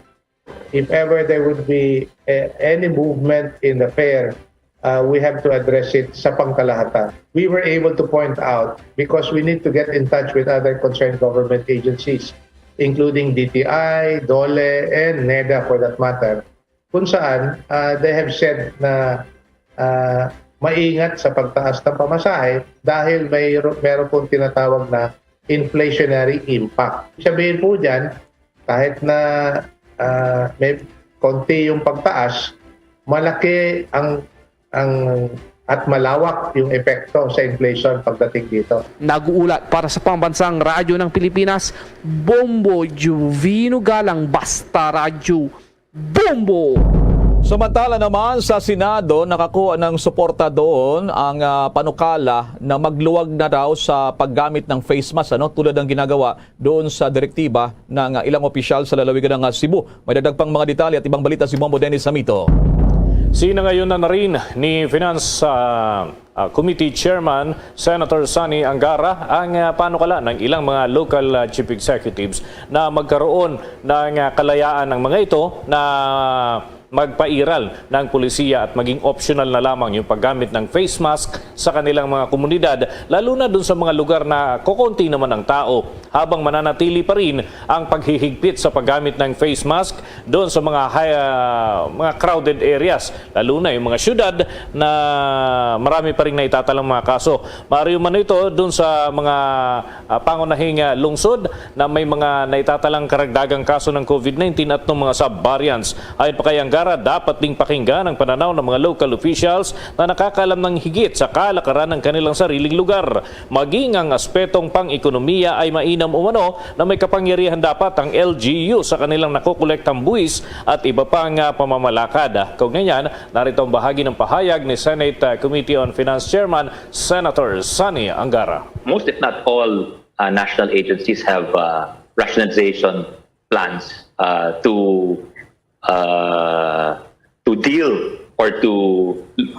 if ever there would be eh, any movement in the fare, uh, we have to address it sa pangkalahatan. We were able to point out, because we need to get in touch with other concerned government agencies, including D T I, DOLE, and NEDA for that matter, kung saan uh, they have said na uh, maingat sa pagtaas ng pamasahe dahil may meron pong tinatawag na inflationary impact. Sabihin po dyan, kahit na uh, may konti yung pagtaas, malaki ang ang at malawak yung epekto sa inflation pagdating dito. Nag-uulat para sa Pambansang Radyo ng Pilipinas, Bombo Juvino Galang, Basta Radyo, Bombo! Samantala naman sa Senado, nakakuha ng suporta doon ang uh, panukala na magluwag na daw sa paggamit ng face mask, ano, tulad ng ginagawa doon sa direktiba ng ilang opisyal sa lalawigan ng Cebu. May dagdag pang mga detalye at ibang balita si Bombo Dennis Samito. Sinangayon na rin ni Finance uh, uh, Committee Chairman Senator Sonny Angara ang uh, panukala ng ilang mga local uh, chief executives na magkaroon ng uh, kalayaan ng mga ito na magpairal na ang polisiya at maging optional na lamang yung paggamit ng face mask sa kanilang mga komunidad, lalo na dun sa mga lugar na kokonti naman ang tao, habang mananatili pa rin ang paghihigpit sa paggamit ng face mask doon sa mga high, ah, mga crowded areas, lalo na yung mga syudad na marami pa rin naitatalang mga kaso. Maaari man ito doon sa mga, ah, pangunahing, ah, lungsod na may mga naitatalang karagdagang kaso ng covid nineteen at ng mga sub-variants. Ayon pa kay Angara, dapat ding pakinggan ang pananaw ng mga local officials na nakakaalam ng higit sa kalakaran ng kanilang sariling lugar. Maging ang aspetong pang-ekonomiya ay mainam umano na may kapangyarihan dapat ang L G U sa kanilang nakokolektang buwis at iba pang, ah, pamamalakad. Kaugnay niyan, narito ang bahagi ng pahayag ni Senate, ah, Committee on Finance Chairman Senator Sonny Angara. Most, if not all, uh, national agencies have, uh, rationalization plans, uh, to, uh, to deal or to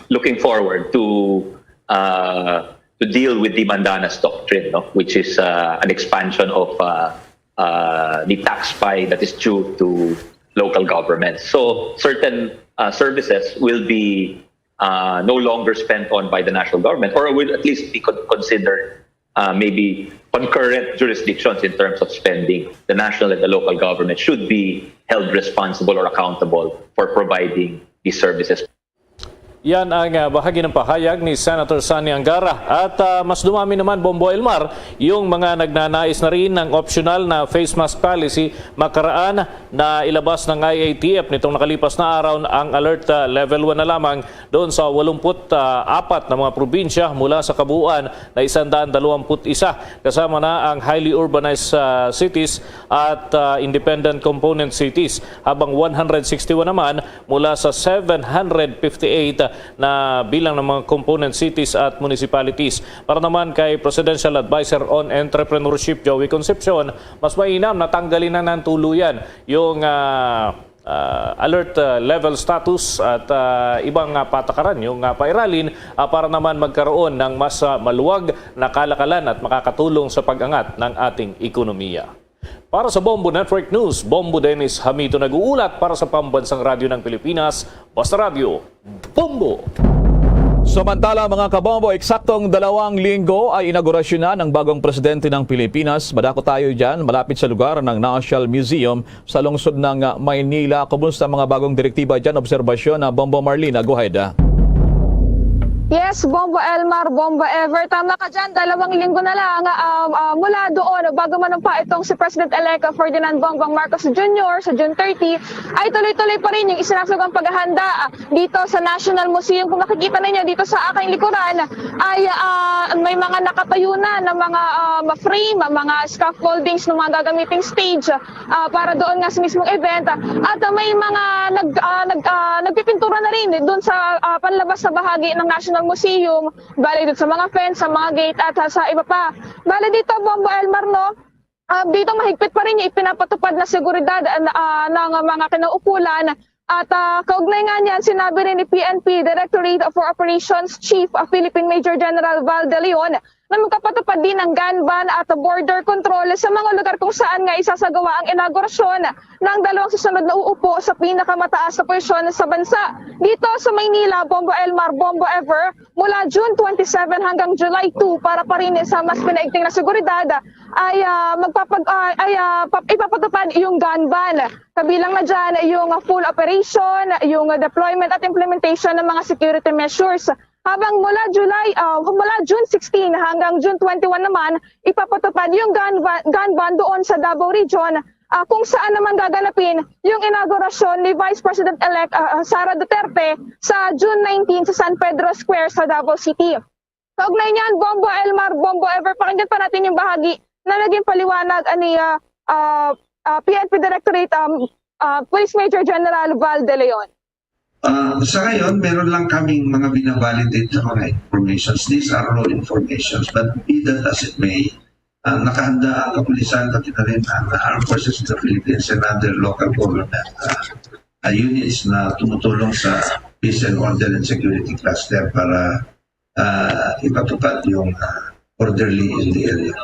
looking forward to, uh, to deal with the Mandanas Doctrine, no? Which is, uh, an expansion of, uh, uh, the tax pie that is due to local governments. So certain, uh, services will be, uh, no longer spent on by the national government, or will at least be con- considered, uh, maybe concurrent jurisdictions in terms of spending. The national and the local government should be held responsible or accountable for providing these services. Yan ang, ah, bahagi ng pahayag ni Senator Sonny Angara. At, ah, mas dumami naman, Bombo Elmar, yung mga nagnanais na rin ng optional na face mask policy. Makaraan na ilabas ng I A T F nitong nakalipas na araw ang alert, ah, level one na lamang doon sa walumpu't apat na mga probinsya mula sa kabuuan na isang daan dalawampu't isa, kasama na ang highly urbanized, ah, cities at, ah, independent component cities, habang one hundred sixty-one naman mula sa seven hundred fifty-eight na bilang ng mga component cities at municipalities. Para naman kay Presidential Advisor on Entrepreneurship Joey Concepcion, mas mainam na tanggalin na ng tuluyan yung, ah, ah, alert, ah, level status at, ah, ibang, ah, patakaran yung, ah, pairalin, ah, para naman magkaroon ng mas, ah, maluwag na kalakalan at makakatulong sa pag-angat ng ating ekonomiya. Para sa Bombo Network News, Bombo Dennis Hamito nag-uulat para sa Pambansang Radyo ng Pilipinas, Basta Radyo, Bombo! Samantala, mga kabombo, eksaktong dalawang linggo ay inaugurasyon na ng bagong presidente ng Pilipinas. Madako tayo dyan, malapit sa lugar ng National Museum sa lungsod ng, ah, Maynila. Kumusta mga bagong direktiba dyan? Obserbasyon na Bombo Marlina. Go ahead, ah. Yes, Bombo Elmar, Bombo Ever. Tama ka dyan, dalawang linggo na lang, ah, ah, mula doon, bago manumpa itong si President-elect Ferdinand Bongbong Marcos Junior sa June thirty, ay tuloy-tuloy pa rin yung isinasagawang paghahanda, ah, dito sa National Museum. Kung makikita ninyo dito sa aking likuran, ay, ah, may mga nakatayo na ng mga, ah, frame, mga scaffoldings ng mga gagamiting stage, ah, para doon nga sa mismong event. At, ah, may mga nag-, ah, nag-, ah, nagpipintura na rin doon sa, ah, panlabas na bahagi ng National Museum, bali doon sa mga fence, sa mga gate, at, ah, sa iba pa. Bali dito, Bombo Elmar, no? Ah, dito mahigpit pa rin yung ipinapatupad na seguridad, ah, na, ah, ng mga kinauukulan. At, ah, kaugnay nga niyan, sinabi rin ni P N P Directorate for Operations Chief, ah, Philippine Major General Val De Leon, na magpapatupad din ng gun ban at border control sa mga lugar kung saan nga isasagawa ang inaugurasyon ng dalawang susunod na uupo sa pinakamataas na posisyon sa bansa. Dito sa Maynila, Bombo Elmar, Bombo Ever, mula June twenty-seven hanggang July two, para pa rin sa mas pinaigting na seguridad, ay, ah, magpapag-, ah, ay, ah, pap-, ipapatupad yung gun ban. Kabilang na dyan yung full operation, yung deployment at implementation ng mga security measures. Habang mula July, ah, mula June sixteen hanggang June twenty-one naman, ipapatupad yung gun ban, gun ban doon sa Davao Region, ah, kung saan naman gaganapin yung inaugurasyon ni Vice President-elect, ah, ah, Sara Duterte sa June nineteen sa San Pedro Square sa Davao City. Kaugnay niyan, Bombo Elmar, Bombo Ever, pakinggan pa natin yung bahagi na naging paliwanag ani, ah, ah, ah, P N P Directorate, um, ah, Police Major General Val De Leon. Ah, sa ngayon, meron lang kaming mga binavalidate na mga informations. These are raw informations, but be that as it may, ah, nakahanda ang kapulisan, pati na rin ang Armed Forces of the Philippines and other local government, ah, ah, units na tumutulong sa peace and order and security cluster para, ah, ipatupad yung, ah, orderly in the area.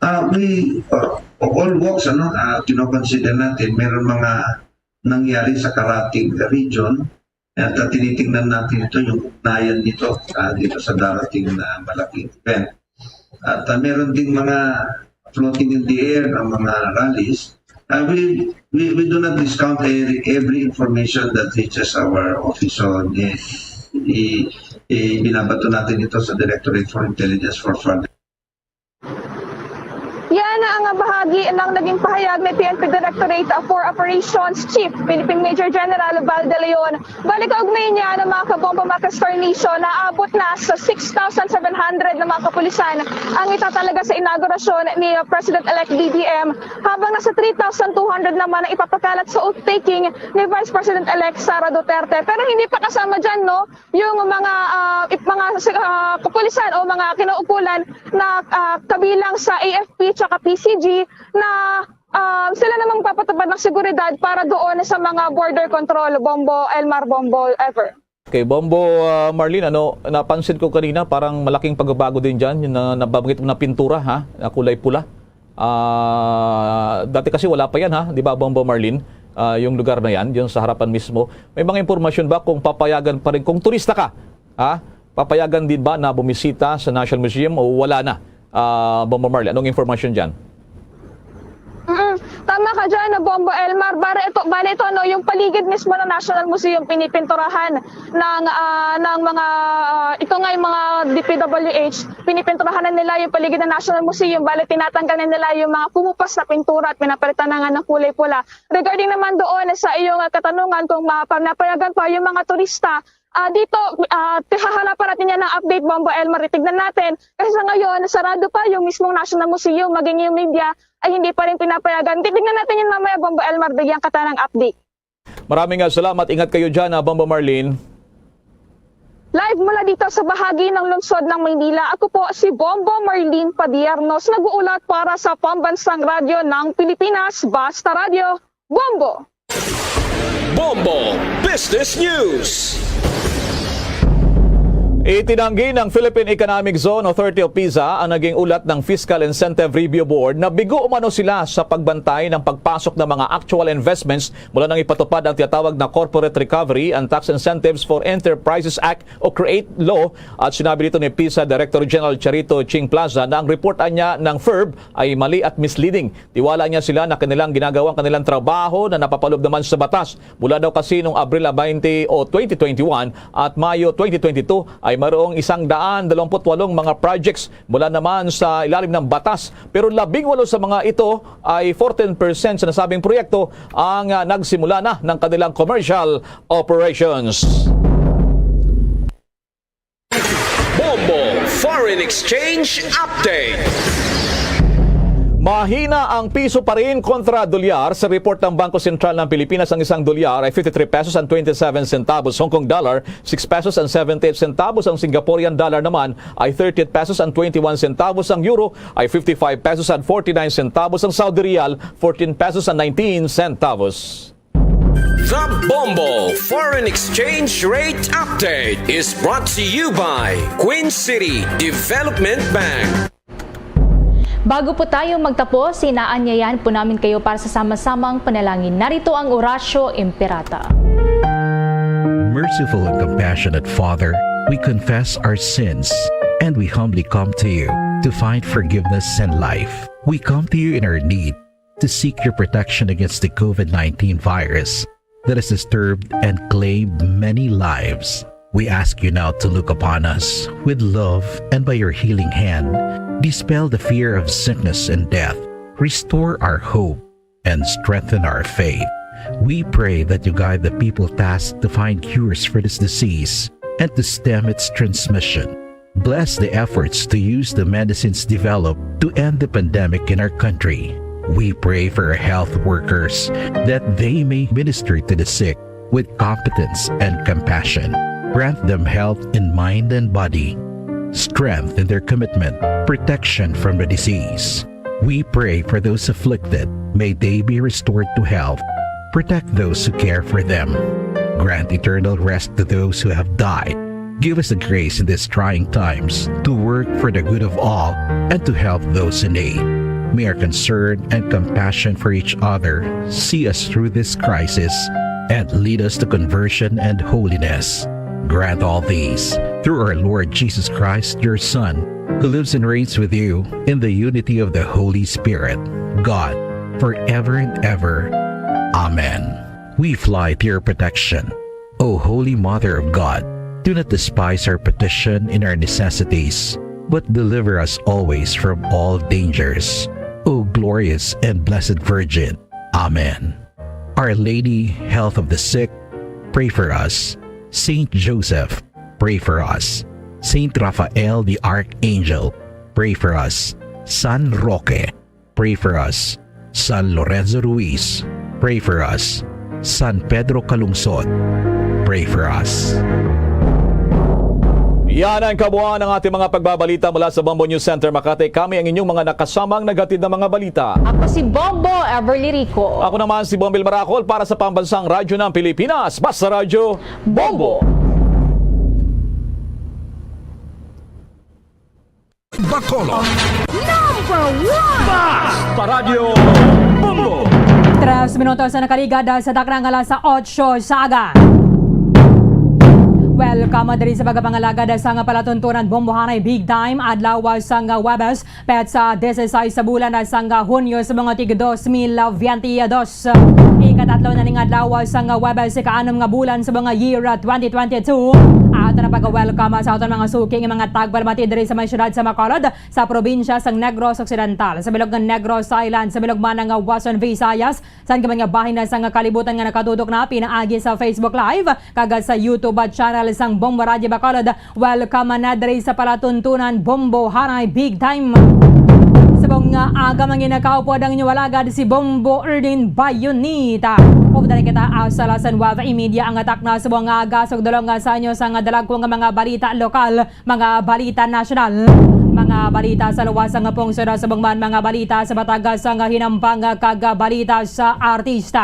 Ah, we, ah, of all walks, ano, ah, kinoconsider natin, meron mga nangyari sa karatig region. At, ah, tinitingnan natin ito, yung ugnayan nito, ah, dito sa darating na malaking event. At, ah, meron ding mga floating in the air na mga rallies. Ah, we, we, we do not discount every, every information that reaches our office. So, i-, i-, i-, binabato natin ito sa Directorate for Intelligence for further. Yan ang bahagi ng naging pahayag ni P N P Directorate for Operations Chief Philippine Major General Val De Leon. Bali, kaugnay niya ng mga kabombo, mga ka-Star Nation, naabot na sa six thousand seven hundred na mga kapulisan ang itatalaga sa inaugurasyon ni President-elect B B M, habang nasa three thousand two hundred naman ang ipapakalat sa oath-taking ni Vice President-elect Sara Duterte. Pero hindi pa kasama dyan, no, yung mga, ah, ip-, mga, ah, kapulisan o mga kinaukulan na, ah, kabilang sa A F P tsaka P C G na, ah, sila namang papatupad ng seguridad para doon sa mga border control, Bombo Elmar, Bombo Ever. Okay, Bombo, ah, Marlene, ano, napansin ko kanina, parang malaking pagbabago din dyan, yung na, nabanggit mo na pintura, ha, na kulay pula. Ah, dati kasi wala pa yan, ha, di ba, Bombo Marlene? Ah, yung lugar na yan, yung sa harapan mismo. May mga impormasyon ba kung papayagan pa rin, kung turista ka, ha, papayagan din ba na bumisita sa National Museum o wala na? Ah, Bombo Marlene, anong impormasyon dyan? Mm, tama ka dyan, Bombo Elmar. Bale ito, bale ito, no, yung paligid mismo ng National Museum, pinipinturahan ng, ah, ng mga, ah, ito nga yung mga D P W H, pinipinturahan na nila yung paligid ng National Museum. Bale, tinatanggal na nila yung mga kumupas na pintura at pinapalitan na nga ng kulay pula. Regarding naman doon sa iyong, ah, katanungan kung ma-, pa-, napayagan pa yung mga turista, ah, dito, ah, hahanapan natin yan ng update, Bombo Elmar. Titignan natin. Kasi sa ngayon, sarado pa yung mismong National Museum, maging yung media ay hindi pa rin pinapayagan. Titignan natin yun mamaya, Bombo Elmar, bigyan ka ng update. Maraming, ah, salamat. Ingat kayo dyan, ah, Bombo Marlene. Live mula dito sa bahagi ng lungsod ng Maynila, ako po si Bombo Marlene Padiernos, nag-uulat para sa Pambansang Radyo ng Pilipinas, Basta Radyo, Bombo! Bombo Business News. Itinanggi ng Philippine Economic Zone Authority o PEZA ang naging ulat ng Fiscal Incentive Review Board na bigo umano sila sa pagbantay ng pagpasok ng mga actual investments mula nang ipatupad ang tinatawag na Corporate Recovery and Tax Incentives for Enterprises Act o CREATE Law, at sinabi nito ni PEZA Director General Charito Ching Plaza na ang report anya ng FIRB ay mali at misleading. Tiwala niya sila na kanilang ginagawa ang kanilang trabaho na napapaloob naman sa batas. Mula daw kasi nung Abril twenty o twenty twenty-one at Mayo twenty twenty-two ay mayroong isang daan dalawampu't walong mga projects mula naman sa ilalim ng batas. Pero labing walo sa mga ito ay fourteen percent sa nasabing proyekto ang, ah, nagsimula na ng kanilang commercial operations. Bombo Foreign Exchange Update. Mahina ang piso pa rin kontra dolyar. Sa report ng Bangko Sentral ng Pilipinas, ang isang dolyar ay fifty-three pesos and twenty-seven centavos. Hong Kong dollar, six pesos and seventy-eight centavos. Ang Singaporean dollar naman ay thirty-eight pesos and twenty-one centavos. Ang euro ay fifty-five pesos and forty-nine centavos. Ang Saudi riyal, fourteen pesos and nineteen centavos. The Bombo Foreign Exchange Rate Update is brought to you by Queen City Development Bank. Bago po tayo magtapos, inaanyayahan po namin kayo para sa sama-samang panalangin. Narito ang Oratio Imperata. Merciful and compassionate Father, we confess our sins and we humbly come to you to find forgiveness and life. We come to you in our need to seek your protection against the COVID nineteen virus that has disturbed and claimed many lives. We ask you now to look upon us with love and by your healing hand, dispel the fear of sickness and death, restore our hope, and strengthen our faith. We pray that you guide the people tasked to find cures for this disease and to stem its transmission. Bless the efforts to use the medicines developed to end the pandemic in our country. We pray for our health workers that they may minister to the sick with competence and compassion. Grant them health in mind and body, strength in their commitment, protection from the disease. We pray for those afflicted. May they be restored to health. Protect those who care for them. Grant eternal rest to those who have died. Give us the grace in these trying times to work for the good of all and to help those in need. May our concern and compassion for each other see us through this crisis and lead us to conversion and holiness. Grant all these through our Lord Jesus Christ, your Son, who lives and reigns with you in the unity of the Holy Spirit, God, forever and ever. Amen. We fly to your protection, O Holy Mother of God. Do not despise our petition in our necessities, but deliver us always from all dangers, O glorious and blessed Virgin. Amen. Our Lady, Health of the Sick, pray for us. Saint Joseph, pray for us. Saint Raphael the Archangel, pray for us. San Roque, pray for us. San Lorenzo Ruiz, pray for us. San Pedro Calungsod, pray for us. Yan ang kabuuan ng ating mga pagbabalita mula sa Bombo News Center Makati. Kami ang inyong mga nakasamang naghatid ng mga balita. Ako si Bombo Everly Rico. Ako naman si Bombil Maracol para sa Pambansang Radyo ng Pilipinas, Basta Radyo Bombo. Bacolod. Number one! Basta Radyo Bombo! Tres minutos ang nakaligad sa takna nga alas otso sa aga. Welcome diri sa pagpangalagad sa nga palatuntunan Bombohanay Big Time, adlaw sa nga Huwebes, petsa dieciséis sa bulan sa nga Hunyo sa mga tig dos mil veinte dos. Ikatatlo na ning adlaw sa nga Huwebes, ika-anom nga bulan sa mga year twenty twenty-two. Ato na pag-welcome sa aton mga suki nga mga tagpalamati diri sa may siyudad sa Bacolod, sa probinsya sang Negros Occidental, sa bilog nga Negros Island, sa bilog man nga Western Visayas, sa mga bahin na sa nga kalibutan nga nakatutok na pinaagi sa Facebook Live kag sa YouTube channel sang Bombo Radyo Bacolod. Welcome na diri sa palatuntunan Bombohanay Big Time. Subong nga aga, mga ginakaupo ang inyo alagad si Bombo Erdin Bayonita. Updan kita sa alas nuwebe y media ang takna subong nga aga, sugdulong nga sa inyo sa nga dalagko nga mga balita lokal, mga balita nasyonal, mga balita sa luwas nga pungsod, subong man mga balita sa batagas nga hinampang kag balita sa artista.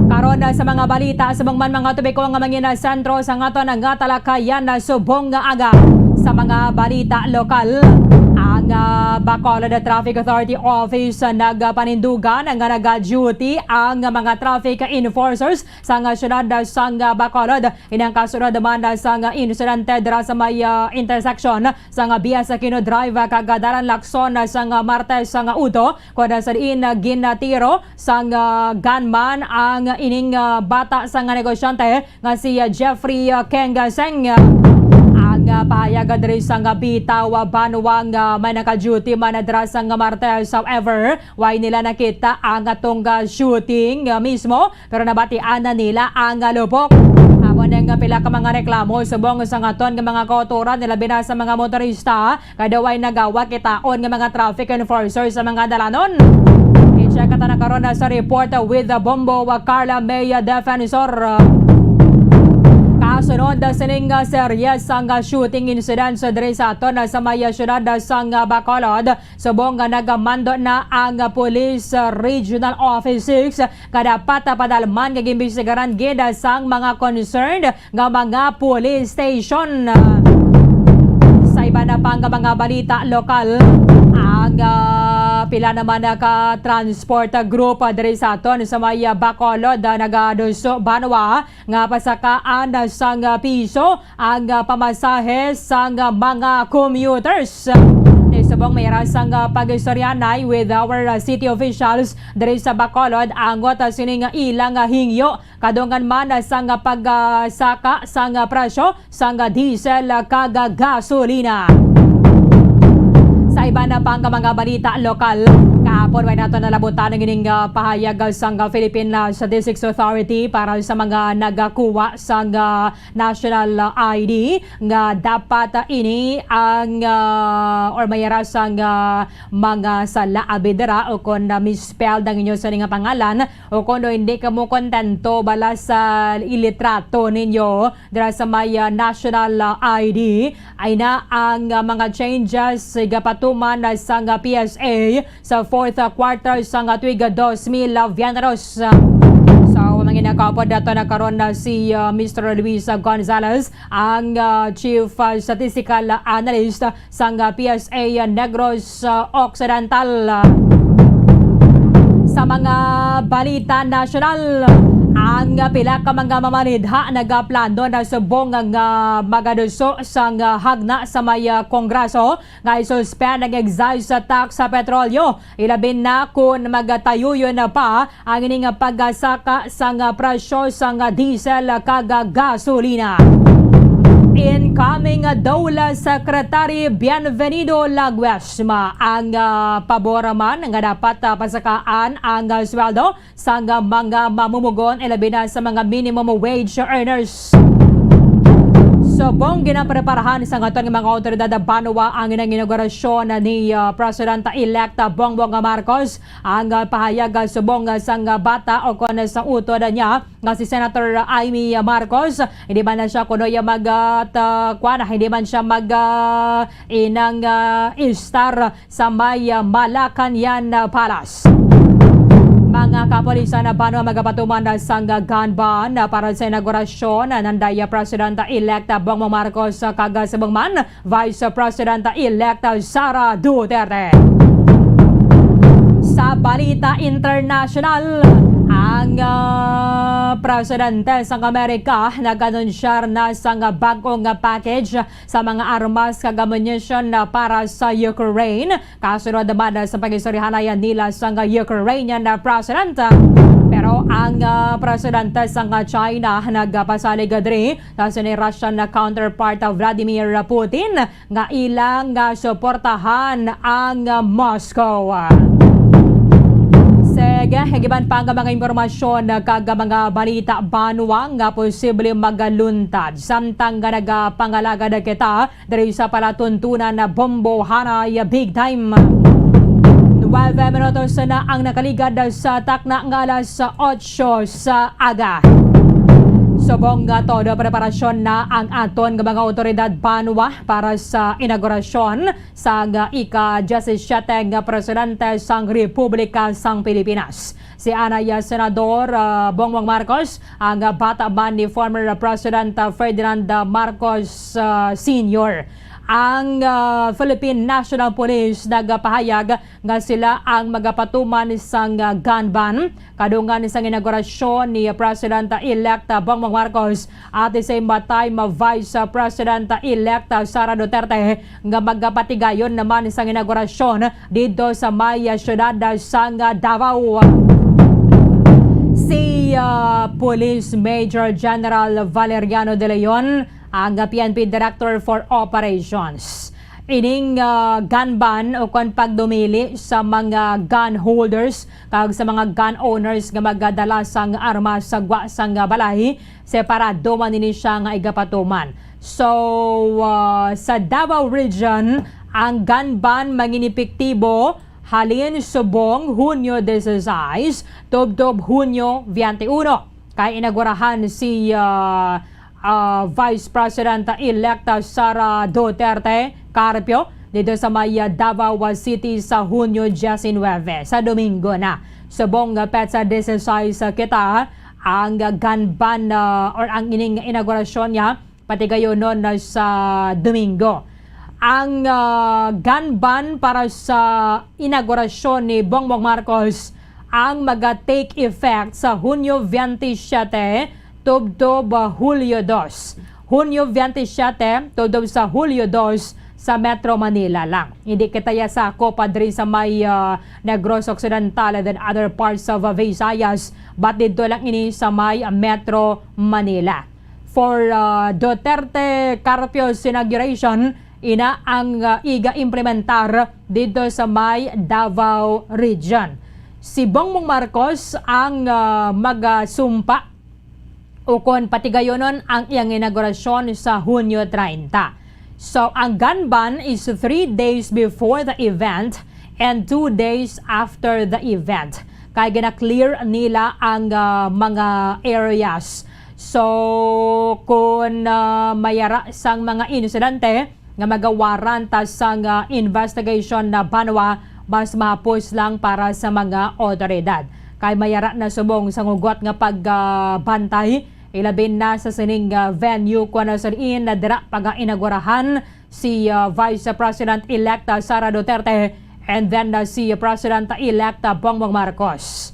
Karon sa mga balita, subong man mga topiko nga mangin sentro sa aton nga talakayan subong nga aga. Sa mga balita lokal, ang, ah, Bacolod Traffic Authority Office nagapanindugan nga naga-duty ang mga traffic enforcers sa nga siyudad sa nga Bacolod. Ini ang kasunod man sa nga insidente dira sa may, ah, intersection sa nga Bias Aquino Drive kag Dalan Lacson sa nga Martes sa nga udto, kon sa diin, ah, ginatiro sa nga gunman ang ining, ah, bata sa nga negosyante nga si, ah, Jeffrey, ah, Kengaseng. Ang, ah, pahayag diri sa nga Bitao, ah, Banwa nga may naka-duty man dira sa nga Martes. However, way nila nakita ang atong, ah, shooting, ah, mismo. Pero nabatian na nila ang, ah, lubok. Amo na nga pila ka mga reklamo subong sa aton nga mga kautoran, labi na sa mga motorista, kay daw way nagawa kitaon nga mga traffic enforcer sa mga dalanon. I-check ta na karon na sa report with the Bombo, ah, Carla May, ah, Defensor. Kasunod, ah, sining, ah, series sang, ah, shooting incidents, ah, diri sa aton, ah, sa may, ah, siyudad, ah, sang, ah, Bacolod. Subong nga nagamando na ang Police Regional Office six, nga dapat padalman nga gimbestigaran gid sang mga concerned nga mga police station. Sa iba na pang mga balita lokal, ang, ah, pila naman ka transport group diri sa aton sa may Bacolod, ah, nagaduso banwa nga pasakaan sang piso ang, ah, pamasahe sang, ah, mga commuters. Ni subong may ra sang, ah, pag-istoryanay with our, ah, city officials diri sa Bacolod, angot, ah, sining ilang, ah, hingyo, kadungan man, ah, sang, ah, pag, ah, saka sang, ah, presyo sang, ah, diesel, ah, kag, ah, gasolina. Sa iba na pang mga balita lokal, kahapon way nato nalabutan ang ining, ah, pahayag sang, ah, Philippine, ah, Statistics Authority para sa mga nagakuha sang, ah, national, ah, I D nga dapat, ah, ini ang, ah, or may ra sang, ah, mga sala abi dira, o kon na misspelled ang inyo sa nga pangalan, o kon hindi kamo kontento bala sa ilitrato ninyo dira sa may, ah, national, ah, I D, ay na ang, ah, mga changes sigapatuman na sang, ah, P S A sa fourth, ah, quarter sang, ah, tuig, ah, dos mil veintidos. So, mga nakapod nato na karon na si, ah, Mister Luis Gonzalez, ang, ah, Chief, ah, Statistical Analyst sang, ah, P S A Negros, ah, Occidental. Sa mga balita nasyonal, ang pila ka mga mamanidha nagaplano na subong nga magaduso sang, ah, hagna sa may, ah, Kongreso nga i-suspend ang excise tax sa petrolyo, ilabi na kon magatayuyon na pa ang ining pagsaka sang presyo sang diesel kag gasolina. Incoming DOLE Secretary Bienvenido Laguesma ang, ah, pabor man nga dapat, ah, pasakaan ang, ah, sweldo sang mga mamumugon, ilabi na sa mga minimum wage earners. Subong ginapreparahan sang aton nga mga awtoridad banwa ang inaugurasyon ni, ah, President-elect Bongbong Marcos. Ang, ah, pahayag, ah, subong, ah, sang, ah, bata o kon sa utod niya nga si Senator Imee Marcos, hindi man na siya kunoy mag, ah, ta-, kuwan, hindi man siya mag, ah, inang, ah, istar sa may, ah, Malacañang, ah, Palace. Mga kapulisan na banwa magapatuman na sang gun ban, ah, para sa inaugurasyon, ah, nanday, ah, President-elect Bongbong Marcos, ah, kag, ah, subong man Vice President-elect Sara Duterte. Sa balita international, ang, ah, presidente sang Amerika nag-anunsyar na sang bag-ong package sa mga armas kag ammunition na para sa Ukraine. Kasunod naman sa pag-istoryahanay nila sang Ukrainian President. Pero ang, ah, presidente sang China nagpasalig diri sa ni Russian counterpart Vladimir Putin nga ila nga suportahan ang Moscow. Sige, kag iban pa nga mga impormasyon kag mga balita banwa nga posible magaluntad samtang nga nagapangalagad kita diri sa palatuntunan na bombohanay big time. Nuwebe minutos na ang nakaligad sa takna nga alas otso sa aga. Subong nga todo preparasyon na ang aton nga mga awtoridad banwa para sa inaugurasyon sang ika-diyasisiete nga presidente sang Republika sang Pilipinas. Si anay Senador, ah, Bongbong Marcos, ang bata man ni former President, ah, Ferdinand, ah, Marcos, ah, Senior. Ang, ah, Philippine National Police nagapahayag nga sila ang magapatuman sang, ah, gun ban kadungan sang inaugurasyon ni President-elect Bongbong Marcos at the same time, ah, Vice President-elect Sara Duterte nga magapatigayon naman sang inaugurasyon didto sa may, ah, siyudad sang, ah, Davao. Si, ah, Police Major General Valeriano De Leon, ang, ah, P N P Director for Operations. Ining, ah, gun ban o kon pagdumili sa mga gun holders kag sa mga gun owners nga magadala sang armas sa gwa sang, ah, balay, separado man ini siya nga igapatuman. So, ah, sa Davao Region, ang gun ban manginepektibo halin subong Hunyo dieciséis tubtob Hunyo twenty-uno. Kay inagurahan si, ah, ah, Vice President-elect Sara Duterte Carpio dito sa may, ah, Davao City sa Hunyo diecinuebe, sa Domingo na. Subong nga petsa dieciséis kita ang gun ban, ah, or ang ining inaugurasyon niya patigayonon na sa Domingo. Ang, ah, gun ban para sa inaugurasyon ni Bongbong Marcos ang maga-take effect sa Hunyo veintisiete tubtob, ah, Hulyo dos. Hunyo veintisiete tubtob sa Hulyo dos sa Metro Manila lang. Hindi kita ya sa ako pa diri sa may, ah, Negros Occidental and then other parts of, ah, Visayas, but dito lang ini sa may, ah, Metro Manila. For, ah, Duterte Carpio's inauguration, ina ang, ah, iga-implementar dito sa may Davao Region. Si Bongbong Marcos ang, ah, magasumpa ukon patigayonon ang iyang inaugurasyon sa Hunyo treinta. So, ang gun ban is three days before the event and two days after the event. Kay gina-clear nila ang, ah, mga areas. So, kung, ah, mayara sang mga insidente nga magawaranta sang, ah, investigation na banwa, mas mahapos lang para sa mga otoridad. kay may ara na subong sang hugot nga pagbantay, ilabi na sa sining, ah, venue, kuwan na sa diin na dira pagainaugurahan si, ah, Vice President-elect, ah, Sara Duterte, and then, ah, si President-elect, ah, Bongbong Marcos.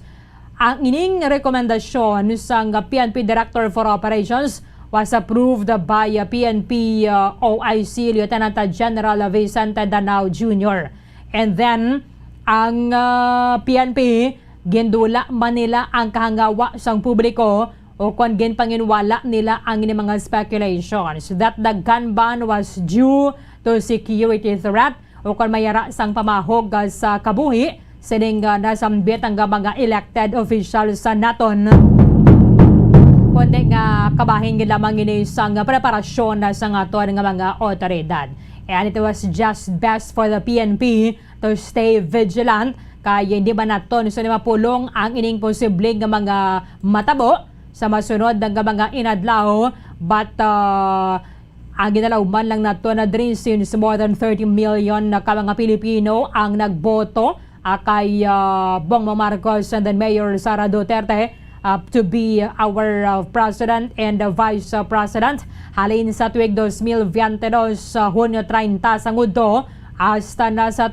Ang ining rekomendasyon sang P N P Director for Operations was approved by, uh, P N P, uh, O I C Lieutenant General Vicente Danao Junior. And then, ang, uh, P N P, gindula man nila ang kahangawa sang publiko, o kon ginpanginwala nila ang ini mga speculations that the gun ban was due to security threat o kon may ara sang pamahog, ah, sa kabuhi sining, ah, nasambit nga mga elected officials sa naton, kundi nga kabahin gid lamang ini sang preparasyon na sang aton nga mga otoridad. And it was just best for the P N P to stay vigilant, kay hindi man naton sini mapulong ang ining posibleng nga mga matabo sa masunod nga mga inadlaw. But, ah, ang ginalauman lang nato na diri, since more than thirty million na ka mga Pilipino ang nagboto, ah, kay, ah, Bongbong Marcos and then Mayor Sara Duterte, ah, to be our, ah, president and, ah, vice, ah, president halin sa tuig dos mil biyente dos, sa Hunyo treinta sang udto hasta na sa